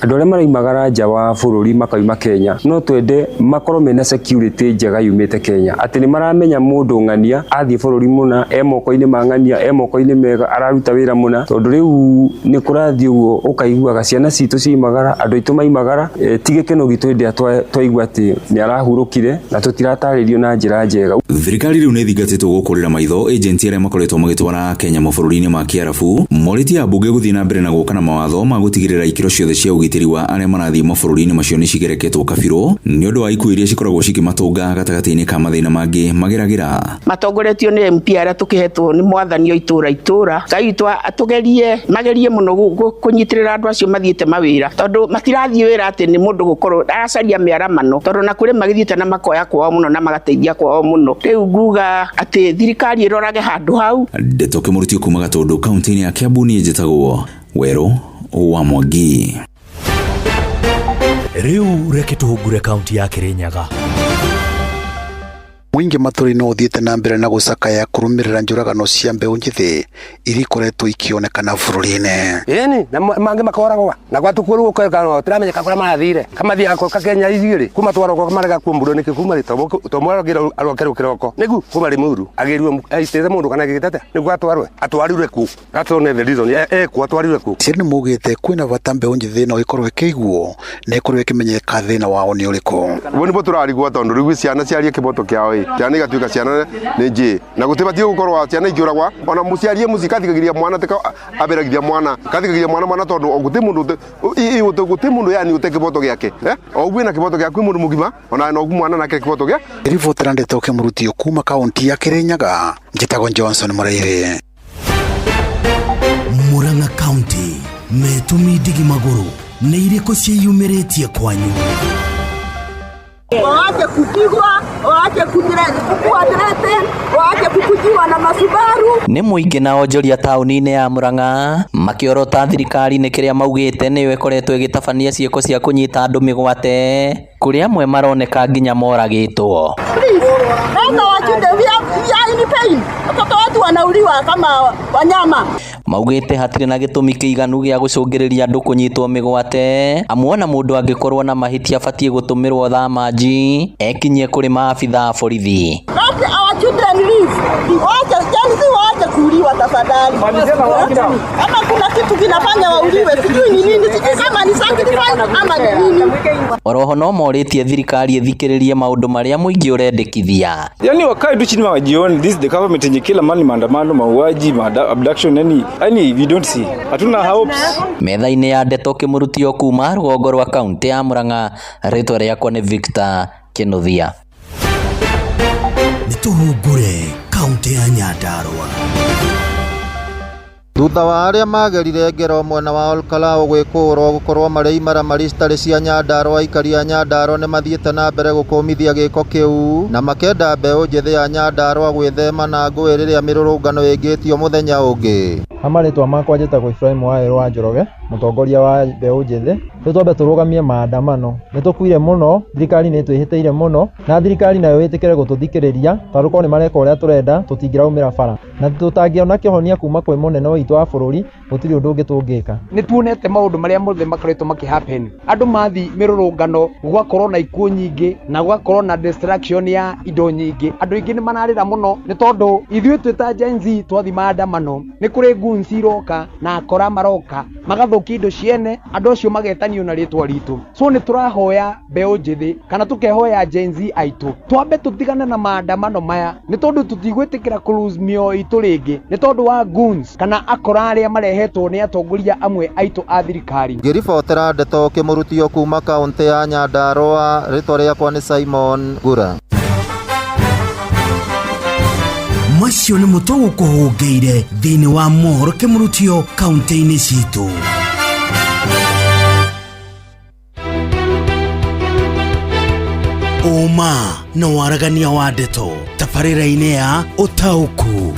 Andũ arĩa maraimagara nja wa bũrũri makauma Kenya no twende makorwo mena security njega yumĩte Kenya, atĩ nĩ maramenya mũndũ ng'ania athiĩ bũrũri mũna e moko-inĩ ma ng'ania, e moko-inĩ mega, araruta wĩra mũna, tondũ rĩu nĩ kũrathiĩ ũguo ũkaiguaga ciana citũ ciaimagara, andũ aitũ maimagara, ti gĩkeno gitũ hĩndĩ ĩrĩa twaigua atĩ nĩ arahurũkire na tũtiratarĩrio na njĩra njega. Thirikari rĩu nĩ ĩthingatĩtwo gũkũrĩra maitho agenti arĩa makoretwo magĩtwara Kenya mabũrũri-inĩ ma Kĩarabu, morĩtie ambunge gũthiĩ na mbere na gũka na mawatho ma gũtigĩrĩra ikĩro ciothe cia ũgitĩri wa arĩa marathiĩ mabũrũri-inĩ macio nĩ cigereketwo kabirũ nĩ ũndũ wa ikuũ iria cikoragwo cikĩmatũnga gatagatĩ-inĩ ka mathĩna mangĩ mageragĩra. Matongoretio nĩ MP arĩa tũkĩhetwo nĩ mwathani o itũra itũra, Ngai witũ atũgerie magerie mũno kũnyitĩrĩra andũ acio mathiĩte mawĩra, tondũ matirathiĩ wĩra atĩ nĩ mũndũ gũkorwo aracaria mĩaramano, tondũ na kũrĩ magĩthiĩte na makoya kwao mũno na magateithia kwao mũno. Rĩu nguga atĩ thirikari ĩrorage handũ hau. Ndeto kĩmũrutio kuma Gatũndũ kaũntĩ-inĩ ya Kiambu, niĩ njĩtagwo Werũ wa Mwangi. Rĩu reke tũhungure kaunti ya Kirinyaga. Mũingĩ matũra-inĩ no ũthiĩte na mbere na gũcakaya kũrũmĩrĩra njũragano cia mbeũ njĩthĩ iria ikoretwo ikĩonekana bũrũri-inĩ. Ĩni na mangĩ makoragwo na gwatukuo rĩu ũkekana tũramenyeka kũrĩa marathire kamathiaga ka Kenya ithuĩ rĩ kuma twarokwo marega kuo nĩkĩ kuma rĩ to mwarogĩra arokerwo kĩroko nĩgu kuma Limuru agĩrwo aitĩte mũndũ kana agĩgĩte nĩguo atwarwe atwarirwe ku that's only the reason ku atwarirwe ku. Aciari nĩ maugĩte kwĩna bata mbeũ njĩthĩ no ĩkorwo ĩkĩiguo na ĩkorwo ĩkĩmenyeka thĩna wao nĩ ũrĩkũ. Ũguo nĩguo tũrarigwo tondũ rĩu ciana ciarie kĩboto kĩao ciana igatuĩka ciana nĩ njĩ na gũtibatiĩ gũkorwo ciana ikĩũragwa ona mũciari mũciĩ kathikagĩria mwana tika aberagithia mwana kathikagĩria mwana mwana tondũ gũtĩ mũndũ gũtĩ mũndũ yani ũte kĩboto gĩake o ũguo na kĩboto gĩaku mũndũ mũgima ona no ũguo mwana nake kĩboto gĩa. Ribotera ndeto kĩmũrutio kuma kaunti ya Kirinyaga, njĩtagwo Johnson Mũraire. Murang'a County metũmi ndigi magũrũ nĩ irĩkũ ciĩyumĩrĩtie kwanyu? Waache kupigwa, Waache kukua threatened, waache kukujiwa na masubaru. Nĩ mũingĩ na onjoria taũni-inĩ ya Murang'a makĩorota thirikari nĩ kĩrĩa maugĩte nĩyo ĩkoretwo ĩgĩtabania ciĩko cia kũnyita andũ mĩgwate kũrĩa amwe maroneka nginya moragĩtwo. Please, naomba wachunde, we are in pain. Watoto wetu wanauliwa kama wanyama. Maugĩte hatirĩ na gĩtũmi kĩiganu gĩa gũcũngĩrĩria andũ kũnyitwo mĩgwate amu ona mũndũ angĩkorwo na mahĩtia abatiĩ gũtũmĩrwo thamanji ekinyie kũrĩ maabitha a borithi. Let our children live. Waache Gen Z waache kuuliwa tafadhali. Kama kuna kitu kinafanya wauliwe, sijui ni nini, sijui kama ni sacrifice ama ni nini. Oroho no morĩtie thirikari ĩthikĩrĩrie maũndũ marĩa mũingĩ ũrendekithia. Yani wakae tu chini wajione, this is the government yenye kila mali maandamano, mauaji, abduction, yani we don't see. Hatuna hopes. Metha-inĩ ya ndeto kĩmũrutio kuma rũgongo rwa kaũntĩ ya Murang'a, rĩtwa rĩakwa nĩ Victor Kĩnuthia. Nĩ tũhungure kaũntĩ ya Nyandarũa. Thutha wa arĩa magerire ngero mwena wa Olkalau gwĩkũũrwo gũkorwo marĩ imaramari citarĩ cia Nyandarũa, aikari a Nyandarũa nĩmathiĩte na mbere gũkũmithia gĩko kĩu na makenda mbeũ njĩthĩ ya Nyandarũa gwĩthema na ngũĩ rĩrĩa mĩrũrũngano ĩngĩtio mũthenya ũngĩ. Ha marĩtwa makwa njĩtagwo Ibrahim Wawerũ wa Njoroge, mũtongoria wa mbeũ njĩthĩ. Rĩu twambe tũrũgamie maandamano. Nĩ tũkuire mũno, thirikari nĩ ĩtwĩhĩtĩire mũno, na thirikari nayo ĩtĩkĩre gũtũthikĩrĩria, tondũ korwo nĩ mareka ũrĩa tũrenda, tũtingĩraumĩra bara. Na tũtangĩona kĩhonia kuma kwĩ mũnene witũ wa bũrũri, gũtirĩ ũndũ ũngĩ tũngĩka. Nĩ tuonete maũndũ marĩa mothe makoretwo makĩ happen. Andũ mathi mĩrũrũngano, gũgakorwo na ikuũ nyingĩ, na gũgakorwo na destruction ya indo nyingĩ. Andũ aingĩ nĩ mararĩra mũno, nĩ tondũ ithuĩ twĩ ta Gen Z twathi maandamano, nĩ kũrĩ goons iroka na akora maroka, magathũkia indo ciene, andũ acio magetanio na rĩtwa ritũ. So nĩ tũrahoya mbeũ njĩthĩ, kana tũkehoya Gen Z aitũ, twambe tũtigane na maandamano maya, nĩ tondũ tũtigwĩtĩkĩra kũ lose mĩoyo itũ rĩngĩ, nĩ tondũ wa goons kana akora arĩa marehetwo nĩ atongoria amwe aitũ a thirikari. Ngĩribotera ndeto kĩmũrutio kuma kaũntĩ ya Nyandarũa, rĩtwa rĩakwa nĩ Simon Ngura. Macio nĩ mũtũ gũkũhũngĩire thĩinĩ wa mohoro kĩmũrutio kaũntĩ-inĩ citũ. Ũma na waragania wa ndeto tabarĩra-inĩ ya ũtaũku.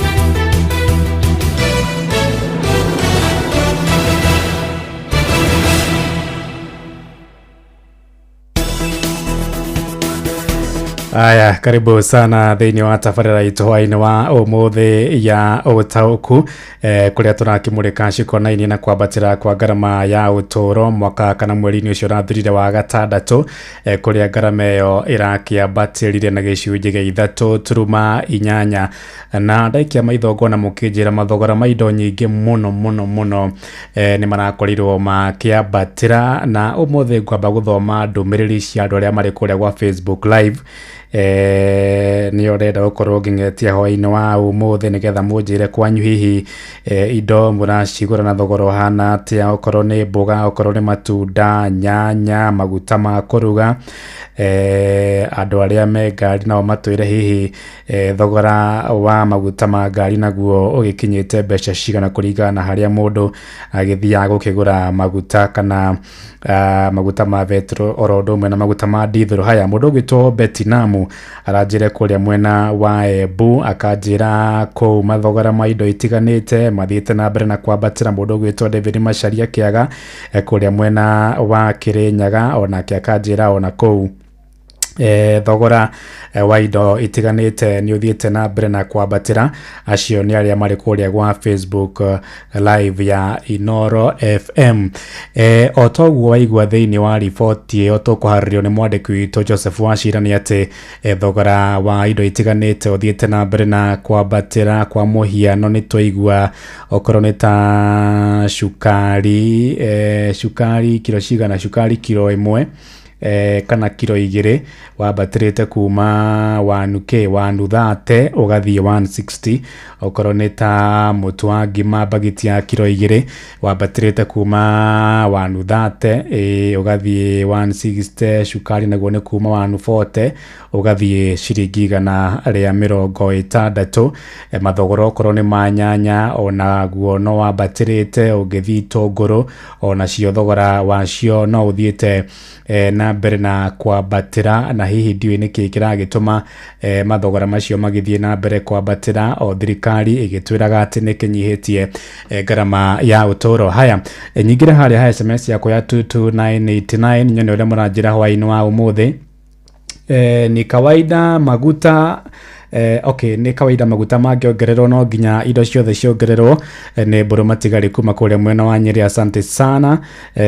Aya, karibu sana thĩinĩ wa tabarĩra itũ hwaĩ-inĩ wa ũmũthĩ ya ũtaũku, kũrĩa tũrakĩmũrĩka cikonainie na kwambatĩra kwa ngarama ya ũtũũro mwaka kana mweri-inĩ ũcio ũrathirire wa gatandatũ, kũrĩa ngarama ĩyo ĩrakĩambatĩrire na gĩcunjĩ gĩa 3.8. Na ndaikia maitho ngona mũkĩnjĩra mathogora ma indo nyingĩ mũno mũno mũno, nĩ marakorirwo makĩambatĩra. Na ũmũthĩ ngwamba gũthoma ndũmĩrĩri cia andũ arĩa marĩ kũrĩa gwa Facebook Live. Nĩ ũrenda gũkorwo ngĩng'etia hwaĩ-inĩ wa ũmũthĩ nĩgetha mũnjĩre kwanyu hihi indo mũracigũra na thogora ũhana atĩa, okorwo nĩ mboga, okorwo nĩ matunda, nyanya, maguta ma kũruga. Andũ arĩa me ngari nao matwĩre hihi thogora wa maguta ma ngari naguo ũgĩkinyĩte mbeca cigana kũringana na harĩa mũndũ agĩthiaga gũkĩgũra maguta kana maguta ma betro oro ũndũ ũmwe na maguta ma ndithũrũ. Haya, mũndũ ũgwĩtwo Betinamu aranjĩre kũrĩa mwena wa Embu, akanjĩra kũu mathogora ma indo itiganĩte mathiĩte na mbere na kwambatĩra. Mũndũ ũgwĩtwo David Macharia Kĩaga kũrĩa mwena wa Kĩrĩnyaga, onake akanjĩra ona kũu thogora wa indo itiganĩte nĩ ũthiĩte na mbere na kwambatĩra. Acio nĩ arĩa marĩ kũrĩa gwa Facebook Live ya Inoro FM. O toguo waigua thĩinĩ wa riboti ĩyo tũkũharĩrio nĩ mwandĩki witũ Joseph Wachira nĩ atĩ thogora wa indo itiganĩte ũthiĩte na mbere na kwambatĩra. Kwa mũhiano nĩ twaigua okorwo nĩ ta cukari, cukari kiro cigana, cukari kiro 1 kana kiro 2 wambatĩrĩte kuma 1K 130 ũgathiĩ 160. Okorwo nĩ ta mũtu wa ngima bagiti ya kiro 2 wambatĩrĩte kuma 130 ũgathiĩ 160. Cukari naguo nĩ kuma 140 ũgathiĩ ciringi 160. Mathogora okorwo nĩ ma nyanya onaguo no wambatĩrĩte, ũngĩthiĩ itũngũrũ onacio thogora wacio no ũthiĩte na na mbere na kwambatĩra, na hihi ndiũĩ nĩkĩ kĩragĩtũma mathogora macio magĩthiĩ na mbere kwambatĩra o thirikari ĩgĩtwĩraga atĩ nĩ kĩnyihĩtie ngarama ya ũtũũro. Haya, nyingĩre harĩa ha SMS yakwa ya 22989 nyone ũrĩa mũranjĩra hwaĩ-inĩ wa ũmũthĩ. Ni kawaida maguta okay, nĩ kawaida maguta mangĩongererwo no nginya indo ciothe ciongererwo. Nĩ mbũrũ matigari kuma kũrĩa mwena wa Nyeri, asante sana.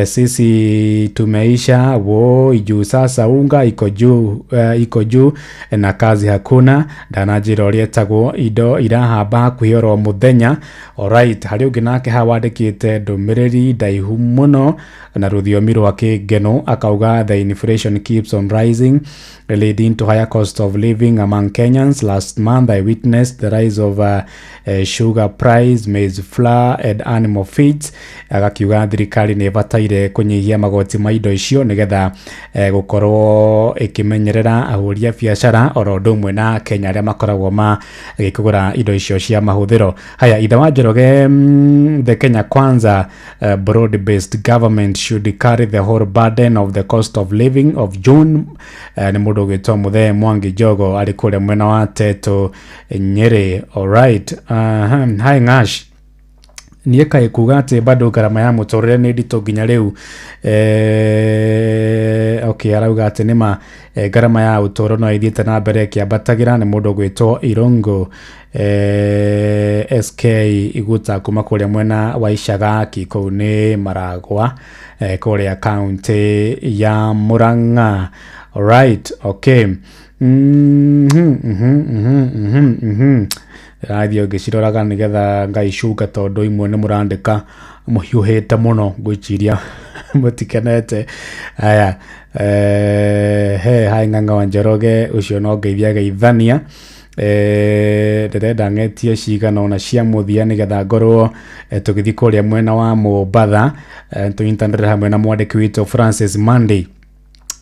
Sisi tumeisha wo juu sasa, unga iko juu, iko juu na kazi hakuna. Ndananjĩra ũrĩa etagwo, indo irahamba hakuhĩ oro mũthenya. Alright, harĩ ũngĩ nake haha wandĩkĩte ndũmĩrĩri ndaihu mũno na rũthiomi rwa kĩngeno, akauga the inflation keeps on rising, leading to higher cost of living among Kenyans. Last month I witnessed the rise of sugar price, maize flour and animal feeds. Agakiuga thirikari nĩ ĩbataire kũnyihia magoti ma indo icio nĩgetha gũkorwo ĩkĩmenyerera ahũri a biacara oro ũndũ ũmwe na Kenya arĩa makoragwo magĩkĩgũra indo icio cia mahũthĩro. Haya, ithe wa Njoroge, the Kenya Kwanza broad based government should carry the whole burden of the cost of living of June. Nĩ mũndũ ũgwĩtwo Mũthee Mwangi Njogo arĩ kũrĩa mwena wa Teto Nyeri. Alright, hi Ngash, niĩ kaĩ kuga atĩ bado ngarama ya mũtũrĩre nĩ nditũ nginya rĩu. Okay, arauga atĩ nĩma ngarama ya ũtũũro no ĩthiĩte na mbere ĩkĩambatagĩra. Nĩ mũndũ ũgwĩtwo Irongo SK Iguta kuma kũrĩa mwena wa Icagaki, kũu nĩ Maragwa, kũrĩa kaũntĩ ya Murang'a. Alright, okay. Rathiĩ ngĩciroraga nĩgetha ngaicunga tondũ imwe nĩ mũrandĩka mũhiũhĩte mũno, ngwĩciria mũtikenete. Aya, he hai Ng'ang'a wa Njoroge, ũcio no ngeithia geithania. Ndĩrenda ng'etie cigana ona cia mũthia nĩgetha ngorwo tũgĩthiĩ kũrĩa mwena wa Mombatha, tũnyitanĩre hamwe na mwandĩki witũ Francis Monday,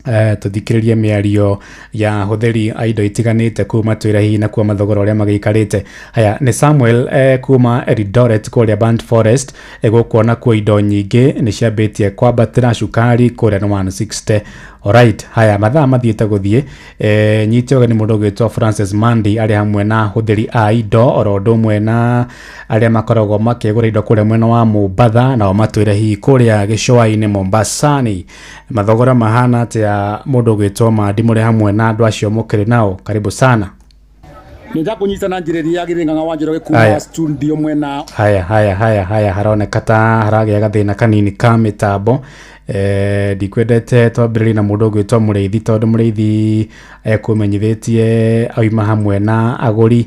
tũthikĩrĩrie mĩario ya ahũthĩri a indo itiganĩte kuma twĩra hihi na kuo mathogora ũrĩa magĩikarĩte. Haya, nĩ Samuel kuma Eldoret kũrĩa Burnt Forest, gũkuona kuo indo nyingĩ nĩ ciambĩtie kwambatĩra, cukari kũrĩa nĩ 160. Alright, haya mathaa mathiĩte gũthiĩ, nyite ũgeni mũndũ ũgwĩtwo Francis Mandi arĩ hamwe na ahũthĩri a indo oro ũndũ ũmwe na arĩa makoragwo makĩgũra indo kũrĩa mwena wa Mombatha, nao matwĩre hihi kũrĩa gĩcũa-inĩ Mombasani mathogora mahana atĩa. Mũndũ ũgwĩtwo Mandi mũrĩ hamwe na andũ acio mũkĩrĩ nao, karibu sana. Nĩndakũnyita na njĩra ĩrĩa yagĩrĩire Ng'ang'a wa Njoroge kuma Aya. studio mwena Haya haya haya haya, haroneka ta haragĩa gathĩna kanini ka mĩtambo. Ndikwendete twambĩrĩrie na mũndũ ũgwĩtwo Mũrĩithi tondũ Mũrĩithi ekũmenyithĩtie auma hamwe na agũri,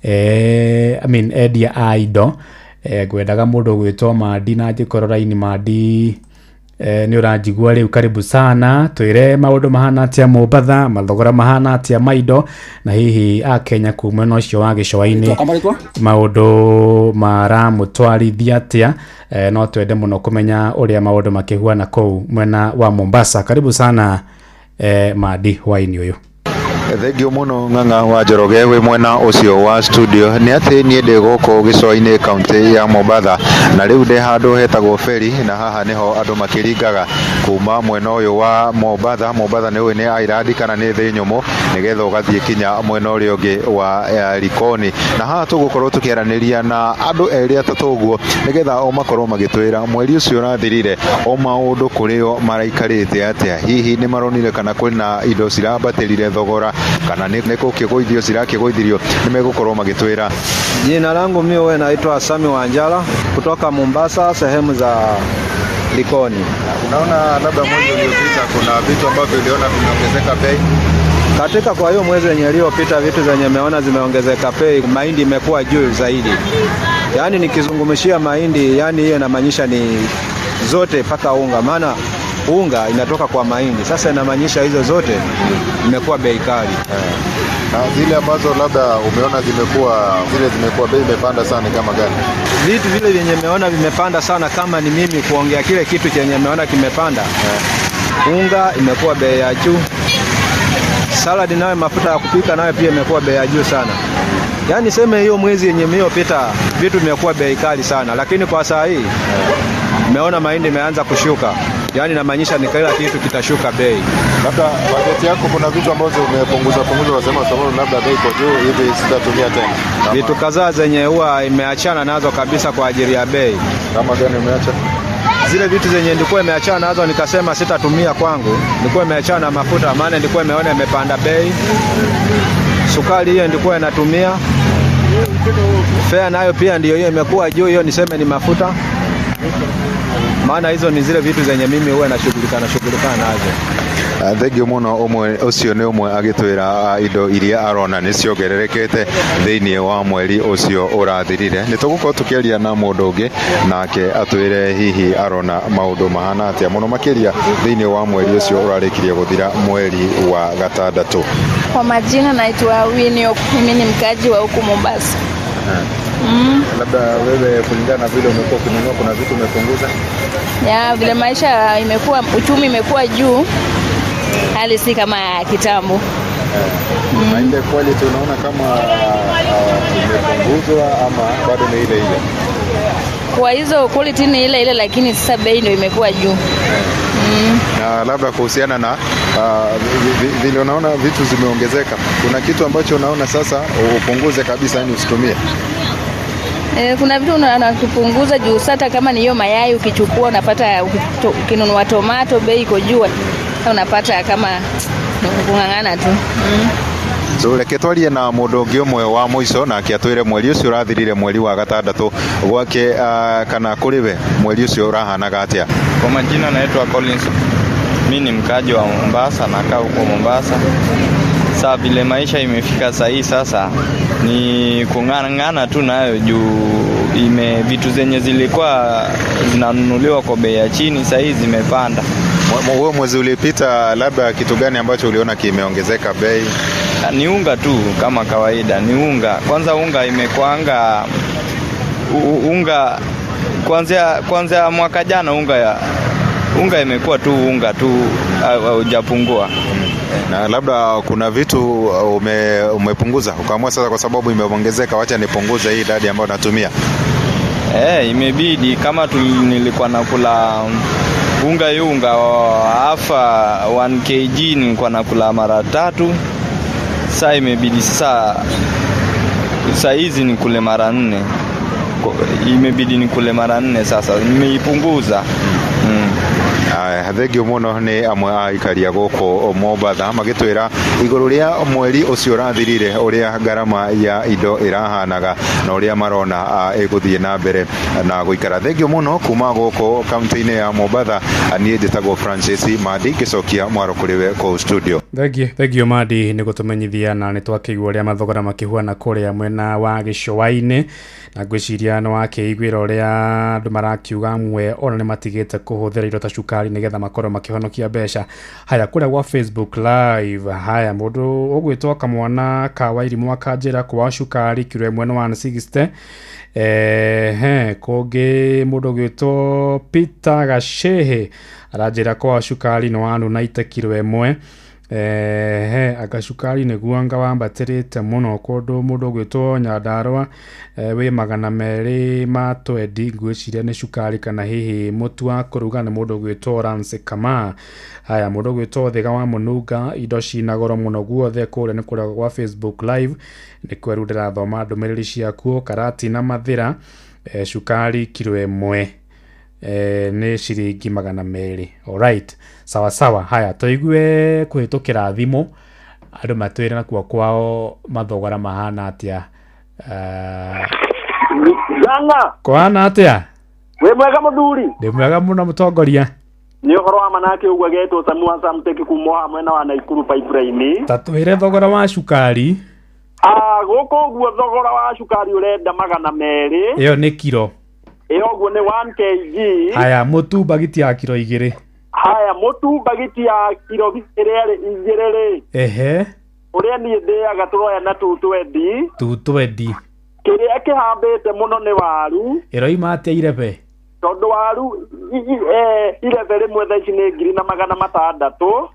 I mean endia a indo. Ngwendaga mũndũ ũgwĩtwo Mandi na njĩkorwo raini Mandi, nĩ ũranjigua rĩu, karibu sana, twĩre maũndũ mahana atĩa Mombatha, mathogora mahana atĩa ma indo, na hihi akenya kuu mwena ũcio wa gĩcũa-inĩ maũndũ maramũtwarithia atĩa. No twende mũno kũmenya ũrĩa maũndũ makĩhuana kũu mwena wa Mombasa. Karibu sana, Mandi, hwaĩ-inĩ ũyũ. Thengio mũno Ng'ang'a wa Njoroge wĩ mwena ũcio wa studio. Nĩ atĩ niĩ ndĩ gũkũ gĩcũa-inĩ kaũntĩ ya Mombatha, na rĩu ndĩ handũ hetagwo Ferry, na haha nĩho andũ makĩringaga kuma mwena ũyũ wa Mombatha. Mombatha nĩ ũĩ nĩ island kana nĩ thĩ nyũmũ, nĩgetha ũgathiĩ kinya mwena ũrĩa ũngĩ wa Likoni. Na haha tũgũkorwo tũkĩaranĩria na andũ erĩ atatũ ũguo nĩgetha o makorwo magĩtwĩra mweri ũcio ũrathirire o maũndũ kũrĩ o maraikarĩte atĩa, hihi nĩ maronire kana kwĩna indo cirambatĩrire thogora kana nĩ gũkĩgũithio cirakĩgũithirio, nĩ megũkorwo magĩtwĩra. Jina langu mimi huwa naitwa Sami Wanjala kutoka Mombasa, sehemu za Likoni. Unaona labda mwezi uliopita kuna vitu ambavyo uliona vimeongezeka bei? Katika kwa hiyo mwezi wenye uliopita vitu zenye meona zimeongezeka bei, mahindi imekuwa juu zaidi. Yaani nikizungumzia mahindi, yani hiyo inamaanisha ni zote mpaka unga, maana unga inatoka kwa mahindi. Sasa inamaanisha hizo zote imekuwa bei kali. Na zile ambazo labda umeona zimekuwa bei imepanda sana kama gani? Vitu vile vyenye nimeona vimepanda sana, kama ni mimi kuongea kile kitu chenye nimeona kimepanda. Unga imekuwa bei ya juu. Salad nayo, mafuta ya kupika nayo pia imekuwa bei ya juu sana. Yaani sema hiyo mwezi yenye iliyopita vitu vimekuwa bei kali sana, lakini kwa saa hii nimeona mahindi imeanza kushuka. Yaani namaanisha ni kila kitu kitashuka bei. Labda bajeti yako kuna vitu ambazo umepunguza punguza, wasema sababu labda bei iko juu hivi sitatumia tena. Vitu kadhaa zenye huwa imeachana nazo kabisa kwa ajili ya bei. Kama gani umeacha? Zile vitu zenye nilikuwa nimeachana nazo nikasema sitatumia kwangu, nilikuwa nimeachana na mafuta maana nilikuwa nimeona imepanda bei. Sukari hiyo nilikuwa natumia. Fare nayo pia ndio hiyo imekuwa juu, hiyo niseme ni mafuta. Maana hizo ni zile vitu zenye mimi huwa nashughulika nazo. Thengio muno umwe ucio ni umwe agitwira indo iria arona ni ciongererekete thiini wa mweri ucio urathirire. Ni tugukorwo tukiaria na mundu ungi nake atwire hihi arona maundu mahana atia muno makiria thiini wa mweri ucio urarikirie guthira mweri wa gatandatu. Kwa majina naitwa Winnie, mimi ni mkaji wa huku Mombasa. Labda wewe kulingana na vile umekuwa ukinunua kuna vitu umepunguza? Ya vile maisha imekuwa, uchumi imekuwa juu, hali si kama kitambo. Na ile quality unaona kama imepunguzwa ama bado ni ile ile? Kwa hizo quality ni ile ile, lakini sasa bei ndio imekuwa juu. Na labda kuhusiana na vile unaona vitu zimeongezeka, kuna kitu ambacho unaona sasa upunguze kabisa, yani usitumie? Kuna vitu unakipunguza juu sasa, kama ni hiyo mayai ukichukua unapata, ukinunua tomato bei iko juu, unapata kama kung'ang'ana tu. So reke twarie na mundu ungi umwe wa muico nake atwire mweri ucio urathirire mweri wa gatandatu gwake kana kuri we mweri ucio urahanaga atia. Kwa majina naitwa Collins, mimi ni mkaji wa Mombasa, nakaa huko Mombasa. Sasa vile maisha imefika sahi sasa ni kung'ang'ana tu nayo juu ime vitu zenye zilikuwa zinanunuliwa kwa bei ya chini sahi zimepanda. Wewe mwezi uliopita labda kitu gani ambacho uliona kimeongezeka bei? Ni unga tu kama kawaida, ni unga. Kwanza unga imekwanga unga kwanza mwaka jana unga imekuwa tu unga tu haujapungua. Na labda kuna vitu umepunguza ukaamua sasa kwa sababu imeongezeka wacha nipunguze hii idadi ambayo natumia? Imebidi kama nilikuwa nakula unga afa 1 kg nilikuwa nakula mara 3. Sasa imebidi sasa hizi nikule mara 4. Imebidi nikule mara 4 sasa nimeipunguza. Thengio muno ni amwe a ikaria guku Mombatha magitwira iguru ria mweri ucio urathirire uria ngarama ya indo irahanaga na uria marona iguthie na mbere na guikara. Thengio muno kuma guku kaunti-ini ya Mombatha. Nie njitagwo Francis Madi ngicokia mwaro kuri we kuu studio. Thengio Madi ni gutumenyithia na ni twakigua uria mathogora makihuana kuria mwena wa gicũa-inĩ, na ngwiciria no wakiiguira uria andu marakiuga amwe ona ni matigite kuhuthira indo ta cukari nigetha makorwo makihonokia mbeca. Haya kuria gwa Facebook live, haya mundu ugwitwo kamwana ka Wairimu akanjira kwa cukari kiro ĩmwe nĩ 160. Kũngĩ mũndũ ũgwĩtwo Peter Gashehe aranjĩra kwa cukari nĩ 190 kiro ĩmwe. Anga cukari nĩguo anga wambatĩrĩte mũno kũndũ mũndũ ũgwĩtwo Nyandarũa wĩ 220 ngwĩciria nĩ cukari kana hihi mũtu wa kũruga nĩ mũndũ ũgwĩtwo Lance Kama. Haya mũndũ ũgwĩtwo Thiga wa Mũnunga indo cina goro mũno guothe kũrĩa nĩ kũrĩa gwa Facebook live nĩ kweru ndĩrathoma ndũmĩrĩri ciakuo. Karati na Mathĩra cukari kiro ĩmwe nĩ ciringi 200. Alright, sawa sawa. Haya tũigue kũhĩtũkĩra thimũ andũ matwĩre nakuo kwao mathogora mahana atĩa. Ganga kũhana atĩa? Wĩ mwega mũthuri? Ndĩ mwega mũno mũtongoria. Nĩ ũhoro wa manake ũguo agetwo Samu Samteki kuma mwena wa Naikuru pipeline. Ta twĩre thogora wa cukari. Gũkũ ũguo thogora wa cukari ũrenda 200. Ĩyo nĩ kiro. Ĩyo ũguo nĩ 1 kg. Haya mũtu bagiti ya kiro 2. Haya mũtu bagiti ya kiro 2 rĩ. Ehe. Ũrĩa niĩ ndĩaga tũroya na 220. 220. Kĩrĩa kĩhambĩte mũno nĩ waru. Ĩroima atĩa irebe? Tondũ waru irebe rĩmwe thaa ici nĩ 1600.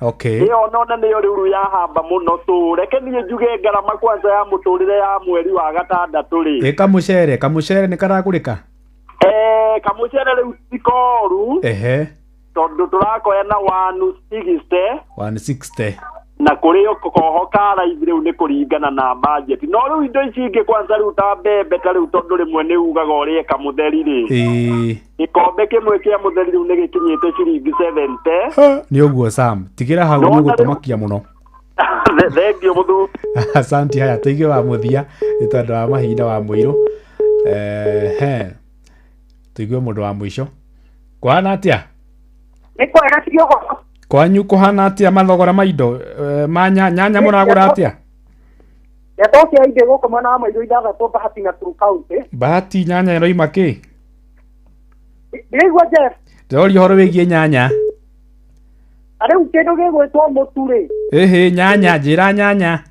Okay. Ĩyo nona nĩyo rĩu yahamba mũno tũ. Reke niĩ njuge ngarama kwanza ya mũtũrĩre ya mweri wa gatandatũ rĩ. Ĩ kamũcere nĩ karagũrĩka? Kamũcere rĩu ti koru. Ehe. Tondũ tũrakoya na 160. 160. Na kũrĩ koho ka raithi rĩu nĩ kũringana na budget. No rĩu indo ici ingĩ kwanza rĩu ta mbembe ta rĩu tondũ rĩmwe nĩ ugaga ũrĩe kamũtheri rĩ. Gĩkombe kĩmwe kĩa mũtheri rĩu nĩ gĩkinyĩte ciringi 70. Nĩ ũguo Sam, tigĩra hau nĩ ũgũtũmakia mũno. Thengiũ mũthuri. Asante. Haya tũige wa mũthia nĩ tondũ wa mahinda wa mũirũ. He tũigue mũndũ wa mũico. Kũhana atĩa? Nĩ kwega cio. Kwanyu kũhana atĩa mathogora ma indo? Ma nyanya mũragũra atĩa? Gĩtokia indo gũkũ mwena wa Mairũ ithathatũ Bahati na Nakuru County. Bahati nyanya ĩroima kĩ? Ndĩraigua Jeff. Ndĩroria ũhoro wĩgiĩ nyanya. Rĩu kĩndũ gĩgwĩtwo mũtu rĩ. Ĩhĩ nyanya, njĩra nyanya.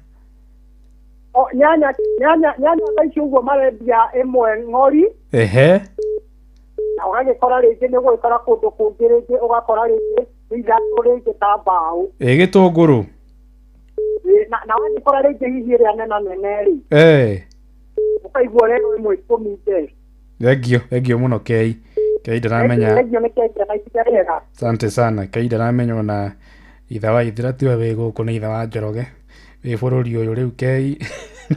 O nyanya nyanya nyanya thaa ici ũguo marendia ĩmwe ng'ori. Ehe. Na ũgagĩkora rĩngĩ nĩ ũgũgĩkora kũndũ kũngĩ rĩngĩ ũgakora rĩngĩ nĩ ithatũ rĩngĩ ta mbaũ. Ĩ gĩtũngũrũ. Na wagĩkora rĩngĩ hihi ĩrĩa nena nene rĩ. Ũkaigua ũrerwo ĩmwe ikũmi Jeff. Thengio, thengio mũno Kei. Kei ndaramenya. Thengio nĩ Kei na ihinda rĩega. Asante sana. Kei ndaramenya ona ithe wa Ithira tiwe wĩ gũkũ nĩ ithe wa Njoroge wĩ bũrũri ũyũ rĩu Kei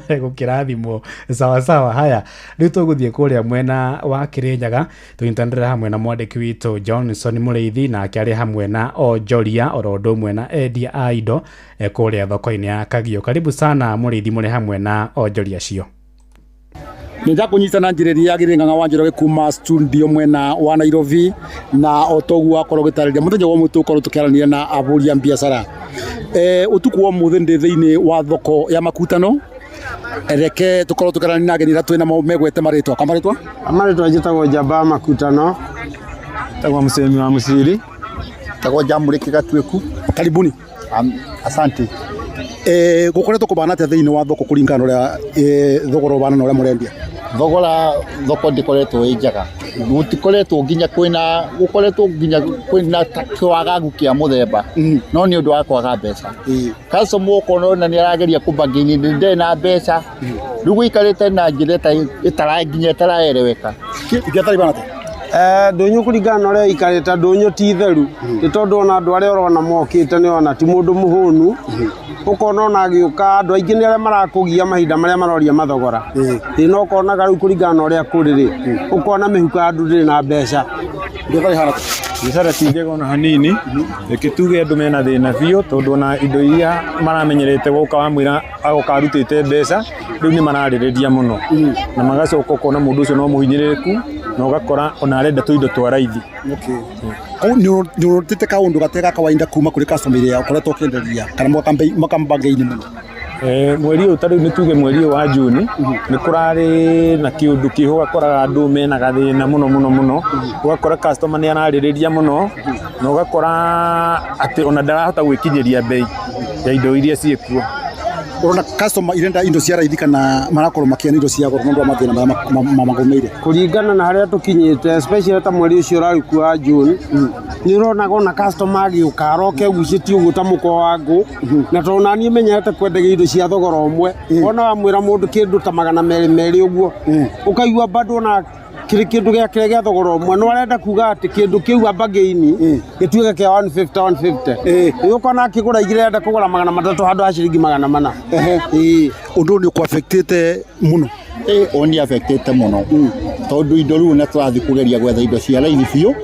gũkĩrathimwo sawa sawa. Haya rĩu tũgũthiĩ kũrĩa mwena wa Kĩrĩnyaga tũnyitanĩre hamwe na mwandĩki witũ Johnson Mũrĩithi, nake arĩ hamwe na onjoria oro ũndũ ũmwe na endia a indo kũrĩa thoko-inĩ ya Kagio. Karibu sana Mũrĩithi, mũrĩ hamwe na onjoria acio. Nĩ na njĩra ĩrĩa yagĩrĩire Ng'ang'a wa Njoroge kuma studio mwena wa Nairobi, na o toguo akorwo gĩtarĩria mũthenya wa ũmũthĩ tũgũkorwo tũkĩaranĩria na ahũri a biacara. Ũtukũ wa ũmũthĩ ndĩ thĩinĩ wa thoko ya Makutano. Reke tũkorwo tũkĩaranĩria na ageni arĩa twĩ namo megwete marĩtwa. Kwa marĩtwa? Marĩtwa njĩtagwo Njamba Makutano. Tagwa Mũcemi wa Mũciri. Tagwa Jamũrĩki Gatuĩku. Karibuni. Asante. Gũkoretwo kũbana atĩa thĩinĩ wa thoko kũringana na ũrĩa thogora ũbana na ũrĩa mũrendia? Thogora thoko ndĩkoretwo ĩ njega, gũtikoretwo nginya kwĩna gũkoretwo nginya kwĩna kĩwagagu kĩa mũthemba, no nĩ ũndũ wa kwaga mbeca. Customer ũkona ona nĩ arageria kũbargain ndarĩ na mbeca, rĩu gũikarĩte na njĩra ĩtara nginya ĩtaraereweka. Ndũnyũ kũringana na ũrĩa ĩikarĩte, ndũnyũ ti theru, nĩ tondũ ona andũ arĩa ũrona mokĩte nĩ ona ti mũndũ mũhũnu, ũkona ona agĩũka andũ aingĩ nĩ arĩa marakũgia mahinda marĩa maroria mathogora. Ĩ no ũkonaga rĩu kũringana na ũrĩa kũrĩ rĩ, ũkona mĩhuko ya andũ ndĩrĩ na mbeca. Biacara ti njega ona hanini, reke tuge andũ mena thĩna biũ, tondũ ona indo iria maramenyerete gũka wamwĩra agoka arutĩte mbeca, rĩu nĩ mararĩrĩria mũno, na magacoka ũkona mũndũ ũcio no mũhinyĩrĩrĩku, na ũgakora ona arenda tũindo twa raithi. Nĩ ũrutĩte kaũndũ gatarĩ ga kawaida kuma kũrĩ customer ĩrĩa ũkoretwo ũkĩenderia kana mũkambargain mũno? Mweri ũyũ ta rĩu nĩ tuge mweri ũyũ wa Juni nĩ kũrarĩ na kĩũndũ kĩho, ũgakoraga andũ mena gathĩna mũno mũno mũno, ũgakora customer nĩ ararĩrĩria mũno, na ũgakora atĩ ona ndarahota gwĩkinyĩria bei ya indo iria ciĩkuo. Ũrona customer irenda indo cia raithi kana marakorwo makĩenda indo cia goro nĩ ũndũ wa mathĩna marĩa mamagũmĩire? Kũringana na harĩa tũkinyĩte, especially ta mweri ũcio ũrarĩ kuo wa June, nĩ ũronaga ona customer agĩũka aroke agucĩtie ũguo ta mũkwa wa ngũ, na tondũ naniĩ menyerete kwendagia indo cia thogora ũmwe, wona wamwĩra mũndũ kĩndũ ta 200 200 ũguo, ũkaigua bado ona kĩrĩ kĩndũ gĩake gĩa thogora ũmwe, no arenda kuga atĩ kĩndũ kĩu bargain gĩtuĩke kĩa 150 150. Ĩ ũkona akĩgũra igĩrĩ arenda kũgũra 300 handũ ha ciringi 400. Ũndũ ũyũ nĩ ũkũaffectĩte mũno? Ũyũ nĩ affectĩte mũno, tondũ indo rĩu na tũrathiĩ kũgeria gwetha indo cia raithi biũ,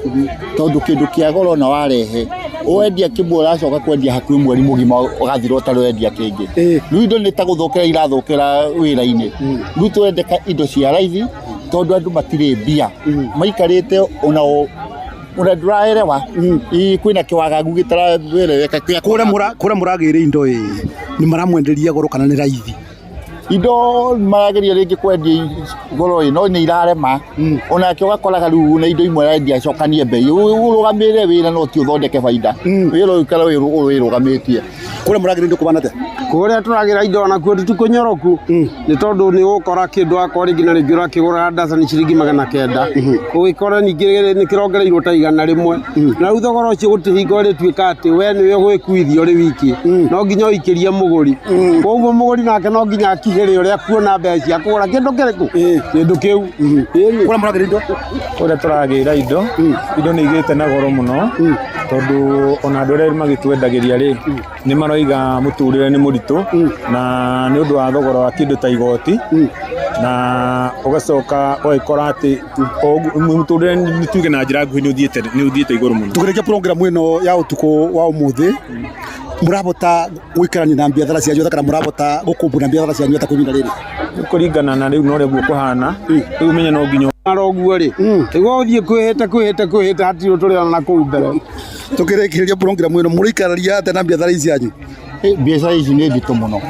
tondũ kĩndũ kĩa goro na warehe wendia kĩmwe ũracoka kwendia hakuhĩ mweri mũgima ũgathira ũtarĩ wendia kĩngĩ. Rĩu indo nĩ ta gũthũkĩra irathũkĩra wĩra-inĩ. Rĩu tũrendeka indo cia raithi tondũ andũ matirĩ mbia, maikarĩte ona ona ndũraerewa. Kwĩna kĩwagagu gĩtaraereweka. Kũrĩa mũragĩra indo ĩ nĩ maramwenderia goro kana nĩ raithi? Indo marageria rĩngĩ kwendia goro ĩ no nĩ irarema, onake ũgakoraga rĩu na indo imwe arendia acokanie bei, ũrũgamĩrĩre wĩra no ti ũthondeke baida, wĩra ũyũ ũikare wĩrũgamĩtie. Kũrĩa mũragĩra indo kũbana atĩa? Kũrĩa tũragĩra indo onakuo ti kũnyoroku, nĩ tondũ nĩ ũgũkora kĩndũ akorwo rĩngĩ na rĩngĩ ũrakĩgũra ndacani ciringi 900, ũgĩkora ningĩ nĩ kĩrongereirwo ta 100, na rĩu thogora ũcio gũtirĩ hingo ũrĩtuĩka atĩ we nĩwe ũgwĩkuithia ũrĩ wiki, no nginya ũikĩrie mũgũri, koguo mũgũri nake no nginya akihinyĩrĩrie. Ũrakigeria ũrĩa kuona mbeca cia kũgũra kĩndũ kĩrĩkũ, kĩndũ kĩu. Kũrĩa mũragĩra indo? Kũrĩa tũragĩra indo, indo nĩ igĩte na goro mũno, tondũ ona andũ arĩa magĩtwendagĩria rĩ, nĩ maroiga mũtũrĩre nĩ mũritũ, na nĩ ũndũ wa thogora wa kĩndũ ta igoti, na ũgacoka ũgagĩkora atĩ mũtũrĩre nĩ tuge na njĩra nguhĩ nĩ ũthiĩte igũrũ mũno. Tũkĩrĩkia program ĩno ya ũtukũ wa ũmũthĩ, mũrabota gũikarania na biathara cianyu atĩa, kana mũrabota gũkũmbũ na biathara cianyu atĩa kwa ihinda rĩrĩ? Kũringana na rĩu na ũrĩa guo kũhana, rĩu ũmenye no nginya aroguo rĩ, nĩguo ũthiĩ kwĩhĩte kwĩhĩte kwĩhĩte, hatirĩ tũrĩona na kũu mbere. Tũkĩrĩkĩrĩria program ĩno, mũraikarania atĩa na biathara ici cianyu? Biacara ici nĩ nditũ mũno,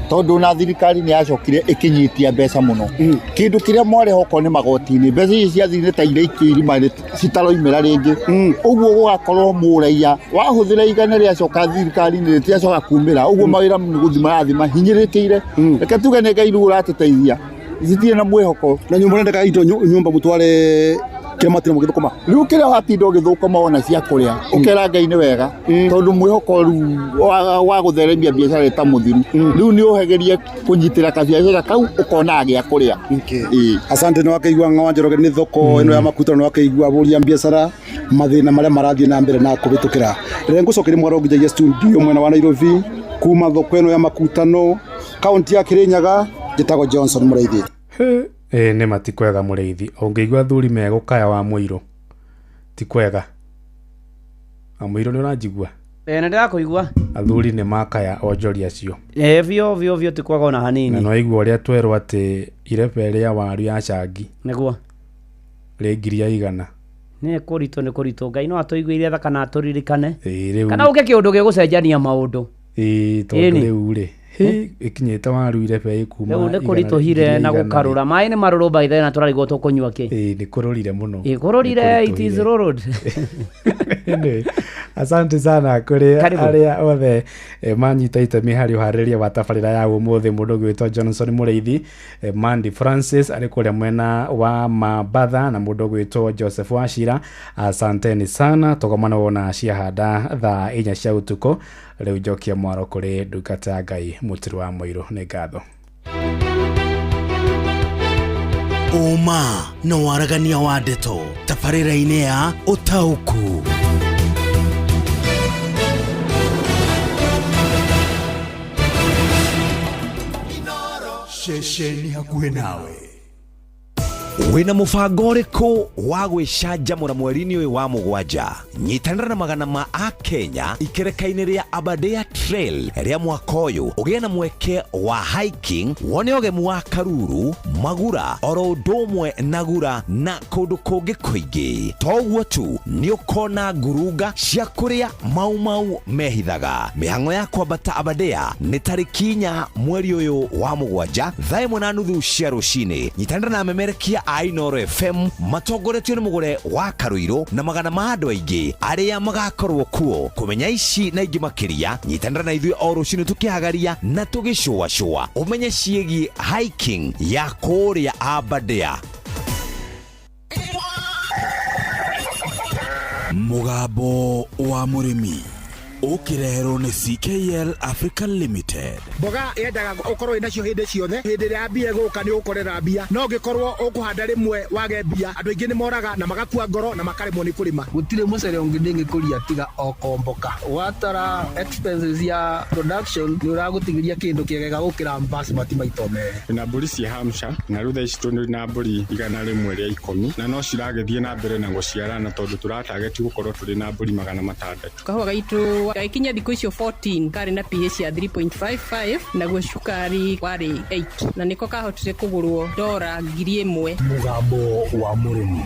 tondũ na thirikari nĩ yacokire ĩkĩnyitia mbeca mũno. Kĩndũ kĩrĩa mwareha okorwo nĩ magoti-inĩ, mbeca ici ciathire ta iria irima citaroimĩra rĩngĩ. Ũguo gũgakorwo mũraiya wahũthĩra 100 rĩacoka thirikari-inĩ rĩtiacoka kumĩra. Ũguo mawĩra nĩ gũthiĩ marathiĩ mahinyĩrĩkĩire. Reke tuge nĩ Ngai rĩu ũratũteithia, citirĩ na mwĩhoko. Na nyũmba ũrendeka indo nyũmba mũtware kĩrĩa mwatinda mũgĩthũkũma? Rĩu kĩrĩa watinda ũgĩthũkũma wona cia kũrĩa, ũkera Ngai nĩ wega, tondũ mwĩhoko rĩu wa gũtheremia biacara ĩta mũthiru. Rĩu nĩ ũhegerie kũnyitĩra kabiacara kau ũkona gĩa kũrĩa. Asante. Nĩ wakĩigua Ng'awa Njoroge nĩ thoko ĩno ya Makutano, nĩ wakĩigua ahũri a biacara mathĩna marĩa marathiĩ na mbere na kũhĩtũkĩra. Reke ngũcokerie mwaro nginyagia studio mwena wa Nairobi, kuma thoko ĩno ya Makutano, kaunti ya Kirinyaga. Njĩtagwo Johnson Mũraithi. Ĩĩ nĩ ma ti kwega Mũrĩithi, ũngĩigua athuri megũkaya wa mũirũ ti kwega. Wa mũirũ, nĩ ũranjigua? Ĩĩ, nĩ ndĩrakũigua. Athuri nĩ makaya onjoria acio. Ĩĩ biũ biũ biũ, ti kwega ona Na hanini. no igua ũrĩa twerwo atĩ irebe rĩa waru ya cangi rĩ 100,000. Nĩ kũritũ, nĩ kũritũ. Ngai no atũiguĩre tha kana atũririkane. Ĩĩ rĩu. Kana ũke kĩũndũ gĩgũcenjania maũndũ. Ĩĩ, tondũ Ĩni. rĩu rĩ, hĩ, ĩkinyĩte waru irebe ĩkuma Rĩu nĩ kũritũhire na gũkarũra. Maĩ nĩ marũrũ by then na tũrarigwo tũkũnyua kĩ. Ĩĩ, nĩ kũrũrire mũno. Ĩĩ, kũrũrire, it is rũrũd. Anyway, asante sana kũrĩ Karibu. arĩa othe manyita itemi harĩ ũharĩrĩria wa tabarĩra ya ũmũthĩ, mũndũ ũgwĩtwo Johnson Mũrĩithi, Mandy Francis arĩ kũrĩa mwena wa Mambatha, na mũndũ ũgwĩtwo Joseph Wachira. Asanteni sana, tũgomane wona ciahanda thaa 4 cia ũtukũ. Rĩu njokie mwaro kũrĩ ndungata ya Ngai Mũtiru wa Mũirũ. Nĩ ngatho. Ũma na waragania wa ndeto tabarĩra-inĩ ya Ũtaũku. Ceceni hakuhĩ nawe. Wĩna mũbango ũrĩkũ wa gwĩcanjamũra mweri-inĩ ũyũ wa mũgwanja? Nyitanĩra na magana ma akenya ikereka-inĩ rĩa Aberdare Trail rĩa mwaka ũyũ, ũgĩe na mweke wa hiking, wone ũgemu wa Karuru, Magura, oro ũndũ ũmwe na Gura na kũndũ kũngĩ kũingĩ. To ũguo tu, nĩ ũkona ngurunga cia kũrĩa mau mau mehithaga. Mĩhang'o ya kwambata Aberdare nĩ tarĩki 4 mweri ũyũ wa mũgwanja, thaa 1:30 cia rũcinĩ. Nyitanĩra na amemerekia a Inooro FM matongoretio nĩ Mũgũre wa Karũirũ na magana ma andũ aingĩ arĩa magakorwo kuo. Kũmenya ici na ingĩ makĩria, nyitanĩra na ithuĩ o rũcinĩ tũkĩhagaria na tũgĩcũacũa ũmenye ciĩgiĩ hiking ya kũrĩa Aberdare. Mũgambo wa Mũrĩmi ũkĩreherwo nĩ CKL Africa Limited. Mboga yendaga ũkorwo wĩnacio hĩndĩ ciothe. Hĩndĩ ĩrĩa mbia ĩgũka nĩ ũgũkorera mbia, no ũngĩkorwo ũkũhanda rĩmwe wage mbia, andũ aingĩ nĩ moraga na magakua ngoro na makaremwo nĩ kũrĩma. Gũtirĩ mũcere ũngĩ ndĩngĩkũria tiga o Komboka. Watara expenses ya production, nĩ ũragũtigĩria kĩndũ kĩega gũkĩra basmati maita merĩ. Na mbũri cia Hampshire, na rĩu thaa ici tũrĩ na mbũri 110, na no ciragĩthiĩ na mbere na gũciarana, tondũ tũratageti gũkorwo tũrĩ na mbũri 600. Kahũa gaitũ gagĩkinya thikũ icio 14 karĩ na pH ya 3.55, naguo cukari warĩ 8, na nĩko kahotire kũgũrwo dora 1000. Mũgambo wa Mũrĩmi.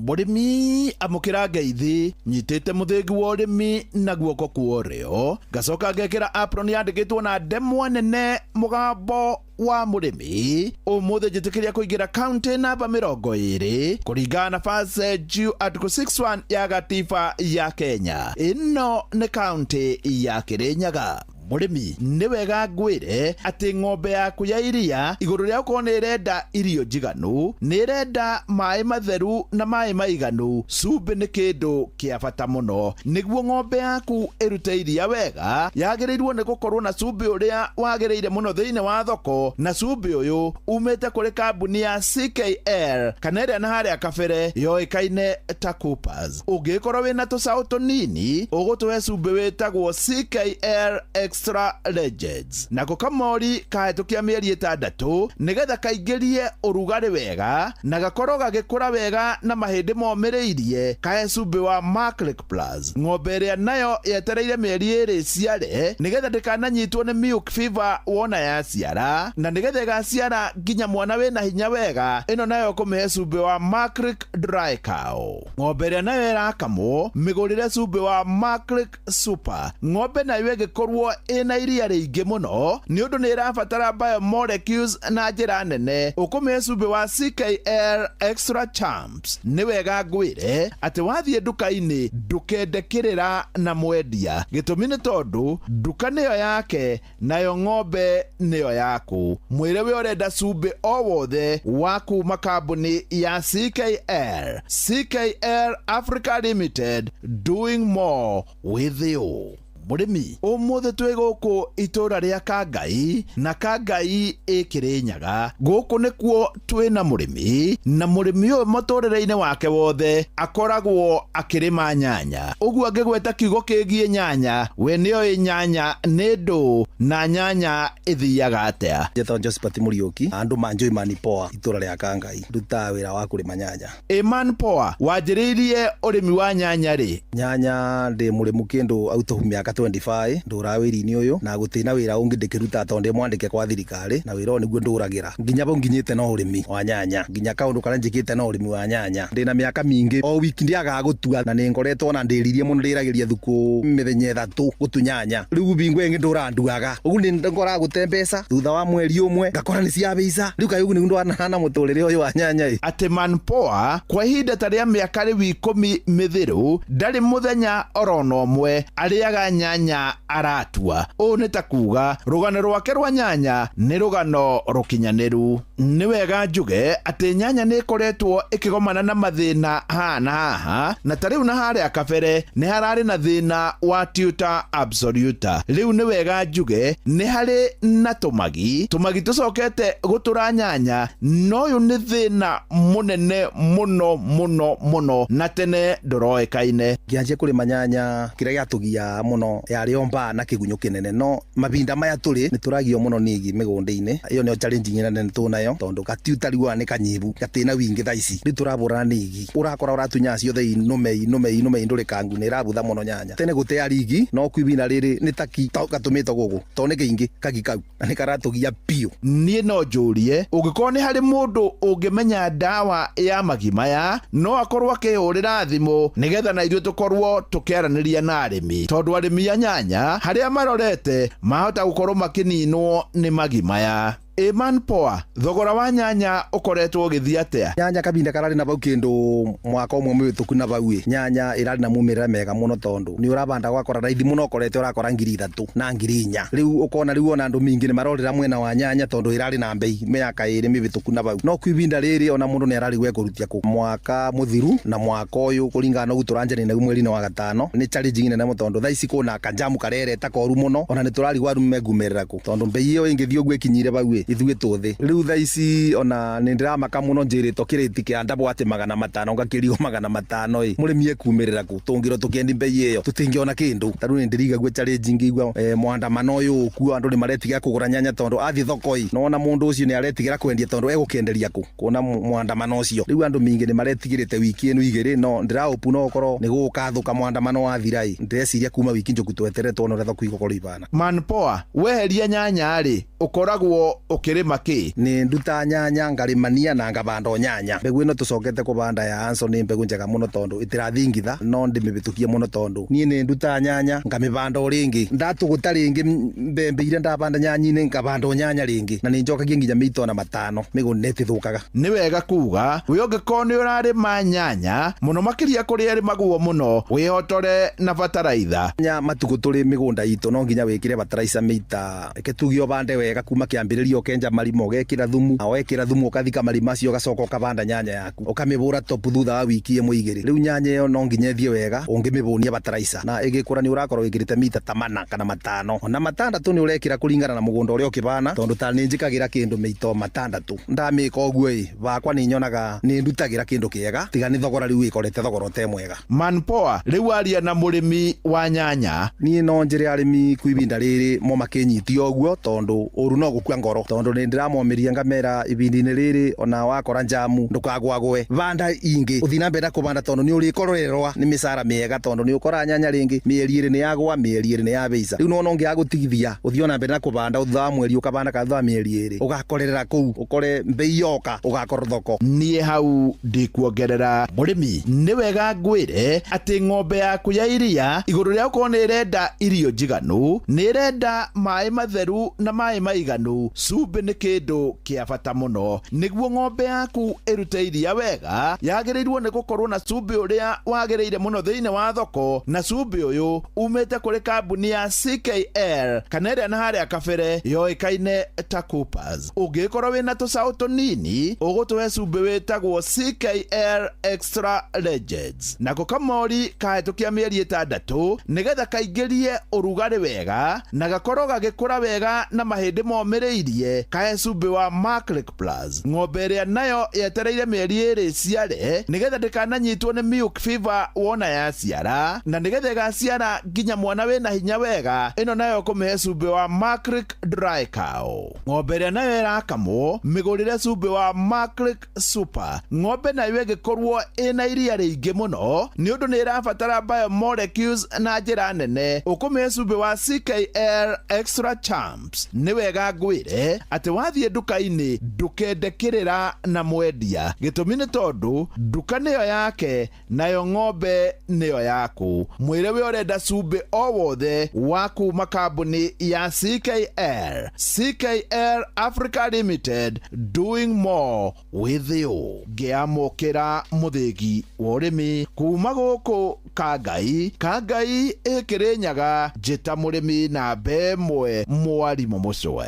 Mũrĩmi, amũkĩra ngeithi. Nyitĩte mũthĩgi wa ũrĩmi na guoko kwa ũrĩo, ngacoka ngekĩra apron yandĩkĩtwo na ndemwa nene "Mũgambo wa Mũrĩmi". Ũmũthĩ njĩtĩkĩria kũingĩra kaunti namba 20 kũringana na Verse G Article 61 ya gatiba ya Kenya. Ĩno nĩ kaunti ya Kĩrĩnyaga. Mũrĩmi, nĩ wega ngwĩre atĩ ng'ombe yaku ya iria igũrũ rĩa gũkorwo nĩ ĩrenda irio njiganu, nĩ ĩrenda maĩ matheru na maĩ maiganu. Cumbĩ nĩ kĩndũ kĩa bata mũno. Nĩguo ng'ombe yaku ĩrute iria wega, yagĩrĩirwo nĩ gũkorwo na cumbĩ ũrĩa wagĩrĩire mũno thĩinĩ wa thoko, na cumbĩ ũyũ umĩte kũrĩ kambuni ya CKL kana ĩrĩa na harĩa kabere yoĩkaine ta Coopers. Ũngĩkorwo wĩna tũcaũ tũnini, ũgũtũhe cumbĩ wĩtagwo CKL Extra Legends. Nako kamori kahĩtũkia mĩeri 6 nĩgetha kaingĩrie ũrugarĩ wega na gakorwo gagĩkũra wega na mahĩndĩ momĩrĩirie, kahe cumbĩ wa Maclick Plus. Ng'ombe ĩrĩa nayo yetereire mĩeri 2 ĩciare nĩgetha ndĩkananyitwo nĩ milk fever wona yaciara, na nĩgetha ĩgaciara nginya mwana wĩna hinya wega, ĩno nayo kũmĩhe cumbĩ wa Maclick Dry Cow. Ng'ombe ĩrĩa nayo ĩrakamwo mĩgũrĩre cumbĩ wa Maclick Super. Ng'ombe nayo ĩgĩkorwo ĩna iria rĩingĩ mũno nĩ ũndũ nĩ ĩrabatara biomolecules na njĩra nene, ũkũmĩhe cumbĩ wa CKL Extra Champs. Nĩ wega ngwĩre atĩ wathiĩ nduka-inĩ ndũkende kĩrĩra na mwendia, gĩtũmi nĩ tondũ nduka nĩyo yake nayo ng'ombe nĩyo yaku. Mwĩre we ũrenda cumbĩ o wothe wa kuma kambuni ya CKL. CKL Africa Limited, doing more with you. Mũrĩmi, ũmũthĩ twĩ gũkũ itũra rĩa Kangai, na Kangai ĩ Kĩrĩnyaga. Gũkũ nĩkuo twĩna mũrĩmi, na mũrĩmi ũyũ mũtũrĩre-inĩ wake wothe akoragwo akĩrĩma nyanya. Ũguo angĩgweta kiugo kĩgiĩ nyanya, we nĩoĩ nyanya nĩ ndũ na nyanya ĩthiaga atĩa. Njĩtagwo Josephat Mũriũki, andũ manjũĩ Mani Poa, itũra rĩa Kangai. Ndutaga wĩra wa kũrĩma nyanya. Ĩman Poa, wanjĩrĩirie ũrĩmi wa nyanya rĩ? Nyanya ndĩ mũrĩmu kĩndũ out of mĩaka 25, ndũraga wĩra-inĩ ũyũ na gũtirĩ wĩra ũngĩ ndĩkĩruta tondũ ndĩ mwandĩke kwa thirikari, na wĩra ũyũ nĩguo ndũragĩra nginya bau nginyĩte no ũrĩmi wa nyanya, nginya kaũndũ karĩa njĩkĩte no ũrĩmi wa nyanya. Ndĩna mĩaka mĩingĩ, o wiki ndiagaga gũtua, na nĩ ngoretwo na ndĩririe mũno, ndĩragĩria thukũ mĩthenya 3 gũtu nyanya. Rĩu bingo ĩngĩ ndũranduaga ũguo nĩ ngoraga gũte mbeca, thutha wa mweri ũmwe ngakora nĩ cia mbeca. Rĩu kaĩ ũguo nĩguo ndwanana mũtũrĩre ũyũ wa nyanya ĩ. Atĩ Man Poa kwa ihinda ta rĩa mĩaka rĩu 10 mĩthiru ndarĩ mũthenya orona ũmwe arĩaga nyanya aratua. Ũũ nĩ ta kuga rũgano rwake rwa nyanya nĩ rũgano rũkinyanĩru. Nĩ wega njuge atĩ nyanya nĩ ĩkoretwo ĩkĩgomana na mathĩna haha na haha, na ta rĩu na harĩa kabere nĩ hararĩ na thĩna wa tuta absoluta. Rĩu nĩ wega njuge nĩ harĩ na tũmagi tũcokete gũtũra nyanya, no ũyũ nĩ thĩna mũnene mũno mũno mũno na tene ndũroĩkaine. Ngĩanjia kũrĩma nyanya kĩrĩa gĩatũgia mũno yarĩ o mbaa na kĩgunyũ kĩnene, no mahinda maya tũrĩ nĩ tũragio mũno nĩ igi mĩgũnda-inĩ. Ĩyo nĩyo challenge ĩrĩa nene tũnayo, tondũ gatiuta riũa nĩ kanyibu, gatĩna wingĩ thaa ici. Rĩu tũrabũrana nĩ igi, ũrakora ũratunya ciothe inũme inũme inũme ndũrĩkangu, nĩ ĩrabutha mũno nyanya. Tene gũtearĩ igi, no kwibina rĩrĩ nĩ taki gatũmĩtwo gũkũ tondũ nĩ kĩingĩ kagi kau na nĩ karatũgia biũ. Niĩ no njũrie, ũngĩkorwo nĩ harĩ mũndũ ũngĩmenya ndawa ya magi maya, no akorwo akĩhũrĩra thimũ nĩgetha na ithuĩ tũkorwo tũkĩaranĩria na arĩmi, tondũ arĩmi a nyanya harĩa marorete mahota gũkorwo makĩninwo nĩ magi maya. Ĩman Poa, thogora wa nyanya ũkoretwo ũgĩthiĩ atĩa? Nyanya kabinda kararĩ na bau kĩndũ mwaka ũmwe mũhĩtũku na bau ĩ, nyanya ĩrarĩ na mumĩrĩra mega mũno tondũ nĩ ũrabanda gwakora raithi mũno, ũkorete ũrakora 3,000 na 4,000. Rĩu ũkona rĩu ona andũ mingĩ nĩ marorĩra mwena wa nyanya tondũ ĩrarĩ na mbei mĩaka 2 mĩhĩtũku na bau. No kwĩ ibinda rĩrĩ ona mũndũ nĩ ararigwo ekũrutia kũ. Mwaka mũthiru na mwaka ũyũ kũringana na ũguo tũranjania nagu mweri-inĩ wa gatano nĩ challenge nene mũno tondũ thaa ici kwĩna kanjamu karereta koru mũno, ona nĩ tũrarigwo arũme mekumĩrĩra kũ tondũ mbei ĩyo ĩngĩthiĩ ũguo ĩkinyire bau ĩ, ithuĩ tũthĩ. Rĩu thaa ici ona nĩ ndĩramaka mũno njĩrĩtwo kĩrĩti kĩa ndabũ atĩ 500 ngakĩrigwo 500 ĩ, mũrĩmi ekumĩrĩra kũ? Tũngĩrwo tũkĩendi mbei ĩyo tũtingĩona kĩndũ. Ta rĩu nĩ ndĩrigagua challenge ngĩigua mwandamano ũyũ ũkuo andũ nĩ maretigĩra kũgũra nyanya tondũ athiĩ thoko ĩ, nona mũndũ ũcio nĩ aretigĩra kwendia tondũ egũkĩenderia kũ? Kuona mwandamano ũcio. Rĩu andũ mingĩ nĩ maretigĩrĩte wiki ĩno 2, no ndĩrahope no ũkorwo nĩ gũgũkathũka mwandamano wathira ĩ, ndĩreciria kuma wiki njũku tweterere tuone ũrĩa thoko igũkorwo ibana. Man Poa, weheria nyanya rĩ, ũkoragwo Ũkĩrĩma kĩ? Nĩ nduta nyanya, ngarĩmania na ngabanda o nyanya. Mbegũ ĩno tũcokete kũbanda ya Anson nĩ mbegũ njega mũno tondũ ĩtĩrathingitha, no ndĩmĩbĩtũkie mũno tondũ niĩ nĩ nduta nyanya ngamĩbanda o rĩngĩ, ndatũgũta rĩngĩ mbembe iria ndabanda nyanya-inĩ ngabanda o nyanya rĩngĩ, na nĩ njokagia nginya mĩita ona matano mĩgũnda ĩtĩthũkaga. Nĩ wega kuga we ũngĩkorwo nĩ ũrarĩma nyanya mũno makĩria kũrĩa ĩrĩmagwo mũno, wĩhotore na bataraitha. Nya matukũ tũrĩ mĩgũnda itũ no nginya wĩkĩre bataraitha mĩita, reke tuge ũbande wega kuma kĩambĩrĩria, ũkenja marima, ũgekĩra thumu, na wekĩra thumu ũkathika marima macio, ũgacoka ũkabanda nyanya yaku, ũkamĩbũra top thutha wa wiki ĩmwe igĩrĩ. Rĩu nyanya ĩyo no nginya ĩthiĩ wega ũngĩmĩbũnia bataraitha, na ĩgĩkũra nĩ ũrakorwo wĩkĩrĩte mita ta mana kana matano ona matandatũ nĩ ũrekĩra kũringana na mũgũnda ũrĩa ũkĩbana, tondũ ta nĩ njĩkagĩra kĩndũ mĩito matandatũ. Ndamĩka ũguo ĩ, bakwa nĩ nyonaga nĩ ndutagĩra kĩndũ kĩega, tiga nĩ thogora rĩu ĩkorete thogora ũte mwega. Manpoa rĩu aria na mũrĩmi wa nyanya. Niĩ no njĩre arĩmi kwa ibinda rĩrĩ mo makĩnyitie ũguo, tondũ ũru no gũkua ngoro, tondũ nĩ ndĩramomĩria ngamera ibindi-inĩ rĩrĩ ona wakora njamu ndũkagwagwe, banda ingĩ ũthiĩ na mbere na kũbanda, tondũ nĩ ũrĩkorererwa nĩ mĩcara mĩega, tondũ nĩ ũkora nyanya rĩngĩ mĩeri ĩrĩ nĩ yagwa, mĩeri ĩrĩ nĩ yabeica. Rĩu nĩwona ũngĩaga gũtigithia ũthiĩ ona mbere na kũbanda, thutha wa mweri ũkabanda kana thutha wa mĩeri ĩrĩ ũgakorerera kũu, ũkore mbei yoka ũgakorwo thoko. Niĩ hau ndikuongerera mũrĩmi, nĩ wega ngwĩre atĩ ng'ombe yaku ya iria igũrũ rĩa gũkorwo nĩ ĩrenda irio njiganu, nĩ ĩrenda maĩ matheru na maĩ maiganu. Cumbĩ nĩ kĩndũ kĩa bata mũno nĩguo ng'ombe yaku ĩrute iria wega. Yagĩrĩirwo nĩ gũkorwo na cumbĩ ũrĩa wagĩrĩire mũno thĩinĩ wa thoko, na cumbĩ ũyũ umĩte kũrĩ kambuni ya CKL kana ĩrĩa na harĩa kabere yoĩkaine ta Coopers. Ũngĩkorwo wĩna tũcaũ tũnini, ũgũtũhe cumbĩ wĩtagwo CKL Extra Legends, nako kamori kahĩtũkia mĩeri 6 nĩgetha kaingĩrie ũrugarĩ wega na gakorwo gagĩkũra wega na mahĩndĩ momĩrĩirie, kahe cumbĩ wa Maclick Plus. Ng'ombe ĩrĩa nayo yetereire mĩeri 2 ciare nĩgetha ndĩkananyitwo nĩ milk fever wona yaciara, na nĩgetha ĩgaciara nginya mwana wĩna hinya wega, ĩno nayo kũmĩhe cumbĩ wa Maclick Dry Cow. Ng'ombe ĩrĩa nayo ĩrakamwo mĩgũrĩre cumbĩ wa Maclick Super. Ng'ombe nayo ĩgĩkorwo ĩna iria rĩingĩ mũno nĩ ũndũ nĩ ĩrabatara biomolecules na njĩra nene, ũkũmĩhe cumbĩ wa CKL Extra Champs. Nĩ wega ngwĩre atĩ wathiĩ nduka-inĩ ndũkende kĩrĩra na mwendia, gĩtũmi nĩ tondũ nduka nĩyo yake nayo ng'ombe nĩyo yaku. Mwĩre we ũrenda cumbĩ o wothe wa kuma kambuni ya CKL. CKL Africa Limited, doing more with you. Ngĩamũkĩra mũthĩgi wa ũrĩmi kuma gũkũ Kangai, Kangai ĩkĩrĩnyaga, njĩta mũrĩmi namba ĩmwe mwarimũ mũcwe.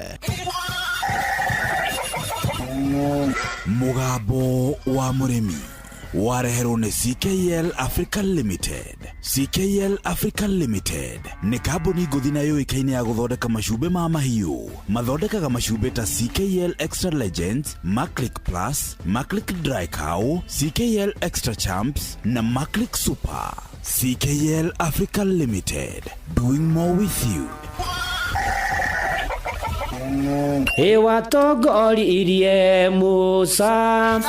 Mũgambo wa mũrĩmi wareherwo nĩ CKL Africa Limited. CKL Africa Limited nĩ kambuni ngũthi na yũĩkaine ya gũthondeka macumbĩ ma mahiũ. Mathondekaga macumbĩ ta CKL Extra Legends, Maclick Plus, Maclick Dry Cow, CKL Extra Champs na Maclick Super. CKL Africa Limited, doing more with you. Ĩwatongoririe Musa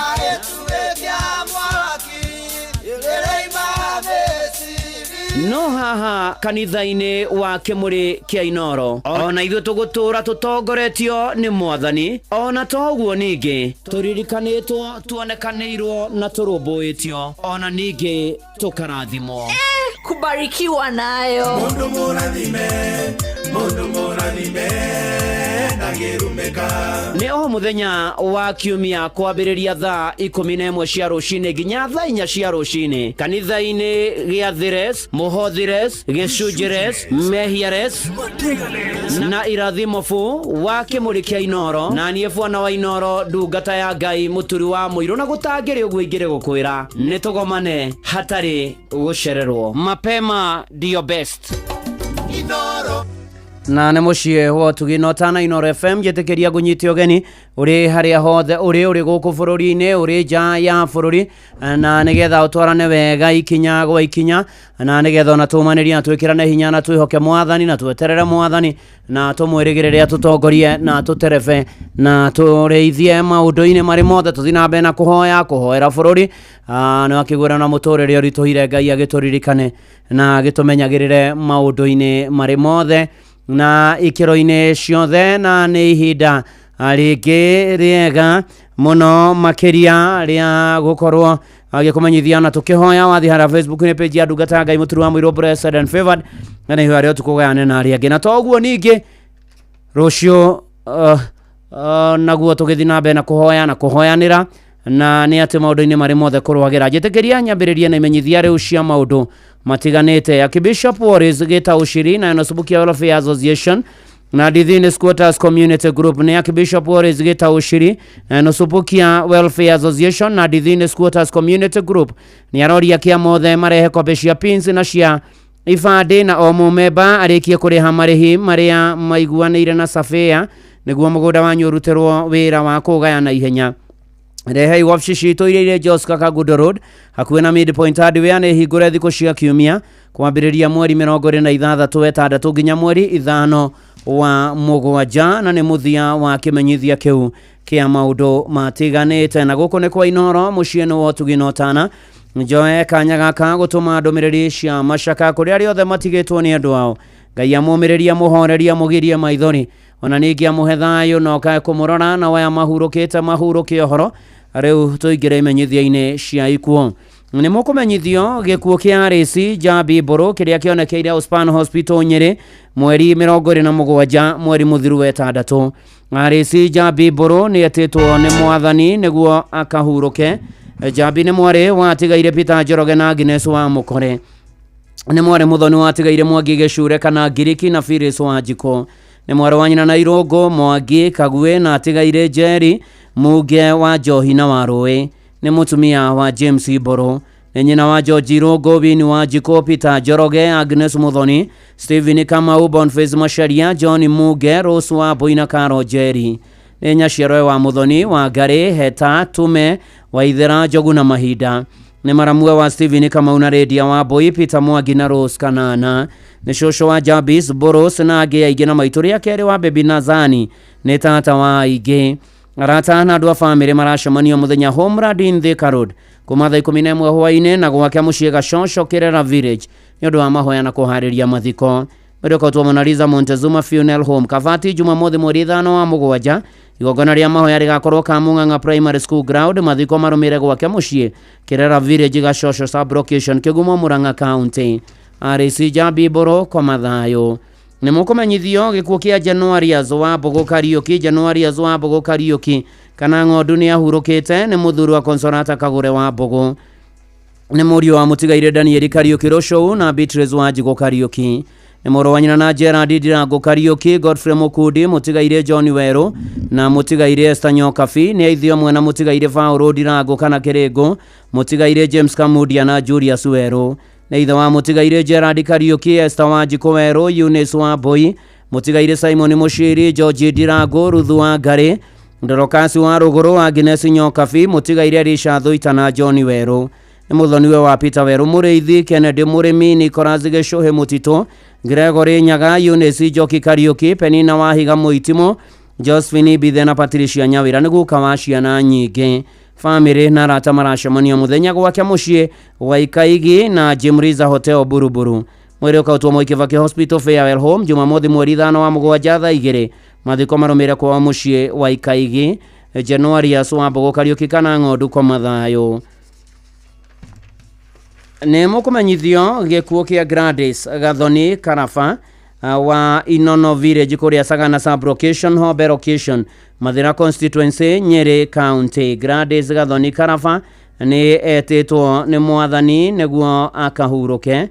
no haha kanitha-inĩ wa Kĩmũrĩ kĩa Inoro, ona ithuĩ tũgũtũra tũtongoretio nĩ Mwathani, ona toguo ningĩ tũririkanĩtwo, tuonekanĩirwo na tũrũmbũĩtio, ona ningĩ tũkarathimwo. Kubarikiwa nayo. Mundu mũrathime, mundu mũrathime, ndangĩrumĩka. Nĩ o mũthenya wa kiumia kwambĩrĩria thaa 11 cia rũcinĩ nginya thaa 4 cia rũcinĩ kanitha-inĩ gĩa Thires, Mũhothires, Gĩcunjĩres, Mehiares na Irathimo fu wa Kĩmũrĩ kĩa Inoro, na niĩ bwana wa Inoro, ndungata ya Ngai, mũturi wa mũirũ, na gũtangĩrĩ ũguo ingĩrĩ gũkwĩra nĩ tũgomane hatarĩ gũcererwo. Mapema ndio best. Inoro. Na nĩ mũciĩ wa ũtugi no tana Inoro FM, njĩtĩkĩria ngũnyite ũgeni ũrĩ harĩa hothe ũrĩ, ũrĩ gũkũ bũrũri-inĩ, ũrĩ nja ya bũrũri, na nĩgetha ũtwarane wega ikinya gwa ikinya, na nĩgetha ona tũmanĩrie na twĩkĩrane hinya na twĩhoke Mwathani na tweterere Mwathani na tũmwĩrĩgĩrĩre atũtongorie na tũterebe na tũrĩithie maũndũ-inĩ marĩ mothe, tũthiĩ na mbere na kũhoya, kũhoera bũrũri. Nĩ wakĩgwĩra na mũtũrĩre ũritũhire, Ngai agĩtũririkane na agĩtũmenyagĩrĩre maũndũ-inĩ marĩ mothe na ikĩro-inĩ ciothe, na nĩ ihinda Rĩngĩ rĩega mũno makĩria rĩa gũkorwo agĩkũmenyithia na tũkĩhoya wathiĩ harĩa Facebook-inĩ page ya ndungata ya Ngai mũturu wa mũirũ blessed and favored, na nĩ ihoya rĩa ũtukũ gayane na arĩa angĩ. Na toguo ningĩ rũciũ naguo tũgĩthiĩ na mbere na kũhoya na kũhoyanĩra, na nĩ atĩ maũndũ-inĩ marĩ mothe kũrwagĩra. Njĩtĩkĩria nyambĩrĩrie na imenyithia rĩu cia maũndũ matiganĩte. Archbishop Warris Gita Ushiri na Nosubukia Welfare Association na Ndithini Squatters Community Group. Nĩ Archbishop Warris Gita Ushiri na Nosubukia Welfare Association na Ndithini Squatters Community Group nĩ aroria kĩa mothe marehe kopi cia pins na cia ibandĩ, na o mũmemba arĩkie kũrĩha marĩhi marĩa maiguanĩire na surveyor nĩguo mũgũnda wanyu ũrutĩrwo wĩra wa kũgaya na ihenya. Rehei wabici citũ iria irĩ Joska Kagundo Road hakuhĩ na Midpoint Hardware, nĩ hingũre thikũ cia kiumia kwambĩrĩria mweri 26 6 nginya mweri 5 wa 7, na nĩ mũthia wa kĩmenyithia kĩu kĩa maũndũ matiganĩte. Na gũkũ nĩ kwa Inooro mũciĩ nĩ wa ũtugi na ũtana. Njoe kanya gaka gũtũma ndũmĩrĩri cia macaka kũrĩ arĩa othe matigĩtwo nĩ andũ ao. Ngai amũmĩrĩrie, amũhorerie, amũgirie maithori, ona ningĩ amũhe thayũ na okae kũmũrora, na waya mahurũkĩte mahurũke ũhoro. Rĩu tũingĩre imenyithia-inĩ cia ikuũ. Nĩ mũkũmenyithio gĩkuũ kĩa Arĩci Njambi Mbũrũ kĩrĩa kĩonekeire Ospan Hospital Nyĩrĩ mweri 27 mweri mũthiru wa 6. Arĩci Njambi Mbũrũ nĩ etĩtwo nĩ mwathani nĩguo akahurũke. Njambi nĩ mwarĩ watigaire Peter Njoroge na Agnes wa Mũkore. Nĩ mwarĩ mũthoni watigaire Mwangi Gĩcure kana Ngiriki na Phyllis wa Njiko. Nĩ mwarĩ wa nyina na Irũngũ Mwangi Kagwe na atigaire Njeri Muge wa Njohi na wa Rũĩ. Nĩ mũtumia wa James Mbũrũ. Nĩ nyina wa George Irũngũ, Wini wa Njiko, Peter Njoroge, Agnes Muthoni, Stephen Kamau, Boniface Macharia, John Muge, Rose wa Mbui na Caro Njeri. Nĩ nyaciarwe wa Muthoni wa Ngarĩ, Heta, Tume, Waithera, Njogu na Mahinda. Nĩ maramue wa Stephen Kamau na Rĩndia wa Mbui, Peter Mwangi na Rose Kanana. Nĩ cũcũ wa Jabis Boros na angĩ aingĩ, na maitũ rĩa kerĩ wa Baby Nazani. Nĩ tata wa aingĩ. Arata na andũ a bamĩrĩ maracemania mũthenya Homeland in Thika Road kuma thaa 11 hwaĩ-inĩ na gwake mũciĩ Gacoco Kĩrera Village nĩ ũndũ wa mahoya na kũharĩria mathiko. Mwĩrĩ Mona Lisa Montezuma Funeral Home Kabati Jumamothi mweri 5 wa 7. Igongona rĩa mahoya rĩgakorwo Kamung'ang'a Primary School Ground. Mathiko marũmĩrĩre gwake mũciĩ Kĩrera Village Gacoco Sub-location Kĩgumo Murang'a County. RC Njambi Mbũrũ koma thayũ. Nĩ mũkũmenyithio gĩkuũ kĩa Januarius wa Mbũgũ Kariũki. Januarius wa Mbũgũ Kariũki kana ng'ondu nĩ ahurũkĩte. Nĩ mũthuri wa Consolata Kagũre wa Mbũgũ. Nĩ mũriũ wa mũtigaire Danieli Kariũki Rũcũu na Beatrice wa Njigũ Kariũki. Nĩ mũrũ wa nyina na Gerard Ndirango Kariũki, Godfrey Mũkundi, mũtigaire John Werũ na mũtigaire Esther Nyokabi. Nĩ aithio amwe na mũtigaire Paul Ndirango kana Kĩrĩngũ, mũtigaire James Kamundia na Julius Werũ. Nĩ ithe wa mũtigaire Gerard Kariũki, Esther wa Njikũ Werũ, Eunice wa Mbui, mũtigaire Simon Mũciri, George Ndirango, Ruthu wa Ngarĩ, Dorokasi wa Rũgũrũ, Agnes Nyokabi, mũtigaire Elisha Thuita na John Werũ. Nĩ mũthoniwe wa Peter Werũ Mũrĩithi, Kennedy Mũrĩmi, Nicholas Gĩcũhĩ Mũtitũ, Gregory Nyaga, Eunice Njoki Kariũki, Penina Wahiga Mũitimo, Josephine Mbithe na Patricia Nyawĩra. Nĩ guka wa ciana nyingĩ. Famĩlĩ na arata maracemania mũthenya gwake mũciĩ Waikaigi na Jim Riza Hotel Buruburu. Mwĩrĩ ũkautwo Mwai Kibaki Hospital Farewell Home Jumamothi mweri 5 wa 7 thaa 2. Mathiko marũmĩrĩre kwao mũciĩ Waikaigi. Januarius wa Mbũgũ Kariũki kana ng'ondu koma thayũ. Nĩ mũkũmenyithio gĩkuũ kĩa Gladys Gathoni Karaba wa Inono Village kũrĩa Sagana Sub-location Hombe Location Mathira Constituency Nyeri County. Gladys Gathoni Karaba nĩ etĩtwo nĩ mwathani nĩguo akahurũke.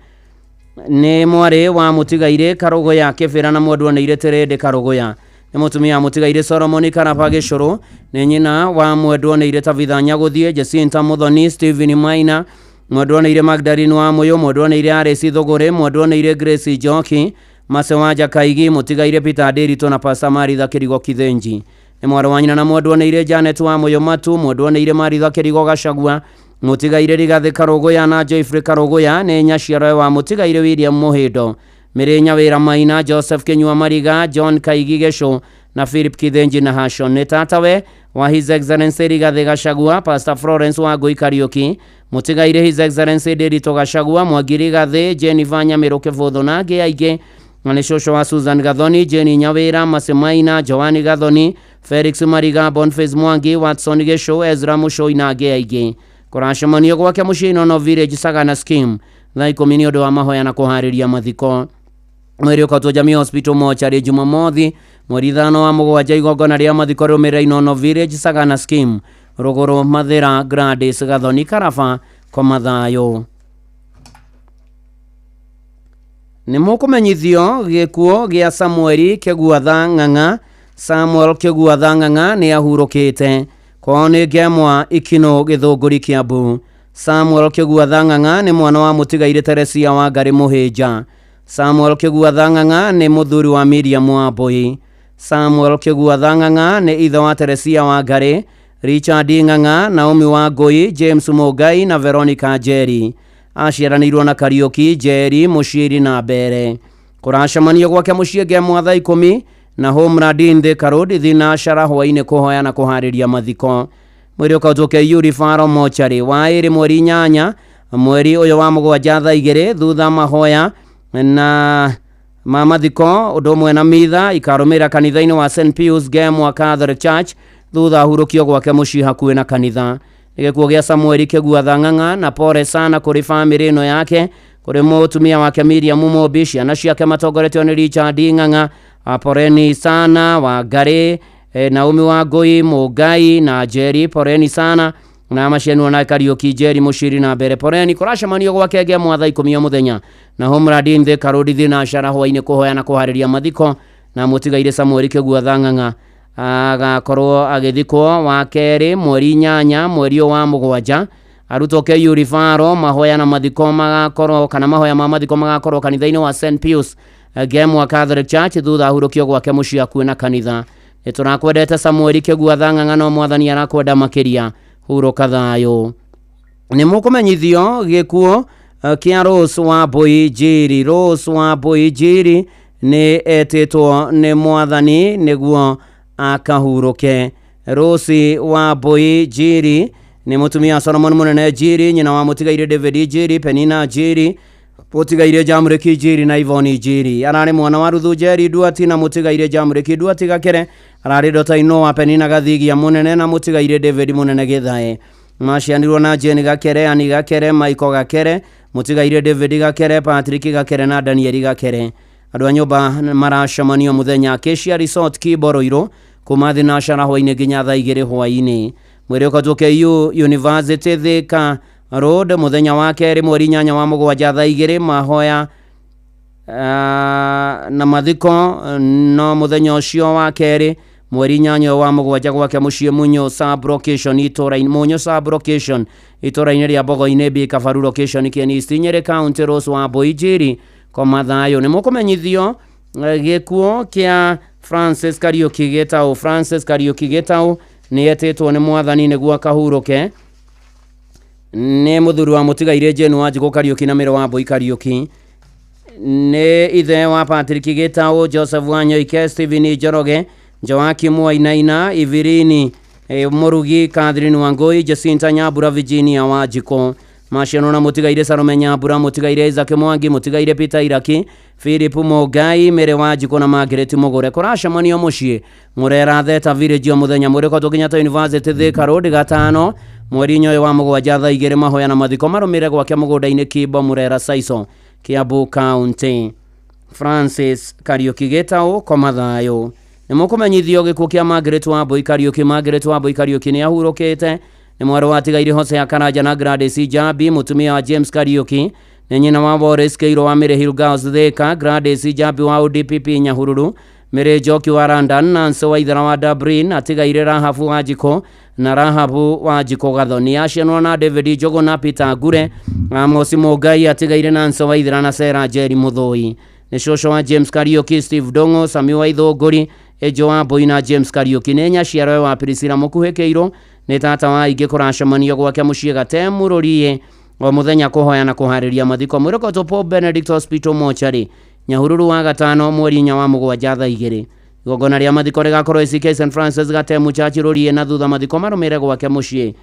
Nĩ mwarĩ wa mũtigaire Karũgũya Kĩbĩra na mwendwa nĩ Terede Karũgũya. Nĩ mũtumia wa mũtigaire Solomon Karaba Gĩcũrũ. Nĩ nyina wa mwendwa nĩ Tabitha Nyagũthiĩ, Jacinta Mũthoni, Stephen Maina, mwendwa nĩ Magdalene wa Mũyũ, mwendwa nĩ Aresi Thũgũrĩ, mwendwa nĩ Grace Njoki, Mase wa Jakaigi, mũtigaire Peter Ndĩritũ na Pastor Maritha Kĩrigo Kithenji. Nĩ mwarĩ wa nyina na mwendwa nĩ Janet wa Mũyũ Matu, mwendwa nĩ Maritha Kĩrigo Gacagua, mũtigaire Rigathĩ Karũgũya na Joyfrey Karũgũya. Nĩ nyaciarwe wa mũtigaire William Mũhĩndo, Mĩrĩ Nyawĩra Maina, Joseph Kĩnyua Mariga, John Kaigi Gĩcũ na Philip Kithenji na Hashon. Nĩ tatawe wa His Excellency Rigathĩ Gachagua, Pastor Florence wa Ngũi Kariũki, mũtigaire His Excellency Ndĩritũ Gachagua, Mwangi Rigathĩ, Jennifer Nyamĩrũ Kĩbũthũ na angĩ aingĩ. Na nĩ cũcũ wa Susan Gathoni, Jane Nyawĩra, Masemaina, Joani Gathoni, Felix Mariga, Boniface Mwangi, Watson Gĩcũ, Ezra Mũcũi na angĩ aingĩ. Kũracemanio gwake mũciĩ Inono Village, Sagana Scheme, thaa 10 nĩ ũndũ wa mahoya na kũharĩria mathiko. Mwĩrĩ ũkotwo Jamii Hospital mochari Jumamothi mweri 5 wa mũgwanja, igongona rĩa mathiko rĩrũmĩrĩra Inono Village, Sagana Scheme, Rũgũrũ Mathĩra, Gladys Gathoni Karaba, koma thayũ. Nĩ mũkũmenyithio gĩkuũ gĩa Samueli Kĩguatha Ng'ang'a. Samuel Kĩguatha Ng'ang'a nĩ ahurũkĩte kwao nĩ Ngemwa Ikinũ, Gĩthũngũri, Kĩambu. Samuel Kĩguatha Ng'ang'a nĩ mwana wa mũtigairĩ Teresia wa Ngarĩ Mũhĩnja. Samuel Kĩguatha Ng'ang'a nĩ mũthuri wa Miriam Wambui. Samuel Kĩguatha Ng'ang'a nĩ ithe wa Teresia wa Ngarĩ, Richard Ng'ang'a, Naomi Wangui, James Mũngai na Veronica Njeri. Aciaranĩirwo na Kariũki, Njeri, Mũciri na Mbere. Kũracemanio gwake mũciĩ Ngemwa thaa 10 na Homeland Thika Road thinacara hwaĩ-inĩ kũhoya na kũharĩria mathiko. Mwĩrĩ ũkautwo KU Referral Mortuary wa ĩrĩ mweri 8 mweri ũyũ wa mũgwanja thaa 2 thutha mahoya na ma mathiko ũndũ ũmwe na mitha ikarũmĩrĩra kanitha-inĩ wa St Pius Ngemwa Catholic Church thutha ahurũkio gwake mũciĩ hakuhĩ na kanitha. Nĩ gĩkuũ gĩa Samueli Kĩguatha Ng'ang'a na pole sana kũrĩ famĩlĩ ĩno yake, kũrĩ mũtumia wake Miriam Mũmbi, ciana ciake matongoretio nĩ Richard Ng'ang'a, poreni sana wa Ngarĩ, Naomi Wangui, Mũngai na Njeri, poreni sana na macianwo na Kariũki, Njeri, Mũciri na Mbere, poreni. Kũracemanio gwake Ngemwa thaa 10 o mũthenya na Homeland Thika Road thinacara hwaĩ-inĩ kũhoya na kũharĩria mathiko na mũtigairĩ Samueli Kĩguatha Ng'ang'a agakorwo agĩthikwo wa kerĩ mweri 8 mweri ũyũ wa mũgwanja. Arutwo KU Referral mahoya na mathiko magakorwo kana mahoya ma mathiko magakorwo kanitha-inĩ wa St Pius Ngemwa Catholic Church thutha ahurũkio gwake mũciĩ hakuhĩ na kanitha. Nĩ tũrakwendete Samueli Kĩguatha Ng'ang'a no mwathani arakwenda makĩria, hurũka thayũ. Nĩ mũkũmenyithio gĩkuũ kĩa Rose Wambui Njiri. Rose Wambui Njiri nĩ etĩtwo nĩ mwathani nĩguo akahurũke. Rose Wambui Njiri nĩ mũtumia wa Solomon Mũnene Njiri, nyina wa mũtigairĩ David Njiri, Penina Njiri, mũtigairĩ Jamriki Njiri na Ivoni Njiri. Ararĩ mwana wa Ruthu Njeri Nduati na mũtigairĩ Jamriki Nduati Gakere. Ararĩ ndota-inĩ wa Penina Gathigia Mũnene na mũtigairĩ David Mũnene Gĩthae. Macianirwo na Jane Gakere, Annie Gakere, Michael Gakere, mũtigairĩ David Gakere, Patrick Gakere na Daniel Gakere. Andũ a nyũmba maracemanio mũthenya Acacia Resort Kibo kuma thinacara hwaĩ-inĩ nginya thaa 2 hwaĩ-inĩ. Mwĩrĩ ũkotwo KU University Thika Road mũthenya wa kerĩ mweri 8 wa mũgwanja thaa 2 mahoya na mathiko no mũthenya ũcio wa kerĩ mweri 8 wa mũgwanja gwake mũciĩ Munyo sub location itũra-inĩ Munyo sub location itũra-inĩ rĩa Mbogo-inĩ B Kabaru location Kieni East Nyeri County. Rose Wambui Njiri, koma thayũ. Nĩ mũkũmenyithio gĩkuũ kĩa Francis Kariũki Gĩtaũ. Francis Kariũki Gĩtaũ nĩ etĩtwo nĩ mwathani nĩguo akahurũke. Nĩ mũthuri wa mũtigairĩ Jane Wanjikũ Kariũki na Mĩrĩ Wambui Kariũki. Nĩ ithe wa Patrick Gĩtaũ, Joseph Wanyoike, Stephen Njoroge, Joakim Wainaina, Ivirini Mũrugi, Catherine Wangui, Jacinta Nyambura, Virginia Wanjikũ. Maciano na mũtigairĩ Salome Nyambura, mũtigairĩ Isaac Mwangi, mũtigairĩ Peter Iraki, Philip Mũngai, Mary Wanjikũ na Margaret Mũgũre. Kũracemanio mũciĩ Mũrera Theta Village o mũthenya mũrĩko Kenyatta University Thika Road gatano mweri 8 wa mũgwanja thaa 2 mahoya na mathiko marũmĩrĩre gwake mũgũnda-inĩ Kibo Mũrera Saiso, Kiambu County. Francis Kariũki Gĩtaũ, koma thayũ. Nĩ mũkũmenyithio gĩkuũ kĩa Margaret Wambui Kariũki. Margaret Wambui Kariũki nĩ ahurũkĩte. Nĩ mwarĩ wa tigairĩ Hosea Karanja na Gladys Njambi, mũtumia wa James Kariũki. Nĩ nyina wa Wallace Kĩirũ wa Mary Hill Girls Thika, Gladys Njambi wa ODPP Nyahururu, Mary Njoki wa London, Nancy Waithera wa Dublin, atigairĩ Rahabu Wanjikũ na Rahabu Wanjikũ Gathoni. Acianwo na David Njogu na Peter Ngure. Amos Mũngai atigairĩ Nancy Waithera na Sarah Njeri Mũthũi. Nĩ cũcũ wa James Kariũki, Steve Ndong'o, Sami wa Ithũngũri, Ejo Wambui na James Kariũki. Nĩ nyaciaro wa Priscilla Mũkuhĩ Kĩirũ. Nĩ tata wa aingĩ. Kũracemanio gwake mũciĩ Gatemu Rũriĩ o mũthenya kũhoya na kũharĩria mathiko. Mwĩrĩ Pope Benedict Hospital Mortuary Nyahururu wa gatano mweri 4 wa mũgwanja thaa 2. Igongona rĩa mathiko rĩgakorwo ACK St Francis Gatemu Church Rũriĩ na thutha mathiko marũmĩrĩre gwake mũciĩ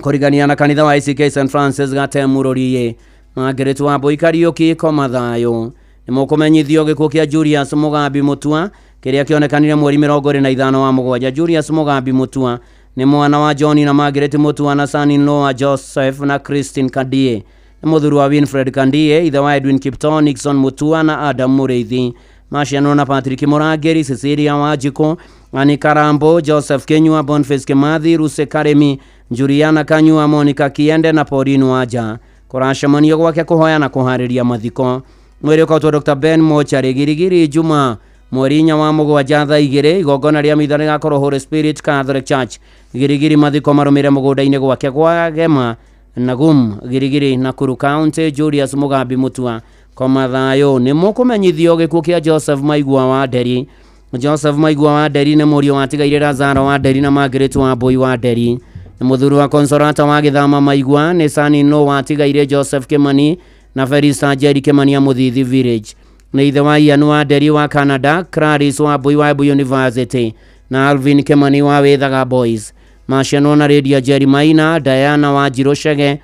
kũrigania na kanitha wa ACK St Francis Gatemu Rũriĩ. Margaret Wambui Kariũki, koma thayũ. Nĩ mũkũmenyithio gĩkuũ kĩa Julius Mugambi Mutua kĩrĩa kĩonekanire mweri 25 wa mũgwanja. Julius Mugambi Mutua nĩ mwana wa John na Margaret Mutua na son-in-law wa Joseph na Christine Kandie. Nĩ mũthuri wa Winfred Kandie, ithe wa Edwin Kiptoo, Nixon Mutua na Adam Mũrĩithi. Macianwo na Patrick Mũrangĩri, Cecilia Wanjikũ, Annie Karambo, Joseph Kenyua, Boniface Kimathi, Ruse Karemi, Juliana Kanyua, Monica Kiende na Pauline Wanja. Kũracemanio gwake kũhoya na kũharĩria mathiko. Mwĩrĩ ũkautwo Dr. Ben Mochari Girigiri Juma mweri 4 wa mũgwanja thaa 2. Igongona rĩa mitha rĩgakorwo Holy Spirit Catholic Church Girigiri. Mathiko marũmĩre mũgũnda-inĩ gwake gwa Gema Nagum Girigiri, Nakuru County. Julius Mugambi Mutua, koma thayũ. Nĩ mũkũmenyithio gĩkuũ kĩa Joseph Maigua wa Nderi. Joseph Maigua wa Nderi nĩ mũriũ wa tigaire Lazaro wa Nderi na Margaret wa Mbui wa Nderi. Nĩ mũthuri wa Consolata wa Gĩthama Maigua. Nĩ son-in-law wa tigaire Joseph Kimani na Felista Njeri Kimani a Mũthithi Village. Nĩ ithe wa Ian wa Nderi wa Canada, Clarice wa Mbui wa Embu University na Alvin Kimani wa Wĩthaga Boys. Macianwo na Lydia Njeri Maina, Diana wa Njirũ Chege,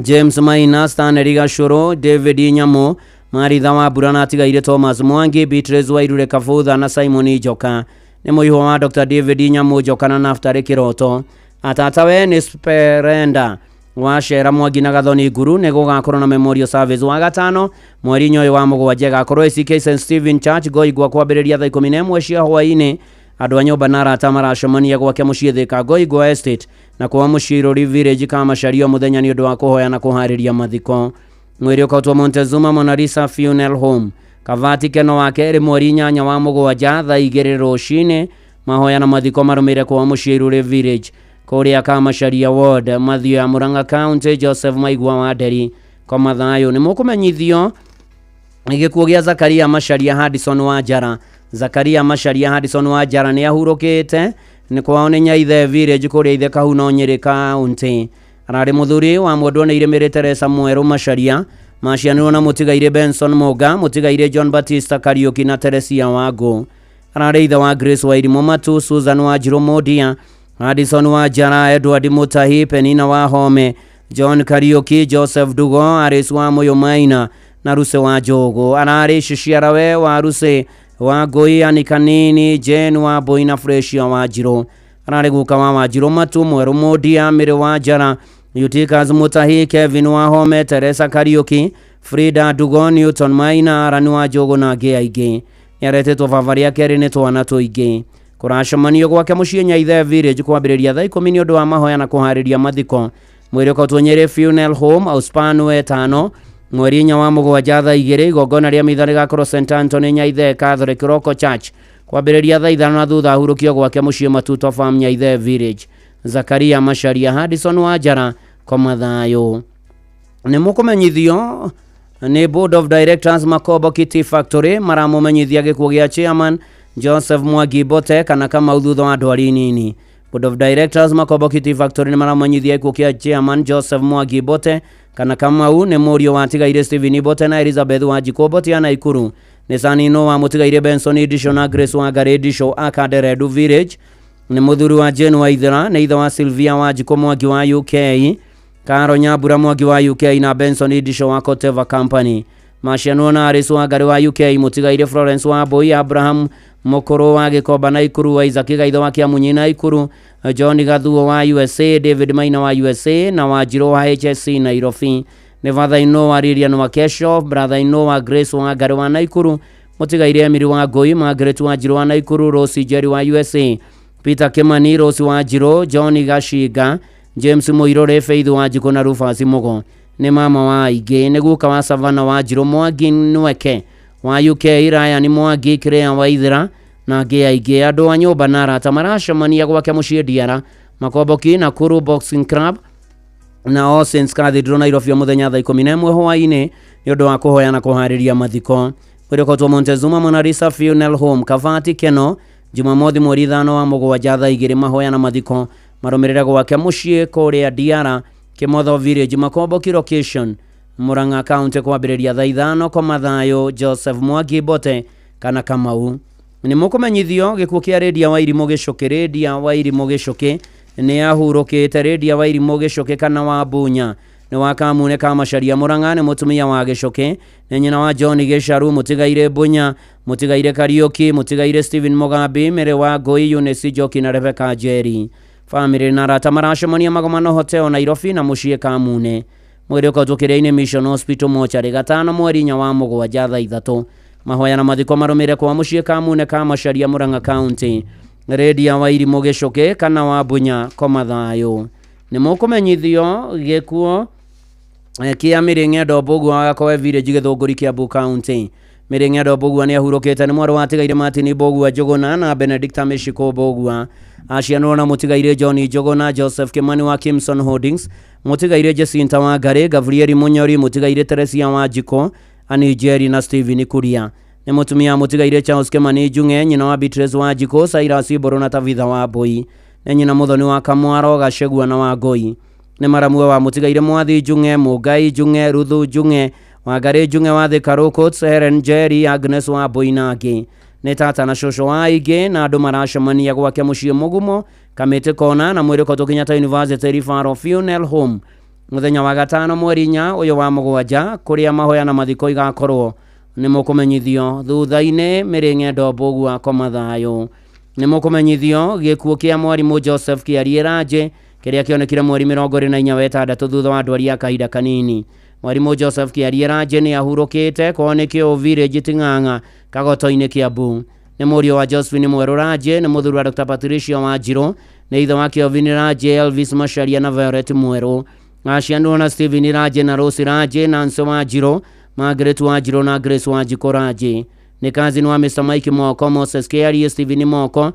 James Maina, Stanley Gacũrũ, David Nyamu, Maritha wa Mbura na atigaire Thomas Mwangi, Beatrice Wairure Kabutha na Simon Njoka. Nĩ mũihwa wa Dr. David Nyamu Njoka na Naftali Kĩroto. Atatawe nĩ Sperenda wa Cera Mwangi na Gathoni Nguru. Nĩ gũgakorwo na memorial service wa gatano mweri 4 ũyũ wa mũgwanja, ĩgakorwo ACK St Stephen Church Ngoingwa kwambĩrĩria thaa 11 cia hwaĩ-inĩ. Andũ a nyũmba na arata maracemania gwake mũciĩ Thika Ngoingwa Estate na kwa mũciĩ Irũri Village Kamacharia mũthenya nĩ ũndũ wa kũhoya na kũharĩria mathiko. Mwĩrĩ ũkautwo Montezuma Monalisa Funeral Home Kavati Keno wa kerĩ mweri 8 wa mũgwanja thaa 2 rũcinĩ. Mahoya na mathiko marũmĩrĩre kwa mũciĩ Irũri Village kũrĩa Kamacharia Ward, Mathio ya Murang'a County. Joseph Maigua wa Nderi, koma thayũ. Nĩ mũkũmenyithio gĩkuũ gĩa Zakaria Macharia Hudson wa Njara. Zakaria Macharia Hudson wa Njara nĩ ahurũkĩte. Nĩ kwao nĩ Nyaithe Village kũrĩa Ithe Kahuno, Nyĩrĩ County. Ararĩ mũthuri wa mwendwo nĩ Irĩmĩrĩ Teresa Mwerũ Macharia. Macianirwo na mũtigairĩ Benson Mũga, mũtigairĩ John Batista Kariũki na Teresia Wangũ. Ararĩ ithe wa Grace Wairimũ Matu, Susan wa Njirũ Mũndia, Addison wa Njara, Edward Mutahi, Penina wa Home, John Kariũki, Joseph Dugo, Aris wa Mũyũ Maina na Ruse wa Njũgũ. Ararĩ ciciarawe wa Ruse wa Ngũi, Anika Nini, Jane wa Mbui na Fresia wa Njirũ. Ararĩ guka wa Wanjirũ Matu, Mwerũ Mũndia, Mĩrĩ wa Njara, Eutychus Mutahi, Kevin wa Home, Teresa Kariũki, Frida Dugo, Newton Maina, Arani wa Njũgũ na angĩ aingĩ. Nĩ aretĩtwo baba rĩa kerĩ nĩ twana tũingĩ. Kũracemanio gwake mũciĩ Nyaithe Village kwambĩrĩria thaa 10 nĩ ũndũ wa mahoya na kũharĩria mathiko. Mwĩrĩ ũkautwo Nyĩrĩ Funeral Home Auspan wetano mweri 4 wa mũgwanja thaa 2. Igongona rĩa mitha rĩgakorwo St Anthony Nyaithe Catholic Local Church kwambĩrĩria thaa 5 na thutha ahurũkio gwake mũciĩ Matuto Farm, Nyaithe Village. Zakaria Macharia Hudson wa Njara, koma thayũ. Nĩ mũkũmenyithio nĩ Board of Directors Makobo Kitty Factory maramũmenyithia gĩkuũ gĩa chairman Joseph Mwangi Mbote kana Kamau thutha wa ndwari nini. Board of Directors Makobo Kitty Factory nĩ maramũmenyithia gĩkuũ kĩa chairman Joseph Mwangi Mbote kana Kamau. Nĩ mũriũ wa tigaire Stephen Mbote na Elizabeth Wanjikũ Mbote ya Naikuru. Nĩ son-in-law wa mũtigaire Benson Idisho na Grace Wangari Idisho Akaderedu Village. Nĩ mũthuri wa Jane Waithera. Nĩ ithe wa Sylvia Wanjikũ Mwangi wa UK, Karo Nyambura Mwangi wa UK na Benson Idisho wa Koteva Company. Macianwo na Aris Wangari wa UK, mũtigaire Florence wa Mbui, Abraham Mũkũrũ wa Gĩkomba Naikuru, wa Isaac Gaitho wa Kĩamunyi Naikuru, John Gathuo wa USA, David Maina wa USA na Wanjirũ wa HSC Nairobi. Nĩ father-in-law wa Lilian wa Kesho, brother-in-law wa Grace Wangari wa Naikuru, mũtigaire Emily wa Ngũi, Margaret Wanjirũ wa Naikuru, Rose Njeri wa USA, Peter Kimani, Rose Wanjirũ, John Gashinga, James Mũirũrĩ, Faith Wanjikũ na Rufus Mũgo. Nĩ mama wa aingĩ. Nĩ guka wa Savannah Wanjirũ Mwangi Nweke wa UK, Ryan Mwangi, Claire Waithera na angĩ aingĩ. Andũ a nyũmba na arata maracemania gwake mũciĩ Diara Makomboki Nakuru Boxing Club na All Saints Cathedral Nairobi o mũthenya thaa 11 hwaĩ-inĩ nĩ ũndũ wa kũhoya na kũharĩria mathiko. Mwĩrĩ Montezuma Monalisa Funeral Home Kavati Keno Jumamothi mweri 5 wa mũgwanja thaa 2. Mahoya na mathiko marũmĩrĩre gwake mũciĩ kũrĩa Diara Kimotho Village, Makomboki location, Murang'a County kwambĩrĩria thaa 5. Koma thayũ Joseph Mwangi Mbote kana Kamau. Nĩ mũkũmenyithio gĩkuũ kĩa Rĩndia Wairimũ Gĩcũkĩ. Rĩndia Wairimũ Gĩcũkĩ nĩ ahurũkĩte. Rĩndia Wairimũ Gĩcũkĩ kana wa Mbunya nĩ Nĩ wa Kamune ka Macharia Murang'a, nĩ mũtumia wa Gĩcũkĩ, nĩ nyina wa John Gĩcaru, mũtigaire Mbunya, mũtigaire Kariũki, mũtigaire Stephen Mugambi, Mary wa Ngũi, Eunice Njoki na Rebecca Njeri. Famĩlĩ na arata maracemania Magomano Hotel Nairobi na mũciĩ Kamune. Mwĩrĩ ũkoretwo kĩrĩa-inĩ Mission Hospital mocarĩ gatano mweri 4 wa mũgwanja thaa 3. Mahoya na mathiko marũmĩrĩre kwa mũciĩ Kamune ka Macharia Murang'a County. Redia wa Irimũ Gĩcũkĩ kana wa Mbunya koma thayũ. Nĩ mũkũmenyithio gĩkuo kĩa Mary Ng'endo Mbũgua wa Gakoe Village Gĩthũngũri Kiambu County. Mary Ng'endo Mbũgua nĩ ahurũkĩte, nĩ mwarĩ wa atigaire Martin Mbũgua Njũgũna na Benedicta Mĩshikũ Mbũgua. Acianirwo na mũtigaire John Njũgũna, Joseph Kimani wa Kimson Holdings, mũtigaire Jacinta Wangari, Gabrieli Munyori, mũtigaire Teresia Wanjikũ, Annie Njeri na Stephen Kuria. Nĩ mũtumia mũtigaire Charles Kimani Njung'e, nyina wa Beatrice Wanjikũ, Cyrus Mbũrũ na Tabitha Wambui. Nĩ nyina mũthoni wa Kamwaro, Gacegua na Wangũi. Nĩ maramue wa mũtigaire Mwathi Njung'e, Mũngai Njung'e, Ruthu Njung'e, Wangari Njung'e wa Thika Rũkũts, Helen Njeri, Agnes Wambui na angĩ. Nĩ tata na cũcũ wa aingĩ na andũ maracemania gwake mũciĩ Mũgumo, Kamĩtĩ Kona na mwĩrĩ ũkoretwo Kenyatta University Referral Funeral Home mũthenya wa gatano mweri 4 ũyũ wa mũgwanja, kũrĩa mahoya na mathiko igakorwo. Nĩ mũkũmenyithio thutha-inĩ Mary Ng'endo Mbũgua koma thayũ. Nĩ mũkũmenyithio gĩkuũ kĩa mwarimũ Joseph Kĩarie Ranjĩ kĩrĩa kĩonekire mweri 24 wa ĩtandatũ thutha wa ndwari ya kahinda kanini. Mwarimũ Joseph Kĩarie Ranjĩ nĩ ahurũkĩte kwao nĩ Kĩũ Village Ting'ang'a Kagoto-inĩ Kiambu. Nĩ mũriũ wa Josephine Mwerũ Ranjĩ, nĩ mũthuri wa Dr. Patricia Wanjirũ, nĩ ithe wa Kelvin Ranjĩ, Elvis Macharia na Violet Mwerũ. Acianirwo na Stephen Ranjĩ na Rose Ranjĩ, Nancy Wanjirũ, Margaret Wanjirũ na Grace Wanjikũ Ranjĩ. Nĩ cousin wa Mr. Mike Moko, Moses Kĩarie, Stephen Moko,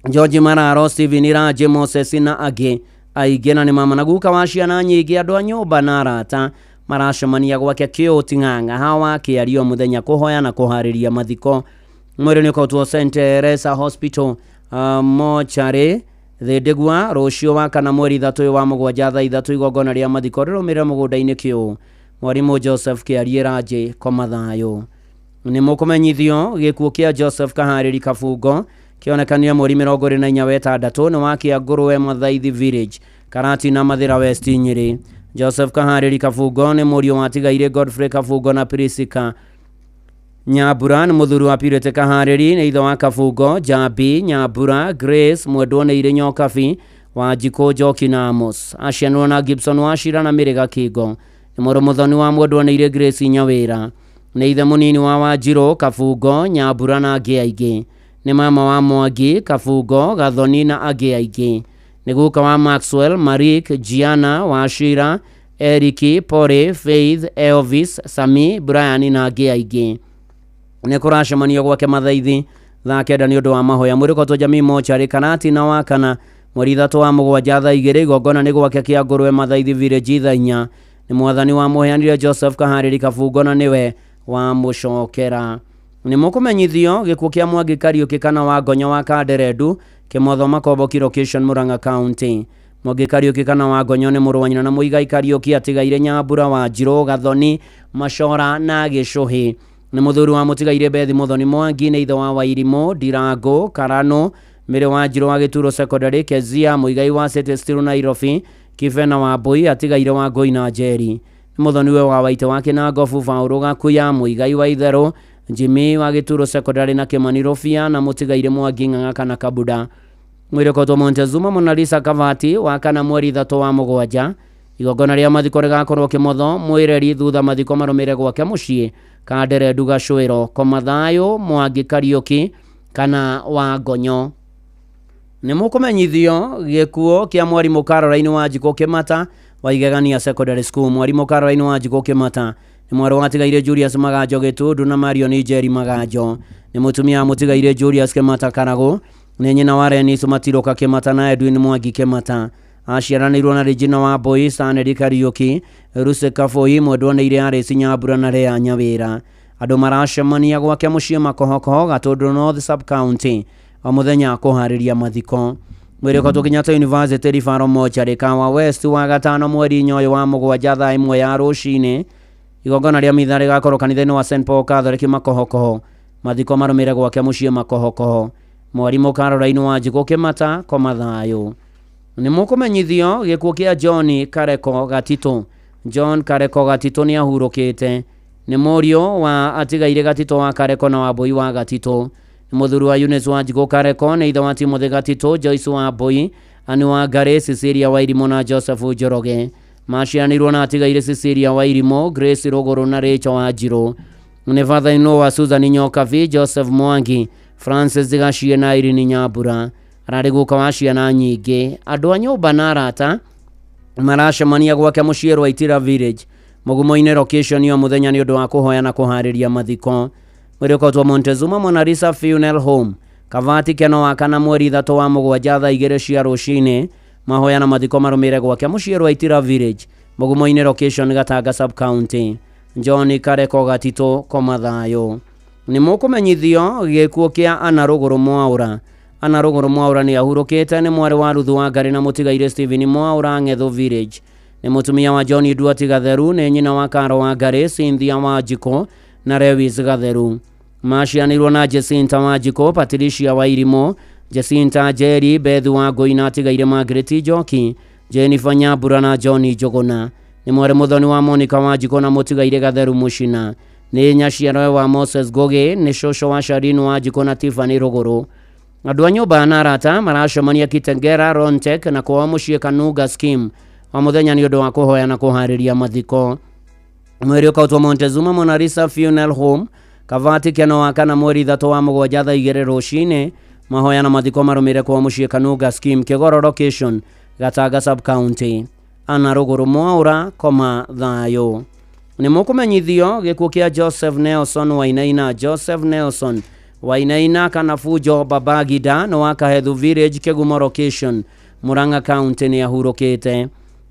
George Mararo, Stephen Ranjĩ, Moses na angĩ aingĩ, na nĩ mama na guka wa ciana nyingĩ, andũ a nyũmba na arata maracemania gwake Kĩũ Ting'ang'a hawa Kĩario mũthenya kũhoya na kũharĩria mathiko. Mwĩrĩ nĩ ũkoretwo St Teresa Hospital mocarĩ Thĩndĩgua rũciũ wa kana mweri 3 wa mũgwanja thaa 3, igongona rĩa mathiko rĩrũmĩrĩre mũgũnda-inĩ Kĩũ. Mwarimũ Joseph Kĩarie Ranjĩ koma thayũ. Nĩ mũkũmenyithio gĩkuũ kĩa Joseph Kaharĩri Kabungo kĩonekanire mweri 24 wa ĩtandatũ, nĩ wa Kĩangũrũwe Mathaithi Village, Karatina Mathĩra West Nyĩrĩ. Joseph Kaharĩri Kabungo nĩ mũriũ wa atigaire Godfrey Kabungo na Priscilla Nyambura, nĩ mũthuri wa Purity Kaharĩri, nĩ ithe wa Kabungo, Jambi, Nyambura, Grace, Mwendwo nĩ irĩ Nyokabi, Wanjikũ, Njoki na Amos. Acianirwo na Gibson Wachira na Mĩrĩga Kingo. Nĩ mũrũ mũthoni wa Mwendwo nĩ irĩ Grace Nyawĩra. Nĩ ithe mũnini wa Wanjirũ, Kabungo, Nyambura na angĩ aingĩ. Nĩ mama wa Mwangi, Kabungo, Gathoni na angĩ aingĩ. Nĩ guka wa Maxwell, Marik, Gianna, Wachira, Eric, Pore, Faith, Elvis, Sami, Brian na angĩ aingĩ. Nĩ kũracemanio gwake Mathaithi thaa 9 nĩ ũndũ wa mahoya. Mwĩrĩ ũkoretwo Jamii mocarĩ Karati na wa kana mweri 3 wa mũgwanja thaa 2, igongona nĩ gwake Kĩangũrũwe Mathaithi Village thaa 4. Nĩ mwathani wa mũheanire Joseph Kaharĩri Kabungo na nĩwe wa mũcokera. Nĩ mũkũmenyithio gĩkuũ kĩa Mwangi Kariũki kana wa Ngonyo wa Kanderendu Kĩmotho Makomboki Location Murang'a County. Mwangi Kariũki kana wa Ngonyo nĩ mũrũ wa nyina na Mũigai Kariũki, atigaire Nyambura, Wanjirũ, Gathoni, Macora na Gĩcũhĩ. Nĩ mũthuri wa mũtigaire Bethi Mũthoni Mwangi, nĩ ithe wa Wairimũ, Ndirango, Karano, Mĩrĩ Wanjirũ wa Gĩturo Secondary, Kezia, Mũigai wa City Steel Nairobi, Kibena wa Mbui, atigaire wa Ngũi na Njeri. Nĩ mũthoniwe wa Waite wa Kĩnangobu, Baũrũ Gakuya, Mũigai wa Itherũ, Jimmy wa Gĩturo Secondary na Kĩmani Rũbia, na mũtigaire Mwangi Ng'ang'a kana Kabuda. Mwĩrĩ ũkoretwo Montezuma Monalisa Kavati wa kana mweri 3 wa mũgwanja. Igongona rĩa mathiko rĩgakorwo Kĩmotho Mwĩreri, thutha mathiko marũmĩrĩre gwake mũciĩ Kanderendu Gacũĩro. Koma thayũ Mwangi Kariũki kana wa Ngonyo. Nĩ mũkũmenyithio gĩkuũ kĩa mwarimũ Caroline Wanjikũ Kĩmata wa Igegania Secondary School. Mwarimũ Caroline Wanjikũ Kĩmata nĩ mwarĩ wa atigaire Julius Maganjo Gĩtundu na Marion Njeri Maganjo. Nĩ mũtumia wa mũtigaire Julius Kĩmata Karagũ. Nĩ nyina wa Renis Matirũka Kĩmata na Edwin Mwangi Kĩmata. Aciaranĩirwo na Regina Wambui, Stanley Kariũki, Ruse Kabui, Mwendwo nĩ irĩ Alice Nyambura na Lea Nyawĩra. Andũ maracemania gwake mũciĩ Makohokoho, Gatũndũ North Sub County o mũthenya kũharĩria mathiko. Mwĩrĩ ũkoretwo Kenyatta University Referral Mortuary Kawa West wa gatano mweri 4 ũyũ wa mũgwanja thaa 1 ya rũcinĩ. Igongona rĩa mitha rĩgakorwo kanitha-inĩ wa St Paul Catholic Makohokoho. Mathiko marũmĩrĩre gwake mũciĩ Makohokoho. Mwarimũ Caroline Wanjikũ Kĩmata koma thayũ. Nĩ mũkũmenyithio gĩkuũ kĩa John Kareko Gatitũ. John Kareko Gatitũ nĩ ahurũkĩte. Nĩ mũriũ wa atigaire Gatitũ wa Kareko na Wambui wa Gatitũ. Nĩ mũthuri wa Eunice Wanjikũ Kareko, nĩ ithe wa Timothy Gatitũ, Joyce Wambui, Anne Wangari, Cecilia Wairimũ na Joseph Njoroge. Maciaranĩirwo na atigaire Cecilia Wairimũ, Grace Rũgũrũ na Rachel Wanjirũ. Nĩ father-in-law wa Susan Nyokabi, Joseph Mwangi, Francis Gachie na Irene Nyambura. Ararĩ guka wa ciana nyingĩ. Andũ a nyũmba na arata maracemania gwake mũciĩ Rwaitira Village, Mũgumo-inĩ location o mũthenya nĩ ũndũ wa kũhoya na kũharĩria mathiko. Mwĩrĩ ũkotwo Montezuma Mona Lisa Funeral Home, Kavati Keno wa kana mweri 3 wa mũgwanja thaa 2 cia rũcinĩ. Mahoya na mathiko marũmĩrĩre gwake mũciĩ Rwaitira Village, Mũgumo-inĩ location Gatanga sub county. John Kareko Gatitũ koma thayũ. Nĩ mũkũmenyithio gĩkuũ kĩa Anna Rũgũrũ Mwaũra. Anna Rũgũrũ Mwaũra nĩ ahurũkĩte, nĩ mwarĩ wa Ruthu Wangari na mũtigaire Stephen Mwaũra Ng'ethu Village. Nĩ mũtumia wa John Duati Gatheru, nĩ nyina wa Karo Wangari, Cynthia Wanjikũ na Lewis Gatheru. Macianĩirwo na Jacinta Wanjikũ, Patricia Wairimũ, Jacinta Njeri, Beth Wangũi na atigaire Margaret Njoki, Jennifer Nyambura na John Njũgũna. Nĩ mwarĩ mũthoni wa Monica Wanjikũ na mũtigaire Gatheru Mũcina. Nĩ nyaciarawe wa Moses Ngũgĩ, nĩ cũcũ wa Sharin Wanjikũ na Tiffany Rũgũrũ. Andũ a nyũmba na arata maracemania Kitengera, Rontek na kwao mũciĩ Kanunga Scheme o mũthenya nĩ ũndũ wa kũhoya na kũharĩria mathiko. Mwĩrĩ ũkautwo Montezuma Mona Lisa Funeral Home, Kavati Keno wa kana mweri 3 wa mũgwanja thaa 2 rũcinĩ. Mahoya na mathiko marũmĩrĩre kwao mũciĩ Kanunga Scheme, Kĩgoro location, Gatanga sub county. Anna Rũgũrũ Mwaũra koma thayũ. Nĩ mũkũmenyithio gĩkuũ kĩa Joseph Nelson Wainaina. Joseph Nelson Wainaina kana Fujo Babagida nĩ wa Kahethu Village, Kĩgumo location, Murang'a County nĩ ahurũkĩte.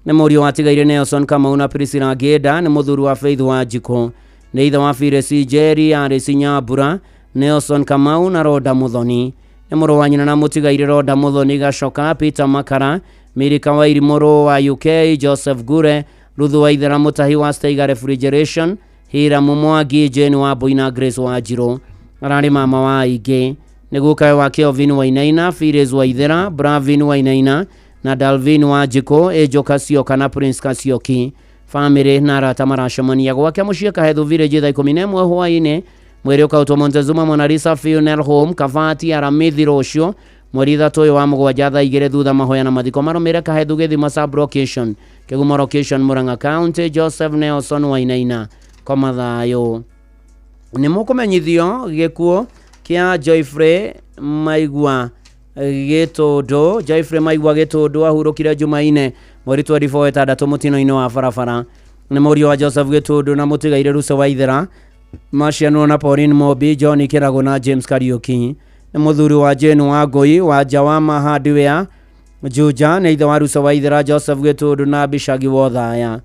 Nĩ mũriũ wa atigaire Nelson Kamau na Priscilla Ngĩnda, nĩ mũthuri wa Faith Wanjikũ. Nĩ ithe wa Phyllis Njeri, Alice Nyambura, Nelson Kamau na Roda Muthoni. Nĩ mũrũ wa nyina na mũtigaire Roda Muthoni Gacoka, Peter Makara, Mirika Wairimũ wa UK, Joseph Gure, Ruthu Waithera Mũtahi wa Steiga Refrigeration, Hiramu Mwangi, Jane Wambui na Grace Wanjirũ. Ararĩ mama wa aingĩ. Nĩ gukawe wa Kelvin Wainaina, Phyllis Waithera, Bravin Wainaina na Dalvin Wanjikũ, Angel Kasioka na Prince Kasioki. Famĩlĩ na arata maracemania gwake mũciĩ Kahethu Village thaa 11 hwaĩ-inĩ. Mwĩrĩ ũkautwo Montezuma Mona Lisa Funeral Home, Kavati Aramithi rũciũ mweri 3 ũyũ wa mũgwanja thaa 2 thutha mahoya na mathiko marũmĩrĩre Kahethu Gĩthima sub location, Kĩgumo location, Murang'a County. Joseph Nelson Wainaina koma thayũ. Nĩ mũkũmenyithio gĩkuũ kĩa Joyfrey Maigua Gĩtũndũ. Joyfrey Maigua Gĩtũndũ ahurũkire Jumaine mweri 24 ĩtandatũ mũtino-inĩ wa barabara. Nĩ mũriũ wa Joseph Gĩtũndũ na mũtigaire Ruce Waithera. Macianwo na Pauline Mobi, John Kĩragũ na James Kariuki. Nĩ mũthuri wa Jane Wangũi wa Jawama Hardware Juja, nĩ ithe wa Ruce Waithera, Joseph Gĩtũndũ na Bishagi Wothaya.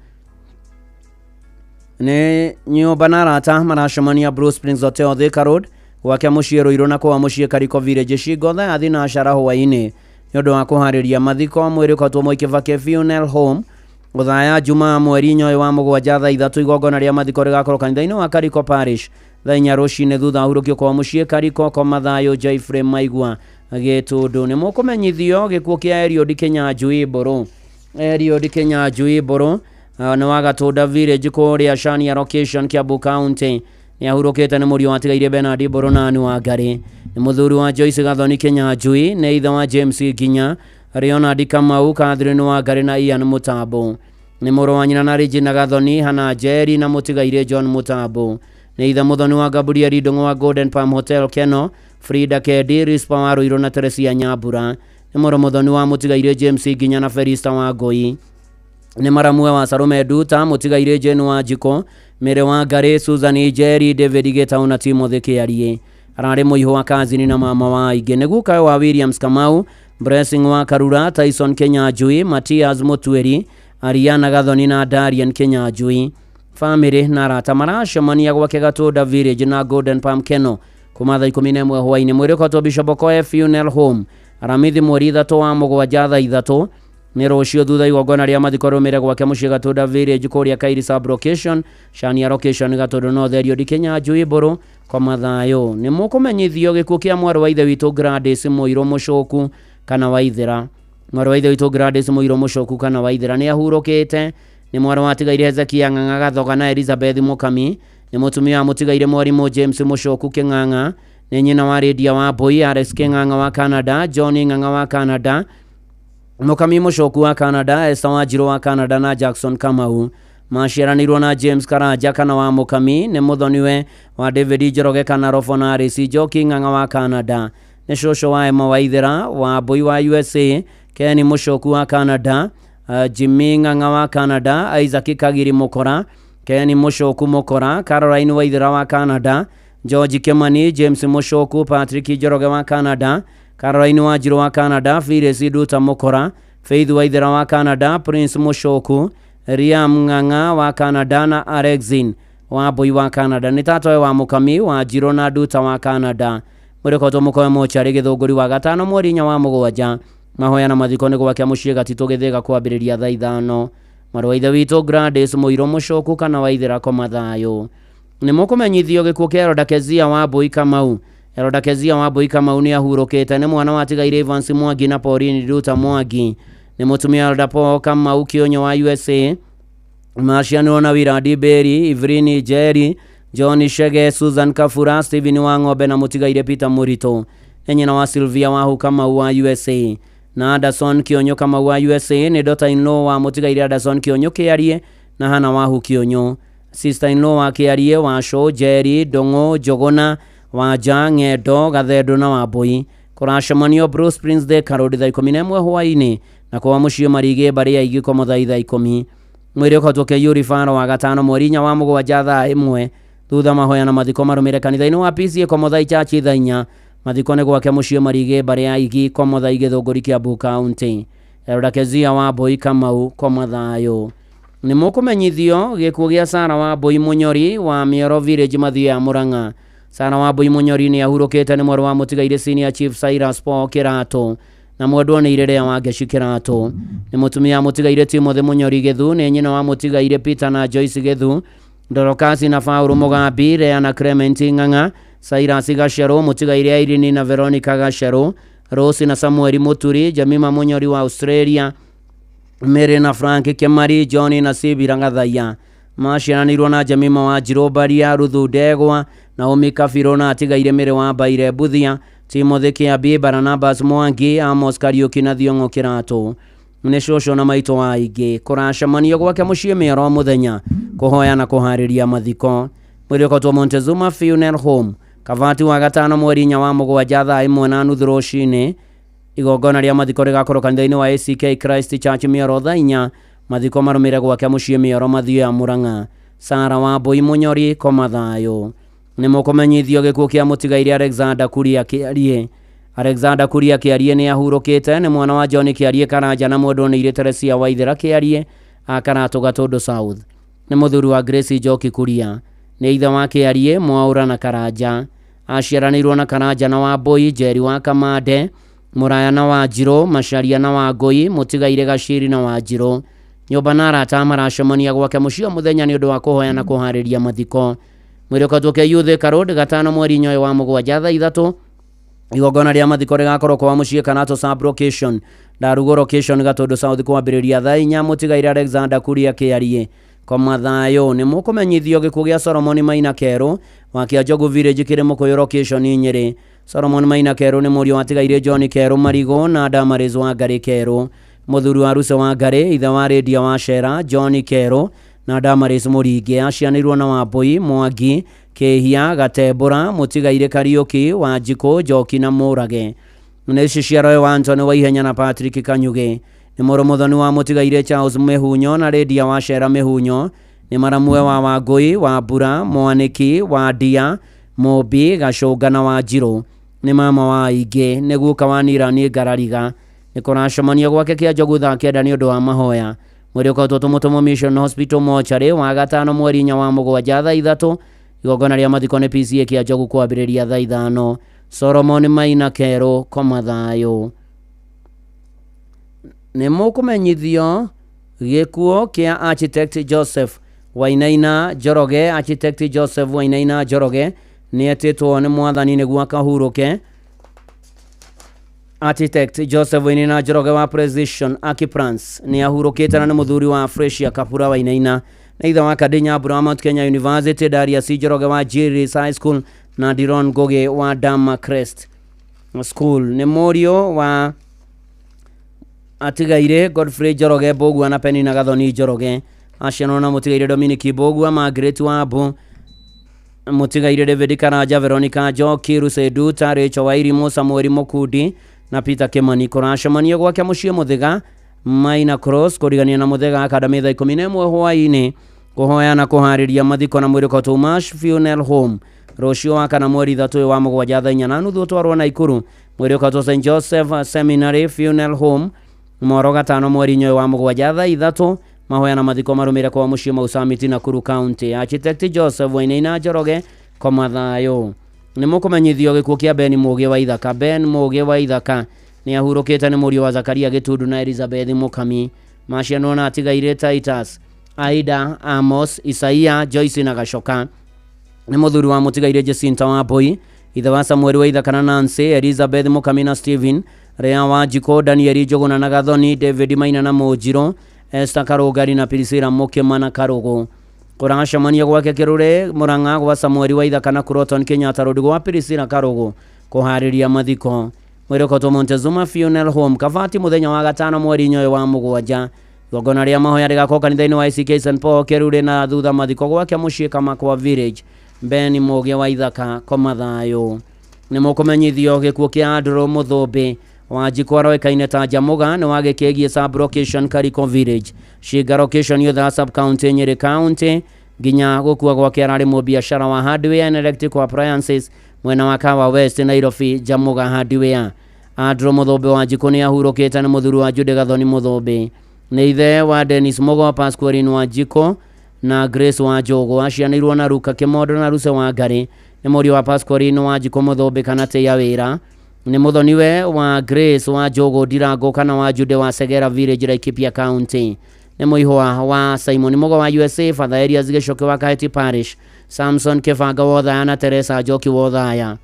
Nĩ nyũmba na arata maracemania Blue Springs Hotel Thika Road gwake mũciĩ Ruiru na kwa mũciĩ Kariko Village Shingo thaa ya thinacara hwaĩ-inĩ nĩ ũndũ wa kũharĩria mathiko. Mwĩrĩ ũkautwo Mwai Kibaki Funeral Home Gũthaya Jumaa mweri 4 wa mũgwanja thaa 3. Igongona rĩa mathiko rĩgakorwo kanitha-inĩ wa Kariko Parish thaa 4 rũcinĩ thutha wa hurũkio kwa mũciĩ Kariko koma thayũ. Joyfrey Maigua Gĩtũndũ. Nĩ mũkũmenyithio gĩkuũ kĩa Eliud Kinyanjui Mbũrũ. Eliud Kinyanjui Mbũrũ nĩ wa Gatũnda Village kũrĩa Shania location, Kiambu County. Nĩ ahurũkĩte. Nĩ mũriũ wa atigaire Bernard Mbũrũ na Anne Wangari. Nĩ mũthuri wa Joyce Gathoni Kinyanjui. Nĩ ithe wa James Nginya, Leonard Kamau, Catherine Wangari na Ian Mutambo. Nĩ mũrũ wa nyina na Regina Gathoni, Hannah Njeri na mũtigaire John Mutambo. Nĩ ithe mũthoni wa Gabriel Ndung'u wa Golden Palm Hotel Keno, Frida Kendi, Rispa wa Ruiru na Teresia Nyambura. Nĩ mũrũ mũthoni wa mũtigaire James Nginya na Felista Wangũi. Nĩ maramue wa Salome Nduta, mũtigaire Jane Wanjikũ, Mary Wangari, Susan Njeri, David Gitau na Timothy Kĩarie. Ararĩ mũihũ wa kazini na mama wa aingĩ. Nĩ gukawe wa Williams Kamau, Blessing wa Karura, Tyson Kinyanjui, Matias Mũtuĩri, Ariana Gathoni na Darian Kinyanjui. Famĩlĩ na arata maracemania gwake Gatũnda Village na Golden Palm Keno kuma thaa 11 hwaĩ-inĩ. Mwĩrĩ ũkotwo Bishop Okoye Funeral Home Aramithi mweri 3 wa mũgwanja thaa 3 nĩ rũciũ thutha igongona rĩa mathiko rũmĩrĩre gwake mũciĩ Gatũnda Village kũrĩa Kairi sub location, Shania location, Gatũndũ North. Eliud Kinyanjui Mbũrũ koma thayũ. Nĩ mũkũmenyithio gĩkuũ kĩa mwarĩ wa ithe witũ Gladys Mũirũ Mũcũku kana Waithera. Mwarĩ wa ithe witũ Gladys Mũirũ Mũcũku kana Waithera nĩ ahurũkĩte. Nĩ mwarĩ wa tigaire Hezekia Ng'ang'a Gathoga na Elizabeth Mukami. Nĩ mũtumia wa mũtigaire mwarimũ James Mũcoku Kĩng'ang'a. Nĩ nyina wa Lydia wa Mbui, Alex Kĩng'ang'a wa Canada, John Ng'ang'a wa Canada, Mukami Mũcoku wa Canada, Esther Wanjiru wa Canada na Jackson Kamau. Maciaranĩirwo na James Karanja kana wa Mukami. Nĩ mũthoniwe wa David Njoroge kana Robo na Alice Njoki Ng'ang'a wa Canada. Nĩ cũcũ wa Emma Waithera wa Mbui wa USA, Ken Mũcoku wa Canada, Jimmy Ng'ang'a wa Canada, Isaac Kagiri Mukora, Ken Mũcoku Mukora, Caroline Waithera wa Canada, George Kimani, James Mũcoku, Patrick Njoroge wa Canada, Caroline Wanjiru wa Canada, Phyllis Nduta Mukora, Faith Waithera wa Canada, Prince Mũcoku, Liam Ng'ang'a wa Canada na Alexin wa Mbui wa Canada. Nĩ tatowe wa Mukami wa Njirũ na Nduta wa Canada. Mwĩrĩkotwo mũkoe mocarĩ Gĩthũngũri wa gatano mweri 4 wa mũgwanja. Mahoya na mathiko nĩ gwake mũciĩ Gatitũ Gĩthĩga kwambĩrĩria thaa 5. Mwarĩ wa ithe witũ Gladys Mũirũ Mũcoku kana Waithera koma thayũ. Nĩ mũkũmenyithio gĩkuũ kĩa Elda Kezia wa Mbui Kamau. Elda Kezia wa Mbui Kamau nĩ ahurũkĩte. Nĩ mwana wa tigaire Evans Mwangi na Pauline Nduta Mwangi. Nĩ mũtumia Elda Paul Kamau Kĩonyo wa USA. Macianĩrwo na Wiradi Berry, Evelyn Njeri, John Shege, Susan Kafura, Stephen Wang'ombe na mũtigaire Peter Mũritũ. Nĩ nyina wa Sylvia Wahu Kamau wa USA na Anderson Kĩonyo Kamau wa USA. Nĩ daughter in law wa mũtigaire Anderson Kĩonyo Kĩarie na Hannah Wahu Kĩonyo. Sister in law wa Kĩarie, Wacu, Njeri, Ndung'u, Njũgũna, Wanja, Ng'endo, Gathendo na Wambui. Kũracemanio Bruce Prince Thika Road thaa 11 hwaĩ-inĩ na kwa mũciĩ Marigĩ mbarĩ ya Igikomo thaa 10:00. Mwĩrĩ ũkotwo KU Rifaro wa gatano mweri 4 wa mũgwanja thaa 1 thutha mahoya na mathiko marũmĩre kanitha-inĩ wa PCA Komothai Church thaa 4. Mathiko nĩ gwake mũciĩ Marigĩ mbarĩ ya Igi Komothai Gĩthũngũri Kiambu County. Elda Kezia wa Mbui Kamau koma thayũ. Nĩ mũkũmenyithio gĩkuũ gĩa Sara wa Mbui Mũnyori wa Mĩoro Village Mathia ya Murang'a. Sara wa Mbui Mũnyori nĩ ahurũkĩte. Nĩ mwarĩ wa mũtigaire Senior Chief Cyrus Paul Kĩratũ na mwendwo nĩ Irĩrĩa wa Ngeci Kĩratũ. Nĩ mũtumia wa mũtigaire Timothy Mũnyori Gĩthu. Nĩ nyina wa mũtigaire Peter na Joyce Gĩthu, Dorokasi na Paul Mũgambi, Lea na Clement Ng'ang'a, Cyrus Gacerũ, mũtigaire Irene na Veronica Gacerũ, Rose na Samuel Mũturi, Jamima Mũnyori wa Australia, Mary na Frank Kemari, John na Sibira Gathaiya. Maciaranĩirwo na Jamima wa Njirũ Mbaria, Ruthu Ndegwa, Naomi Kabirũ na atigaire Mary wa Mbaire Mbuthia, Timothy Kĩambi, Barnabas Mwangi, Amos Kariũki na Thiong'o Kĩratũ. Nĩ cũcũ na maitũ wa aingĩ. Kũracemanio gwake mũciĩ Mĩoro mũthenya kũhoya na kũharĩria mathiko. Mwĩrĩ ũkotwo Montezuma Funeral Home Kavati wa gatano mweri 4 wa mũgwanja thaa 1:30 rũcinĩ. Igongona rĩa mathiko rĩgakorwo kanitha-inĩ wa ACK Christ Church Mĩoro thaa 4. Mathiko marũmĩre gwake mũciĩ Mĩoro Mathio ya Murang'a. Sara wa Mbui Mũnyori koma thayũ. Nĩ mũkũmenyithio gĩkuũ kĩa mũtigaire Alexander Kuria Kĩarie. Alexander Kuria Kĩarie nĩ ahurũkĩte. Nĩ mwana wa John Kĩarie Karanja na mwendwo nĩ Irĩ Teresia Waithera Kĩarie a Karatũ Gatũndũ South. Nĩ mũthuri wa Grace Njoki Kuria. Nĩ ithe wa Kĩarie, Mwaũra na Karanja. Aciaranĩirwo na Karanja na Wambui, Njeri wa Kamande, Mũraya na Wanjirũ, Macaria na Wangũi, mũtigaire Gaciri na Wanjirũ. Nyũmba na arata maracemania gwake mũciĩ o mũthenya nĩ ũndũ wa kũhoya na kũharĩria mathiko. Mwĩrĩ ũkotwo KU Thika Road gatano mweri 4 wa mũgwanja thaa 3. Igongona rĩa mathiko rĩgakorwo kwa mũciĩ Kanato sub location Ndarugo location Gatũndũ South kwambĩrĩria thaa 4. Mũtigaire Alexander Kuria Kĩarie koma thayũ. Nĩ mũkũmenyithio gĩkuũ gĩa Solomon Maina Kerũ wa Kĩanjogu Village kĩrĩ Mũkũyũ location Nyĩrĩ. Solomon Maina Kerũ nĩ mũriũ wa tigaire John Kerũ Marigũ na Damaris wa Ngarĩ Kerũ. Mũthuri wa Ruse wa Ngarĩ, ithe wa Lydia wa Cera, John Kerũ na Damaris Mũringi. Acianĩirwo na Wambui, Mwangi, Kĩhia, Gatembũra, mũtigaire Kariũki, Wanjikũ, Njoki na Mũrage. Nĩ ciciaroe wa Anthony Waihenya na Patrick Kanyuge. Nĩ mũrũ mũthoni wa mũtigaire Charles Mĩhunyo na Lydia wa Cera Mĩhunyo. Nĩ maramwe wa Wangũi, wa Mbura, Mwanĩki, wa Ndia, Mũmbi, Gacũnga na Wanjirũ. Nĩ mama wa aingĩ. Nĩ guka wa Nirani Ngarariga. Nĩ kũracemanio gwake Kĩanjogu thaa 9 nĩ ũndũ wa mahoya. Mwĩrĩ ũkotwo Tũmũtũmũ Mission Hospital mocarĩ wa gatano mweri 4 wa mũgwanja thaa 3. Igongona rĩa mathiko nĩ PCA Kĩanjogu kwambĩrĩria thaa 5. Solomon Maina Kerũ koma thayũ. Nĩ mũkũmenyithio gĩkuũ kĩa Architect Joseph Wainaina Njoroge. Architect Joseph Wainaina Njoroge nĩ etĩtwo nĩ mwathani nĩguo akahurũke. Architect Joseph Wainaina Njoroge wa Precision Archiplans nĩ ahurũkĩte na nĩ mũthuri wa Fresia Kapura Wainaina na ithe wa Kadĩ Nyambura wa Mount Kenya University, Darius Njoroge wa Jiris High School na Diron Ngugi wa Dama Crest School. Nĩ mũriũ wa atigaire Godfrey Njoroge Mbũgua na Penina Gathoni Njoroge. Acianwo na mũtigaire Dominic Mbũgua, Margaret Wambu, mũtigaire David Karanja, Veronica Njoki, Ruseduta, Rachel Wairimu, Samuel Mukundi na Peter Kimani. Kũracemanio gwake mũciĩ Mũthĩga Maina Cross kũrigania na Mũthĩga Academy thaa 11 hwaĩ-inĩ kũhoya na kũharĩria mathiko na mwĩrĩ Kotumash Funeral Home rũciũ wa kana mweri 3 wa mũgwanja thaa 4:30 ũtwarwo Naikuru. Mwĩrĩ ũkatwo St Joseph Seminary Funeral Home Moro gatano mweri 4 wa mũgwanja thaa 3 mahoya na mathiko marũmĩrĩre kwa mũciĩ Mau Summit Nakuru County. Architect Joseph Wainaina Njoroge koma thayũ. Nĩ mũkũmenyithio gĩkuũ kĩa Ben Mũgĩ wa Ithaka. Ben Mũgĩ wa Ithaka nĩ ahurũkĩte nĩ mũriũ wa Zakaria Gĩtundu na Elizabeth Mũkami. Macianwo na atigaire Titus, Aida, Amos, Isaia, Joyce na Gacoka. Nĩ mũthuri wa mũtigaire Jacinta wa Mbui, ithe wa Samuel wa Ithaka na Nancy, Elizabeth Mũkami na Stephen, Rea wa Njiko, Daniel Njũgũna na Gathoni, David Maina na Mũnjirũ, Esther Karũngari na Priscilla Mũkĩma na Karũgũ. Kũracemania gwake Kĩrũre Mũrang'a gwa Samuel wa Ithaka na Croton Kenyatta Road gwa Priscilla Karũgũ kũharĩria mathiko. Mwĩrĩ ũkotwo Montezuma Funeral Home Kabati mũthenya wa gatano mweri 4 wa mũgwanja. Igongona rĩa mahoya rĩgakorwo kanitha-inĩ wa ACK St Paul Kĩrũre na thutha mathiko gwake mũciĩ Kamakwa Village. Ben Mũgĩ wa Ithaka koma thayũ. Nĩ mũkũmenyithio gĩkuũ kĩa Andrew Mũthũmbĩ wa Njikũ aroĩkaine ta Njamũga nĩ wa gĩkĩgiĩ sub location Kariko Village, Shinga location Yotha sub county Nyeri County. Nginya gũkua gwake ararĩ mũbiacara wa hardware and electrical appliances mwena wa Kawa West Nairobi. Njamũga Hardware. Andrew Mũthũmbĩ wa Njikũ nĩ ahurũkĩte nĩ mũthuri wa Jude Gathoni Mũthũmbĩ. Nĩ ithe wa Dennis Mũgo, Pasqualin wa Njikũ na Grace wa Njũgũ. Acianĩirwo na Ruka Kĩmondo na Ruse wa Ngarĩ. Nĩ mũriũ wa Pasqualin wa Njikũ Mũthũmbĩ kana Tĩya Wĩra. Nĩ mũthoniwe wa Grace wa Njũgũ Ndirango kana wa Jude wa Segera Village Laikipia County. Nĩ mũihwa wa Simon Mũgo wa USA, Father Elias Gĩcoke wa Kaheti Parish, Samson Kĩbanga wa Othaya na Teresa Njoki wa Othaya.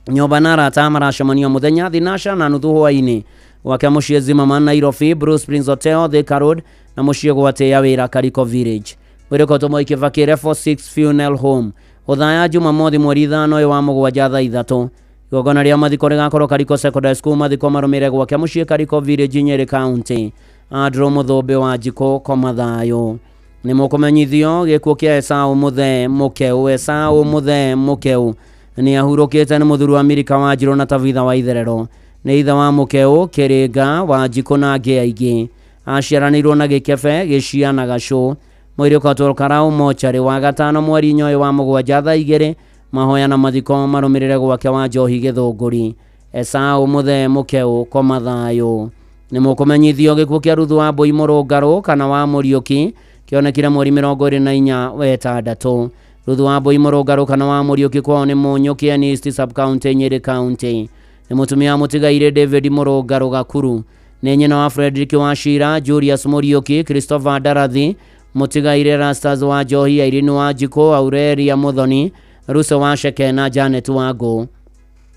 Nyũmba na arata maracemania mũthenya thinasha na nuthu hwaĩ-inĩ gwake mũciĩ Zimmerman Nairobi, Blue Springs Hotel Thika Road na mũciĩ gwa Tĩya Wĩra Kariko Village. Mwĩrĩ ũkotwo Moi Kibaki Level 6 Funeral Home Othaya Jumamothi mweri 5 wa mũgwanja thaa 3. Igongona rĩa mathiko rĩgakorwo Kariko Secondary School. Mathiko marũmĩrĩre gwake mũciĩ Kariko Village Nyeri County. Andrew Mũthũmbĩ wa Njikũ koma thayũ. Nĩ mũkũmenyithio gĩkuũ kĩa Esau Mũthee Mũkeu. Esau Mũthee Mũkeu nĩ ahurũkĩte nĩ mũthuri wa Mirika wa Njirũ na Tabitha wa Itherero. Nĩ ithe wa Mũkeu Kĩrĩnga wa Njikũ na angĩ aingĩ. Aciaranĩirwo na Gĩkebe, Gĩcia na Gacũ. Mwĩrĩ ũkatwarwo Karau mocarĩ wa gatano mweri 4 wa mũgwanja thaa 2. Mahoya na mathiko marũmĩrĩre gwake wa Njohi Gĩthũngũri. Esau Mũthee Mũkeu koma thayũ. Nĩ mũkũmenyithio gĩkuũ kĩa Ruthu wa Mbui Mũrũngarũ kana wa Mũriũki kĩonekire mweri 24 wa ĩtandatũ. Ruthu wa Mbui Mũrũngarũ kana wa Mũriũki kwao nĩ Mũnyũki East sub county Nyeri County. Nĩ mũtumia wa mũtigaire David Mũrũngarũ Gakuru. Nĩ nyina wa Frederick wa Shira, Julius Mũriũki, Christopher Ndarathi, mũtigaire Rastas wa Njohi, Irene wa Njikũ, Aurelia Mũthoni, Ruse wa Sheke na Janet Wangũ.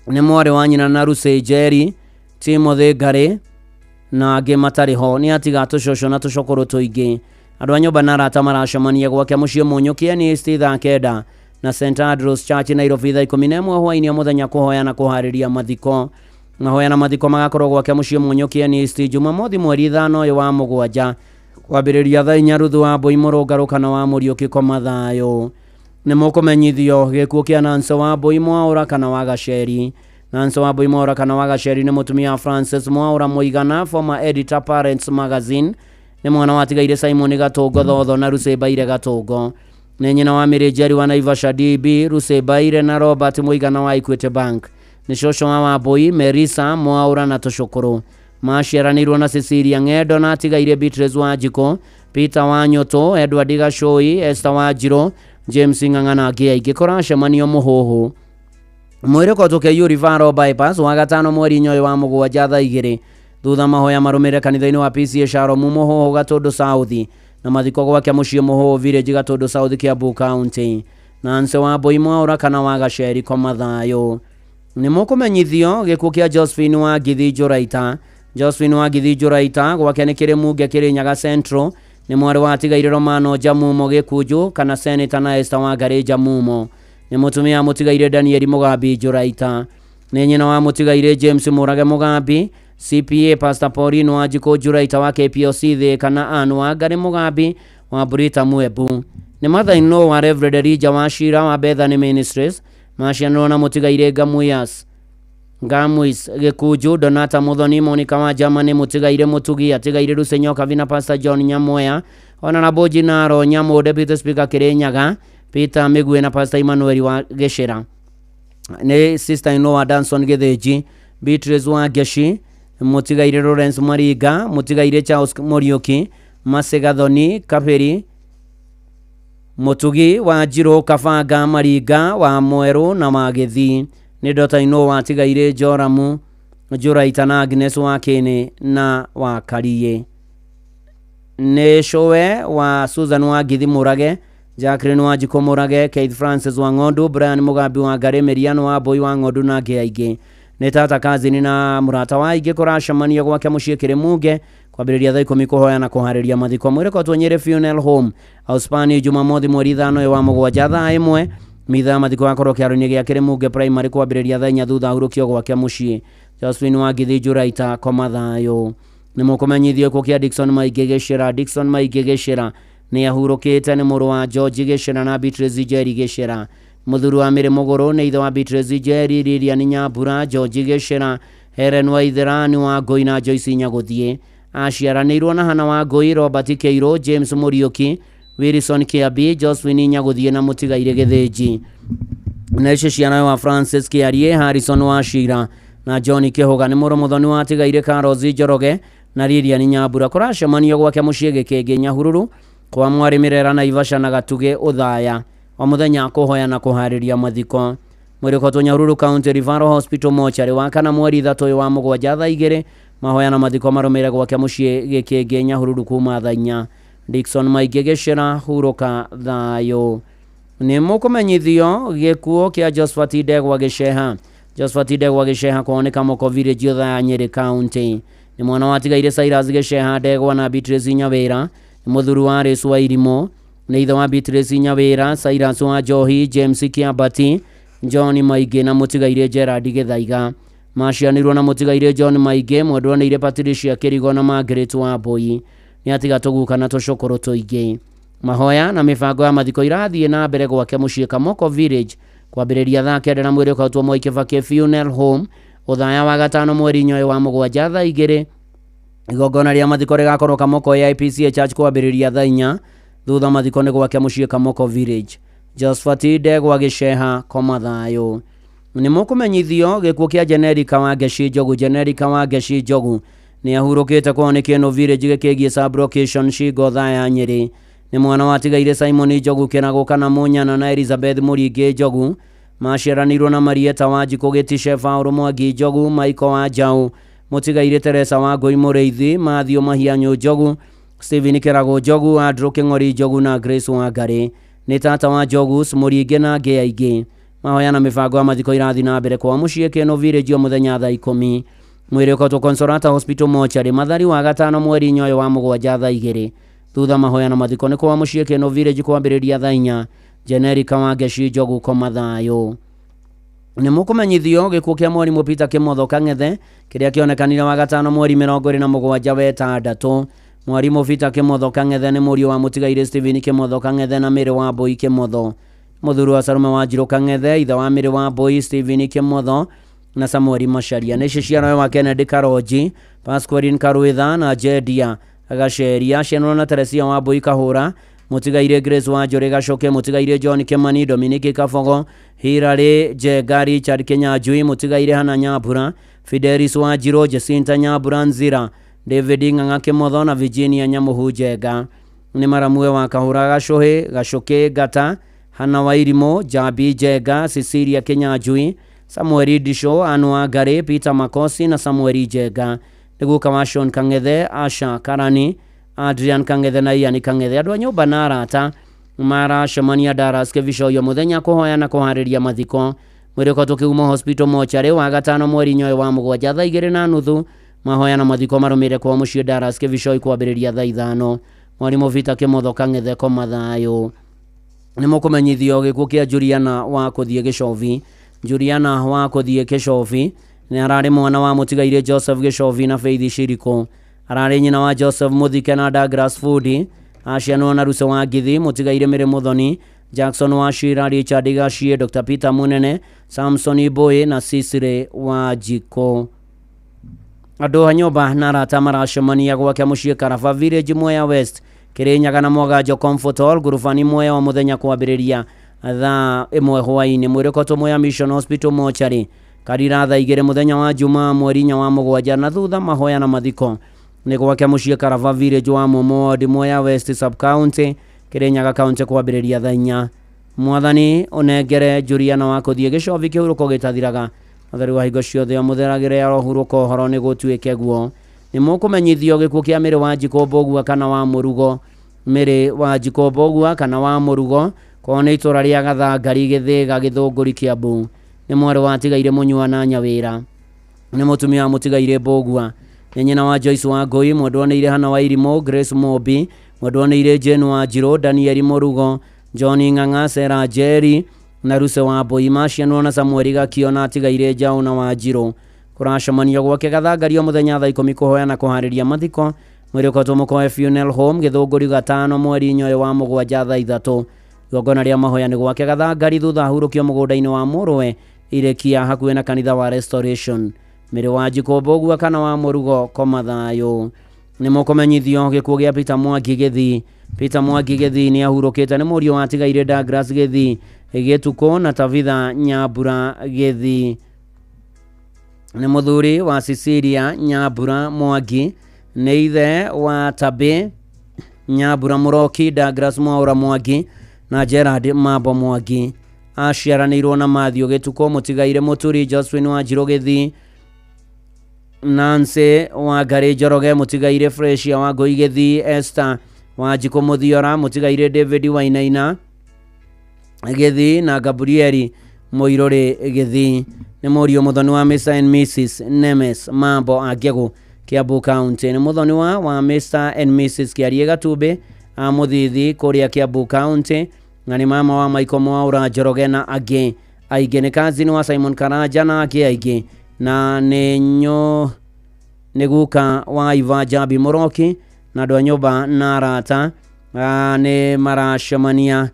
Nĩ mwarĩ wa nyina na Ruse Njeri, Timothy Ngarĩ na angĩ matarĩ ho. Nĩ atiga tũcũcũ na tũcũkũrũ tũingĩ. Andũ a nyũmba na arata maracemania gwake mũciĩ Mũnyũki East thaa 9 na St Andrews Church Nairobi thaa 11 hwaĩ-inĩ mũthenya kũhoya na kũharĩria mathiko. Mahoya na mathiko magakorwo gwake mũciĩ Mũnyũki East Jumamothi mweri 5 wa mũgwanja kwambĩrĩria thaa 4. Ruthu wa Mbui Mũrũngarũ kana wa Mũriũki koma thayũ. Nĩ mũkũmenyithio gĩkuũ kĩa Nancy wa Mbui Mwaũra kana wa Gaceri. Nancy wa Mbui Mwaũra kana wa Gaceri nĩ mũtumia wa Francis Mwaũra Mũigana, former editor Parents Magazine. Nĩ mwana wa atigaire Simon Gatũngo Thotho na Ruse Baire Gatũngo. Nĩ nyina wa Mary Njeri wa Naivasha DB, Ruse Baire na Robert Mũigana wa Equity Bank. Nĩ cũcũ wa Wambui, Merisa Mwaũra na tũcũkũrũ. Maciaranĩirwo na Cecilia Ng'endo na atigaire Beatrice wa Njikũ, Peter wa Nyũtũ, Edward Gacũi, Esther wa Njirũ, James Ng'ang'a na angĩ aingĩ. Kũracemanio Mũhũhũ. Mwĩrĩ ũkotwo KU Referral Bypass wa gatano mweri 4 wa mũgwanja thaa 2. Thutha mahoya marũmĩrĩre kanitha-inĩ wa PCA Shalom Mũhũhũ Gatũndũ South na mathiko gwake mũciĩ Mũhũhũ Village Gatũndũ South Kiambu County. Nancy wa Mbui Mwaũra kana wa Gaceri koma thayũ. Nĩ mũkũmenyithio gĩkuũ kĩa Josephine wa Ngithi Njũraita. Josephine wa Ngithi Njũraita gwake nĩ kĩrĩ Munge Kĩrĩnyaga Central, nĩ mwarĩ wa atigaire Romano Njamumo Gĩkunju kana Senator na Esther Wangarĩ Njamumo. Nĩ mũtumia mũtigaire Daniel Mũgambi Njũraita. Nĩ nyina wa mũtigaire James Mũrage Mũgambi, CPA Pastor Pauline Wanjikũ Njũraita wa KPLC Thĩka na Ann Wangarĩ Mũgambi wa Burita Mwembu. Nĩ mother-in-law wa Reverend Elijah Wachira wa Bethany Ministries, macianirwo na mũtigaire Ngamuyas Ngamwis Gĩkunju, Donata Muthoni, Monica wa Germany, mũtigaire Mũtugi, atigaire Lucy Nyokabi na Pastor John Nyamoya, Honorable Jinaro Nyamu, Deputy Speaker Kirinyaga, Peter Migwe na Pastor Emmanuel wa Gĩcĩra. Nĩ sister-in-law wa Danson Gĩthĩnji, Beatrice wa Ngeshi, mũtigaire Lawrence Maringa, mũtigaire Charles Muriuki, Mercy Gathoni Kabĩri, Mũtugi wa Njirũ Kabanga Maringa wa Mwerũ na wa Gĩthii. Nĩ daughter-in-law wa atigaire Joramu Njũraita na Agnes wa Kĩnĩ na wa Kariĩ. Nĩ cũwe wa Susan wa Ngithi Mũrage, Jacqueline wa Njikũ Mũrage, Keith Francis wa Ng'ondu, Brian Mũgambi wa Ngarĩ, Miriam wa Mbũi wa Ng'ondu na angĩ aingĩ. Nĩ tata kazini na mũrata wa aingĩ kũracemania gwake mũciĩ Kĩrĩmunge kwambĩrĩria thaa 10 kũhoya na kũharĩria mathiko. Mwĩrĩ Nyĩrĩ Funeral Home Auspani Jumamothi mweri 5 wa mũgwanja thaa 1. Mitha ya mathiko yakorwo kĩharo-inĩ gĩa Kĩrĩmunge Primary kwambĩrĩria thaa 4 thutha ahurũkio gwake mũciĩ. Josephine wa Ngithi Njũraita koma thayũ. Nĩ mũkũmenyithio gĩkuũ kĩa Dickson Maingĩ Gĩcĩra. Dickson Maingĩ Gĩcĩra nĩ ahurũkĩte, nĩ mũrũ wa George Gĩcĩra na Beatrice Njeri Gĩcĩra. Mũthuri wa Mĩrĩ Mũgũrũ nĩ ithe wa Beatrice Njeri, Lilian Nyambura, George Gĩcĩra, Helen Waitherani wa Ngũi na Joyce Nyagũthiĩ. Aciaranĩirwo na Hana wa Ngũi, Robert Kĩirũ, James Mũriũki, Wilson Kĩambi, Josephine Nyagũthiĩ na mũtigaire Gĩthĩnji. Na icio ciana wa Francis Kĩarie, Harrison wa Shira na John Kĩhũga. Nĩ mũrũ mũthoni wa atigaire Carlos Njoroge na Lilian Nyambura. Kũracemanio gwake mũciĩ Gĩkĩngĩ Nyahururu kwa mwarĩ Mĩrera na Ivasha na Gatugĩ Ũthaya o mũthenya kũhoya na kũharĩria mathiko. Mwĩrĩ ũkotwo Nyahururu County Referral Hospital mochari wa kana mweri 3 wa mũgwanja thaa 2. Mahoya na mathiko marũmĩrĩre gwake mũciĩ Gĩkĩngĩ Nyahururu kuma thaa 4. Dickson Maingĩ Gĩcĩra hurũka thayũ. Nĩ mũkũmenyithio gĩkuũ kĩa Josephat Ndegwa Gĩceha. Josephat Ndegwa Gĩceha kuoneka Moko Village Othaya Nyĩrĩ County. Nĩ mwana wa atigaire Cyrus Gĩceha Ndegwa na Beatrice Nyawĩra. Nĩ mũthuri wa Alice wa Irimũ. Nĩ ithe wa Beatrice Nyawĩra, Cyrus wa Njohi, James Kĩambati, John Maingĩ na mũtigaire Gerard Gĩthaiga. Macianirwo na mũtigaire John Maingĩ, mwendwanĩire Patricia Kĩrigo na Margaret wa Mbũi. Nĩ atiga tũguka na tũcũkũrũ tũingĩ. Mahoya na mĩbango ya mathiko irathiĩ na mbere gwake mũciĩ Kamoko Village kwambĩrĩria thaa 9 na mwĩrĩ ũkautwo Mwai Kibaki Funeral Home Ũthaya wa gatano mweri 4 wa mũgwanja thaa 2. Igongona rĩa mathiko rĩgakorwo Kamoko AIPCA Church kwambĩrĩria thaa 4. Thutha mathiko nĩ gwake mũciĩ Kamoko Village. Josephat Ndegwa Gĩceha koma thayũ. Nĩ mũkũmenyithio gĩkuũ kĩa Jenerica wa Ngeshi Njogu. Jenerica wa Ngeshi Njogu nĩ ahurũkĩte kwao nĩ Kĩno Village gĩkĩgiĩ sub-location Shingo Othaya Nyĩrĩ. Nĩ mwana wa atigaire Simon Njogu Kĩragũ kana Mũnyana na Elizabeth Mũringĩ Njogu. Maciaranĩirwo na Marieta wa Njikũ Gĩtice, Paul Mwangi Njogu, Michael wa Njaũ, mũtigaire Teresa wa Ngũi Mũrĩithi, Matthew Mahianyũ Njogu, Stephen Kĩragũ Njogu, Andrew Kĩng'ori Njogu na Grace Wangarĩ. Nĩ tata wa Njogu Mũringĩ na angĩ aingĩ. Mahoya na mĩbango ya mathiko irathiĩ na mbere kwa mũciĩ Kĩno Village o mũthenya thaa 10. Mwĩrĩ ũkotwo Consolata Hospital mochari Mathari wa gatano mweri 4 wa mũgwanja thaa 2. Thutha mahoya na mathiko nĩ kwa mũciĩ Kĩno Village kwambĩrĩria thaa 4. Jenerica wa Ngeshi Njogu koma thayũ. Nĩ mũkũmenyithio gĩkuũ kĩa mwarimũ Peter Kĩmotho Kang'ethe kĩrĩa kĩonekanire wa gatano mweri 27 wetandatũ. Mwarimũ Peter Kĩmotho Kang'ethe nĩ mũriũ wa mũtigaire Stephen Kĩmotho Kang'ethe na Mĩrĩ wa Mbũi Kĩmotho. Mũthuri wa Salome wa Njirũ Kang'ethe, ithe wa Mĩrĩ wa Mbũi Stephen Kĩmotho na Samuel Macharia. Nĩ ciana wa Kennedy Karonji, Pascaline Karwitha na Jedia Gaceria. Ciana na Teresia wa Mbũi Kahũra, mũtigaire Grace wa Njũrĩ Gacoke, mũtigaire John Kĩmani, Dominic Kabogo, Hilary Njenga, Richard Kĩnyanjui, mũtigaire Hana Nyambura, Fidelis wa Njirũ, Jacinta Nyambura Nzira, David Ng'ang'a Kĩmotho na Virginia Nyamuhu Njenga. Nĩ maramue wa Kahũra Gacũhĩ, Gacũkĩ Ngata, Hana wa Irimũ, Jambi Njenga, Cecilia Kĩnyanjui, Samuel Ndisho, Anne Wangarĩ, Peter Makosi na Samuel Njenga. Nĩ guka wa Sean Kang'ethe, Asha Karani, Adrian Kang'ethe na Ian Kang'ethe. Andũ a nyũmba na arata maracemania Dallas Kĩbicoyo mũthenya kũhoya na kũharĩria mathiko. Mwĩrĩ ũkoretwo ũkĩguma hospital mochari wa gatano mweri 8 wa mũgwanja thaa 2:30. Mahoya na mathiko marũmĩrĩre kwa mũciĩ Dallas Kĩbicoi kwambĩrĩria thaa 5. Mwarimũ Vita Kĩmotho Kang'ethe koma thayũ. Nĩ mũkũmenyithio gĩkuũ kĩa Juliana wa kũthiĩ Gĩcobi. Juliana wa kũthiĩ Gĩcobi nĩ ararĩ mwana wa mũtigairĩ Joseph Gĩcobi na Faith Shiriko. Ararĩ nyina wa Joseph Mũthike na Douglas Fudi. Acianwo na Ruce wa Ngithi, mũtigairĩ Mĩrĩ Mũthoni, Jackson wa Shira, Richard Gachie, Dr. Peter Munene, Samson Iboi na Cicely wa Jiko. Andũ a nyũmba na arata maracemania gwake mũciĩ Karaba Village Mwea West, Kĩrĩnyaga na Mwaganjo Comfort Hall, ngurubani Mwea wa mũthenya kwambĩrĩria thaa 1 hwaĩ-inĩ. Mwĩrĩ ũkoretwo Mwea Mission Hospital mochari Karira thaa 2 mũthenya wa Jumaa mweri 4 wa mũgwanja, na thutha mahoya na mathiko nĩ gwake mũciĩ Karaba Village wa Momo Ward, Mwea West Sub County, Kĩrĩnyaga County kwambĩrĩria thaa 4. Mwathani ũnengere Juliana wa kũthiĩ Gĩcobi kĩhurũko gĩtathiraga. Mũtheri wa hingo ciothe amũtheragĩre arohurũka ũhoro nĩ gũtuĩke guo. Nĩ mũkũmenyithio gĩkuũ kĩa Mĩrĩ wa Njikũ Mbũgua kana wa Mũrugo. Mĩrĩ wa Njikũ Mbũgua kana wa Mũrugo kwao nĩ itũra rĩa Gathangari Gĩthĩga Gĩthũngũri Kĩambu. Nĩ mwarĩ wa tigaire Mũnyua na Nyawĩra. Nĩ mũtumia wa mũtigaire Mbũgua. Nĩ nyina wa Joyce wa Ngũi, mwendwa nĩ Hana wa Irimũ, Grace Mobi, mwendwa nĩ Jane wa Njirũ, Daniel Mũrugo, John Ng'ang'a, Sarah Jerry na Ruse wa Mbũi. Macianwo na Samuel Gakio na atigaire Njaũ na Wanjirũ. Kũracemanio gwake Gathangari o mũthenya thaa 10 kũhoya na kũharĩria mathiko. Mwĩrĩ ũkoretwo Mũkoe Funeral Home Gĩthũngũri gatano mweri 8 wa mũgwanja thaa 3. Igongona rĩa mahoya nĩ gwake Gathangari thutha ahurũkio mũgũnda-inĩ wa mũrũwe Irekia hakuhĩ na kanitha wa Restoration. Mĩrĩ wa Njikũ Mbũgua kana wa Mũrugo koma thayũ. Nĩ mũkũmenyithio gĩkuũ gĩa Peter Mwangi Gĩthii. Peter Mwangi Gĩthii nĩ ahurũkĩte, nĩ mũriũ wa tigaire Douglas Gĩthii Gĩtukũ na Tabitha Nyambura Gĩthii. Nĩ mũthuri wa Cecilia Nyambura Mwangi, nĩ ithe wa Tabe Nyambura Mũroki, Douglas Mwaura Mwangi na Gerard Mambo Mwangi. Aciaranĩirwo na Matthew Gĩtukũ, mũtigaire Mũturi, Josephine wa Njirũ Gĩthii, Nancy wa Ngarĩ Njoroge, mũtigaire Fresia wa Ngũi Gĩthii, Esther wa Njikũ Mũthiora, mũtigaire David Wainaina Gĩthii na Gabrieli Mũirũrĩ Gĩthii. Nĩ mũriũ mũthoni wa Mr and Mrs Nemes Mambo Angegũ, Kiambu County. Nĩ mũthoni wa Mr and Mrs Kĩarie Gatumbĩ a Mũthithi kũrĩa Kiambu County, na nĩ mama wa Michael Mwaura Njoroge na angĩ aingĩ. Nĩ cousin wa Simon Karanja na angĩ aingĩ, na nĩ guka wa Iva Jambi Mũroki na andũ a nyũmba na arata nĩ maracemania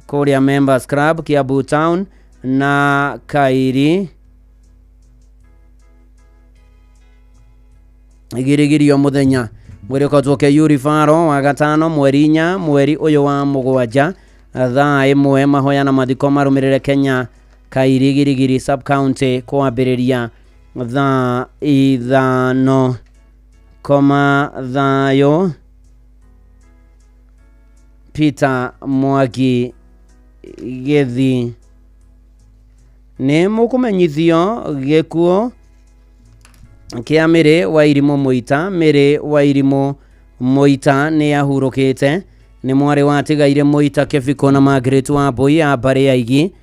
kũrĩa Members Club Kiambu Town na Kairi Girigirio mũthenya. Mwĩrĩ ũkoretwo Kĩyuri Faro wa gatano mweri 4 mweri ũyũ wa mũgwanja thaa 1. Mahoya na mathiko marũmĩrĩre Kenya Kairi Girigiri Sub County kwambĩrĩria thaa 5. Koma thayũ. Peter Mwangi Gĩthii. Nĩ mũkũmenyithio gĩkuũ kĩa Mĩrĩ wa Irimũ Mũita. Mĩrĩ wa Irimũ Mũita nĩ ahurũkĩte, nĩ mwarĩ wa tigaire Mũita Kĩbiko na Margaret wa Mbũi a mbarĩ ya Igi,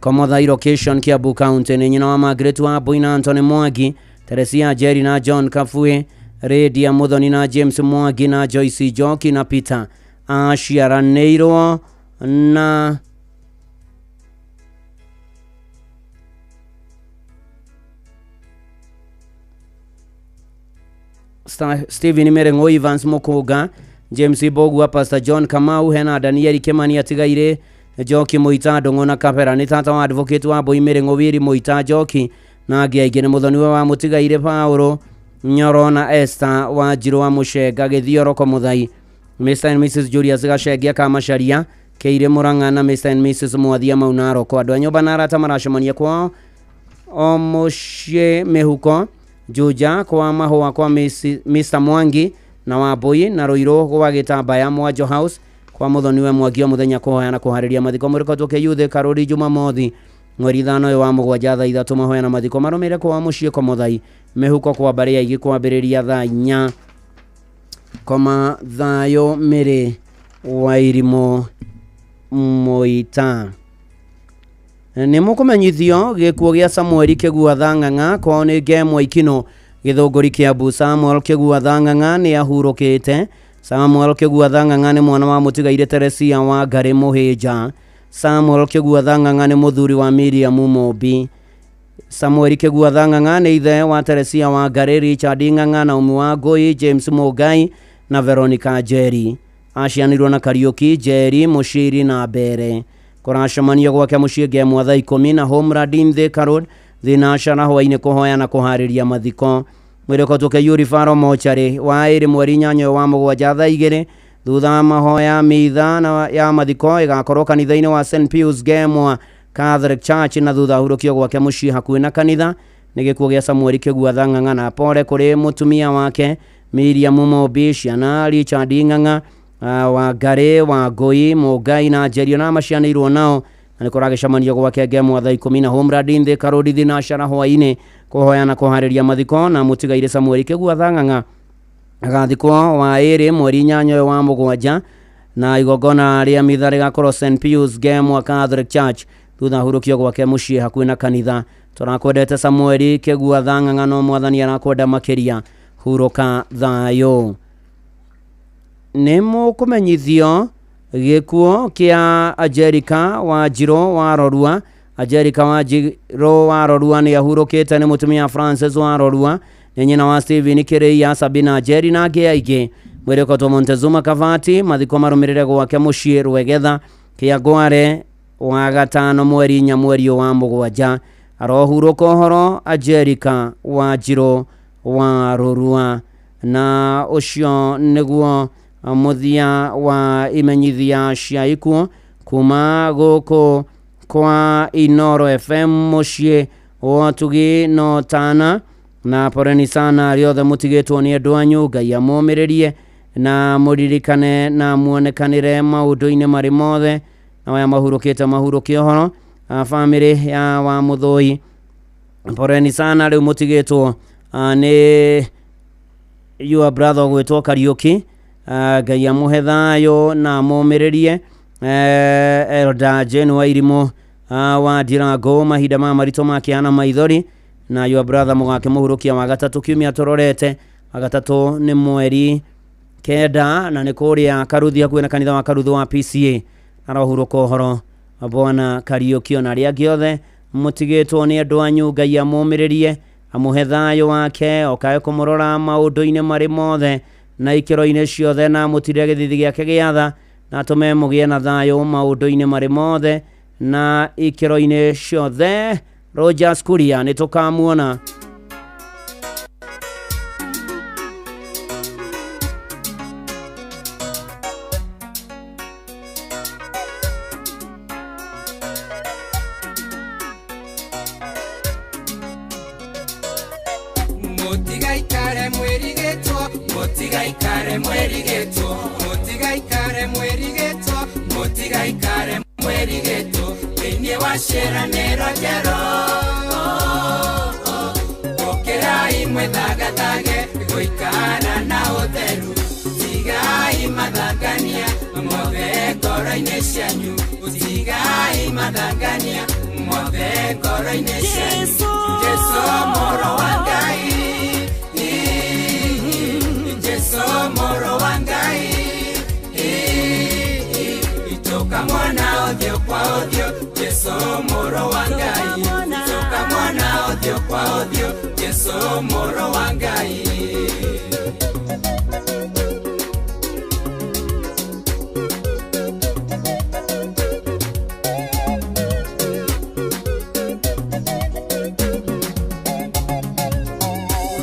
Komothai location Kiambu County. Nĩ nyina wa Margaret wa Mbũi na Anthony Mwangi, Teresia Njeri na John Kafue, Redia Muthoni na James Mwangi na Joyce Njoki na Peter. Aciaranĩirwo na Stephen Mereng'o, Evans Mukunga, James Mbũgua, Pastor John Kamau, hena Daniel Kimani atigaire Njoki Mũita Ndũng'ũ na Kabera. Nĩ tata wa advocate wa Mbũi Mĩrĩng'ũ Wiri Mũita Njoki na angĩ aingĩ. Nĩ mũthoniwe wa mũtigaire Paũlũ Nyoro na Esther wa Njirũ wa Mũcenga Gĩthioroko Mũthai. Mr and Mrs Julius Gacengia Kamacharia Keire Murang'a na Mr and Mrs Mwathia Mau Naroko. Andũ a nyũmba na arata maracemania kwao o mũciĩ mĩhuko Juja kwa mahũa kwa Mr Mwangi na Wambui na Ruiru gwa Gĩtambaya Mwanjo House kwa mũthoniwe Mwangi o mũthenya kũhoya na kũharĩria mathiko. Mũrĩko Tũke Karũri Jumamothi mweri 5 ũyũ wa mũgwanja thaa 3 mahoya na mathiko marũmĩrĩre kwa mũciĩ kwa Mũthai mĩhuko kwa mbarĩ ya Igi kwambĩrĩria thaa 4. Koma thayũ Mĩrĩ wa Irimũ Mũita. Nĩ mũkũmenyithio gĩkuũ gĩa Samuel Kĩguatha Ng'ang'a kwao nĩ Ngemwa Ikino Gĩthũngũri Kĩambu. Samuel Kĩguatha Ng'ang'a nĩ ahurũkĩte. Samuel Kĩguatha Ng'ang'a nĩ mwana wa mũtigairĩ Teresia wa Ngarĩ Mũhĩnja. Samuel Kĩguatha Ng'ang'a nĩ mũthuri wa Miriam Mũmbi. Samuel Kĩguatha Ng'ang'a nĩ ithe wa Teresia wa Ngarĩ, Richard Ng'ang'a, Naomi wa Ngũi, James Mũngai na Veronica Njeri. Acianirwo na Kariũki, Njeri, Mũciri na Mbere. Kũracemanio gwake mũciĩ Ngemwa thaa 10 na Homeland Thika Road thinacara hwaĩ-inĩ kũhoya na kũharĩria mathiko. Mwĩrĩ ũkoretwo Kĩiyũri Baro mocarĩ wa 2 mweri 8 wa 7 thaa 2 thutha wa mahoya mitha na ya mathiko ĩgakorwo kanitha-inĩ wa St Pius Ngemwa Catholic Church na thutha ahurũkio gwake mũciĩ hakuhĩ na kanitha. Nĩ gĩkuũ gĩa Samuel Kĩguatha Ng'ang'a na pole kũrĩ mũtumia wake Miriam Mũmbi, ciana Richard Ng'ang'a, wa Ngarĩ, wa Ngũi, Mũngai na Njeri na macianĩirwo nao. Na nĩ kũragĩcemanio gwake Ngemwa thaa 10 na Homeland Thika Road thinacara hwaĩ-inĩ kũhoya na kũharĩria mathiko. Na mũtigairĩ Samuel Kĩguatha Ng'ang'a agathikwo wa 2 mweri 8 wa 7 na igongona rĩa mitha rĩgakorwo St Pius Ngemwa Catholic Church thutha ahurũkio gwake mũciĩ hakuhĩ na kanitha. Tũrakwendete Samuel Kĩguatha Ng'ang'a no mwathani arakwenda makĩria. Hurũka thayũ. Nĩ mũkũmenyithio gĩkuũ kĩa Angelica Wanjirũ wa Rorua. Angelica Wanjirũ wa Rorua nĩ ahurũkĩte nĩ mũtumia Francis wa Rorua, nĩ nyina wa Stephen Kĩrĩia, Sabina Njeri na angĩ aingĩ. Mwĩrĩ ũkoretwo Montezuma Kavati, mathiko marũmĩrĩre gwake mũciĩ Rwegetha Kĩangware wa 5 mweri 4 mweri wa 7. Arohurũka ũhoro Angelica Wanjirũ wa Rorua. Na ũcio nĩguo mũthia wa imenyithia cia ikuũ kuma gũkũ kwa Inoro FM mũciĩ wa Ũtugi no Tana. Na poreni sana arĩa othe mũtigĩtwo nĩ andũ anyu. Ngai amũmĩrĩrie na mũririkane na muonekanĩre maũndũ-inĩ marĩ mothe. Na aya mahurũkĩte mahurũke ũhoro. Bamĩrĩ ya wa Mũthũi poreni sana rĩu mũtigĩtwo nĩ your brother ũgwĩtwo Kariũki. Ngai amũhe thayũ na amũmĩrĩrie. Elder Jane Wairimũ wa Ndirango mahinda ma maritũ ma kĩeha na maithori. Na your brother mũgakĩmũhurũkia wa 3 kiumia tũrorete. Wa 3 nĩ mweri 9 na nĩ kũrĩa Karuthi hakuhĩ na kanitha wa Karuthi wa PCA. Arohurũka ũhoro Bwana Kariũki. Na arĩa angĩ othe mũtigĩtwo nĩ andũ anyu, Ngai amũmĩrĩrie amũhe thayũ wake, okae kũmũrora maũndũ-inĩ marĩ mothe na ikĩro-inĩ ciothe, na amũtirĩre gĩthithi gĩake gĩa tha, na atũme mũgĩe na thayũ maũndũ-inĩ marĩ mothe na ikĩro-inĩ ciothe. Rogers Kuria nĩ tũkamuona. Mũtigaikare mwĩrigĩtwo, mũtigaikare mwĩrigĩtwo, mũtigaikare mwĩrigĩtwo, mũtigaikare mwĩrigĩtwo, thĩinĩ wa ciĩranĩro njerũ. Ũkĩrai mwĩthagathage gũikara na ũtheru, tigai mathangania mothe ngoro-inĩ cianyu, tigai mathangania mothe ngoro-inĩ cianyu. Jesu mũrũ wa Ngai, Jesu mũrũ wa Ngai, tũkamwona ũthiũ kwa ũthiũ. Jesu mũrũ wa Ngai, tũkamwona ũthiũ kwa ũthiũ. Jesu mũrũ wa Ngai.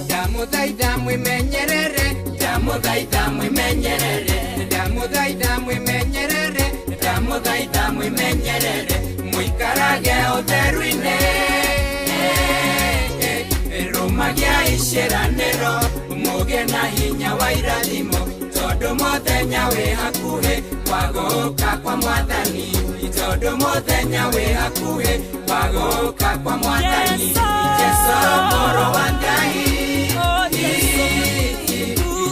Ndamũthaitha mwĩmenyerere, ndamũthaitha mwĩmenyerere, ndamũthaitha mwĩmenyerere, ndamũthaitha mwĩmenyerere, mũikarage ũtheru-inĩ, rũmagiai ciĩranĩro, mũgĩe na hinya wa irathimo, tondũ mũthenya wĩ hakuhĩ wa gũũka kwa Mwathani, tondũ mũthenya wĩ hakuhĩ wa gũũka kwa Mwathani. Jesu mũrũ wa Ngai,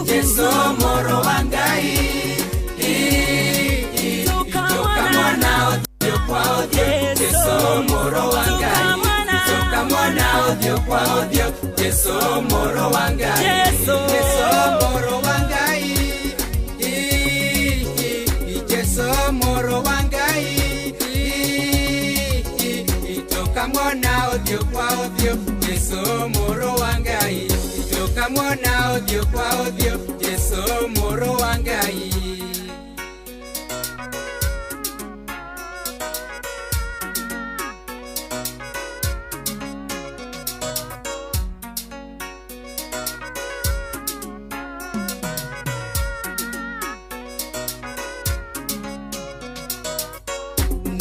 Jesu mũrũ wa Ngai, tũkamwona ũthiũ kwa ũthiũ. Jesu mũrũ ũthiũ Jesu mũrũ wa Ngai Jesu mũrũ wa Ngai Jesu mũrũ wa Ngai Tukamwona ũthiũ kwa ũthiũ Jesu mũrũ wa Ngai Tukamwona ũthiũ kwa ũthiũ Jesu mũrũ wa Ngai.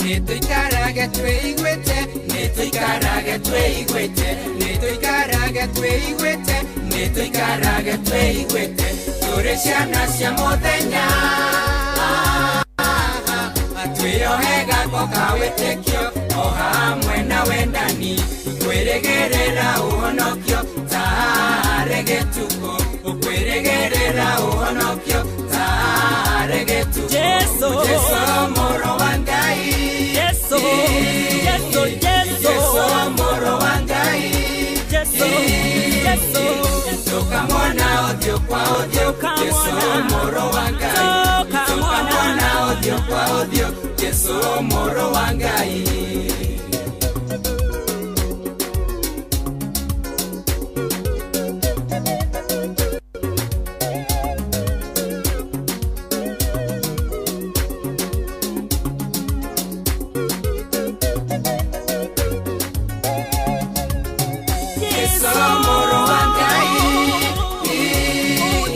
Nĩtũikarage twĩiguĩte, nĩtũikarage twĩiguĩte, nĩtũikarage twĩiguĩte, nĩtũikarage twĩiguĩte, tũrĩ ciana cia mũthenya twĩyohe gako ka wĩtĩkio o hamwe na wendani kwĩrĩgĩrĩra ũhonokio taarĩ gĩtukũ kwĩrĩgĩrĩra ũhonokio taarĩ gĩtukũ Jesu mũrũ wa Ngai Jesu Jesu Jesu mũrũ wa Ngai Jesu Jesu tukamwona ũthiũ kwa ũthiũ Jesu mũrũ wa Ngai tukamwona ũthiũ kwa ũthiũ Jesu mũrũ wa Ngai. Jesu mũrũ wa Ngai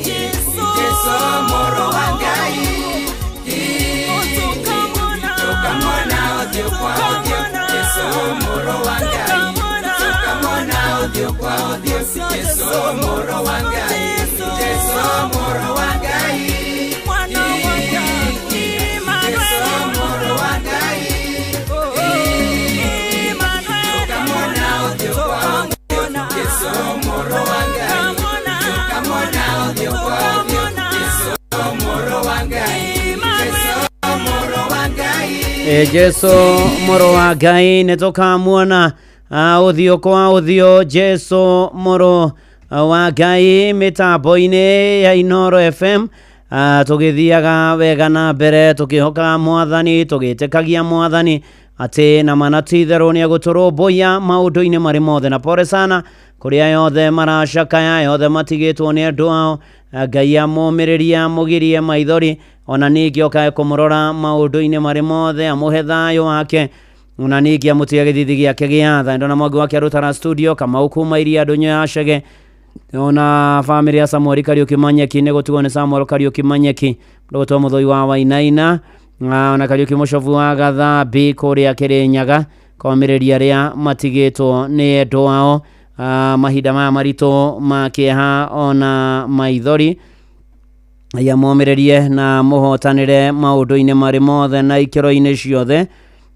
Jesu mũrũ wa Ngai Mwana wa Ngai Jesu mũrũ wa Ngai Tukamwona ũthiũ kwa ũthiũ Jesu mũrũ wa Ngai Tukamwona ũthiũ kwa ũthiũ Jesu mũrũ wa Ngai Jesu mũrũ wa Ngai Jesu mũrũ wa Ngai nĩtũkamuona ũthiũ kwa ũthiũ Jesu mũrũ wa Ngai mĩtambo-inĩ ya Inooro FM tũgĩthiaga wega na mbere tũkĩhokaga mwathani tũgĩtĩkagia mwathani atĩ na mana ti itherũ nĩegũtũrũmbũiya maũndũ-inĩ marĩ mothe na pore sana kũrĩa yothe maracakaya yothe matigĩtwo nĩ andũ ao Ngai amũmĩrĩrie amũgirie maithori ona ningĩ okae kũmũrora maũndũ-inĩ marĩ mothe amũhe thayũ wake ona ningĩ amũtige gĩthithi gĩake gĩa tha ndona mwangi wake arutara studio Kamau kuma iria ndũnyũ ya Chege ona family ya Samuel Kariuki Manyeki nĩ gũtigwo nĩ Samuel Kariuki Manyeki ndũgũtwo mũthoi wa Wainaina ona Kariuki Mũcobu wa Gathambi kũrĩa Kĩrĩnyaga komĩrĩria arĩa matigĩtwo nĩ endwa ao mahinda maya maritũ ma kĩeha ona maithori ya momĩrĩrie na mũhotanĩre maũndũ-inĩ marĩ mothe na ikĩro-inĩ ciothe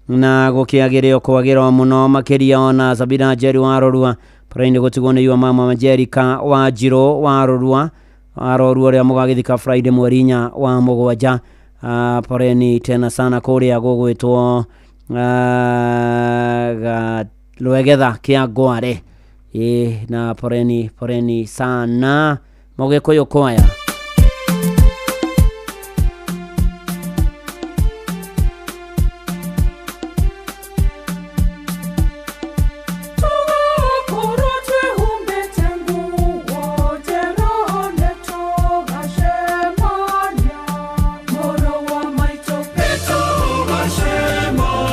na gũkĩagĩre kwagĩra mũno makĩria ona Sabina Njeri wa Rorua Friday gũtigwo nĩ yua mama Jerika wa Njirũ wa Rorua arorua ũrĩa mũgagĩthika Friday mweri 4 wa mũgwanja poreni tena sana kũrĩa gũgwĩtwo Rwegetha kĩa Ngware na poreni poreni sana Mũgĩkũyũ kwaya. Shemania.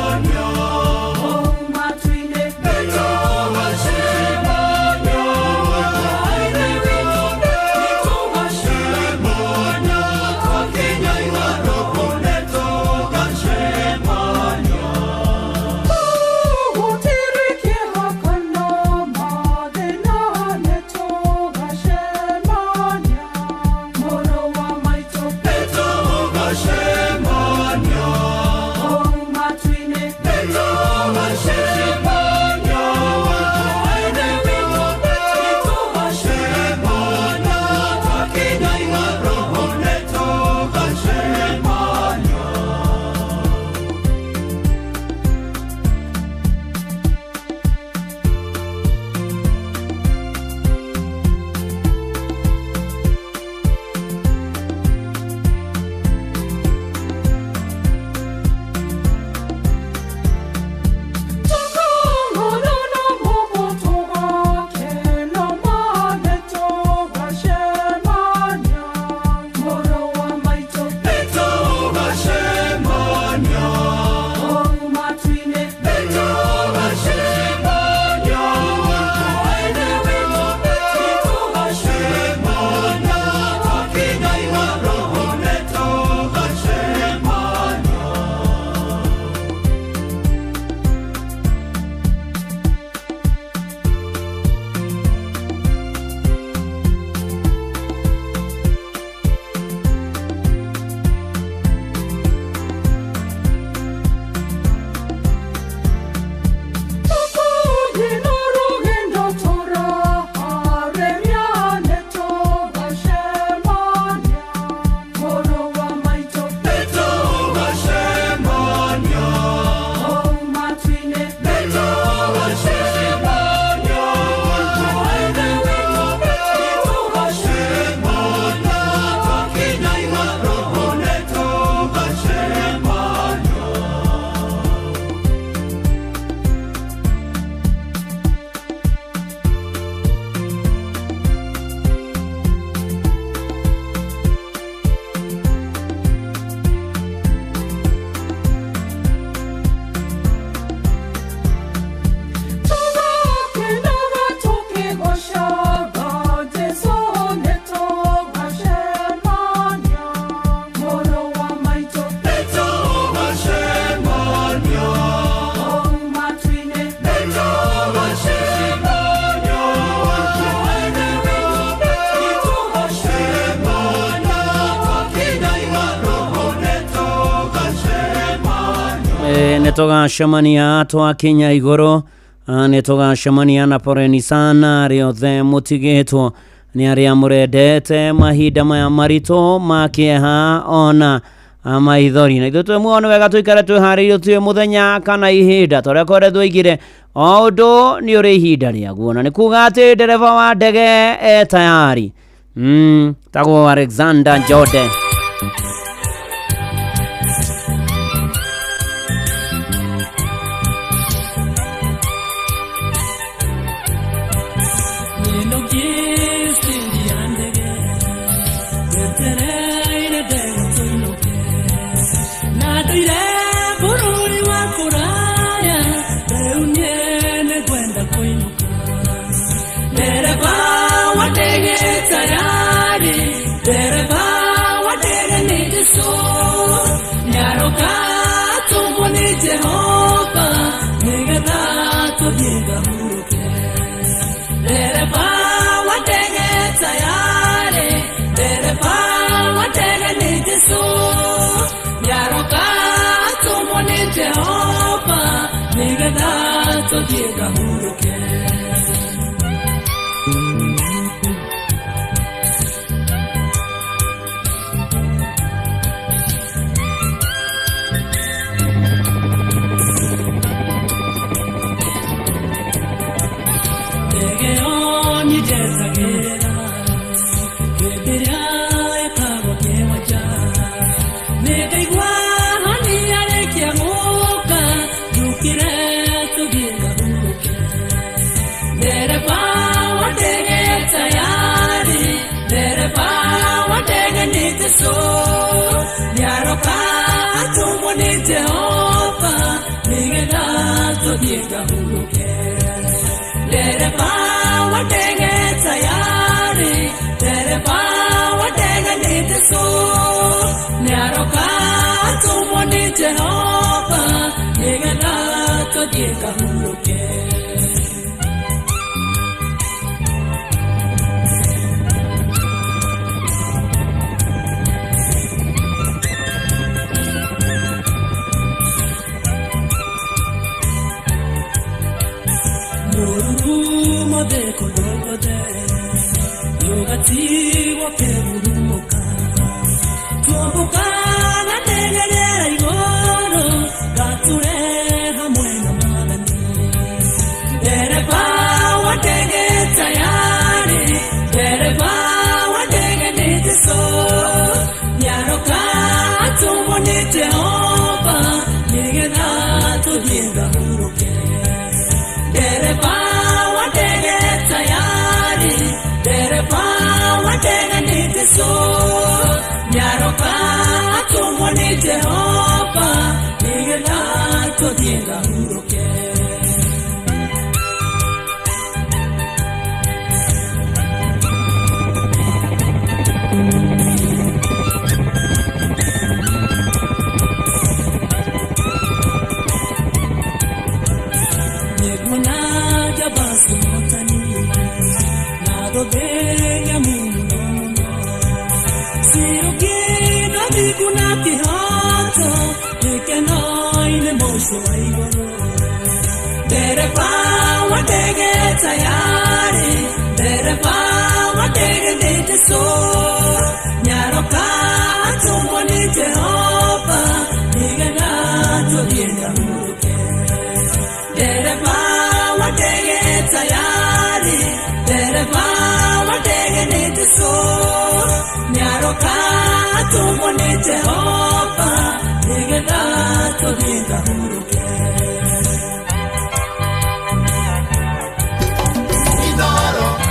Nĩ tũgacemania twakinya igũrũ. Nĩ tũgacemania na poreni sana arĩa othe mũtigĩtwo nĩ arĩa mũrendete mahinda maya maritũ ma kĩeha ona maithori. Na ithuĩ twĩ muoyo nĩ wega tũikare twĩharĩirie tũĩ mũthenya kana ihinda torĩa kwere twoigire o ũndũ nĩ ũrĩ ihinda rĩaguo, na nĩ kuga atĩ ndereba wa ndege e tayari. Tagwo Alexander Jode.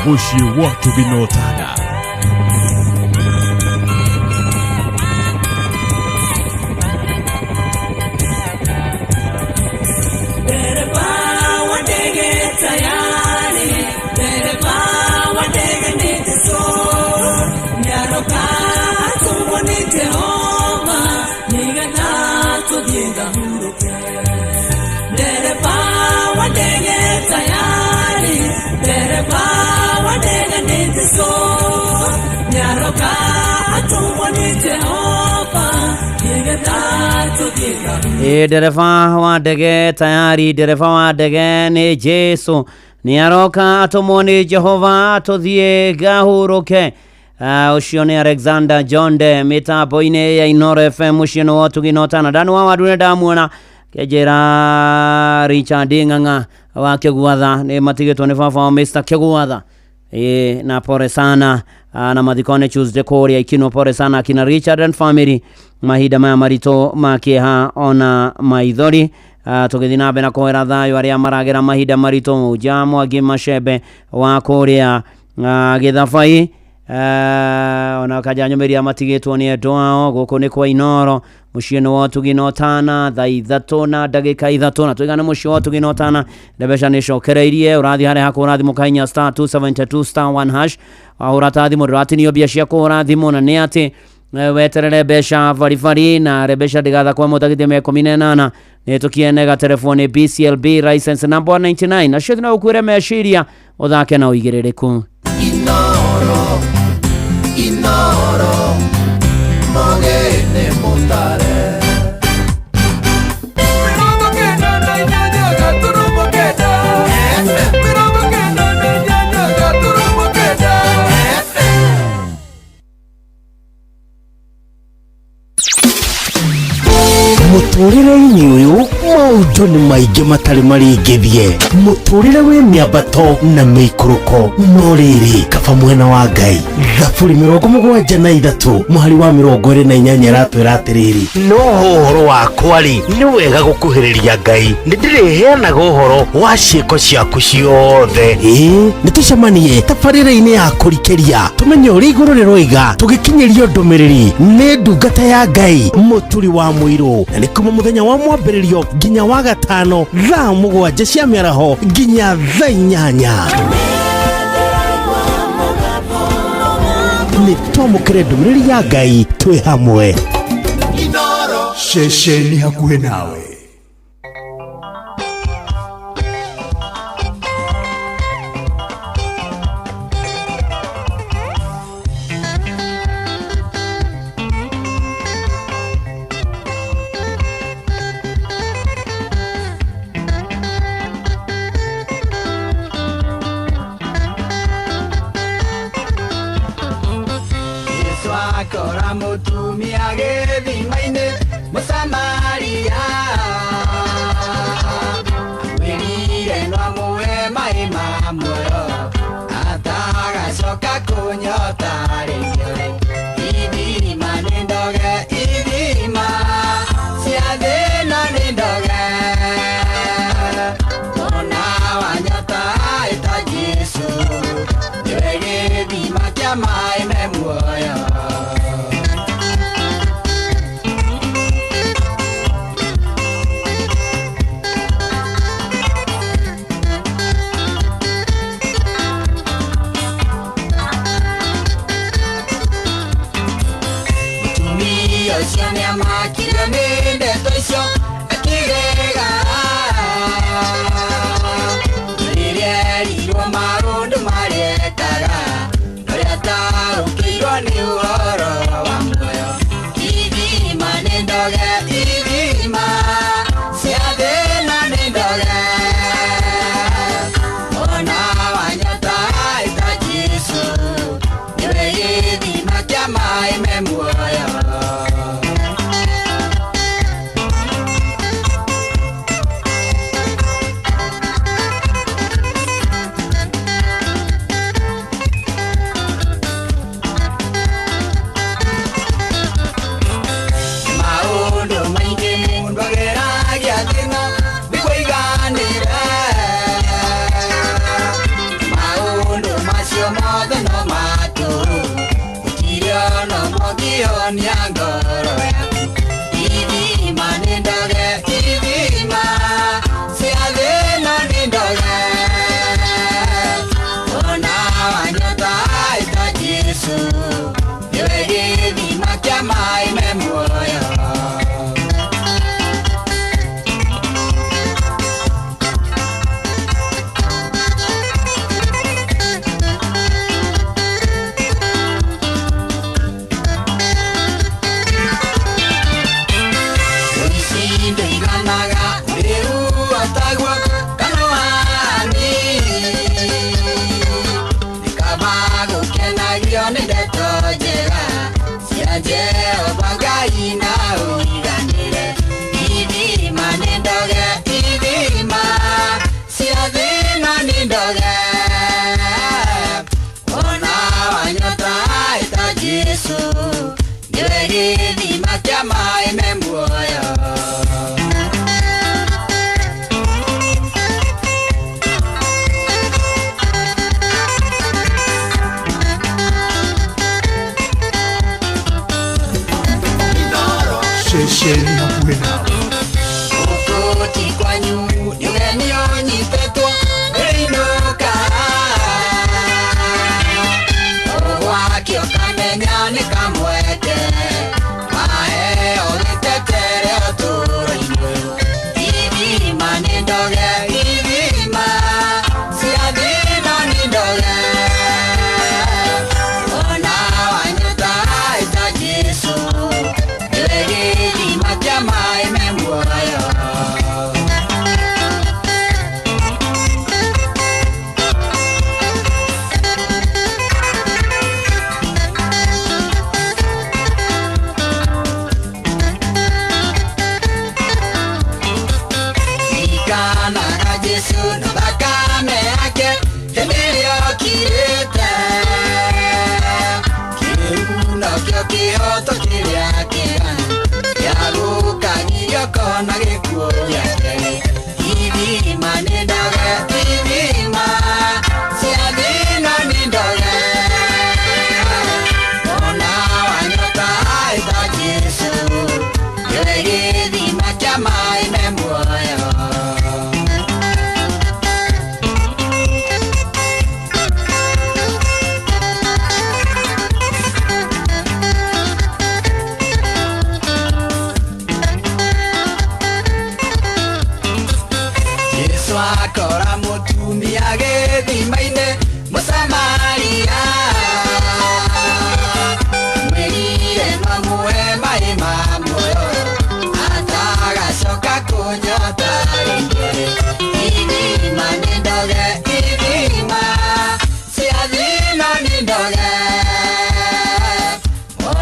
Muciĩ wa Tũginotana. Nyaroka atumwa ni Jehova. Ĩ ndereba wa ndege tayari, ndereba wa ndege nĩ Jesu, nĩ aroka atũmwo nĩ Jehova tũthiĩ ngahurũke. Ũcio nĩ Alexander Jonde mĩtambo-inĩ ya Inooro FM, ũcio nĩ wotugi na ũtana. Ndani wa wandu nĩ ndamuona kĩnjĩra Richard Ng'ang'a wa Kĩguatha, nĩ matigĩtwo nĩ baba wa Mr. Kĩguatha. E, na pole sana na mathiko nĩ Tuesday kũrĩa Ikino. Pole sana akina Richard and family, mahinda maya maritũ ma kĩeha ona maithori. Tũgĩthiĩ na mbere na kũhoera thayũ arĩa maragera mahinda maritũ, Mũnja Mwangi Macembe wa kũrĩa Gĩthabai, ona kanja nyũmĩria matigĩtwo nĩ endwa ao. Gũkũ nĩ kwa Inooro, mũciĩ nĩ wa ũtugi na ũtana, thaa 3:03 na tũigane mũciĩ wa ũtugi na ũtana. Mbeca nĩ cokereirie, ũrathiĩ harĩa hakũhũra thimũ kahinya *272 *1# wahũra ta thimũ ndũratinio mbia cia kũhũra thimũ, na nĩ atĩ weterere mbeca baribari na mbeca ndĩgathakwo mũtagĩte me 18 nĩ tũkiene gatelefoni BCLB license number 199 nacio no ũkuĩre meciria ũthake na ũigĩrĩrĩku. Inoro, Inoro, mogene mutare. 98.9 FM, 98.9 Mũtũrĩre-inĩ ũyũ maũndũ nĩ maingĩ matarĩ marĩngĩthie, mũtũrĩre wĩ mĩambato na mĩikũrũko, no rĩrĩ kaba mwena wa Ngai. Thaburi 73 mũhari wa 28 ĩratwĩra atĩrĩrĩ, no ũhoro wakwa rĩ, nĩ wega gũkuhĩrĩria Ngai, nĩ ndĩrĩheanaga ũhoro wa ciĩko ciaku ciothe. Ĩĩ, nĩ tũcemanie tabarĩra-inĩ ya kũrikĩria tũmenye ũrĩa igũrũ rĩroiga, tũgĩkinyĩrio ndũmĩrĩri nĩ ndungata ya Ngai Mũturi wa Mũirũ, na nĩ kuma mũthenya wa mwambĩrĩrio nginya wa gatano thaa 7 cia mĩaraho nginya thaa 8. Nĩ twamũkĩre ndũmĩrĩri ya Ngai twĩ hamwe. Ceceni hakuhĩ nawe. Yesu akora mũtumia gĩthima-inĩ Mũsamaria, amwĩrire no amũhe maĩ ma muoyo atagacoka kũnyota rĩngĩ. Ithima nĩ ndoge, ithima cia thĩna nĩ ndoge, ona wanyota ĩta Jesu, nĩwe gĩthima kĩa maĩ me muoyo. Gũkũ ti kwanyu nĩ ũgeni ũnyitĩtwo ĩinũka ũgwakio kamenya nĩ kamweke maheo gĩtetere ũtũũro-inĩ ũyũ ithima nĩ ndoge ithima cia thĩna nĩ ndoge ona wanyota ĩta Jesũ nĩwe gĩthima kĩa maĩ me muoyo. Ririkanaga Jesũ na thakame yake hĩndĩ ĩrĩa okirĩte kĩu nokĩo kĩhoto kĩrĩa kĩganu gĩa gũkanyirio kona gĩkuũ gĩake. Ithima nĩ ndoge ithima cia thĩna nĩ ndoge ona wanyota ĩta Jesũ nĩwe gĩthima kĩa maĩ me muoyo. Jesu akora mũtumia gĩthima-inĩ Mũsamaria mwĩrire no muhe maĩ ma muoyo atagacoka kũnyota rĩngĩ. Ithima nĩ ndoge ithima cia thĩna nĩ ndoge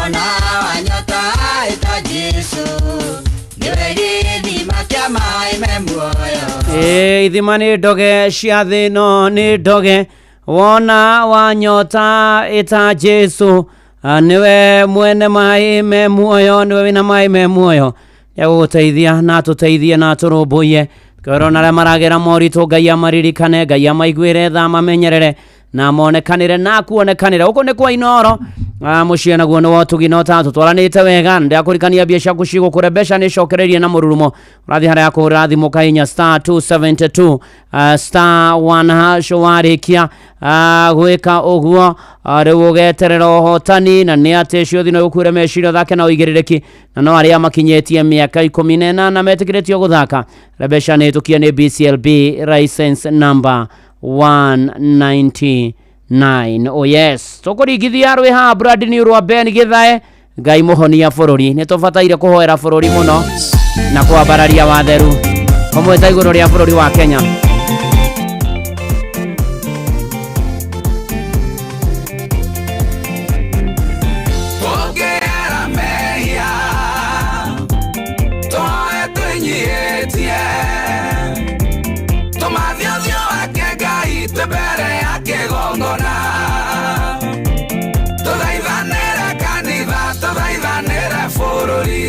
ona wanyota ĩta Jesũ nĩwe gĩthima kĩa maĩ me muoyo. Ĩ ithima nĩ ndoge cia thĩno nĩ ndoge wona wanyota ĩta Jesũ nĩwe mwene maĩ me muoyo nĩwe wĩna maĩ me muoyo nĩegũgũteithia na atũteithie na atũrũmbũiye kwĩrwo na arĩa maragera moritũ Ngai amaririkane Ngai amaiguĩre tha mamenyerere na monekanĩre na kuonekanĩre gũkũ nĩ kwa Inooro mũciĩ naguo nĩ wotugi na ũtatũ twaranĩte wega ndakũrikania mbia ciaku cigũkũre mbeca nĩ cokereirie na mũrurumo ũrathiĩ harĩa kũhũrĩra thimũ kahinya star 272 star 1 hash warĩkia gwĩka ũguo rĩu ũgeterera ũhotani na nĩ atĩ cio thino gũkuĩre meciria ũthake na ũigĩrĩrĩki na no arĩa makinyĩtie mĩaka 18 metĩkĩrĩtio gũthaka mbeca nĩ ĩtũkie nĩ BCLB license number 199. Oh yes, tũkũringithia rwĩ haha brand new rwa Ben Githae Ngai mũhonia bũrũri nĩ tũbataire kũhoera bũrũri mũno na kwambararia watheru kũmwĩta igũrũ rĩa bũrũri wa Kenya. Tũngĩera mehia tũhoe twĩnyihĩtie tũmathe ũthiũ wake Ngai twĩ mbere ya kĩgongona tũthaithanĩre kanitha tũthaithanĩre bũrũri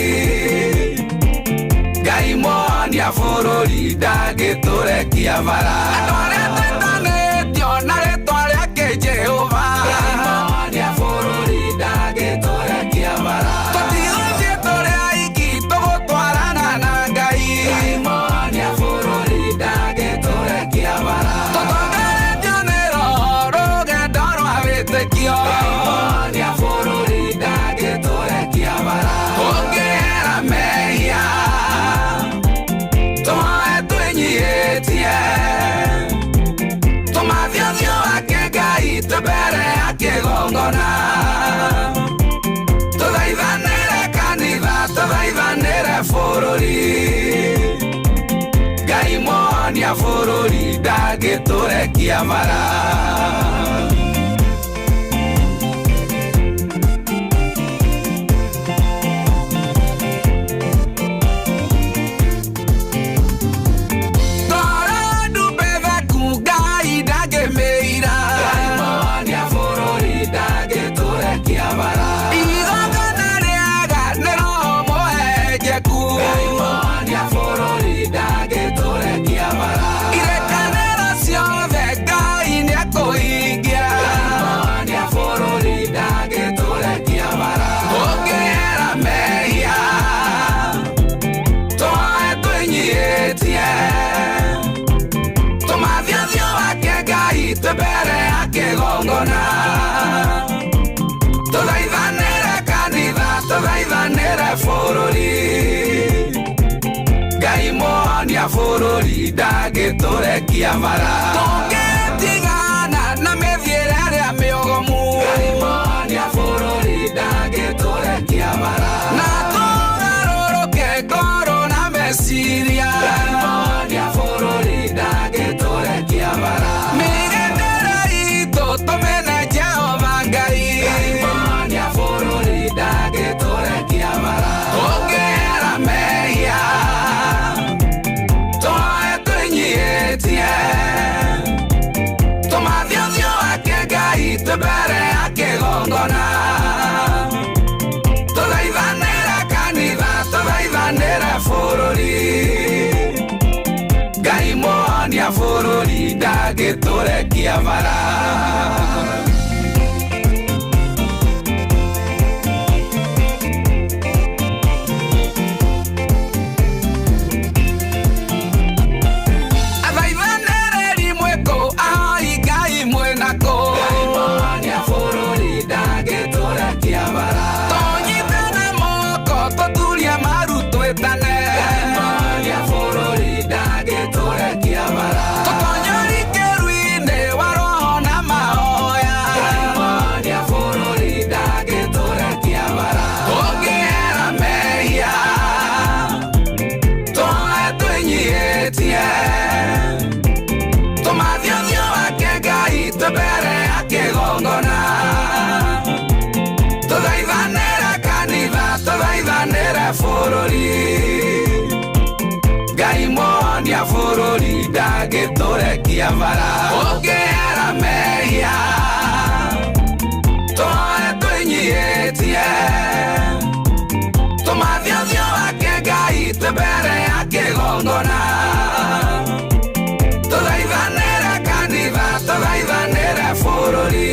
Ngai mũhonia bũrũri ndangĩtũrekia bara andũ arĩa twĩtanĩtio na rĩtwa rĩake Jehova Ngai mũhonia bũrũri ndangĩtũrekia bara tũtigũthiĩ tũrĩ aiki tũgũtwarana na Ngai Ngai mũhonia bũrũri ndangĩtũrekia bara tũtongoretio nĩ Roho rũgendo rwa wĩtĩkio Ngai mũhonia bũrũri ndangĩtũrekia bara tũngĩera mehia tũhoe twĩnyihĩtie tũmathe ũthiũ wake Ngai twĩ mbere ya kĩgongona tũthaithanĩre kanitha tũthaithanĩre bũrũri Ngai mũhonia bũrũri ndangĩtũrekia bara. Ngoro ndumbe theku Ngai ndangĩmĩira Ngai mũhonia bũrũri ndangĩtũrekia bara igongona rĩega nĩ Roho mũhehenjeku Ngai mũhonia bũrũri ndangĩtũrekia bara irĩkanĩro ciothe Ngai nĩekũhingia Muonia bũrũri ndangĩtũrekia bara. Tũngĩtigana na mĩthiĩre ĩrĩa mĩogomu. Ngai muonia bũrũri ndangĩtũrekia bara. Na tũgarũrũke ngoro na meciria. Ngai muonia bũrũri ndangĩtũrekia bara. Mĩgendere itũ tũmene Jehova Ngai. Ngai muonia bũrũri ndangĩtũrekia bara. Tũngĩera mehia tũhoe twĩnyihĩtie. Tũmathe ũthiũ wake Ngai twĩ mbere ya kĩgongona. Tũthaithanĩre kanitha, tũthaithanĩre bũrũri. Ngai muonia bũrũri ndangĩtũrekia bara. Athaithanĩrĩri mwĩkũ, ahoi Ngai mwĩnakũ. Ngai muonia bũrũri ndangĩtũrekia bara. Tũnyitane moko tũturie maru twĩtane. Ngai muonia bũrũri ndangĩtũrekia bara. Tũtonye kĩrui-inĩ wa roho na mahoya. Ngai muonia bũrũri ndangĩtũrekia bara. Tũngĩera mehia tũhoe twĩnyihĩtie. Tũmathe ũthiũ wake Ngai twĩ mbere ya kĩgongona. Tũthaithanĩre kanitha, tũthaithanĩre bũrũri. Ngai muonia bũrũri ndangĩtũrekia bara. Ũngĩera mehia tũhoe twĩnyihĩtie. Tũmathe ũthiũ wake Ngai twĩ mbere ya kĩgongona. Tũthaithanĩre kanitha, tũthaithanĩre bũrũri.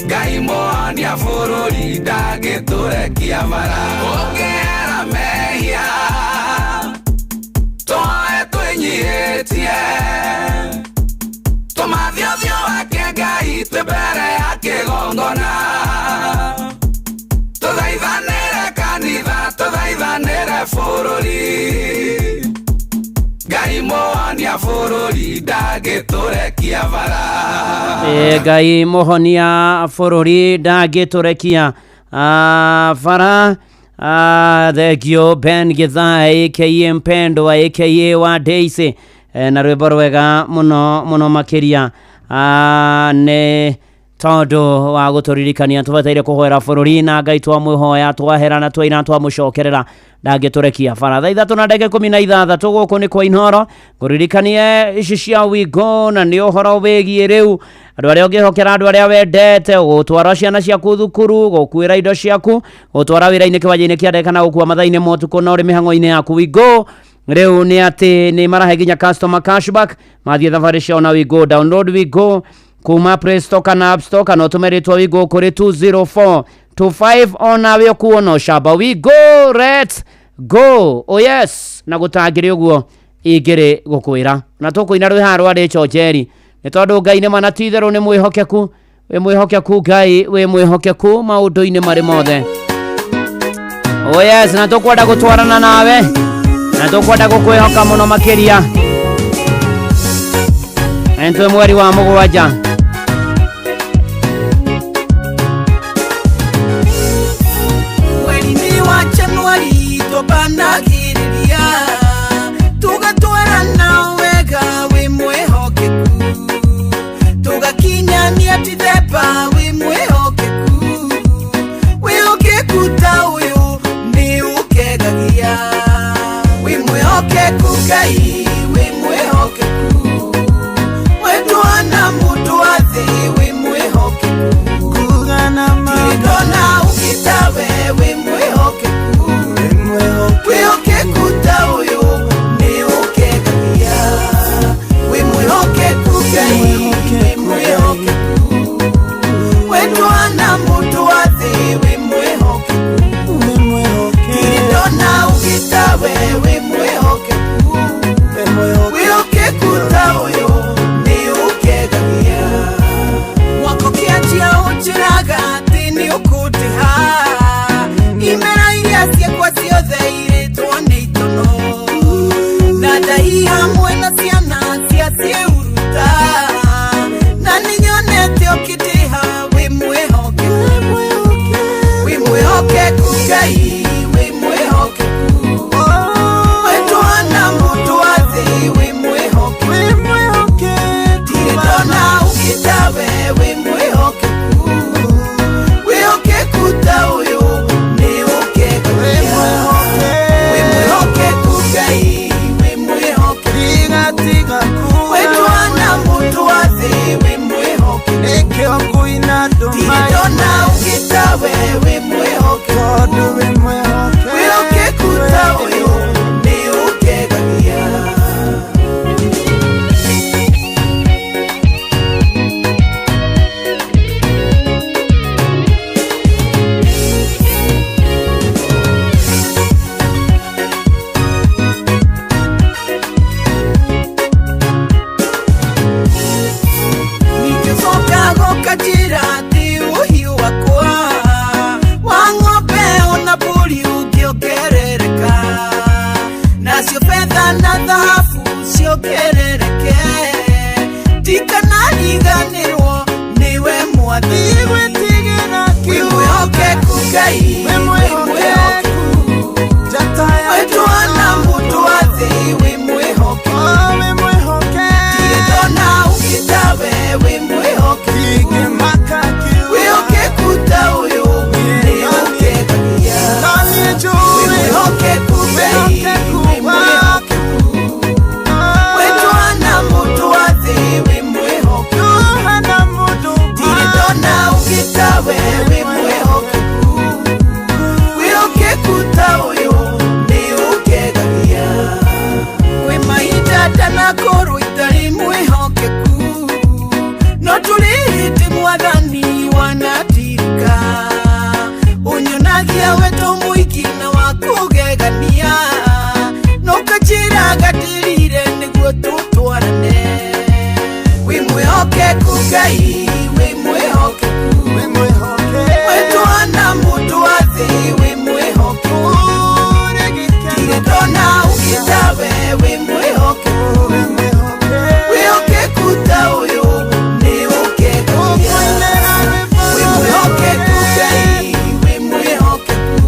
Ngai muonia bũrũri ndangĩtũrekia bara. Ũngĩera mehia tũhoe twĩnyihĩtie. Tũmathe ũthiũ wake Ngai twĩ mbere ya kĩgongona. Tũthaithanĩre kanitha, tũthaithanĩre bũrũri. Ngai muonia bũrũri ndangĩtũrekia bara. Ngai muhonia bũrũri ndangĩtũrekia bara. Thengio Ben Githai aka Mpendwa aka wa Daisy na rwĩmbo rwega mũno mũno makĩria nĩ tondũ wa gũtũririkania tũbataire kũhoera bũrũri na Ngai twamwĩhoya twahera na twaina twamũcokerera ndangĩtũrekia bara. Thaa 3:16 gũkũ nĩ kwa Inooro. Ngũririkanie ici cia Wigo na nĩ ũhoro wĩgiĩ rĩu andũ arĩa ũngĩhokera, andũ arĩa wendete, gũtwara ciana ciaku thukuru, gũkuĩra indo ciaku, gũtwara wĩra-inĩ kĩwanja-inĩ kĩa ndege kana gũkua mathaa-inĩ ma ũtukũ na ũrĩ mĩhang'o-inĩ yaku. Wigo rĩu nĩ atĩ nĩ marahe nginya customer cashback mathiĩ thabarĩ ciao na Wigo. Download Wigo kuma Play Store kana App Store kana ũtũme rĩtwa Wigo kũrĩ 20425 onawe ũkuo no camba. Wigo, let's go. Oh yes, na gũtangĩrĩ ũguo ingĩrĩ gũkwĩra na tũkũina rwĩha rwa Rachel Njeri nĩ tondũ Ngai nĩ mana ti itherũ nĩ mwĩhokeku, wĩ mwĩhokeku Ngai, wĩ mwĩhokeku maũndũ-inĩ marĩ mothe. Oh yes, na tũkwenda gũtwarana nawe na tũkwenda gũkwĩhoka mũno makĩria. Ntwe mweri wa mũgwanja. Mweri-inĩ wa Januari tũbanagĩrĩria tũgatwarana wega wĩ mwĩhokeku tũgakinyania Dithemba wĩ mwĩhokeku wĩhokeku ta ũyũ nĩ ũkegagia wĩ mwĩhokeku Ngai wĩ mwĩhokeku wendwa na mũndũ wa thĩ wĩ mwĩhokeku ndona ũgĩtawe wĩ mwĩhokeku wĩhokeku ta ũyũ nĩ ũkegagia wĩ mwĩhokeku Ngai wĩ mwĩhokeku wendwa na mũndũ wa thĩ wĩ mwĩhokeku ndona ũgĩtawe wĩ mwĩhokeku wĩhokeku Handai hamwe na ciana cia ciĩruta na nĩnyonete ũkĩndĩha wĩ mwĩhokeku wĩ mwĩhokeku Ngai wĩ mwĩhokeku wĩ twana mũndũ wa thĩ wĩ mwĩhokeku ndirĩ ndona ũngĩ tawe wĩ mwĩhokeku wĩhokeku ta ũyũ nĩ ũkegagia wĩ mwĩhokeku Ngai wĩ mwĩhokeku wĩ twana mũndũ wa thĩ wĩ mwĩhokeku ndirĩ ndona ũngĩ tawe wĩ mwĩhokeku wĩhokeku ta ũyũ nĩ ũkegagia. Ningĩcoka gũkanjĩra atĩ ũhiũ wakwa wa ng'ombe ona mbũri ũngĩongerereka nacio betha na thahabu ciongerereke ndikanariganĩrwo nĩwe mwathi wĩ mwĩhokeku Ngai wĩ mwĩhokeku wĩ twana mũndũ wa thĩ wĩ mwĩhokeku ndirĩ ndona ũngĩ tawe wĩ mwĩhokeku wĩhokeku ta ũyũ nĩ ũkegagia wĩ mwĩhokeku Ngai wĩ mwĩhokeku wĩ twana mũndũ wa thĩ wĩ mwĩhokeku ndirĩ ndona ũngĩ tawe wĩ mwĩhokeku wĩhokeku ta ũyũ nĩ ũkegagia kwĩ mahinda ndanakorwo itarĩ mwĩhokeku no tũrĩ hĩndĩ mwathani wanatirika ũnyonagia wendo mũingĩ na wa kũgegania no kanjĩra ngatĩrire nĩguo tũtwarane wĩ mwĩhokeku Ngai wĩ mwĩhokeku wĩ twana mũndũ wa thĩ wĩ mwĩhokeku ndirĩ ndona ũngĩ tawe wĩ mwĩhokeku wĩhokeku ta ũyũ nĩ ũkegagia wĩ mwĩhokeku Ngai wĩ mwĩhokeku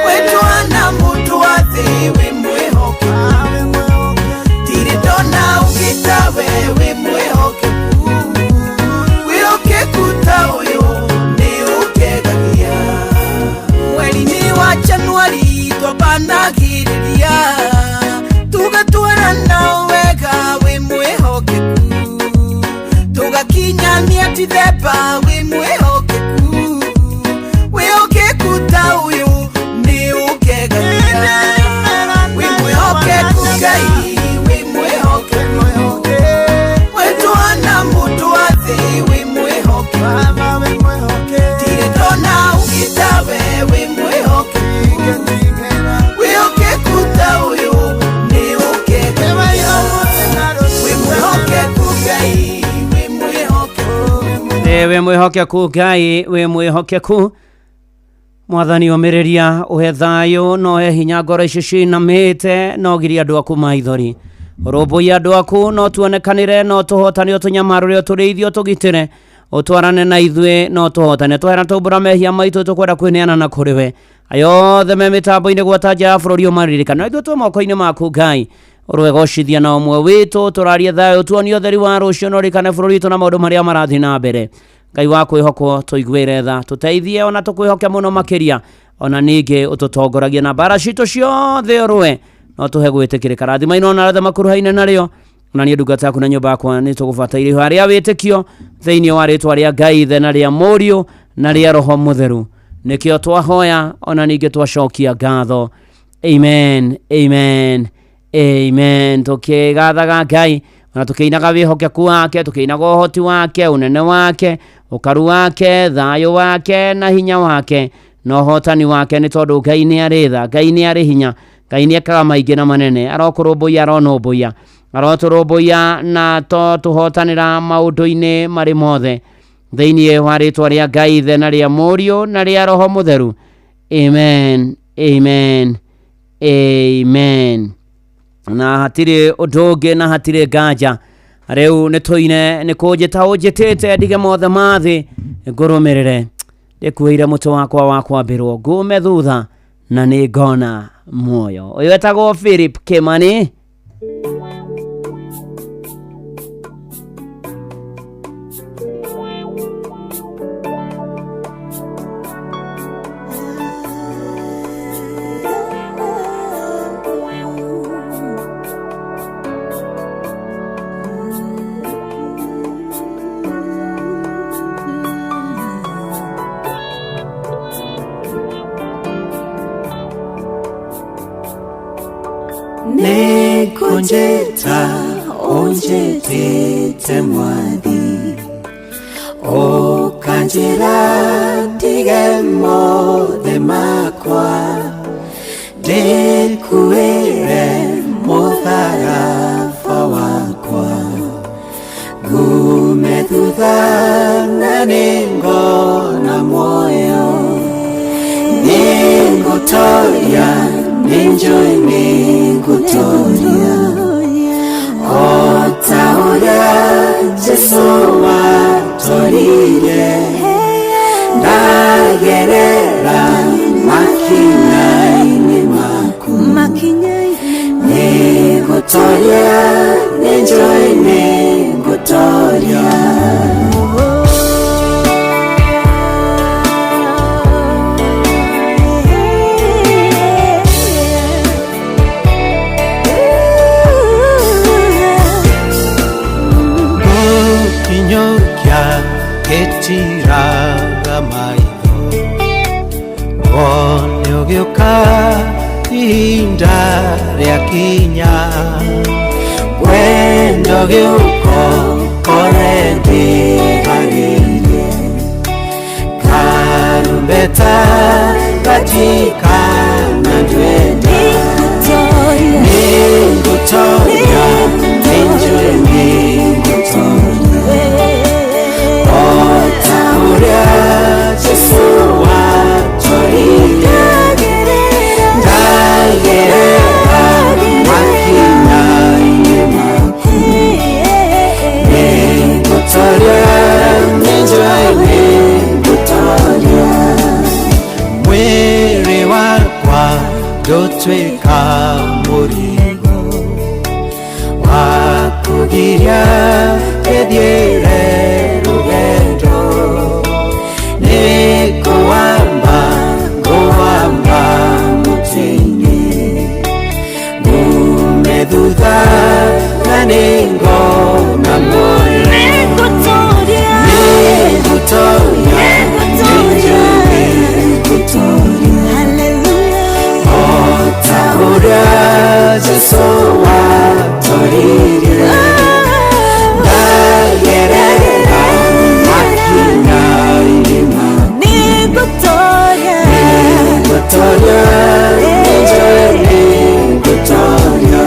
wĩ twana mũndũ wa thĩ wĩ mwĩhokeku ndirĩ ndona ũngĩ tawe wĩ mwĩhokeku wĩhokeku ta ũyũ nĩ ũkegagia mweri-inĩ wa Januari twambanagĩrĩria tũgatwarana wega wĩ mwĩhokeku tũgakinyania Dithemba wĩ mwĩhokeku wĩhokeku ta ũyũ nĩ ũkegagia wĩ mwĩhokeku Ngai wĩ mwĩhokeku wĩ twana mũndũ wa thĩ wĩ mwĩhokeku ndirĩ ndona ũngĩ tawe wĩ mwĩhokeku wĩhokeku ta ũyũ nĩ ũkegagia wĩ mwĩhokeku Ngai wĩ mwĩhokeku wĩ mwĩhokeku Ngai wĩ mwĩhokeku mwathani ũmĩrĩria ũhe thayũ no he hinya ngoro icio cinamĩte no giria andũ aku maithori ũrũmbũiye andũ aku no tuonekanĩre no tũhotane ũtũnyamarũre ũtũrĩithie ũtũgitĩre ũtwarane na ithuĩ no tũhotane twehera tũmbũra mehia maitũ tũkwenda kwĩneana na kũrĩ we ayothe me mĩtambo-inĩ gwata nja ya bũrũri ũmaririkane na ithuĩ twĩ moko-inĩ maku Ngai ũrwegocithia na ũmwe witũ tũrarie thayũ tuonie ũtheri wa rũciũ na ũririkane bũrũri witũ na maũndũ marĩa marathiĩ na mbere Ngai wa kwĩhokwo tũiguĩre tha tũteithie ona tũkwĩhoke mũno makĩria ona ningĩ ũtũtongoragie na mbara citũ ciothe ũrũe no tũhe gwĩtĩkĩrĩka rathima ino na arĩa makuruhaine narĩo ona niĩ ndungata yaku na nyũmba yakwa nĩ tũgũbataire ihoya rĩa wĩtĩkio thĩinĩ wa rĩtwa rĩa Ngai Ithe na rĩa Mũriũ na rĩa Roho Mũtheru nĩkĩo twahoya ona ningĩ twacokia ngatho amen amen amen tũkĩgathaga Ngai ona tũkĩinaga wĩhokeku wake tũkĩinaga ũhoti wake ũnene wake ũkaru wake thayũ wake na hinya wake na ũhotani wake nĩ tondũ Ngai nĩ arĩ tha Ngai nĩ arĩ hinya Ngai nĩ ekaga maingĩ na manene arokũrũmbũiya aronũmbũiya arotũrũmbũiya na to tũhotanĩra maũndũ-inĩ marĩ mothe thĩinĩ wa rĩtwa rĩa Ngai Ithe na rĩa Mũriũ na rĩa Roho Mũtheru amen amen amen. Na hatirĩ ũndũ ũngĩ na hatirĩ nganja. Rĩu nĩ tũine nĩ kũnjĩta ũnjĩtĩte ndige mothe ma thĩ ngũrũmĩrĩre, ndĩkuĩire mũtĩ wakwa wa kwambĩrwo ngume thutha na nĩ ngona muoyo. Ũyũ etagwo Philip Kimani. Nĩkũnjĩta ũnjĩtĩte mwathi, ũkanjĩra ndige mothe makwa, ndĩkuĩre mũtharaba wakwa, ngume thutha na nĩngona muoyo, nĩngũtoria nĩnjũĩ nĩngũtoria, o ta ũrĩa Jesũ watoririe, ndagerera makinya-inĩ maku, nĩngũtoria nĩnjũĩ nĩngũtoria. Ngũkinyũkia gĩtiraga maitho, wone ũgĩũka ihinda rĩakinya, wendo gĩũka ũkore ndĩharĩirie, karumbeta gatikana ndwenda, nĩngũtoria nĩnjũĩ nĩngũtoria, o ta ũrĩa Jesũ watoririe, ndagerera makinya-inĩ maku, nĩngũtoria nĩnjũĩ nĩngũtoria, mwĩrĩ wakwa ndũtuĩka mũrigo wa kũgiria ndĩthiĩre rũgendo, nĩngũwamba ngũwamba mũtĩ-inĩ, ngume thutha na nĩngona muoyo, nĩngũtoria nĩnjũĩ nĩngũtoria, o ta ũrĩa Jesũ watoririe, ndagerera makinya-inĩ maku, nĩngũtoria nĩnjũĩ nĩngũtoria.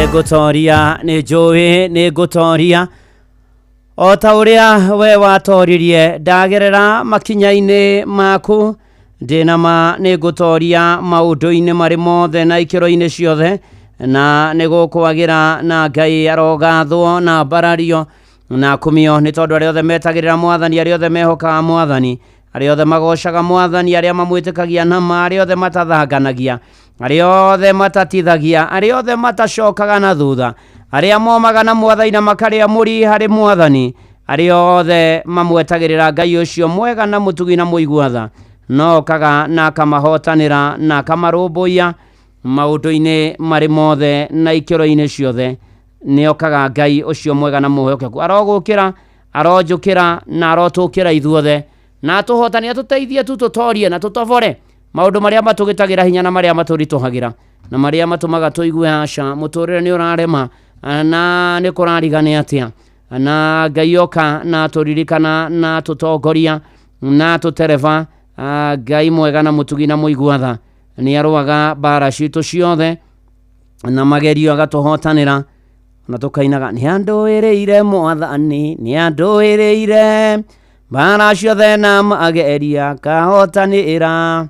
Nĩ ngũtoria, nĩ njũĩ nĩ ngũtoria o ta ũrĩa we watoririe. Ndagerera makinya-inĩ maku, ndĩna ma nĩ ngũtoria maũndũ-inĩ marĩ mothe na ikĩro-inĩ ciothe, na nĩ gũkwagĩra na Ngai arogathwo na mbarario na kumio, nĩ tondũ arĩa othe metagĩrĩra mwathani, arĩa othe mehokaga mwathani, arĩa othe magocaga mwathani, arĩa mamwĩtĩkagia nama, arĩa othe matathanganagia, arĩa othe matatithagia, arĩa othe matacokaga na thutha, arĩa momaga na mwathani na makarĩa mũri harĩ mwathani, arĩa othe mamwetagĩrĩra Ngai ũcio mwega na mũtugi na mũigua tha, no okaga na akamahotanĩra na akamarũmbũiya maũndũ-inĩ marĩ mothe na ikĩro-inĩ ciothe. Nĩ okaga Ngai ũcio mwega na mwĩhokeku, arogũkĩra, aronjũkĩra na arotũkĩra ithuothe, na atũhotanie, atũteithie tu tũtorie na tũtobore maũndũ marĩa matũgĩtagĩra hinya na marĩa matũritũhagĩra na marĩa matũmaga tũigue aca mũtũrĩre nĩ ũrarema na nĩ kũrarigana atĩa. Na Ngai oka na atũririkana na atũtongoria na atũtereba. Ngai mwega na mũtugi na mũigua tha nĩ arũaga mbara citũ ciothe na magerio agatũhotanĩra, na tũkainaga nĩ andũĩrĩire mwathani, nĩ andũĩrĩire mbara ciothe na mageria akahotanĩra.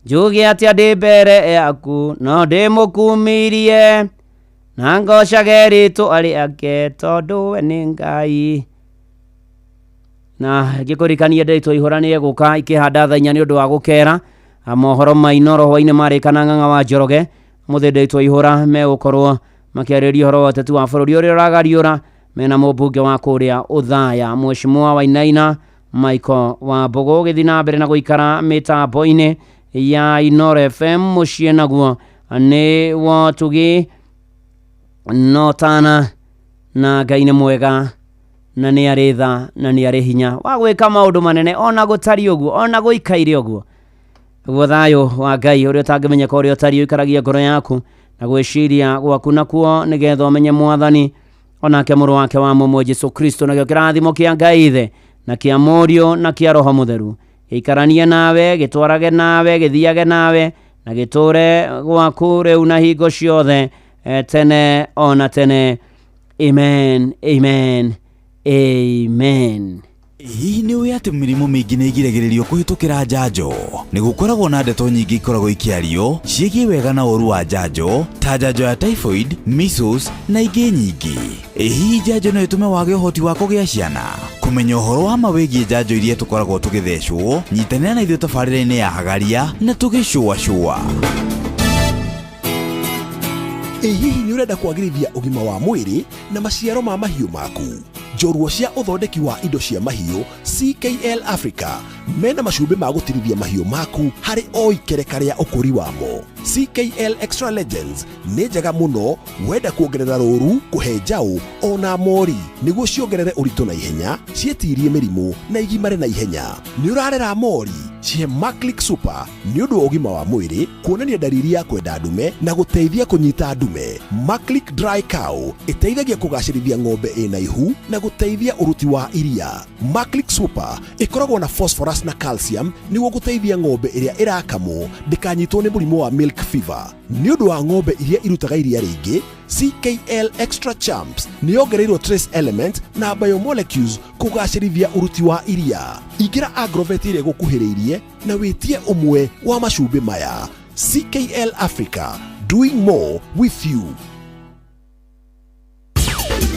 Njuge atĩa ndĩ mbere yaku, no ndĩmũkumirie na ngocage rĩtwa rĩake, tondũ we nĩ Ngai. Na ngĩkũririkania Ndĩritũ Ihũra nĩ egũka ikĩhanda thaa inya nĩ ũndũ wa gũkera mohoro ma Inooro hwainĩ marĩka na Ng'ang'a wa Njoroge. Mũthĩ Ndĩritũ Ihũra megũkorwo makĩarĩrĩria ũhoro wa ũteti wa bũrũri ũrĩa ũragariũra mena mũmbunge wa kũrĩa Ũthaya Mheshimiwa Wainaina Michael Wambũgũ. Gĩthiĩ na mbere na gũikara mĩtambo-inĩ ya Inooro FM mũciĩ naguo nĩ wotugi no tana, na Ngai nĩ mwega na nĩ arĩ tha na nĩ arĩ hinya wa gwĩka maũndũ manene, ona gũtariĩ ũguo, ona gũikaire ũguo. Guo thayũ wa Ngai ũrĩa ũtangĩmenyeka ũrĩa ũtariĩ ũikaragia ngoro yaku na gwĩciria gwaku nakuo, nĩgetha ũmenye mwathani onake mũrũ wake wa mũmwe Jesu Kristo. Nakĩo kĩrathimo kĩa Ngai Ithe na kĩa Mũriũ na kĩa Roho Mũtheru gĩikaranie nawe, gĩtwarage nawe, gĩthiage nawe na gĩtũre gwaku rĩu na hingo ciothe, tene ona tene. Amen, amen, amen. Hihi nĩ ũĩ atĩ mĩrimũ mĩingĩ nĩ ĩgiragĩrĩrio kũhĩtũkĩra njanjo? Nĩ gũkoragwo na ndeto nyingĩ ikoragwo ikĩario ciĩgiĩ wega na ũũru wa njanjo, ta njanjo ya typhoid, measles na ingĩ nyingĩ. Ĩ hihi njanjo no ĩtũme wage ũhoti wa kũgĩa ciana? Kũmenya ũhoro wa ma wĩgiĩ njanjo iria tũkoragwo tũgĩthecwo, nyitanĩra na ithuĩ tabarĩra-inĩ ya Hagaria na tũgĩcũacũa. Ĩ hihi nĩ ũrenda kwagĩrithia ũgima wa mwĩrĩ na maciaro ma mahiũ maku? Njorua cia ũthondeki wa indo cia mahiũ CKL Africa mena macumbĩ ma gũtirithia mahiũ maku harĩ o ikereka rĩa ũkũri wamo. CKL Extra Legends nĩ njega mũno wenda kuongerera rũru, kũhe njaũ ona mori nĩguo ciongerere ũritũ na ihenya, ciĩtirie mĩrimũ na igimare na ihenya. Nĩ ũrarera mori, cihe Maclick Super nĩ ũndũ wa ũgima wa mwĩrĩ, kuonania ndariri ya kwenda ndume na gũteithia kũnyita ndume. Maclick Dry Cow ĩteithagia kũgacĩrithia ng'ombe ĩna ihu na gũteithia ũruti wa iria. Maclick Super ĩkoragwo na phosphorus na calcium nĩguo gũteithia ng'ombe ĩrĩa ĩrakamwo ndĩkanyitwo nĩ mũrimũ wa milk fever. Nĩ ũndũ wa ng'ombe iria irutaga iria rĩingĩ, CKL Extra Champs nĩ yongereirwo trace element na biomolecules kũgacĩrithia ũruti wa iria. Ingĩra Agrovet ĩrĩa ĩgũkuhĩrĩirie na wĩtie ũmwe wa macumbĩ maya. CKL Africa, doing more with you.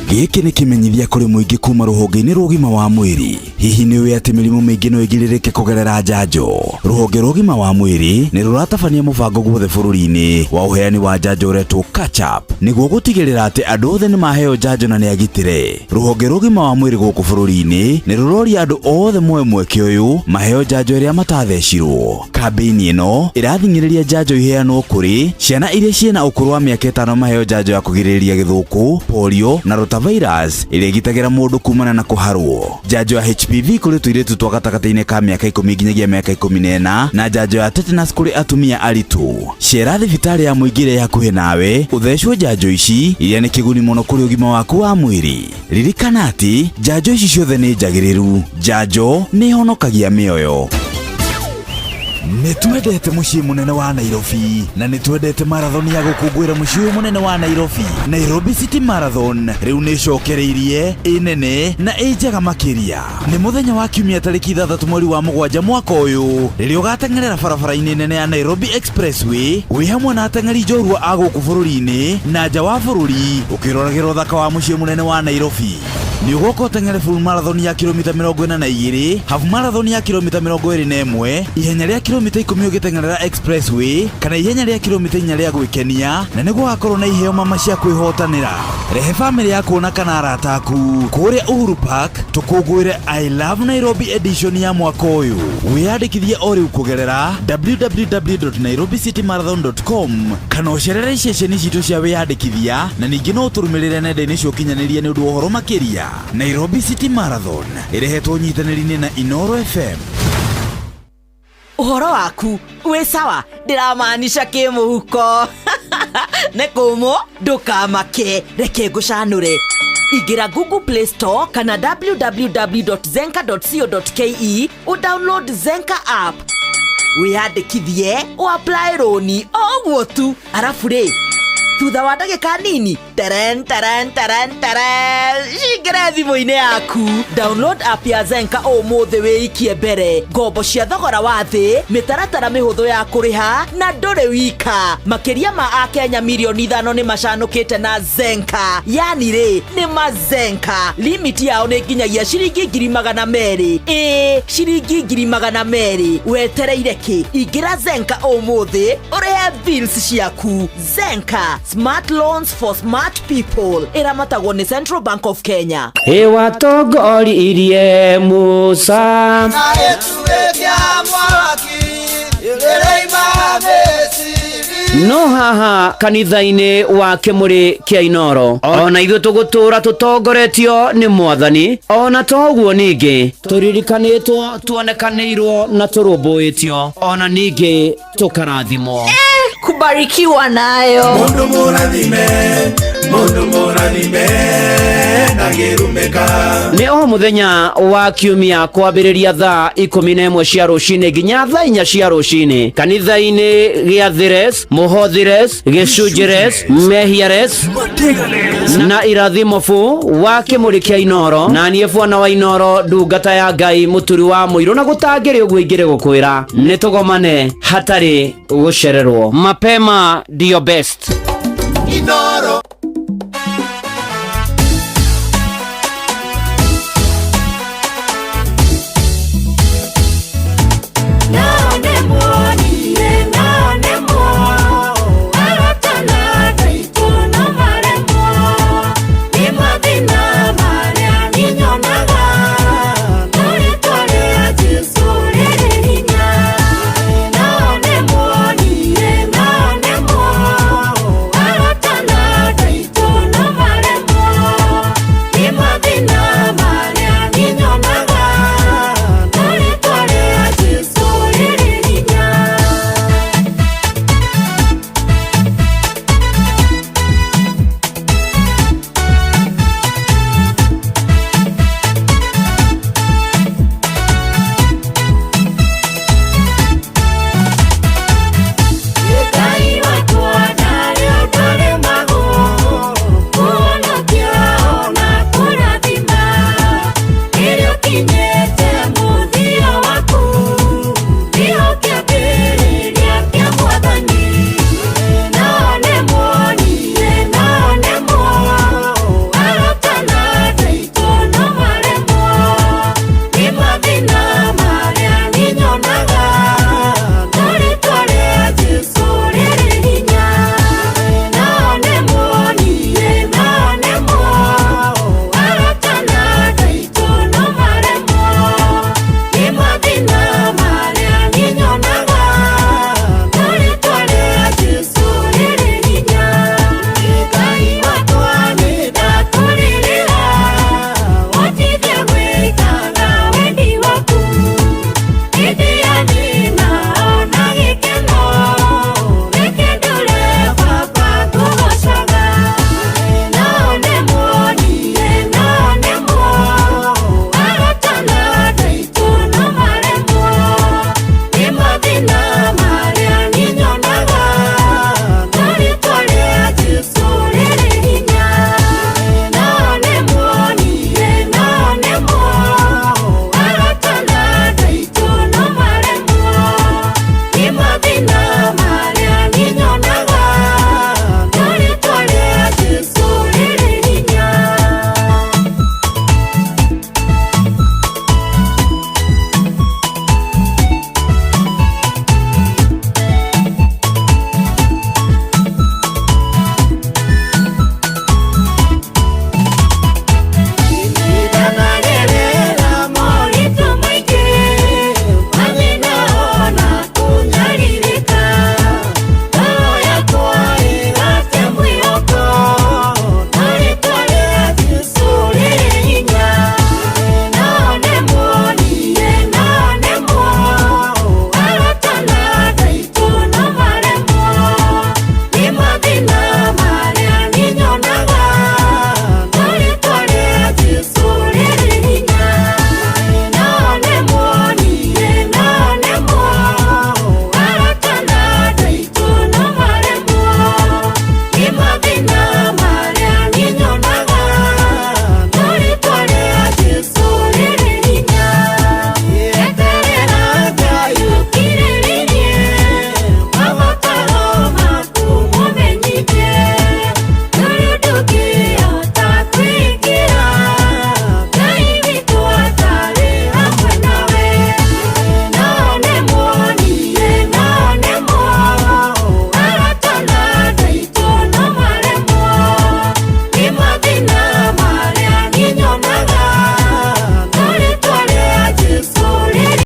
Gĩkĩ nĩ kĩmenyithia kũrĩ mũingĩ kuma rũhonge-inĩ rwa ũgima wa mwĩrĩ. Hihi nĩ ũĩ atĩ mĩrimũ mĩingĩ no ĩgirĩrĩke kũgerera njanjo? Rũhonge rwa ũgima wa mwĩrĩ nĩ rũratabania mũbango guothe bũrũri-inĩ wa ũheani wa njanjo ũretwo Catch Up, nĩguo gũtigĩrĩra atĩ andũ othe nĩ maheo njanjo na nĩ agitĩre. Rũhonge rwa ũgima wa mwĩrĩ gũkũ bũrũri-inĩ nĩ rũroria andũ othe moe mweke ũyũ maheo njanjo ĩrĩa matathecirwo. Kambĩini ĩno ĩrathing'ĩrĩria njanjo iheanwo kũrĩ ciana iria ciĩna ũkũrũ wa mĩaka 5 maheo njanjo ya kũgirĩrĩria gĩthũkũ, polio na rotavirus ĩrĩa ĩgitagĩra mũndũ kumana na kũharwo, njanjo ya HPV kũrĩ tũirĩtu twa gatagatĩ-inĩ ka mĩaka 10 nginyagia mĩaka 14, na njanjo ya tetanus kũrĩ atumia aritũ. Cera thibitarĩ ya mũingĩ ĩrĩa ĩ hakuhĩ nawe ũthecwo njanjo ici iria nĩ kĩguni mũno kũrĩ ũgima waku wa mwĩrĩ. Ririkana atĩ njanjo ici ciothe nĩ njagĩrĩru. Njanjo nĩ ihonokagia mĩoyo. Nĩ twendete mũciĩ mũnene wa Nairobi na nĩ twendete marathon ya gũkũngũĩra mũciĩ ũyũ mũnene wa Nairobi. Nairobi City Marathon rĩu nĩ ĩcokereirie, ĩ nene na ĩ njega makĩria. Nĩ mũthenya wa kiumia tarĩki 6 mweri wa 7 mwaka ũyũ rĩrĩa ũgateng'erera barabara-inĩ nene ya Nairobi Expressway wĩ hamwe na ateng'eri njorua a gũkũ bũrũri-inĩ na nja wa bũrũri ũkĩroragĩra ũthaka wa mũciĩ mũnene wa Nairobi. Nĩ ũgoka ũteng'ere full marathon ya kilomita 42, half marathon ya kilomita 21, ihenya rĩa kilomita 10 ũgĩteng'erera expressway kana ihenya rĩa kilomita 4 rĩa gwĩkenia, na nĩ gũgakorwo na iheo mama cia kwĩhotanĩra. Rehe bamĩrĩ yaku ona kana arata aku kũrĩa Uhuru Park tũkũngũĩre I Love Nairobi edition ya mwaka ũyũ. Wĩyandĩkithie o rĩu kũgerera www.nairobicitymarathon.com kana ũcerere ceceni citũ cia wĩyandĩkithia, na ningĩ no ũtũrũmĩrĩre nenda-inĩ cia ũkinyanĩria nĩ ũndũ wa ũhoro makĩria. Nairobi City Marathon ĩrehetwo ũnyitanĩri-inĩ na Inoro FM. Ũhoro waku wĩ sawa, ndĩramaanisha kĩmũhuko nĩ kũmũ, ndũkamake, reke ngũcanũre. Ingĩra Google Play Store kana www.zenka.co.ke ũdownload Zenka app, wĩyandĩkithie, ũapply rũni o ũguo tu, arabu rĩ, thutha wa ndagĩka nini, teren teren teren teren, cingĩre thimũ-inĩ yaku. Download app ya Zenka ũmũthĩ, wĩikie mbere ngombo cia thogora wa thĩ, mĩtaratara mĩhũthũ ya kũrĩha, na ndũrĩ wika. Makĩria ma akenya mirioni 5 nĩ macanũkĩte na Zenka. Yani rĩ, nĩ mazenka limit yao nĩ nginyagia ciringi 200,000. Ĩĩ, ciringi 200,000. Wetereire kĩ? Ingĩra Zenka ũmũthĩ ũrĩhe bills ciaku. Zenka, smart loans for smart people. Ĩramatagwo nĩ Central Bank of Kenya. Ĩwatongoririe Musa Na ĩtuĩkia mwaki ĩrĩima Misiri. No haha kanitha-inĩ wa kĩmũrĩ kĩa Inoro, ona ithuĩ tũgũtũra tũtongoretio nĩ Mwathani. Ona toguo ningĩ tũririkanĩtwo, tuonekanĩirwo na tũrũmbũĩtio, ona ningĩ tũkarathimwo. Kubarikiwa nayo. Mundu mũrathime, mundu mũrathime ndangĩrumĩka. Nĩ o mũthenya wa kiumia kwambĩrĩria thaa 11 cia rũcinĩ nginya thaa 4 cia rũcinĩ kanitha-inĩ gĩa Thires, Mũhothires, Gĩcunjĩres, Mehiares na Irathimo bu wa kĩmũrĩ kĩa Inoro, na niĩ bwana wa Inoro, ndungata ya Ngai, mũturi wa mũirũ, na gũtangĩrĩ ũguo ingĩrĩ gũkwĩra nĩ tũgomane hatarĩ gũcererwo. Mapema ndio best. Inoro.